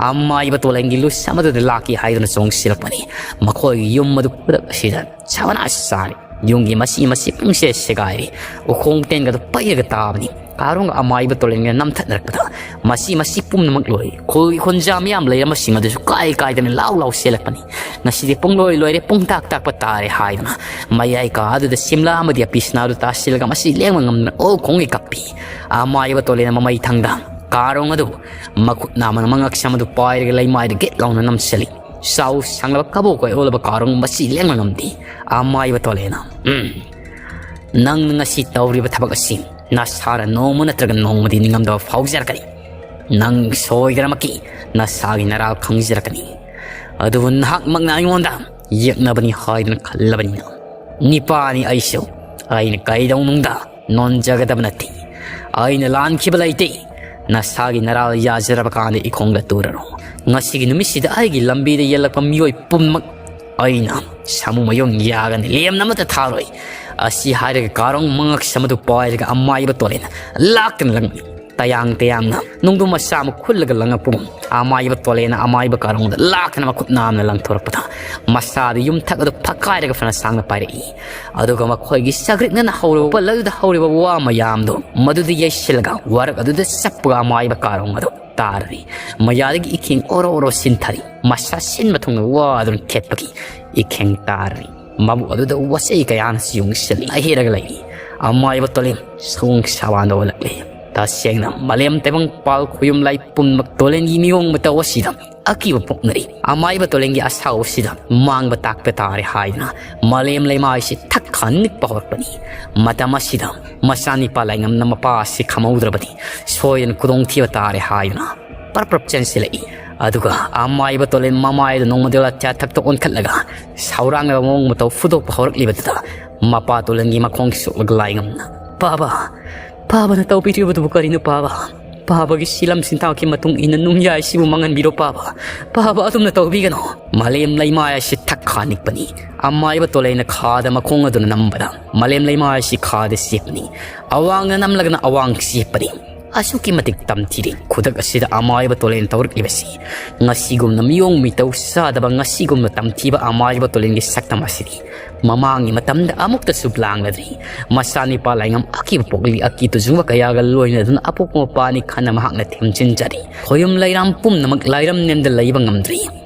ꯑꯃꯥꯏꯕ ꯇꯣꯂꯦꯟꯒꯤ ꯂꯨꯁ ꯑꯃꯗꯨꯗ ꯂꯥꯛꯈꯤ ꯍꯥꯏꯗꯨꯅ ꯆꯣꯡꯁꯤꯜꯂꯛꯄꯅꯤ꯫ ꯃꯈꯣꯏꯒꯤ ꯌꯨꯝ ꯑꯗꯨ ꯈꯨꯗꯛ ꯑꯁꯤꯗ ꯁꯕꯅꯥꯁ ꯆꯥꯔꯦ꯫ ꯌꯨꯝꯒꯤ ꯃꯆꯤ ꯃꯆꯤ ꯄꯨꯡꯁꯦ ꯁꯦꯒꯥꯏꯔꯦ꯫ ꯎꯈꯣꯡ ꯇꯦꯟꯒꯗꯨ ꯄꯩꯔꯒ ꯇꯥꯕꯅꯤ꯫ ꯀꯥꯔꯣꯡꯒ ꯑꯃꯥꯏꯕ ꯇꯣꯂꯦꯟꯒ ꯅꯝꯊꯠꯅꯔꯛꯄꯗ ꯃꯆꯤ ꯃꯆꯤ ꯄꯨꯝꯅꯃꯛ ꯂꯣꯏ꯫ ꯈꯨꯜꯒꯤ ꯈꯨꯟꯖꯥ ꯃꯤꯌꯥꯝ ꯂꯩꯔꯝꯕꯁꯤꯡ ꯑꯗꯨꯁꯨ ꯀꯥꯏ ꯀꯥꯏꯗꯅ ꯂꯥꯎ ꯂꯥꯎ ꯆꯦꯜꯂꯛꯄꯅꯤ꯫ "ꯉꯁꯤꯗꯤ ꯄꯨꯡꯂꯣꯏ ꯂꯣꯏꯔꯦ, ꯄꯨꯡ ꯇꯥꯛ ꯇꯥꯛꯄ ꯇꯥꯔꯦ" ꯍꯥꯏꯗꯨꯅ ꯃꯌꯥꯏ ꯀꯥ ꯑꯗꯨꯗ ꯁꯤꯝꯂꯥ ꯑꯃꯗꯤ ꯑꯄꯤꯁꯅꯥꯗꯨ ꯇꯥꯁꯤꯜꯂꯒ ꯃꯁꯤ ꯂꯦꯡꯕ ꯉꯝꯗꯅ ꯑꯣ ꯈꯣꯡꯒꯩ ꯀꯞꯄꯤ꯫ ꯑꯃꯥꯏꯕ ꯇꯣꯂꯦꯟꯅ ꯃꯃꯩ ꯊꯪꯗ ꯀꯥꯔꯣꯡ ꯑꯗꯨ ꯃꯈꯨꯠ ꯅꯥꯝꯃꯅ ꯃꯉꯛꯁꯝ ꯑꯗꯨ ꯄꯥꯏꯔꯒ ꯂꯩꯃꯥꯏꯗ ꯒꯦꯠ ꯂꯥꯎꯅ ꯅꯝꯁꯤꯜꯂꯤ꯫ ꯆꯥꯎ ꯁꯥꯡꯂꯕ ꯀꯕꯣꯛ ꯀꯣꯏ ꯑꯣꯜꯂꯕ ꯀꯥꯔꯣꯡ ꯃꯁꯤ ꯂꯦꯡꯕ ꯉꯝꯗꯦ꯫ ꯑꯃꯥꯏꯕ ꯇꯣꯂꯦꯟꯅ, "ꯎꯝ, ꯅꯪꯅ ꯉꯁꯤ ꯇꯧꯔꯤꯕ ꯊꯕꯛ ꯑꯁꯤ ꯅꯁꯥꯅ ꯅꯣꯡꯃ ꯅꯠꯇ꯭ꯔꯒ ꯅꯣꯡꯃꯗꯤ ꯅꯤꯡꯉꯝꯗꯕ ꯐꯥꯎꯖꯔꯛꯀꯅꯤ꯫ ꯅꯪ ꯁꯣꯏꯗꯅꯃꯛꯀꯤ ꯅꯁꯥꯒꯤ ꯅꯔꯥꯜ ꯈꯪꯖꯔꯛꯀꯅꯤ꯫ ꯑꯗꯨꯕꯨ ꯅꯍꯥꯛꯃꯛꯅ ꯑꯩꯉꯣꯟꯗ ꯌꯦꯛꯅꯕꯅꯤ ꯍꯥꯏꯗꯨꯅ ꯈꯜꯂꯕꯅꯤꯅ ꯅꯤꯄꯥꯅꯤ ꯑꯩꯁꯨ꯫ ꯑꯩꯅ ꯀꯩꯗꯧꯅꯨꯡꯗ ꯅꯣꯟꯖꯒꯗꯕ ꯅꯠꯇꯦ꯫ ꯑꯩꯅ ꯂꯥꯟꯈꯤꯕ ꯂꯩꯇꯦ꯫ ꯅꯁꯥꯒꯤ ꯅꯔꯥꯜ ꯌꯥꯖꯔꯕ ꯀꯥꯟꯗ ꯏꯈꯣꯡꯗ ꯇꯨꯔꯔꯣ꯫ ꯉꯁꯤꯒꯤ ꯅꯨꯃꯤꯠꯁꯤꯗ ꯑꯩꯒꯤ ꯂꯝꯕꯤꯗ ꯌꯦꯜꯂꯛꯄ ꯃꯤꯑꯣꯏ ꯄꯨꯝꯅꯃꯛ "ꯑꯩꯅ ꯁꯥꯃꯨ ꯃꯌꯣꯡ ꯌꯥꯒꯅꯤ, ꯂꯦꯝꯅ ꯑꯃꯠꯇ ꯊꯥꯔꯣꯏ"꯫ ꯑꯁꯤ ꯍꯥꯏꯔꯒ ꯀꯥꯔꯣꯡ ꯃꯉꯛꯁꯝ ꯑꯗꯨ ꯄꯥꯏꯔꯒ ꯑꯃꯥꯏꯕ ꯇꯣꯂꯦꯟ ꯂꯥꯛꯇꯅ ꯂꯪꯉꯤ꯫ ꯇꯌꯥꯡ ꯇꯌꯥꯡꯅ ꯅꯨꯡꯗꯨ ꯃꯆꯥ ꯑꯃ ꯈꯨꯜꯂꯒ ꯂꯪꯉꯛꯄꯒꯨꯝ, ꯑꯃꯥꯏꯕ ꯇꯣꯂꯦꯟꯅ ꯑꯃꯥꯏꯕ ꯀꯥꯔꯣꯡꯗ ꯂꯥꯛꯇꯅ ꯃꯈꯨꯠ ꯅꯥꯝꯅ ꯂꯪꯊꯣꯔꯛꯄꯗ, ꯃꯁꯥꯗꯨ ꯌꯨꯝꯊꯛ ꯑꯗꯨ ꯐꯛꯀꯥꯏꯔꯒ ꯐꯅ ꯁꯥꯡꯅ ꯄꯥꯏꯔꯛꯏ꯫ ꯑꯗꯨꯒ ꯃꯈꯣꯏꯒꯤ ꯆꯒ꯭ꯔꯤꯛꯅꯅ ꯍꯧꯔꯤꯕ ꯄꯜ ꯑꯗꯨꯗ ꯍꯧꯔꯤꯕ ꯋꯥ ꯃꯌꯥꯝꯗꯣ ꯃꯗꯨꯗ ꯌꯩꯁꯤꯜꯂꯒ ꯋꯥꯔꯛ ꯑꯗꯨꯗ ꯆꯞꯄꯒ ꯑꯃꯥꯏꯕ ꯀꯥꯔꯣꯡ ꯑꯗꯨ ꯇꯥꯔꯔꯤ꯫ ꯃꯌꯥꯗꯒꯤ ꯏꯈꯦꯡ ꯑꯣꯔꯣ ꯑꯣꯔꯣ ꯁꯤꯟꯊꯔꯤ꯫ ꯃꯁꯥ ꯁꯤꯟꯕ ꯊꯨꯡꯅ ꯋꯥꯗꯨꯅ ꯈꯦꯠꯄꯒꯤ ꯏꯈꯦꯡ ꯇꯥꯔꯔꯤ꯫ ꯃꯕꯨꯛ ꯑꯗꯨꯗ ꯋꯥꯆꯩ ꯀꯌꯥꯅ ꯆꯤꯌꯨꯡꯁꯤꯜꯂꯤ꯫ ꯑꯍꯦꯔꯒ ꯂꯩꯔꯤ꯫ ꯑꯃꯥꯏꯕ ꯇꯣꯂꯦꯝ ꯁꯑꯣꯡ ꯁꯥꯕꯥꯟꯗ ꯑꯣꯜꯂꯛꯂꯤ꯫ ꯇꯁꯦꯡꯅ ꯃꯥꯂꯦꯝ ꯇꯥꯏꯕꯪ ꯄꯥꯜ ꯈꯨꯌꯨꯝ ꯂꯥꯏ ꯄꯨꯝꯅꯃꯛ ꯇꯣꯂꯦꯟꯒꯤ ꯃꯤꯑꯣꯡ ꯃꯇꯧ ꯑꯁꯤꯗ ꯑꯀꯤꯕ ꯄꯣꯛꯅꯔꯤ꯫ ꯑꯃꯥꯏꯕ ꯇꯣꯂꯦꯟꯒꯤ ꯑꯁꯥꯎꯕꯁꯤꯗ ꯃꯥꯡꯕ ꯇꯥꯛꯄ ꯇꯥꯔꯦ ꯍꯥꯏꯗꯨꯅ ꯃꯥꯂꯦꯝ ꯂꯩꯃꯥꯏꯁꯤ ꯊꯛꯈ ꯅꯤꯛꯄ ꯍꯧꯔꯛꯄꯅꯤ꯫ ꯃꯇꯝ ꯑꯁꯤꯗ ꯃꯆꯥꯅꯤꯄꯥ ꯂꯥꯏꯉꯝꯅ ꯃꯄꯥ ꯑꯁꯤ ꯈꯝꯍꯧꯗ꯭ꯔꯕꯗꯤ ꯁꯣꯏꯗꯅ ꯈꯨꯗꯣꯡꯊꯤꯕ ꯇꯥꯔꯦ ꯍꯥꯏꯗꯨꯅ ꯄꯔꯞ ꯄꯔꯞ ꯆꯦꯟꯁꯤꯜꯂꯛꯏ꯫ ꯑꯗꯨꯒ ꯑꯃꯥꯏꯕ ꯇꯣꯂꯦꯟ ꯃꯃꯥꯏꯗ ꯅꯣꯡꯃꯗꯤ ꯂꯥꯊ꯭ꯌꯥ ꯊꯛꯇ ꯑꯣꯟꯈꯠꯂꯒ ꯁꯥꯎꯔꯥꯡꯅꯕ ꯃꯑꯣꯡ ꯃꯇꯧ ꯐꯨꯗꯣꯛꯄ ꯍꯧꯔꯛꯂꯤꯕꯗꯨꯗ ꯃꯄꯥ ꯇꯣꯂꯦꯟꯒꯤ ꯃꯈꯣꯡ ꯁꯣꯛꯂꯒ ꯂꯥꯏꯉꯝꯅ, "ꯄꯥꯕ, ꯄꯥꯕꯅ ꯇꯧꯕꯤꯔꯤꯕꯗꯨꯕꯨ ꯀꯔꯤꯅꯣ ꯄꯥꯕ? ꯄꯥꯕꯒꯤ ꯁꯤꯂꯝ ꯁꯤꯟꯊꯥꯛꯀꯤ ꯃꯇꯨꯡ ꯏꯟꯅ ꯅꯨꯡꯌꯥꯏꯁꯤꯕꯨ ꯃꯥꯡꯍꯟꯕꯤꯔꯣ ꯄꯥꯕ꯫ ꯄꯥꯕ ꯑꯗꯨꯝꯅ ꯇꯧꯕꯤꯒꯅꯨ"꯫ ꯃꯥꯂꯦꯝ ꯂꯩꯃꯥꯏ ꯑꯁꯤ ꯊꯛꯈꯥ ꯅꯤꯛꯄꯅꯤ꯫ ꯑꯃꯥꯏꯕ ꯇꯣꯂꯦꯟꯅ ꯈꯥꯗ ꯃꯈꯣꯡ ꯑꯗꯨꯅ ꯅꯝꯕꯗ ꯃꯥꯂꯦꯝ ꯂꯩꯃꯥꯏ ꯑꯁꯤ ꯈꯥꯗ ꯆꯦꯞꯄꯅꯤ꯫ ꯑꯋꯥꯡꯅ ꯅꯝꯂꯒꯅ ꯑꯋꯥꯡ ꯆꯦꯞꯄꯅꯤ꯫ ꯑꯁꯨꯛꯀꯤ ꯃꯇꯤꯛ ꯇꯝꯊꯤꯔꯤ꯫ ꯈꯨꯗꯛ ꯑꯁꯤꯗ ꯑꯃꯥꯏꯕ ꯇꯣꯂꯦꯟ ꯇꯧꯔꯛꯂꯤꯕꯁꯤ ꯉꯁꯤꯒꯨꯝꯅ ꯃꯤꯑꯣꯡ ꯃꯤꯇꯧ ꯆꯥꯗꯕ, ꯉꯁꯤꯒꯨꯝꯅ ꯇꯝꯊꯤꯕ ꯑꯃꯥꯏꯕ ꯇꯣꯂꯦꯟꯒꯤ ꯁꯛꯇꯝ ꯑꯁꯤꯗꯤ ꯃꯃꯥꯡꯒꯤ ꯃꯇꯝꯗ ꯑꯃꯨꯛꯇꯁꯨ ꯂꯥꯡꯂꯗ꯭ꯔꯤ꯫ ꯃꯆꯥꯅꯤꯄꯥ ꯂꯥꯏꯉꯝ ꯑꯀꯤꯕ ꯄꯣꯛꯂꯤ, ꯑꯀꯤ ꯇꯨꯖꯨꯡꯕ ꯀꯌꯥꯒ ꯂꯣꯏꯅꯗꯨꯅ ꯑꯄꯣꯛꯄ ꯃꯄꯥꯅꯤ ꯈꯟꯅ ꯃꯍꯥꯛꯅ ꯊꯦꯝꯖꯤꯟꯖꯔꯤ꯫ ꯈꯣꯌꯨꯝ ꯂꯩꯔꯥꯝ ꯄꯨꯝꯅꯃꯛ ꯂꯥꯏꯔꯝ ꯅꯦꯝꯗ ꯂꯩꯕ ꯉꯝꯗ꯭ꯔꯤ꯫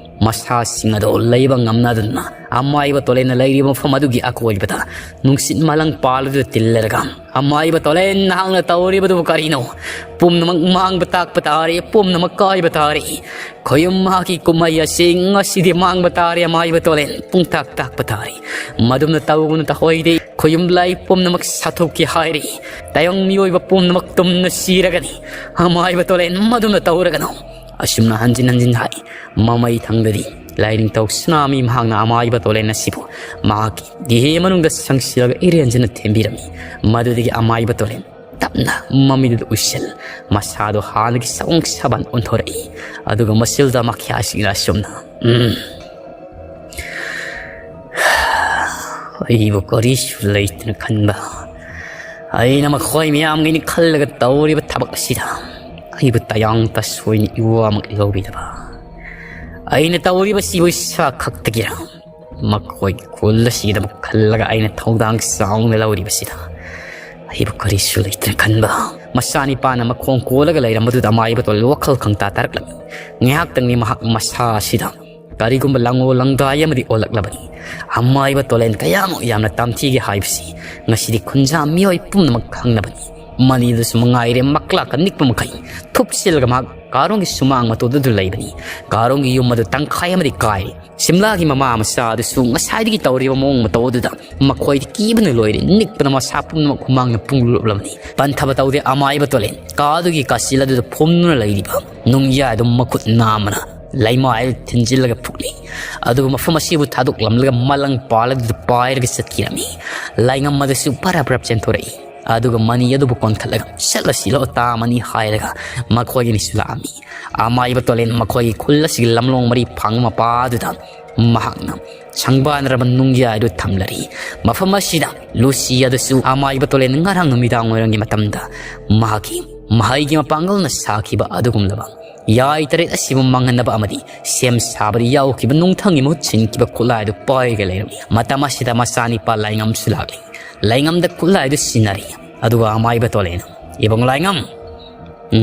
ꯃꯁꯥꯁꯤꯡ ꯑꯗꯨ ꯂꯩꯕ ꯉꯝꯅꯗꯨꯅ ꯑꯃꯥꯏꯕ ꯇꯣꯂꯦꯟꯅ ꯂꯩꯔꯤꯕ ꯃꯐꯝ ꯑꯗꯨꯒꯤ ꯑꯀꯣꯏꯕꯗ ꯅꯨꯡꯁꯤꯠ ꯃꯥꯂꯪ ꯄꯥꯜꯂꯗꯨꯅ ꯇꯤꯜꯂꯔꯒ, "ꯑꯃꯥꯏꯕ ꯇꯣꯂꯦꯟ, ꯅꯍꯥꯛꯅ ꯇꯧꯔꯤꯕꯗꯨꯕꯨ ꯀꯔꯤꯅꯣ? ꯄꯨꯝꯅꯃꯛ ꯃꯥꯡꯕ ꯇꯥꯛꯄ ꯇꯥꯔꯦ, ꯄꯨꯝꯅꯃꯛ ꯀꯥꯏꯕ ꯇꯥꯔꯦ꯫ ꯈꯣꯌꯨꯝ ꯃꯍꯥꯛꯀꯤ ꯀꯨꯝꯍꯩ ꯑꯁꯤ ꯉꯁꯤꯗꯤ ꯃꯥꯡꯕ ꯇꯥꯔꯦ, ꯑꯃꯥꯏꯕ ꯇꯣꯂꯦꯟ, ꯄꯨꯡꯇꯥꯛ ꯇꯥꯛꯄ ꯇꯥꯔꯦ꯫ ꯃꯗꯨꯝꯅ ꯇꯧꯒꯅꯨ ꯇꯍꯣꯏꯗꯦ꯫ ꯈꯣꯌꯨꯝ ꯂꯥꯏ ꯄꯨꯝꯅꯃꯛ ꯁꯥꯊꯨꯛꯀꯦ ꯍꯥꯏꯔꯤ꯫ ꯇꯥꯏꯕꯪ ꯃꯤꯑꯣꯏꯕ ꯄꯨꯝꯅꯃꯛ ꯇꯨꯝꯅ ꯁꯤꯔꯒꯅꯤ꯫ ꯑꯃꯥꯏꯕ ꯇꯣꯂꯦꯟ, ꯃꯗꯨꯝꯅ ꯇꯧꯔꯒꯅꯨ"꯫ ꯑꯁꯨꯝꯅ ꯍꯟꯖꯤꯟ ꯍꯟꯖꯤꯟ ꯍꯥꯏ꯫ ꯃꯃꯩ ꯊꯪꯗꯗꯤ ꯂꯥꯏꯅꯤꯡꯊꯧ ꯁꯅꯥꯃꯤ ꯃꯍꯥꯛꯅ ꯑꯃꯥꯏꯕ ꯇꯣꯂꯦꯟ ꯑꯁꯤꯕꯨ ꯃꯍꯥꯛꯀꯤ ꯗꯤꯍꯦ ꯃꯅꯨꯡꯗ ꯁꯪꯁꯤꯜꯂꯒ ꯏꯔꯦꯟꯖꯅ ꯊꯦꯝꯕꯤꯔꯝꯃꯤ꯫ ꯃꯗꯨꯗꯒꯤ ꯑꯃꯥꯏꯕ ꯇꯣꯂꯦꯟ ꯇꯞꯅ ꯃꯃꯤꯗꯨꯗ ꯎꯏꯁꯤꯜ, ꯃꯁꯥꯗꯣ ꯍꯥꯟꯅꯒꯤ ꯁꯑꯣꯡ ꯁꯥꯕꯥꯟ ꯑꯣꯟꯊꯣꯔꯛꯏ꯫ ꯑꯗꯨꯒ ꯃꯁꯤꯜꯗ ꯃꯈ꯭ꯌꯥꯁꯤꯡꯅ ꯑꯁꯨꯝꯅ, "ꯎꯝ, ꯑꯩꯕꯨ ꯀꯔꯤꯁꯨ ꯂꯩꯇꯅ ꯈꯟꯕ, ꯑꯩꯅ ꯃꯈꯣꯏ ꯃꯌꯥꯝꯒꯤꯅꯤ ꯈꯜꯂꯒ ꯇꯧꯔꯤꯕ ꯊꯕꯛ ꯑꯁꯤꯗ ꯑꯩꯕꯨ ꯇꯌꯥꯡ ꯇꯁꯣꯏꯅ ꯏꯋꯥꯃꯛ ꯂꯧꯕꯤꯗꯕ, ꯑꯩꯅ ꯇꯧꯔꯤꯕꯁꯤꯕꯨ ꯏꯁꯥ ꯈꯛꯇꯒꯤꯔ? ꯃꯈꯣꯏꯒꯤ ꯈꯨꯜ ꯑꯁꯤꯒꯤꯗꯃꯛ ꯈꯜꯂꯒ ꯑꯩꯅ ꯊꯧꯗꯥꯡ ꯆꯥꯎꯅ ꯂꯧꯔꯤꯕꯁꯤꯗ ꯑꯩꯕꯨ ꯀꯔꯤꯁꯨ ꯂꯩꯇꯅ ꯈꯟꯕ, ꯃꯆꯥꯅꯤꯄꯥꯅ ꯃꯈꯣꯡ ꯀꯣꯜꯂꯒ ꯂꯩꯔꯝꯕꯗꯨꯗ ꯑꯃꯥꯏꯕ ꯇꯣꯜꯂꯤ ꯋꯥꯈꯜ ꯈꯪꯇꯥ ꯇꯥꯔꯛꯂꯝꯃꯤ꯫ ꯉꯥꯏꯍꯥꯛꯇꯪꯗꯤ ꯃꯍꯥꯛ ꯃꯁꯥ ꯑꯁꯤꯗ ꯀꯔꯤꯒꯨꯝꯕ ꯂꯥꯡꯑꯣ ꯂꯥꯡꯗꯥꯏ ꯑꯃꯗꯤ ꯑꯣꯜꯂꯛꯂꯕꯅꯤ꯫ ꯑꯃꯥꯏꯕ ꯇꯣꯂꯦꯟ ꯀꯌꯥꯃꯨꯛ ꯌꯥꯝꯅ ꯇꯝꯊꯤꯒꯦ ꯍꯥꯏꯕꯁꯤ ꯉꯁꯤꯗꯤ ꯈꯨꯟꯖꯥ ꯃꯤꯑꯣꯏ ꯄꯨꯝꯅꯃꯛ ꯈꯪꯅꯕꯅꯤ꯫ ꯃꯅꯤꯗꯁꯨ ꯃꯉꯥꯏꯔꯦ ꯃꯀ꯭ꯂꯥꯛꯀ ꯅꯤꯛꯄ ꯃꯈꯩ ꯊꯨꯞꯆꯤꯜꯂꯒ ꯃꯍꯥꯛ ꯀꯥꯔꯣꯡꯒꯤ ꯁꯨꯃꯥꯡ ꯃꯇꯣꯟꯗꯨꯗ ꯂꯩꯕꯅꯤ꯫ ꯀꯥꯔꯣꯡꯒꯤ ꯌꯨꯝ ꯑꯗꯨ ꯇꯪꯈꯥꯏ ꯑꯃꯗꯤ ꯀꯥꯏꯔꯦ꯫ ꯁꯤꯝꯂꯥꯒꯤ ꯃꯃꯥ ꯃꯆꯥ ꯑꯗꯨꯁꯨ ꯉꯁꯥꯏꯗꯒꯤ ꯇꯧꯔꯤꯕ ꯃꯑꯣꯡ ꯃꯇꯧ ꯑꯗꯨꯗ ꯃꯈꯣꯏꯗꯤ ꯀꯤꯕꯅ ꯂꯣꯏꯔꯦ꯫ ꯅꯤꯛꯄꯅ ꯃꯁꯥ ꯄꯨꯝꯅꯃꯛ ꯍꯨꯃꯥꯡꯅ ꯄꯨꯡꯂꯨꯞꯂꯕꯅꯤ꯫ ꯄꯟꯊꯕ ꯇꯧꯗꯦ ꯑꯃꯥꯏꯕ ꯇꯣꯂꯦꯟ꯫ ꯀꯥꯗꯨꯒꯤ ꯀꯥꯆꯤꯜ ꯑꯗꯨꯗ ꯐꯣꯝꯗꯨꯅ ꯂꯩꯔꯤꯕ ꯅꯨꯡꯌꯥꯏ ꯑꯗꯨ ꯃꯈꯨꯠ ꯅꯥꯝꯃꯅ ꯂꯩꯃꯥꯏ ꯑꯗꯨ ꯊꯤꯟꯖꯤꯜꯂꯒ ꯐꯨꯛꯂꯤ꯫ ꯑꯗꯨꯒ ꯃꯐꯝ ꯑꯁꯤꯕꯨ ꯊꯥꯗꯣꯛꯂꯝꯂꯒ ꯃꯂꯪ ꯄꯥꯜꯂꯗꯨꯗ ꯄꯥꯏꯔꯒ ꯆꯠꯈꯤꯔꯝꯃꯤ꯫ ꯂꯥꯏꯉꯝ ꯑꯗꯨꯁꯨ ꯄꯔꯞ ꯄꯔꯞ ꯆꯦꯟꯊꯣꯔꯛꯏ꯫ ꯑꯗꯨꯒ ꯃꯅꯤ ꯑꯗꯨꯕꯨ ꯀꯣꯟꯈꯠꯂꯒ ꯆꯠꯂꯁꯤ ꯂꯥꯛꯑꯣ ꯇꯥꯃꯅꯤ ꯍꯥꯏꯔꯒ ꯃꯈꯣꯏꯒꯤꯅꯤꯁꯨ ꯂꯥꯛꯑꯝꯃꯤ꯫ ꯑꯃꯥꯏꯕ ꯇꯣꯂꯦꯟ ꯃꯈꯣꯏꯒꯤ ꯈꯨꯜ ꯑꯁꯤꯒꯤ ꯂꯝꯂꯣꯡ ꯃꯔꯤ ꯐꯥꯡꯕ ꯃꯄꯥꯗꯨꯗ ꯃꯍꯥꯛꯅ ꯁꯪꯕꯥꯅꯔꯕ ꯅꯨꯡꯌꯥꯏꯗꯨ ꯊꯝꯂꯔꯤ꯫ ꯃꯐꯝ ꯑꯁꯤꯗ ꯂꯨꯁꯤ ꯑꯗꯨꯁꯨ ꯑꯃꯥꯏꯕ ꯇꯣꯂꯦꯟ ꯉꯔꯥꯡ ꯅꯨꯃꯤꯗꯥꯡ ꯋꯥꯏꯔꯝꯒꯤ ꯃꯇꯝꯗ ꯃꯍꯥꯛꯀꯤ ꯃꯍꯩꯒꯤ ꯃꯄꯥꯡꯒꯜꯅ ꯁꯥꯈꯤꯕ ꯑꯗꯨꯒꯨꯝꯂꯕ ꯌꯥꯏ ꯇꯔꯦꯠ ꯑꯁꯤꯕꯨ ꯃꯥꯡꯍꯟꯅꯕ ꯑꯃꯗꯤ ꯁꯦꯝ ꯁꯥꯕꯗ ꯌꯥꯎꯈꯤꯕ ꯅꯨꯡꯊꯪꯒꯤ ꯃꯍꯨꯠ ꯁꯤꯟꯈꯤꯕ ꯈꯨꯠꯂꯥꯏ ꯑꯗꯨ ꯄꯥꯏꯔꯒ ꯂꯩꯔꯝꯃꯤ꯫ ꯃꯇꯝ ꯑꯁꯤꯗ ꯃꯆꯥꯅꯤꯄꯥ ꯂꯥꯏꯉꯝꯁꯨ ꯂꯥꯛꯂꯤ꯫ ꯂꯥꯏꯉꯝꯗ ꯈꯨꯠꯂꯥꯏ ꯑꯗꯨ ꯁꯤꯟꯅꯔꯤ꯫ ꯑꯗꯨꯒ ꯑꯃꯥꯏꯕ ꯇꯣꯂꯦꯟ, "ꯏꯕꯨꯡ ꯂꯥꯏꯉꯝ,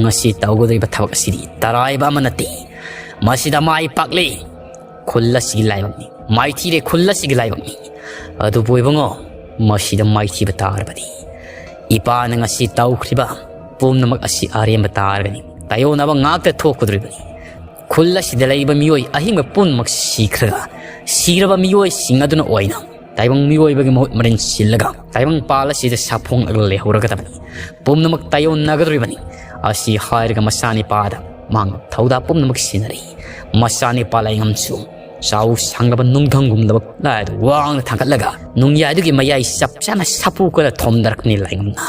ꯉꯁꯤ ꯇꯧꯒꯗꯧꯔꯤꯕ ꯊꯕꯛ ꯑꯁꯤꯗꯤ ꯇꯔꯥꯏꯕ ꯑꯃ ꯅꯠꯇꯦ꯫ ꯃꯁꯤꯗ ꯃꯥꯏ ꯄꯥꯛꯂꯦ ꯈꯨꯜ ꯑꯁꯤꯒꯤ ꯂꯥꯏꯕꯛꯅꯤ, ꯃꯥꯏꯊꯤꯔꯦ ꯈꯨꯜ ꯑꯁꯤꯒꯤ ꯂꯥꯏꯕꯛꯅꯤ꯫ ꯑꯗꯨꯕꯨ ꯏꯕꯨꯡꯉꯣ, ꯃꯁꯤꯗ ꯃꯥꯏꯊꯤꯕ ꯇꯥꯔꯕꯗꯤ ꯏꯄꯥꯅ ꯉꯁꯤ ꯇꯧꯈ꯭ꯔꯤꯕ ꯄꯨꯝꯅꯃꯛ ꯑꯁꯤ ꯑꯔꯦꯝꯕ ꯇꯥꯔꯒꯅꯤ꯫ ꯇꯥꯏꯑꯣꯟꯅꯕ ꯉꯥꯛꯇ ꯊꯣꯛꯀꯗꯧꯔꯤꯕꯅꯤ꯫ ꯈꯨꯜ ꯑꯁꯤꯗ ꯂꯩꯔꯤꯕ ꯃꯤꯑꯣꯏ ꯑꯍꯤꯡꯕ ꯄꯨꯝꯅꯃꯛ ꯁꯤꯈ꯭ꯔꯒ ꯁꯤꯔꯕ ꯃꯤꯑꯣꯏꯁꯤꯡ ꯑꯗꯨꯅ ꯑꯣꯏꯅ ꯇꯥꯏꯕꯪ ꯃꯤꯑꯣꯏꯕꯒꯤ ꯃꯍꯨꯠ ꯃꯔꯤꯟ ꯁꯤꯜꯂꯒ ꯇꯥꯏꯕꯪ ꯄꯥꯜ ꯑꯁꯤꯗ ꯁꯥꯐꯣꯡꯂꯒ ꯂꯩꯍꯧꯔꯒꯗꯕꯅꯤ꯫ ꯄꯨꯝꯅꯃꯛ ꯇꯥꯏꯑꯣꯟꯅꯒꯗꯧꯔꯤꯕꯅꯤ꯫" ꯑꯁꯤ ꯍꯥꯏꯔꯒ ꯃꯆꯥꯅꯤꯄꯥꯗ ꯃꯥꯡꯕ ꯊꯧꯗꯥ ꯄꯨꯝꯅꯃꯛ ꯁꯤꯟꯅꯔꯤ꯫ ꯃꯆꯥꯅꯤꯄꯥ ꯂꯥꯏꯉꯝꯁꯨ ꯆꯥꯎ ꯁꯥꯡꯂꯕ ꯅꯨꯡꯊꯪꯒꯨꯝꯂꯕ ꯈꯨꯠꯂꯥꯏ ꯑꯗꯨ ꯋꯥꯡꯅ ꯊꯥꯡꯒꯠꯂꯒ ꯅꯨꯡꯌꯥꯏꯗꯨꯒꯤ ꯃꯌꯥꯏ ꯆꯞ ꯆꯥꯅ ꯁꯥꯐꯨ ꯀꯣꯏꯔ ꯊꯣꯝꯗꯔꯛꯄꯅꯤ꯫ ꯂꯥꯏꯉꯝꯅ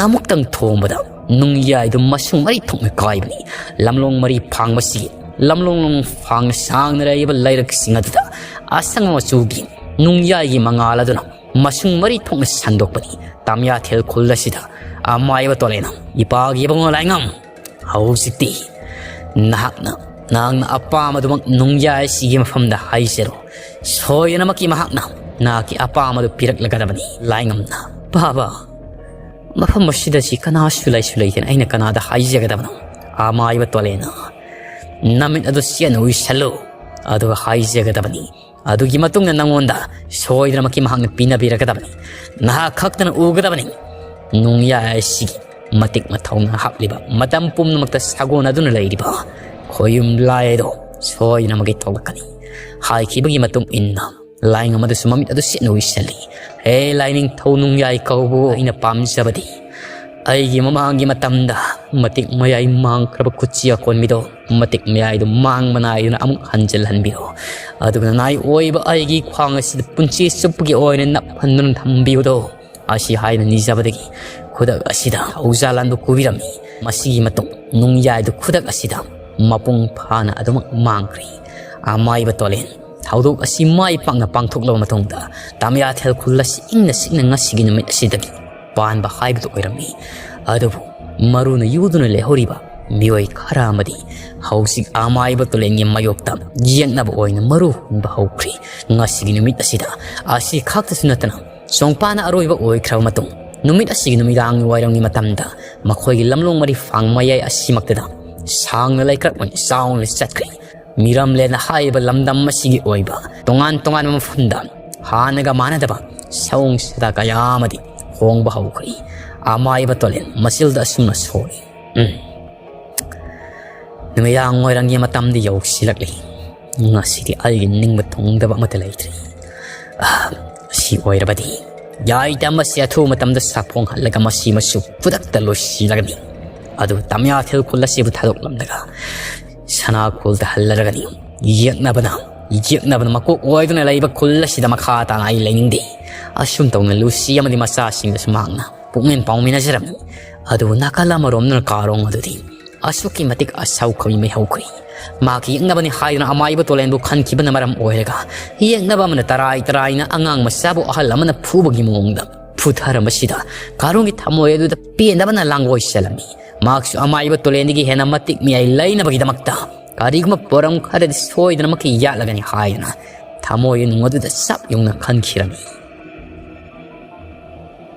ꯑꯃꯨꯛꯇꯪ ꯊꯣꯝꯕꯗ ꯅꯨꯡꯌꯥꯏꯗꯨ ꯃꯁꯨꯡ ꯃꯔꯤ ꯊꯣꯛꯅ ꯀꯥꯏꯕꯅꯤ꯫ ꯂꯝꯂꯣꯡ ꯃꯔꯤ ꯐꯥꯡꯕꯁꯤ ꯂꯝꯂꯣꯡ ꯐꯥꯡꯅ ꯁꯥꯡꯅ ꯂꯩꯔꯤꯕ ꯂꯩꯔꯛꯁꯤꯡ ꯑꯗꯨꯗ ꯑꯁꯪꯕ ꯃꯆꯨꯒꯤ ꯅꯨꯡꯌꯥꯏꯒꯤ ꯃꯉꯥꯜ ꯑꯗꯨꯅ ꯃꯁꯨꯡ ꯃꯔꯤ ꯊꯣꯛꯅ ꯁꯟꯗꯣꯛꯄꯅꯤ꯫ ꯇꯥꯃꯤꯌꯥꯊꯦꯜ ꯈꯨꯜ ꯑꯁꯤꯗ ꯑꯃꯥꯏꯕ ꯇꯣꯂꯦꯅ, "ꯏꯄꯥꯒꯤ ꯏꯕꯨꯡꯉꯣ ꯂꯥꯏꯉꯝ, ꯍꯧꯖꯤꯛꯇꯤ ꯅꯍꯥꯛꯅ, ꯅꯍꯥꯛꯅ ꯑꯄꯥꯝꯕꯗꯨꯃꯛ ꯅꯨꯡꯌꯥꯏ ꯑꯁꯤꯒꯤ ꯃꯐꯝꯗ ꯍꯥꯏꯖꯔꯣ꯫ ꯁꯣꯏꯗꯅꯃꯛꯀꯤ ꯃꯍꯥꯛꯅ ꯅꯍꯥꯛꯀꯤ ꯑꯄꯥꯝꯕꯗꯨ ꯄꯤꯔꯛꯂꯒꯗꯕꯅꯤ ꯂꯥꯏꯉꯝꯅ꯫" "ꯕꯥꯕꯥ, ꯃꯐꯝ ꯑꯁꯤꯗ ꯁꯤ ꯀꯅꯥꯁꯨ ꯂꯩꯁꯨ ꯂꯩꯇꯦꯅ ꯑꯩꯅ ꯀꯅꯥꯗ ꯍꯥꯏꯖꯒꯗꯕꯅꯣ?" ꯑꯃꯥꯏꯕ ꯇꯣꯂꯦꯅ, "ꯅꯃꯤꯠ ꯑꯗꯨ ꯆꯦꯠꯅ ꯎꯏꯁꯜꯂꯨ, ꯑꯗꯨꯒ ꯍꯥꯏꯖꯒꯗꯕꯅꯤ꯫ ꯑꯗꯨꯒꯤ ꯃꯇꯨꯡꯗ ꯅꯉꯣꯟꯗ ꯁꯣꯏꯗꯅꯃꯛꯀꯤ ꯃꯍꯥꯛꯅ ꯄꯤꯅꯕꯤꯔꯛꯀꯗꯕꯅꯤ꯫ ꯅꯍꯥꯛ ꯈꯛꯇꯅ ꯎꯒꯗꯕꯅꯤ꯫ ꯅꯨꯡꯌꯥꯏ ꯑꯁꯤꯒꯤ ꯃꯇꯤꯛ ꯃꯊꯧꯅꯥ ꯍꯥꯞꯂꯤꯕ, ꯃꯇꯝ ꯄꯨꯝꯅꯃꯛꯇ ꯁꯥꯒꯣꯟꯅꯗꯨꯅ ꯂꯩꯔꯤꯕ ꯈꯣꯌꯨꯝ ꯂꯥꯏ ꯑꯗꯣ ꯁꯣꯏꯗꯅꯃꯛꯀꯤ ꯊꯣꯛꯂꯛꯀꯅꯤ" ꯍꯥꯏꯈꯤꯕꯒꯤ ꯃꯇꯨꯡ ꯏꯟꯅ ꯂꯥꯏꯉꯝ ꯑꯗꯨꯁꯨ ꯃꯃꯤꯠ ꯑꯗꯨ ꯁꯤꯠꯅ ꯎꯏꯁꯜꯂꯤ꯫ "ꯍꯦ ꯂꯥꯏꯅꯤꯡꯊꯧ ꯅꯨꯡꯌꯥꯏ ꯀꯧꯕꯨ, ꯑꯩꯅ ꯄꯥꯝꯖꯕꯗꯤ ꯑꯩꯒꯤ ꯃꯃꯥꯡꯒꯤ ꯃꯇꯝꯗ ꯃꯇꯤꯛ ꯃꯌꯥꯏ ꯃꯥꯡꯈ꯭ꯔꯕ ꯈꯨꯠꯁꯤ ꯑꯀꯣꯟꯕꯤꯗꯣ ꯃꯇꯤꯛ ꯃꯌꯥꯏꯗꯨ ꯃꯥꯡꯕ ꯅꯥꯏꯗꯨꯅ ꯑꯃꯨꯛ ꯍꯟꯖꯤꯜꯍꯟꯕꯤꯔꯣ꯫ ꯑꯗꯨꯒ ꯅꯅꯥꯏ ꯑꯣꯏꯕ ꯑꯩꯒꯤ ꯈ꯭ꯋꯥꯡ ꯑꯁꯤꯗ ꯄꯨꯟꯁꯤ ꯆꯨꯞꯄꯒꯤ ꯑꯣꯏꯅ ꯅꯞꯍꯟꯗꯨꯅ ꯊꯝꯕꯤꯌꯨꯗꯣ" ꯑꯁꯤ ꯍꯥꯏꯅ ꯅꯤꯖꯕꯗꯒꯤ ꯈꯨꯗꯛ ꯑꯁꯤꯗ ꯊꯧꯖꯥꯜ ꯂꯥꯟꯗꯨ ꯀꯨꯕꯤꯔꯝꯃꯤ꯫ ꯃꯁꯤꯒꯤ ꯃꯇꯨꯡ ꯅꯨꯡꯌꯥꯏꯗꯨ ꯈꯨꯗꯛ ꯑꯁꯤꯗ ꯃꯄꯨꯡ ꯐꯥꯅ ꯑꯗꯨꯃꯛ ꯃꯥꯡꯈ꯭ꯔꯤ꯫ ꯑꯃꯥꯏꯕ ꯇꯣꯂꯦꯟ ꯊꯧꯗꯣꯛ ꯑꯁꯤ ꯃꯥꯏ ꯄꯥꯛꯅ ꯄꯥꯡꯊꯣꯛꯂꯕ ꯃꯇꯨꯡꯗ ꯇꯥꯃꯤꯌꯥꯊꯦꯜ ꯈꯨꯜ ꯑꯁꯤ ꯏꯪꯅ ꯆꯤꯛꯅ ꯉꯁꯤꯒꯤ ꯅꯨꯃꯤꯠ ꯑꯁꯤꯗꯒꯤ ꯄꯥꯟꯕ ꯍꯥꯏꯕꯗꯨ ꯑꯣꯏꯔꯝꯃꯤ꯫ ꯑꯗꯨꯕꯨ ꯃꯔꯨꯅ ꯌꯨꯗꯨꯅ ꯂꯩꯍꯧꯔꯤꯕ ꯃꯤꯑꯣꯏ ꯈꯔ ꯑꯃꯗꯤ ꯍꯧꯖꯤꯛ ꯑꯃꯥꯏꯕ ꯇꯨꯂꯦꯟꯒꯤ ꯃꯥꯌꯣꯛꯇ ꯌꯦꯛꯅꯕ ꯑꯣꯏꯅ ꯃꯔꯨ ꯍꯨꯟꯕ ꯍꯧꯈ꯭ꯔꯤ꯫ ꯉꯁꯤꯒꯤ ꯅꯨꯃꯤꯠ ꯑꯁꯤꯗ ꯑꯁꯤ ꯈꯛꯇꯁꯨ ꯅꯠꯇꯅ ꯆꯣꯡꯄꯥꯅ ꯑꯔꯣꯏꯕ ꯑꯣꯏꯈ꯭ꯔꯕ ꯃꯇꯨꯡ ꯅꯨꯃꯤꯠ ꯑꯁꯤꯒꯤ ꯅꯨꯃꯤꯗꯥꯡ ꯋꯥꯏꯔꯝꯒꯤ ꯃꯇꯝꯗ ꯃꯈꯣꯏꯒꯤ ꯂꯝꯂꯣꯡ ꯃꯔꯤ ꯐꯥꯡ ꯃꯌꯥꯏ ꯑꯁꯤꯃꯛꯇꯗ ꯁꯥꯡꯅ ꯂꯩꯀ꯭ꯔꯛ ꯑꯣꯏꯅ ꯆꯥꯎꯅ ꯆꯠꯈ꯭ꯔꯤ꯫ ꯃꯤꯔꯝꯂꯦꯟ ꯍꯥꯏꯔꯤꯕ ꯂꯝꯗꯝ ꯑꯁꯤꯒꯤ ꯑꯣꯏꯕ ꯇꯣꯉꯥꯟ ꯇꯣꯉꯥꯟꯕ ꯃꯐꯝꯗ ꯍꯥꯟꯅꯒ ꯃꯥꯟꯅꯗꯕ ꯁꯑꯣꯡ ꯁꯥꯗꯥ ꯀꯌꯥ ꯑꯃꯗꯤ ꯍꯣꯡꯕ ꯍꯧꯈ꯭ꯔꯤ꯫ ꯑꯃꯥꯏꯕ ꯇꯣꯂꯦꯟ ꯃꯆꯤꯜꯗ ꯑꯁꯨꯝꯅ ꯁꯣꯜꯂꯤ, "ꯎꯝ, ꯅꯨꯃꯤꯗꯥꯡ ꯋꯥꯏꯔꯝꯒꯤ ꯃꯇꯝꯗꯤ ꯌꯧꯁꯤꯜꯂꯛꯂꯤ꯫ ꯉꯁꯤꯗꯤ ꯑꯩꯒꯤ ꯅꯤꯡꯕ ꯊꯨꯡꯗꯕ ꯑꯃꯠꯇ ꯂꯩꯇ꯭ꯔꯤ꯫ ꯑꯥ, ꯑꯁꯤ ꯑꯣꯏꯔꯕꯗꯤ ꯌꯥꯏꯇ ꯃꯁꯤ ꯑꯊꯨꯕ ꯃꯇꯝꯗ ꯁꯥꯐꯣꯡꯍꯜꯂꯒ ꯃꯁꯤ ꯃꯁꯨ ꯈꯨꯗꯛꯇ ꯂꯣꯏꯁꯤꯜꯂꯒꯅꯤ꯫ ꯑꯗꯨꯒ ꯇꯥꯃꯤꯌꯥꯊꯦꯜ ꯈꯨꯜ ꯑꯁꯤꯕꯨ ꯊꯥꯗꯣꯛꯂꯝꯂꯒ ꯁꯅꯥ ꯈꯨꯜꯗ ꯍꯜꯂꯔꯒꯅꯤ꯫ ꯌꯦꯛꯅꯕꯅ, ꯌꯦꯛꯅꯕꯅ ꯃꯀꯣꯛ ꯑꯣꯏꯗꯨꯅ ꯂꯩꯕ ꯈꯨꯜ ꯑꯁꯤꯗ ꯃꯈꯥ ꯇꯥꯅ ꯑꯩ ꯂꯩꯅꯤꯡꯗꯦ꯫" ꯑꯁꯨꯝ ꯇꯧꯅ ꯂꯨꯁꯤ ꯑꯃꯗꯤ ꯃꯆꯥꯁꯤꯡꯗꯁꯨ ꯃꯍꯥꯛꯅ ꯄꯨꯛꯃꯦꯟ ꯄꯥꯎꯃꯤꯟꯅꯖꯔꯝꯃꯤ꯫ ꯑꯗꯨꯕꯨ ꯅꯥꯀꯜ ꯑꯃꯔꯣꯝꯗꯅ ꯀꯥꯔꯣꯡ ꯑꯗꯨꯗꯤ ꯑꯁꯨꯛꯀꯤ ꯃꯇꯤꯛ ꯑꯁꯥꯎꯈ꯭ꯔꯕꯤ ꯃꯩ ꯍꯧꯈ꯭ꯔꯤ꯫ ꯃꯍꯥꯛ ꯌꯦꯛꯅꯕꯅꯤ ꯍꯥꯏꯗꯨꯅ ꯑꯃꯥꯏꯕ ꯇꯣꯂꯦꯟꯕꯨ ꯈꯟꯈꯤꯕꯅ ꯃꯔꯝ ꯑꯣꯏꯔꯒ, ꯌꯦꯛꯅꯕ ꯑꯃꯅ ꯇꯔꯥꯏ ꯇꯔꯥꯏꯅ ꯑꯉꯥꯡ ꯃꯆꯥꯕꯨ ꯑꯍꯜ ꯑꯃꯅ ꯐꯨꯕꯒꯤ ꯃꯑꯣꯡꯗ ꯐꯨꯊꯔꯝꯕꯁꯤꯗ ꯀꯥꯔꯣꯡꯒꯤ ꯊꯃꯣꯏ ꯑꯗꯨꯗ ꯄꯦꯟꯗꯕꯅ ꯂꯥꯡꯒꯣꯏ ꯆꯦꯜꯂꯝꯃꯤ꯫ ꯃꯍꯥꯛꯁꯨ ꯑꯃꯥꯏꯕ ꯇꯣꯂꯦꯟꯗꯒꯤ ꯍꯦꯟꯅ ꯃꯇꯤꯛ ꯃꯌꯥꯏ ꯂꯩꯅꯕꯒꯤꯗꯃꯛꯇ ꯀꯔꯤꯒꯨꯝꯕ ꯄꯣꯔꯝ ꯈꯔꯗꯤ ꯁꯣꯏꯗꯅꯃꯛꯀꯤ ꯌꯥꯠꯂꯒꯅꯤ ꯍꯥꯏꯗꯨꯅ ꯊꯃꯣꯏ ꯅꯨꯡ ꯑꯗꯨꯗ ꯆꯞ ꯌꯨꯡꯅ ꯈꯟꯈꯤꯔꯝꯃꯤ꯫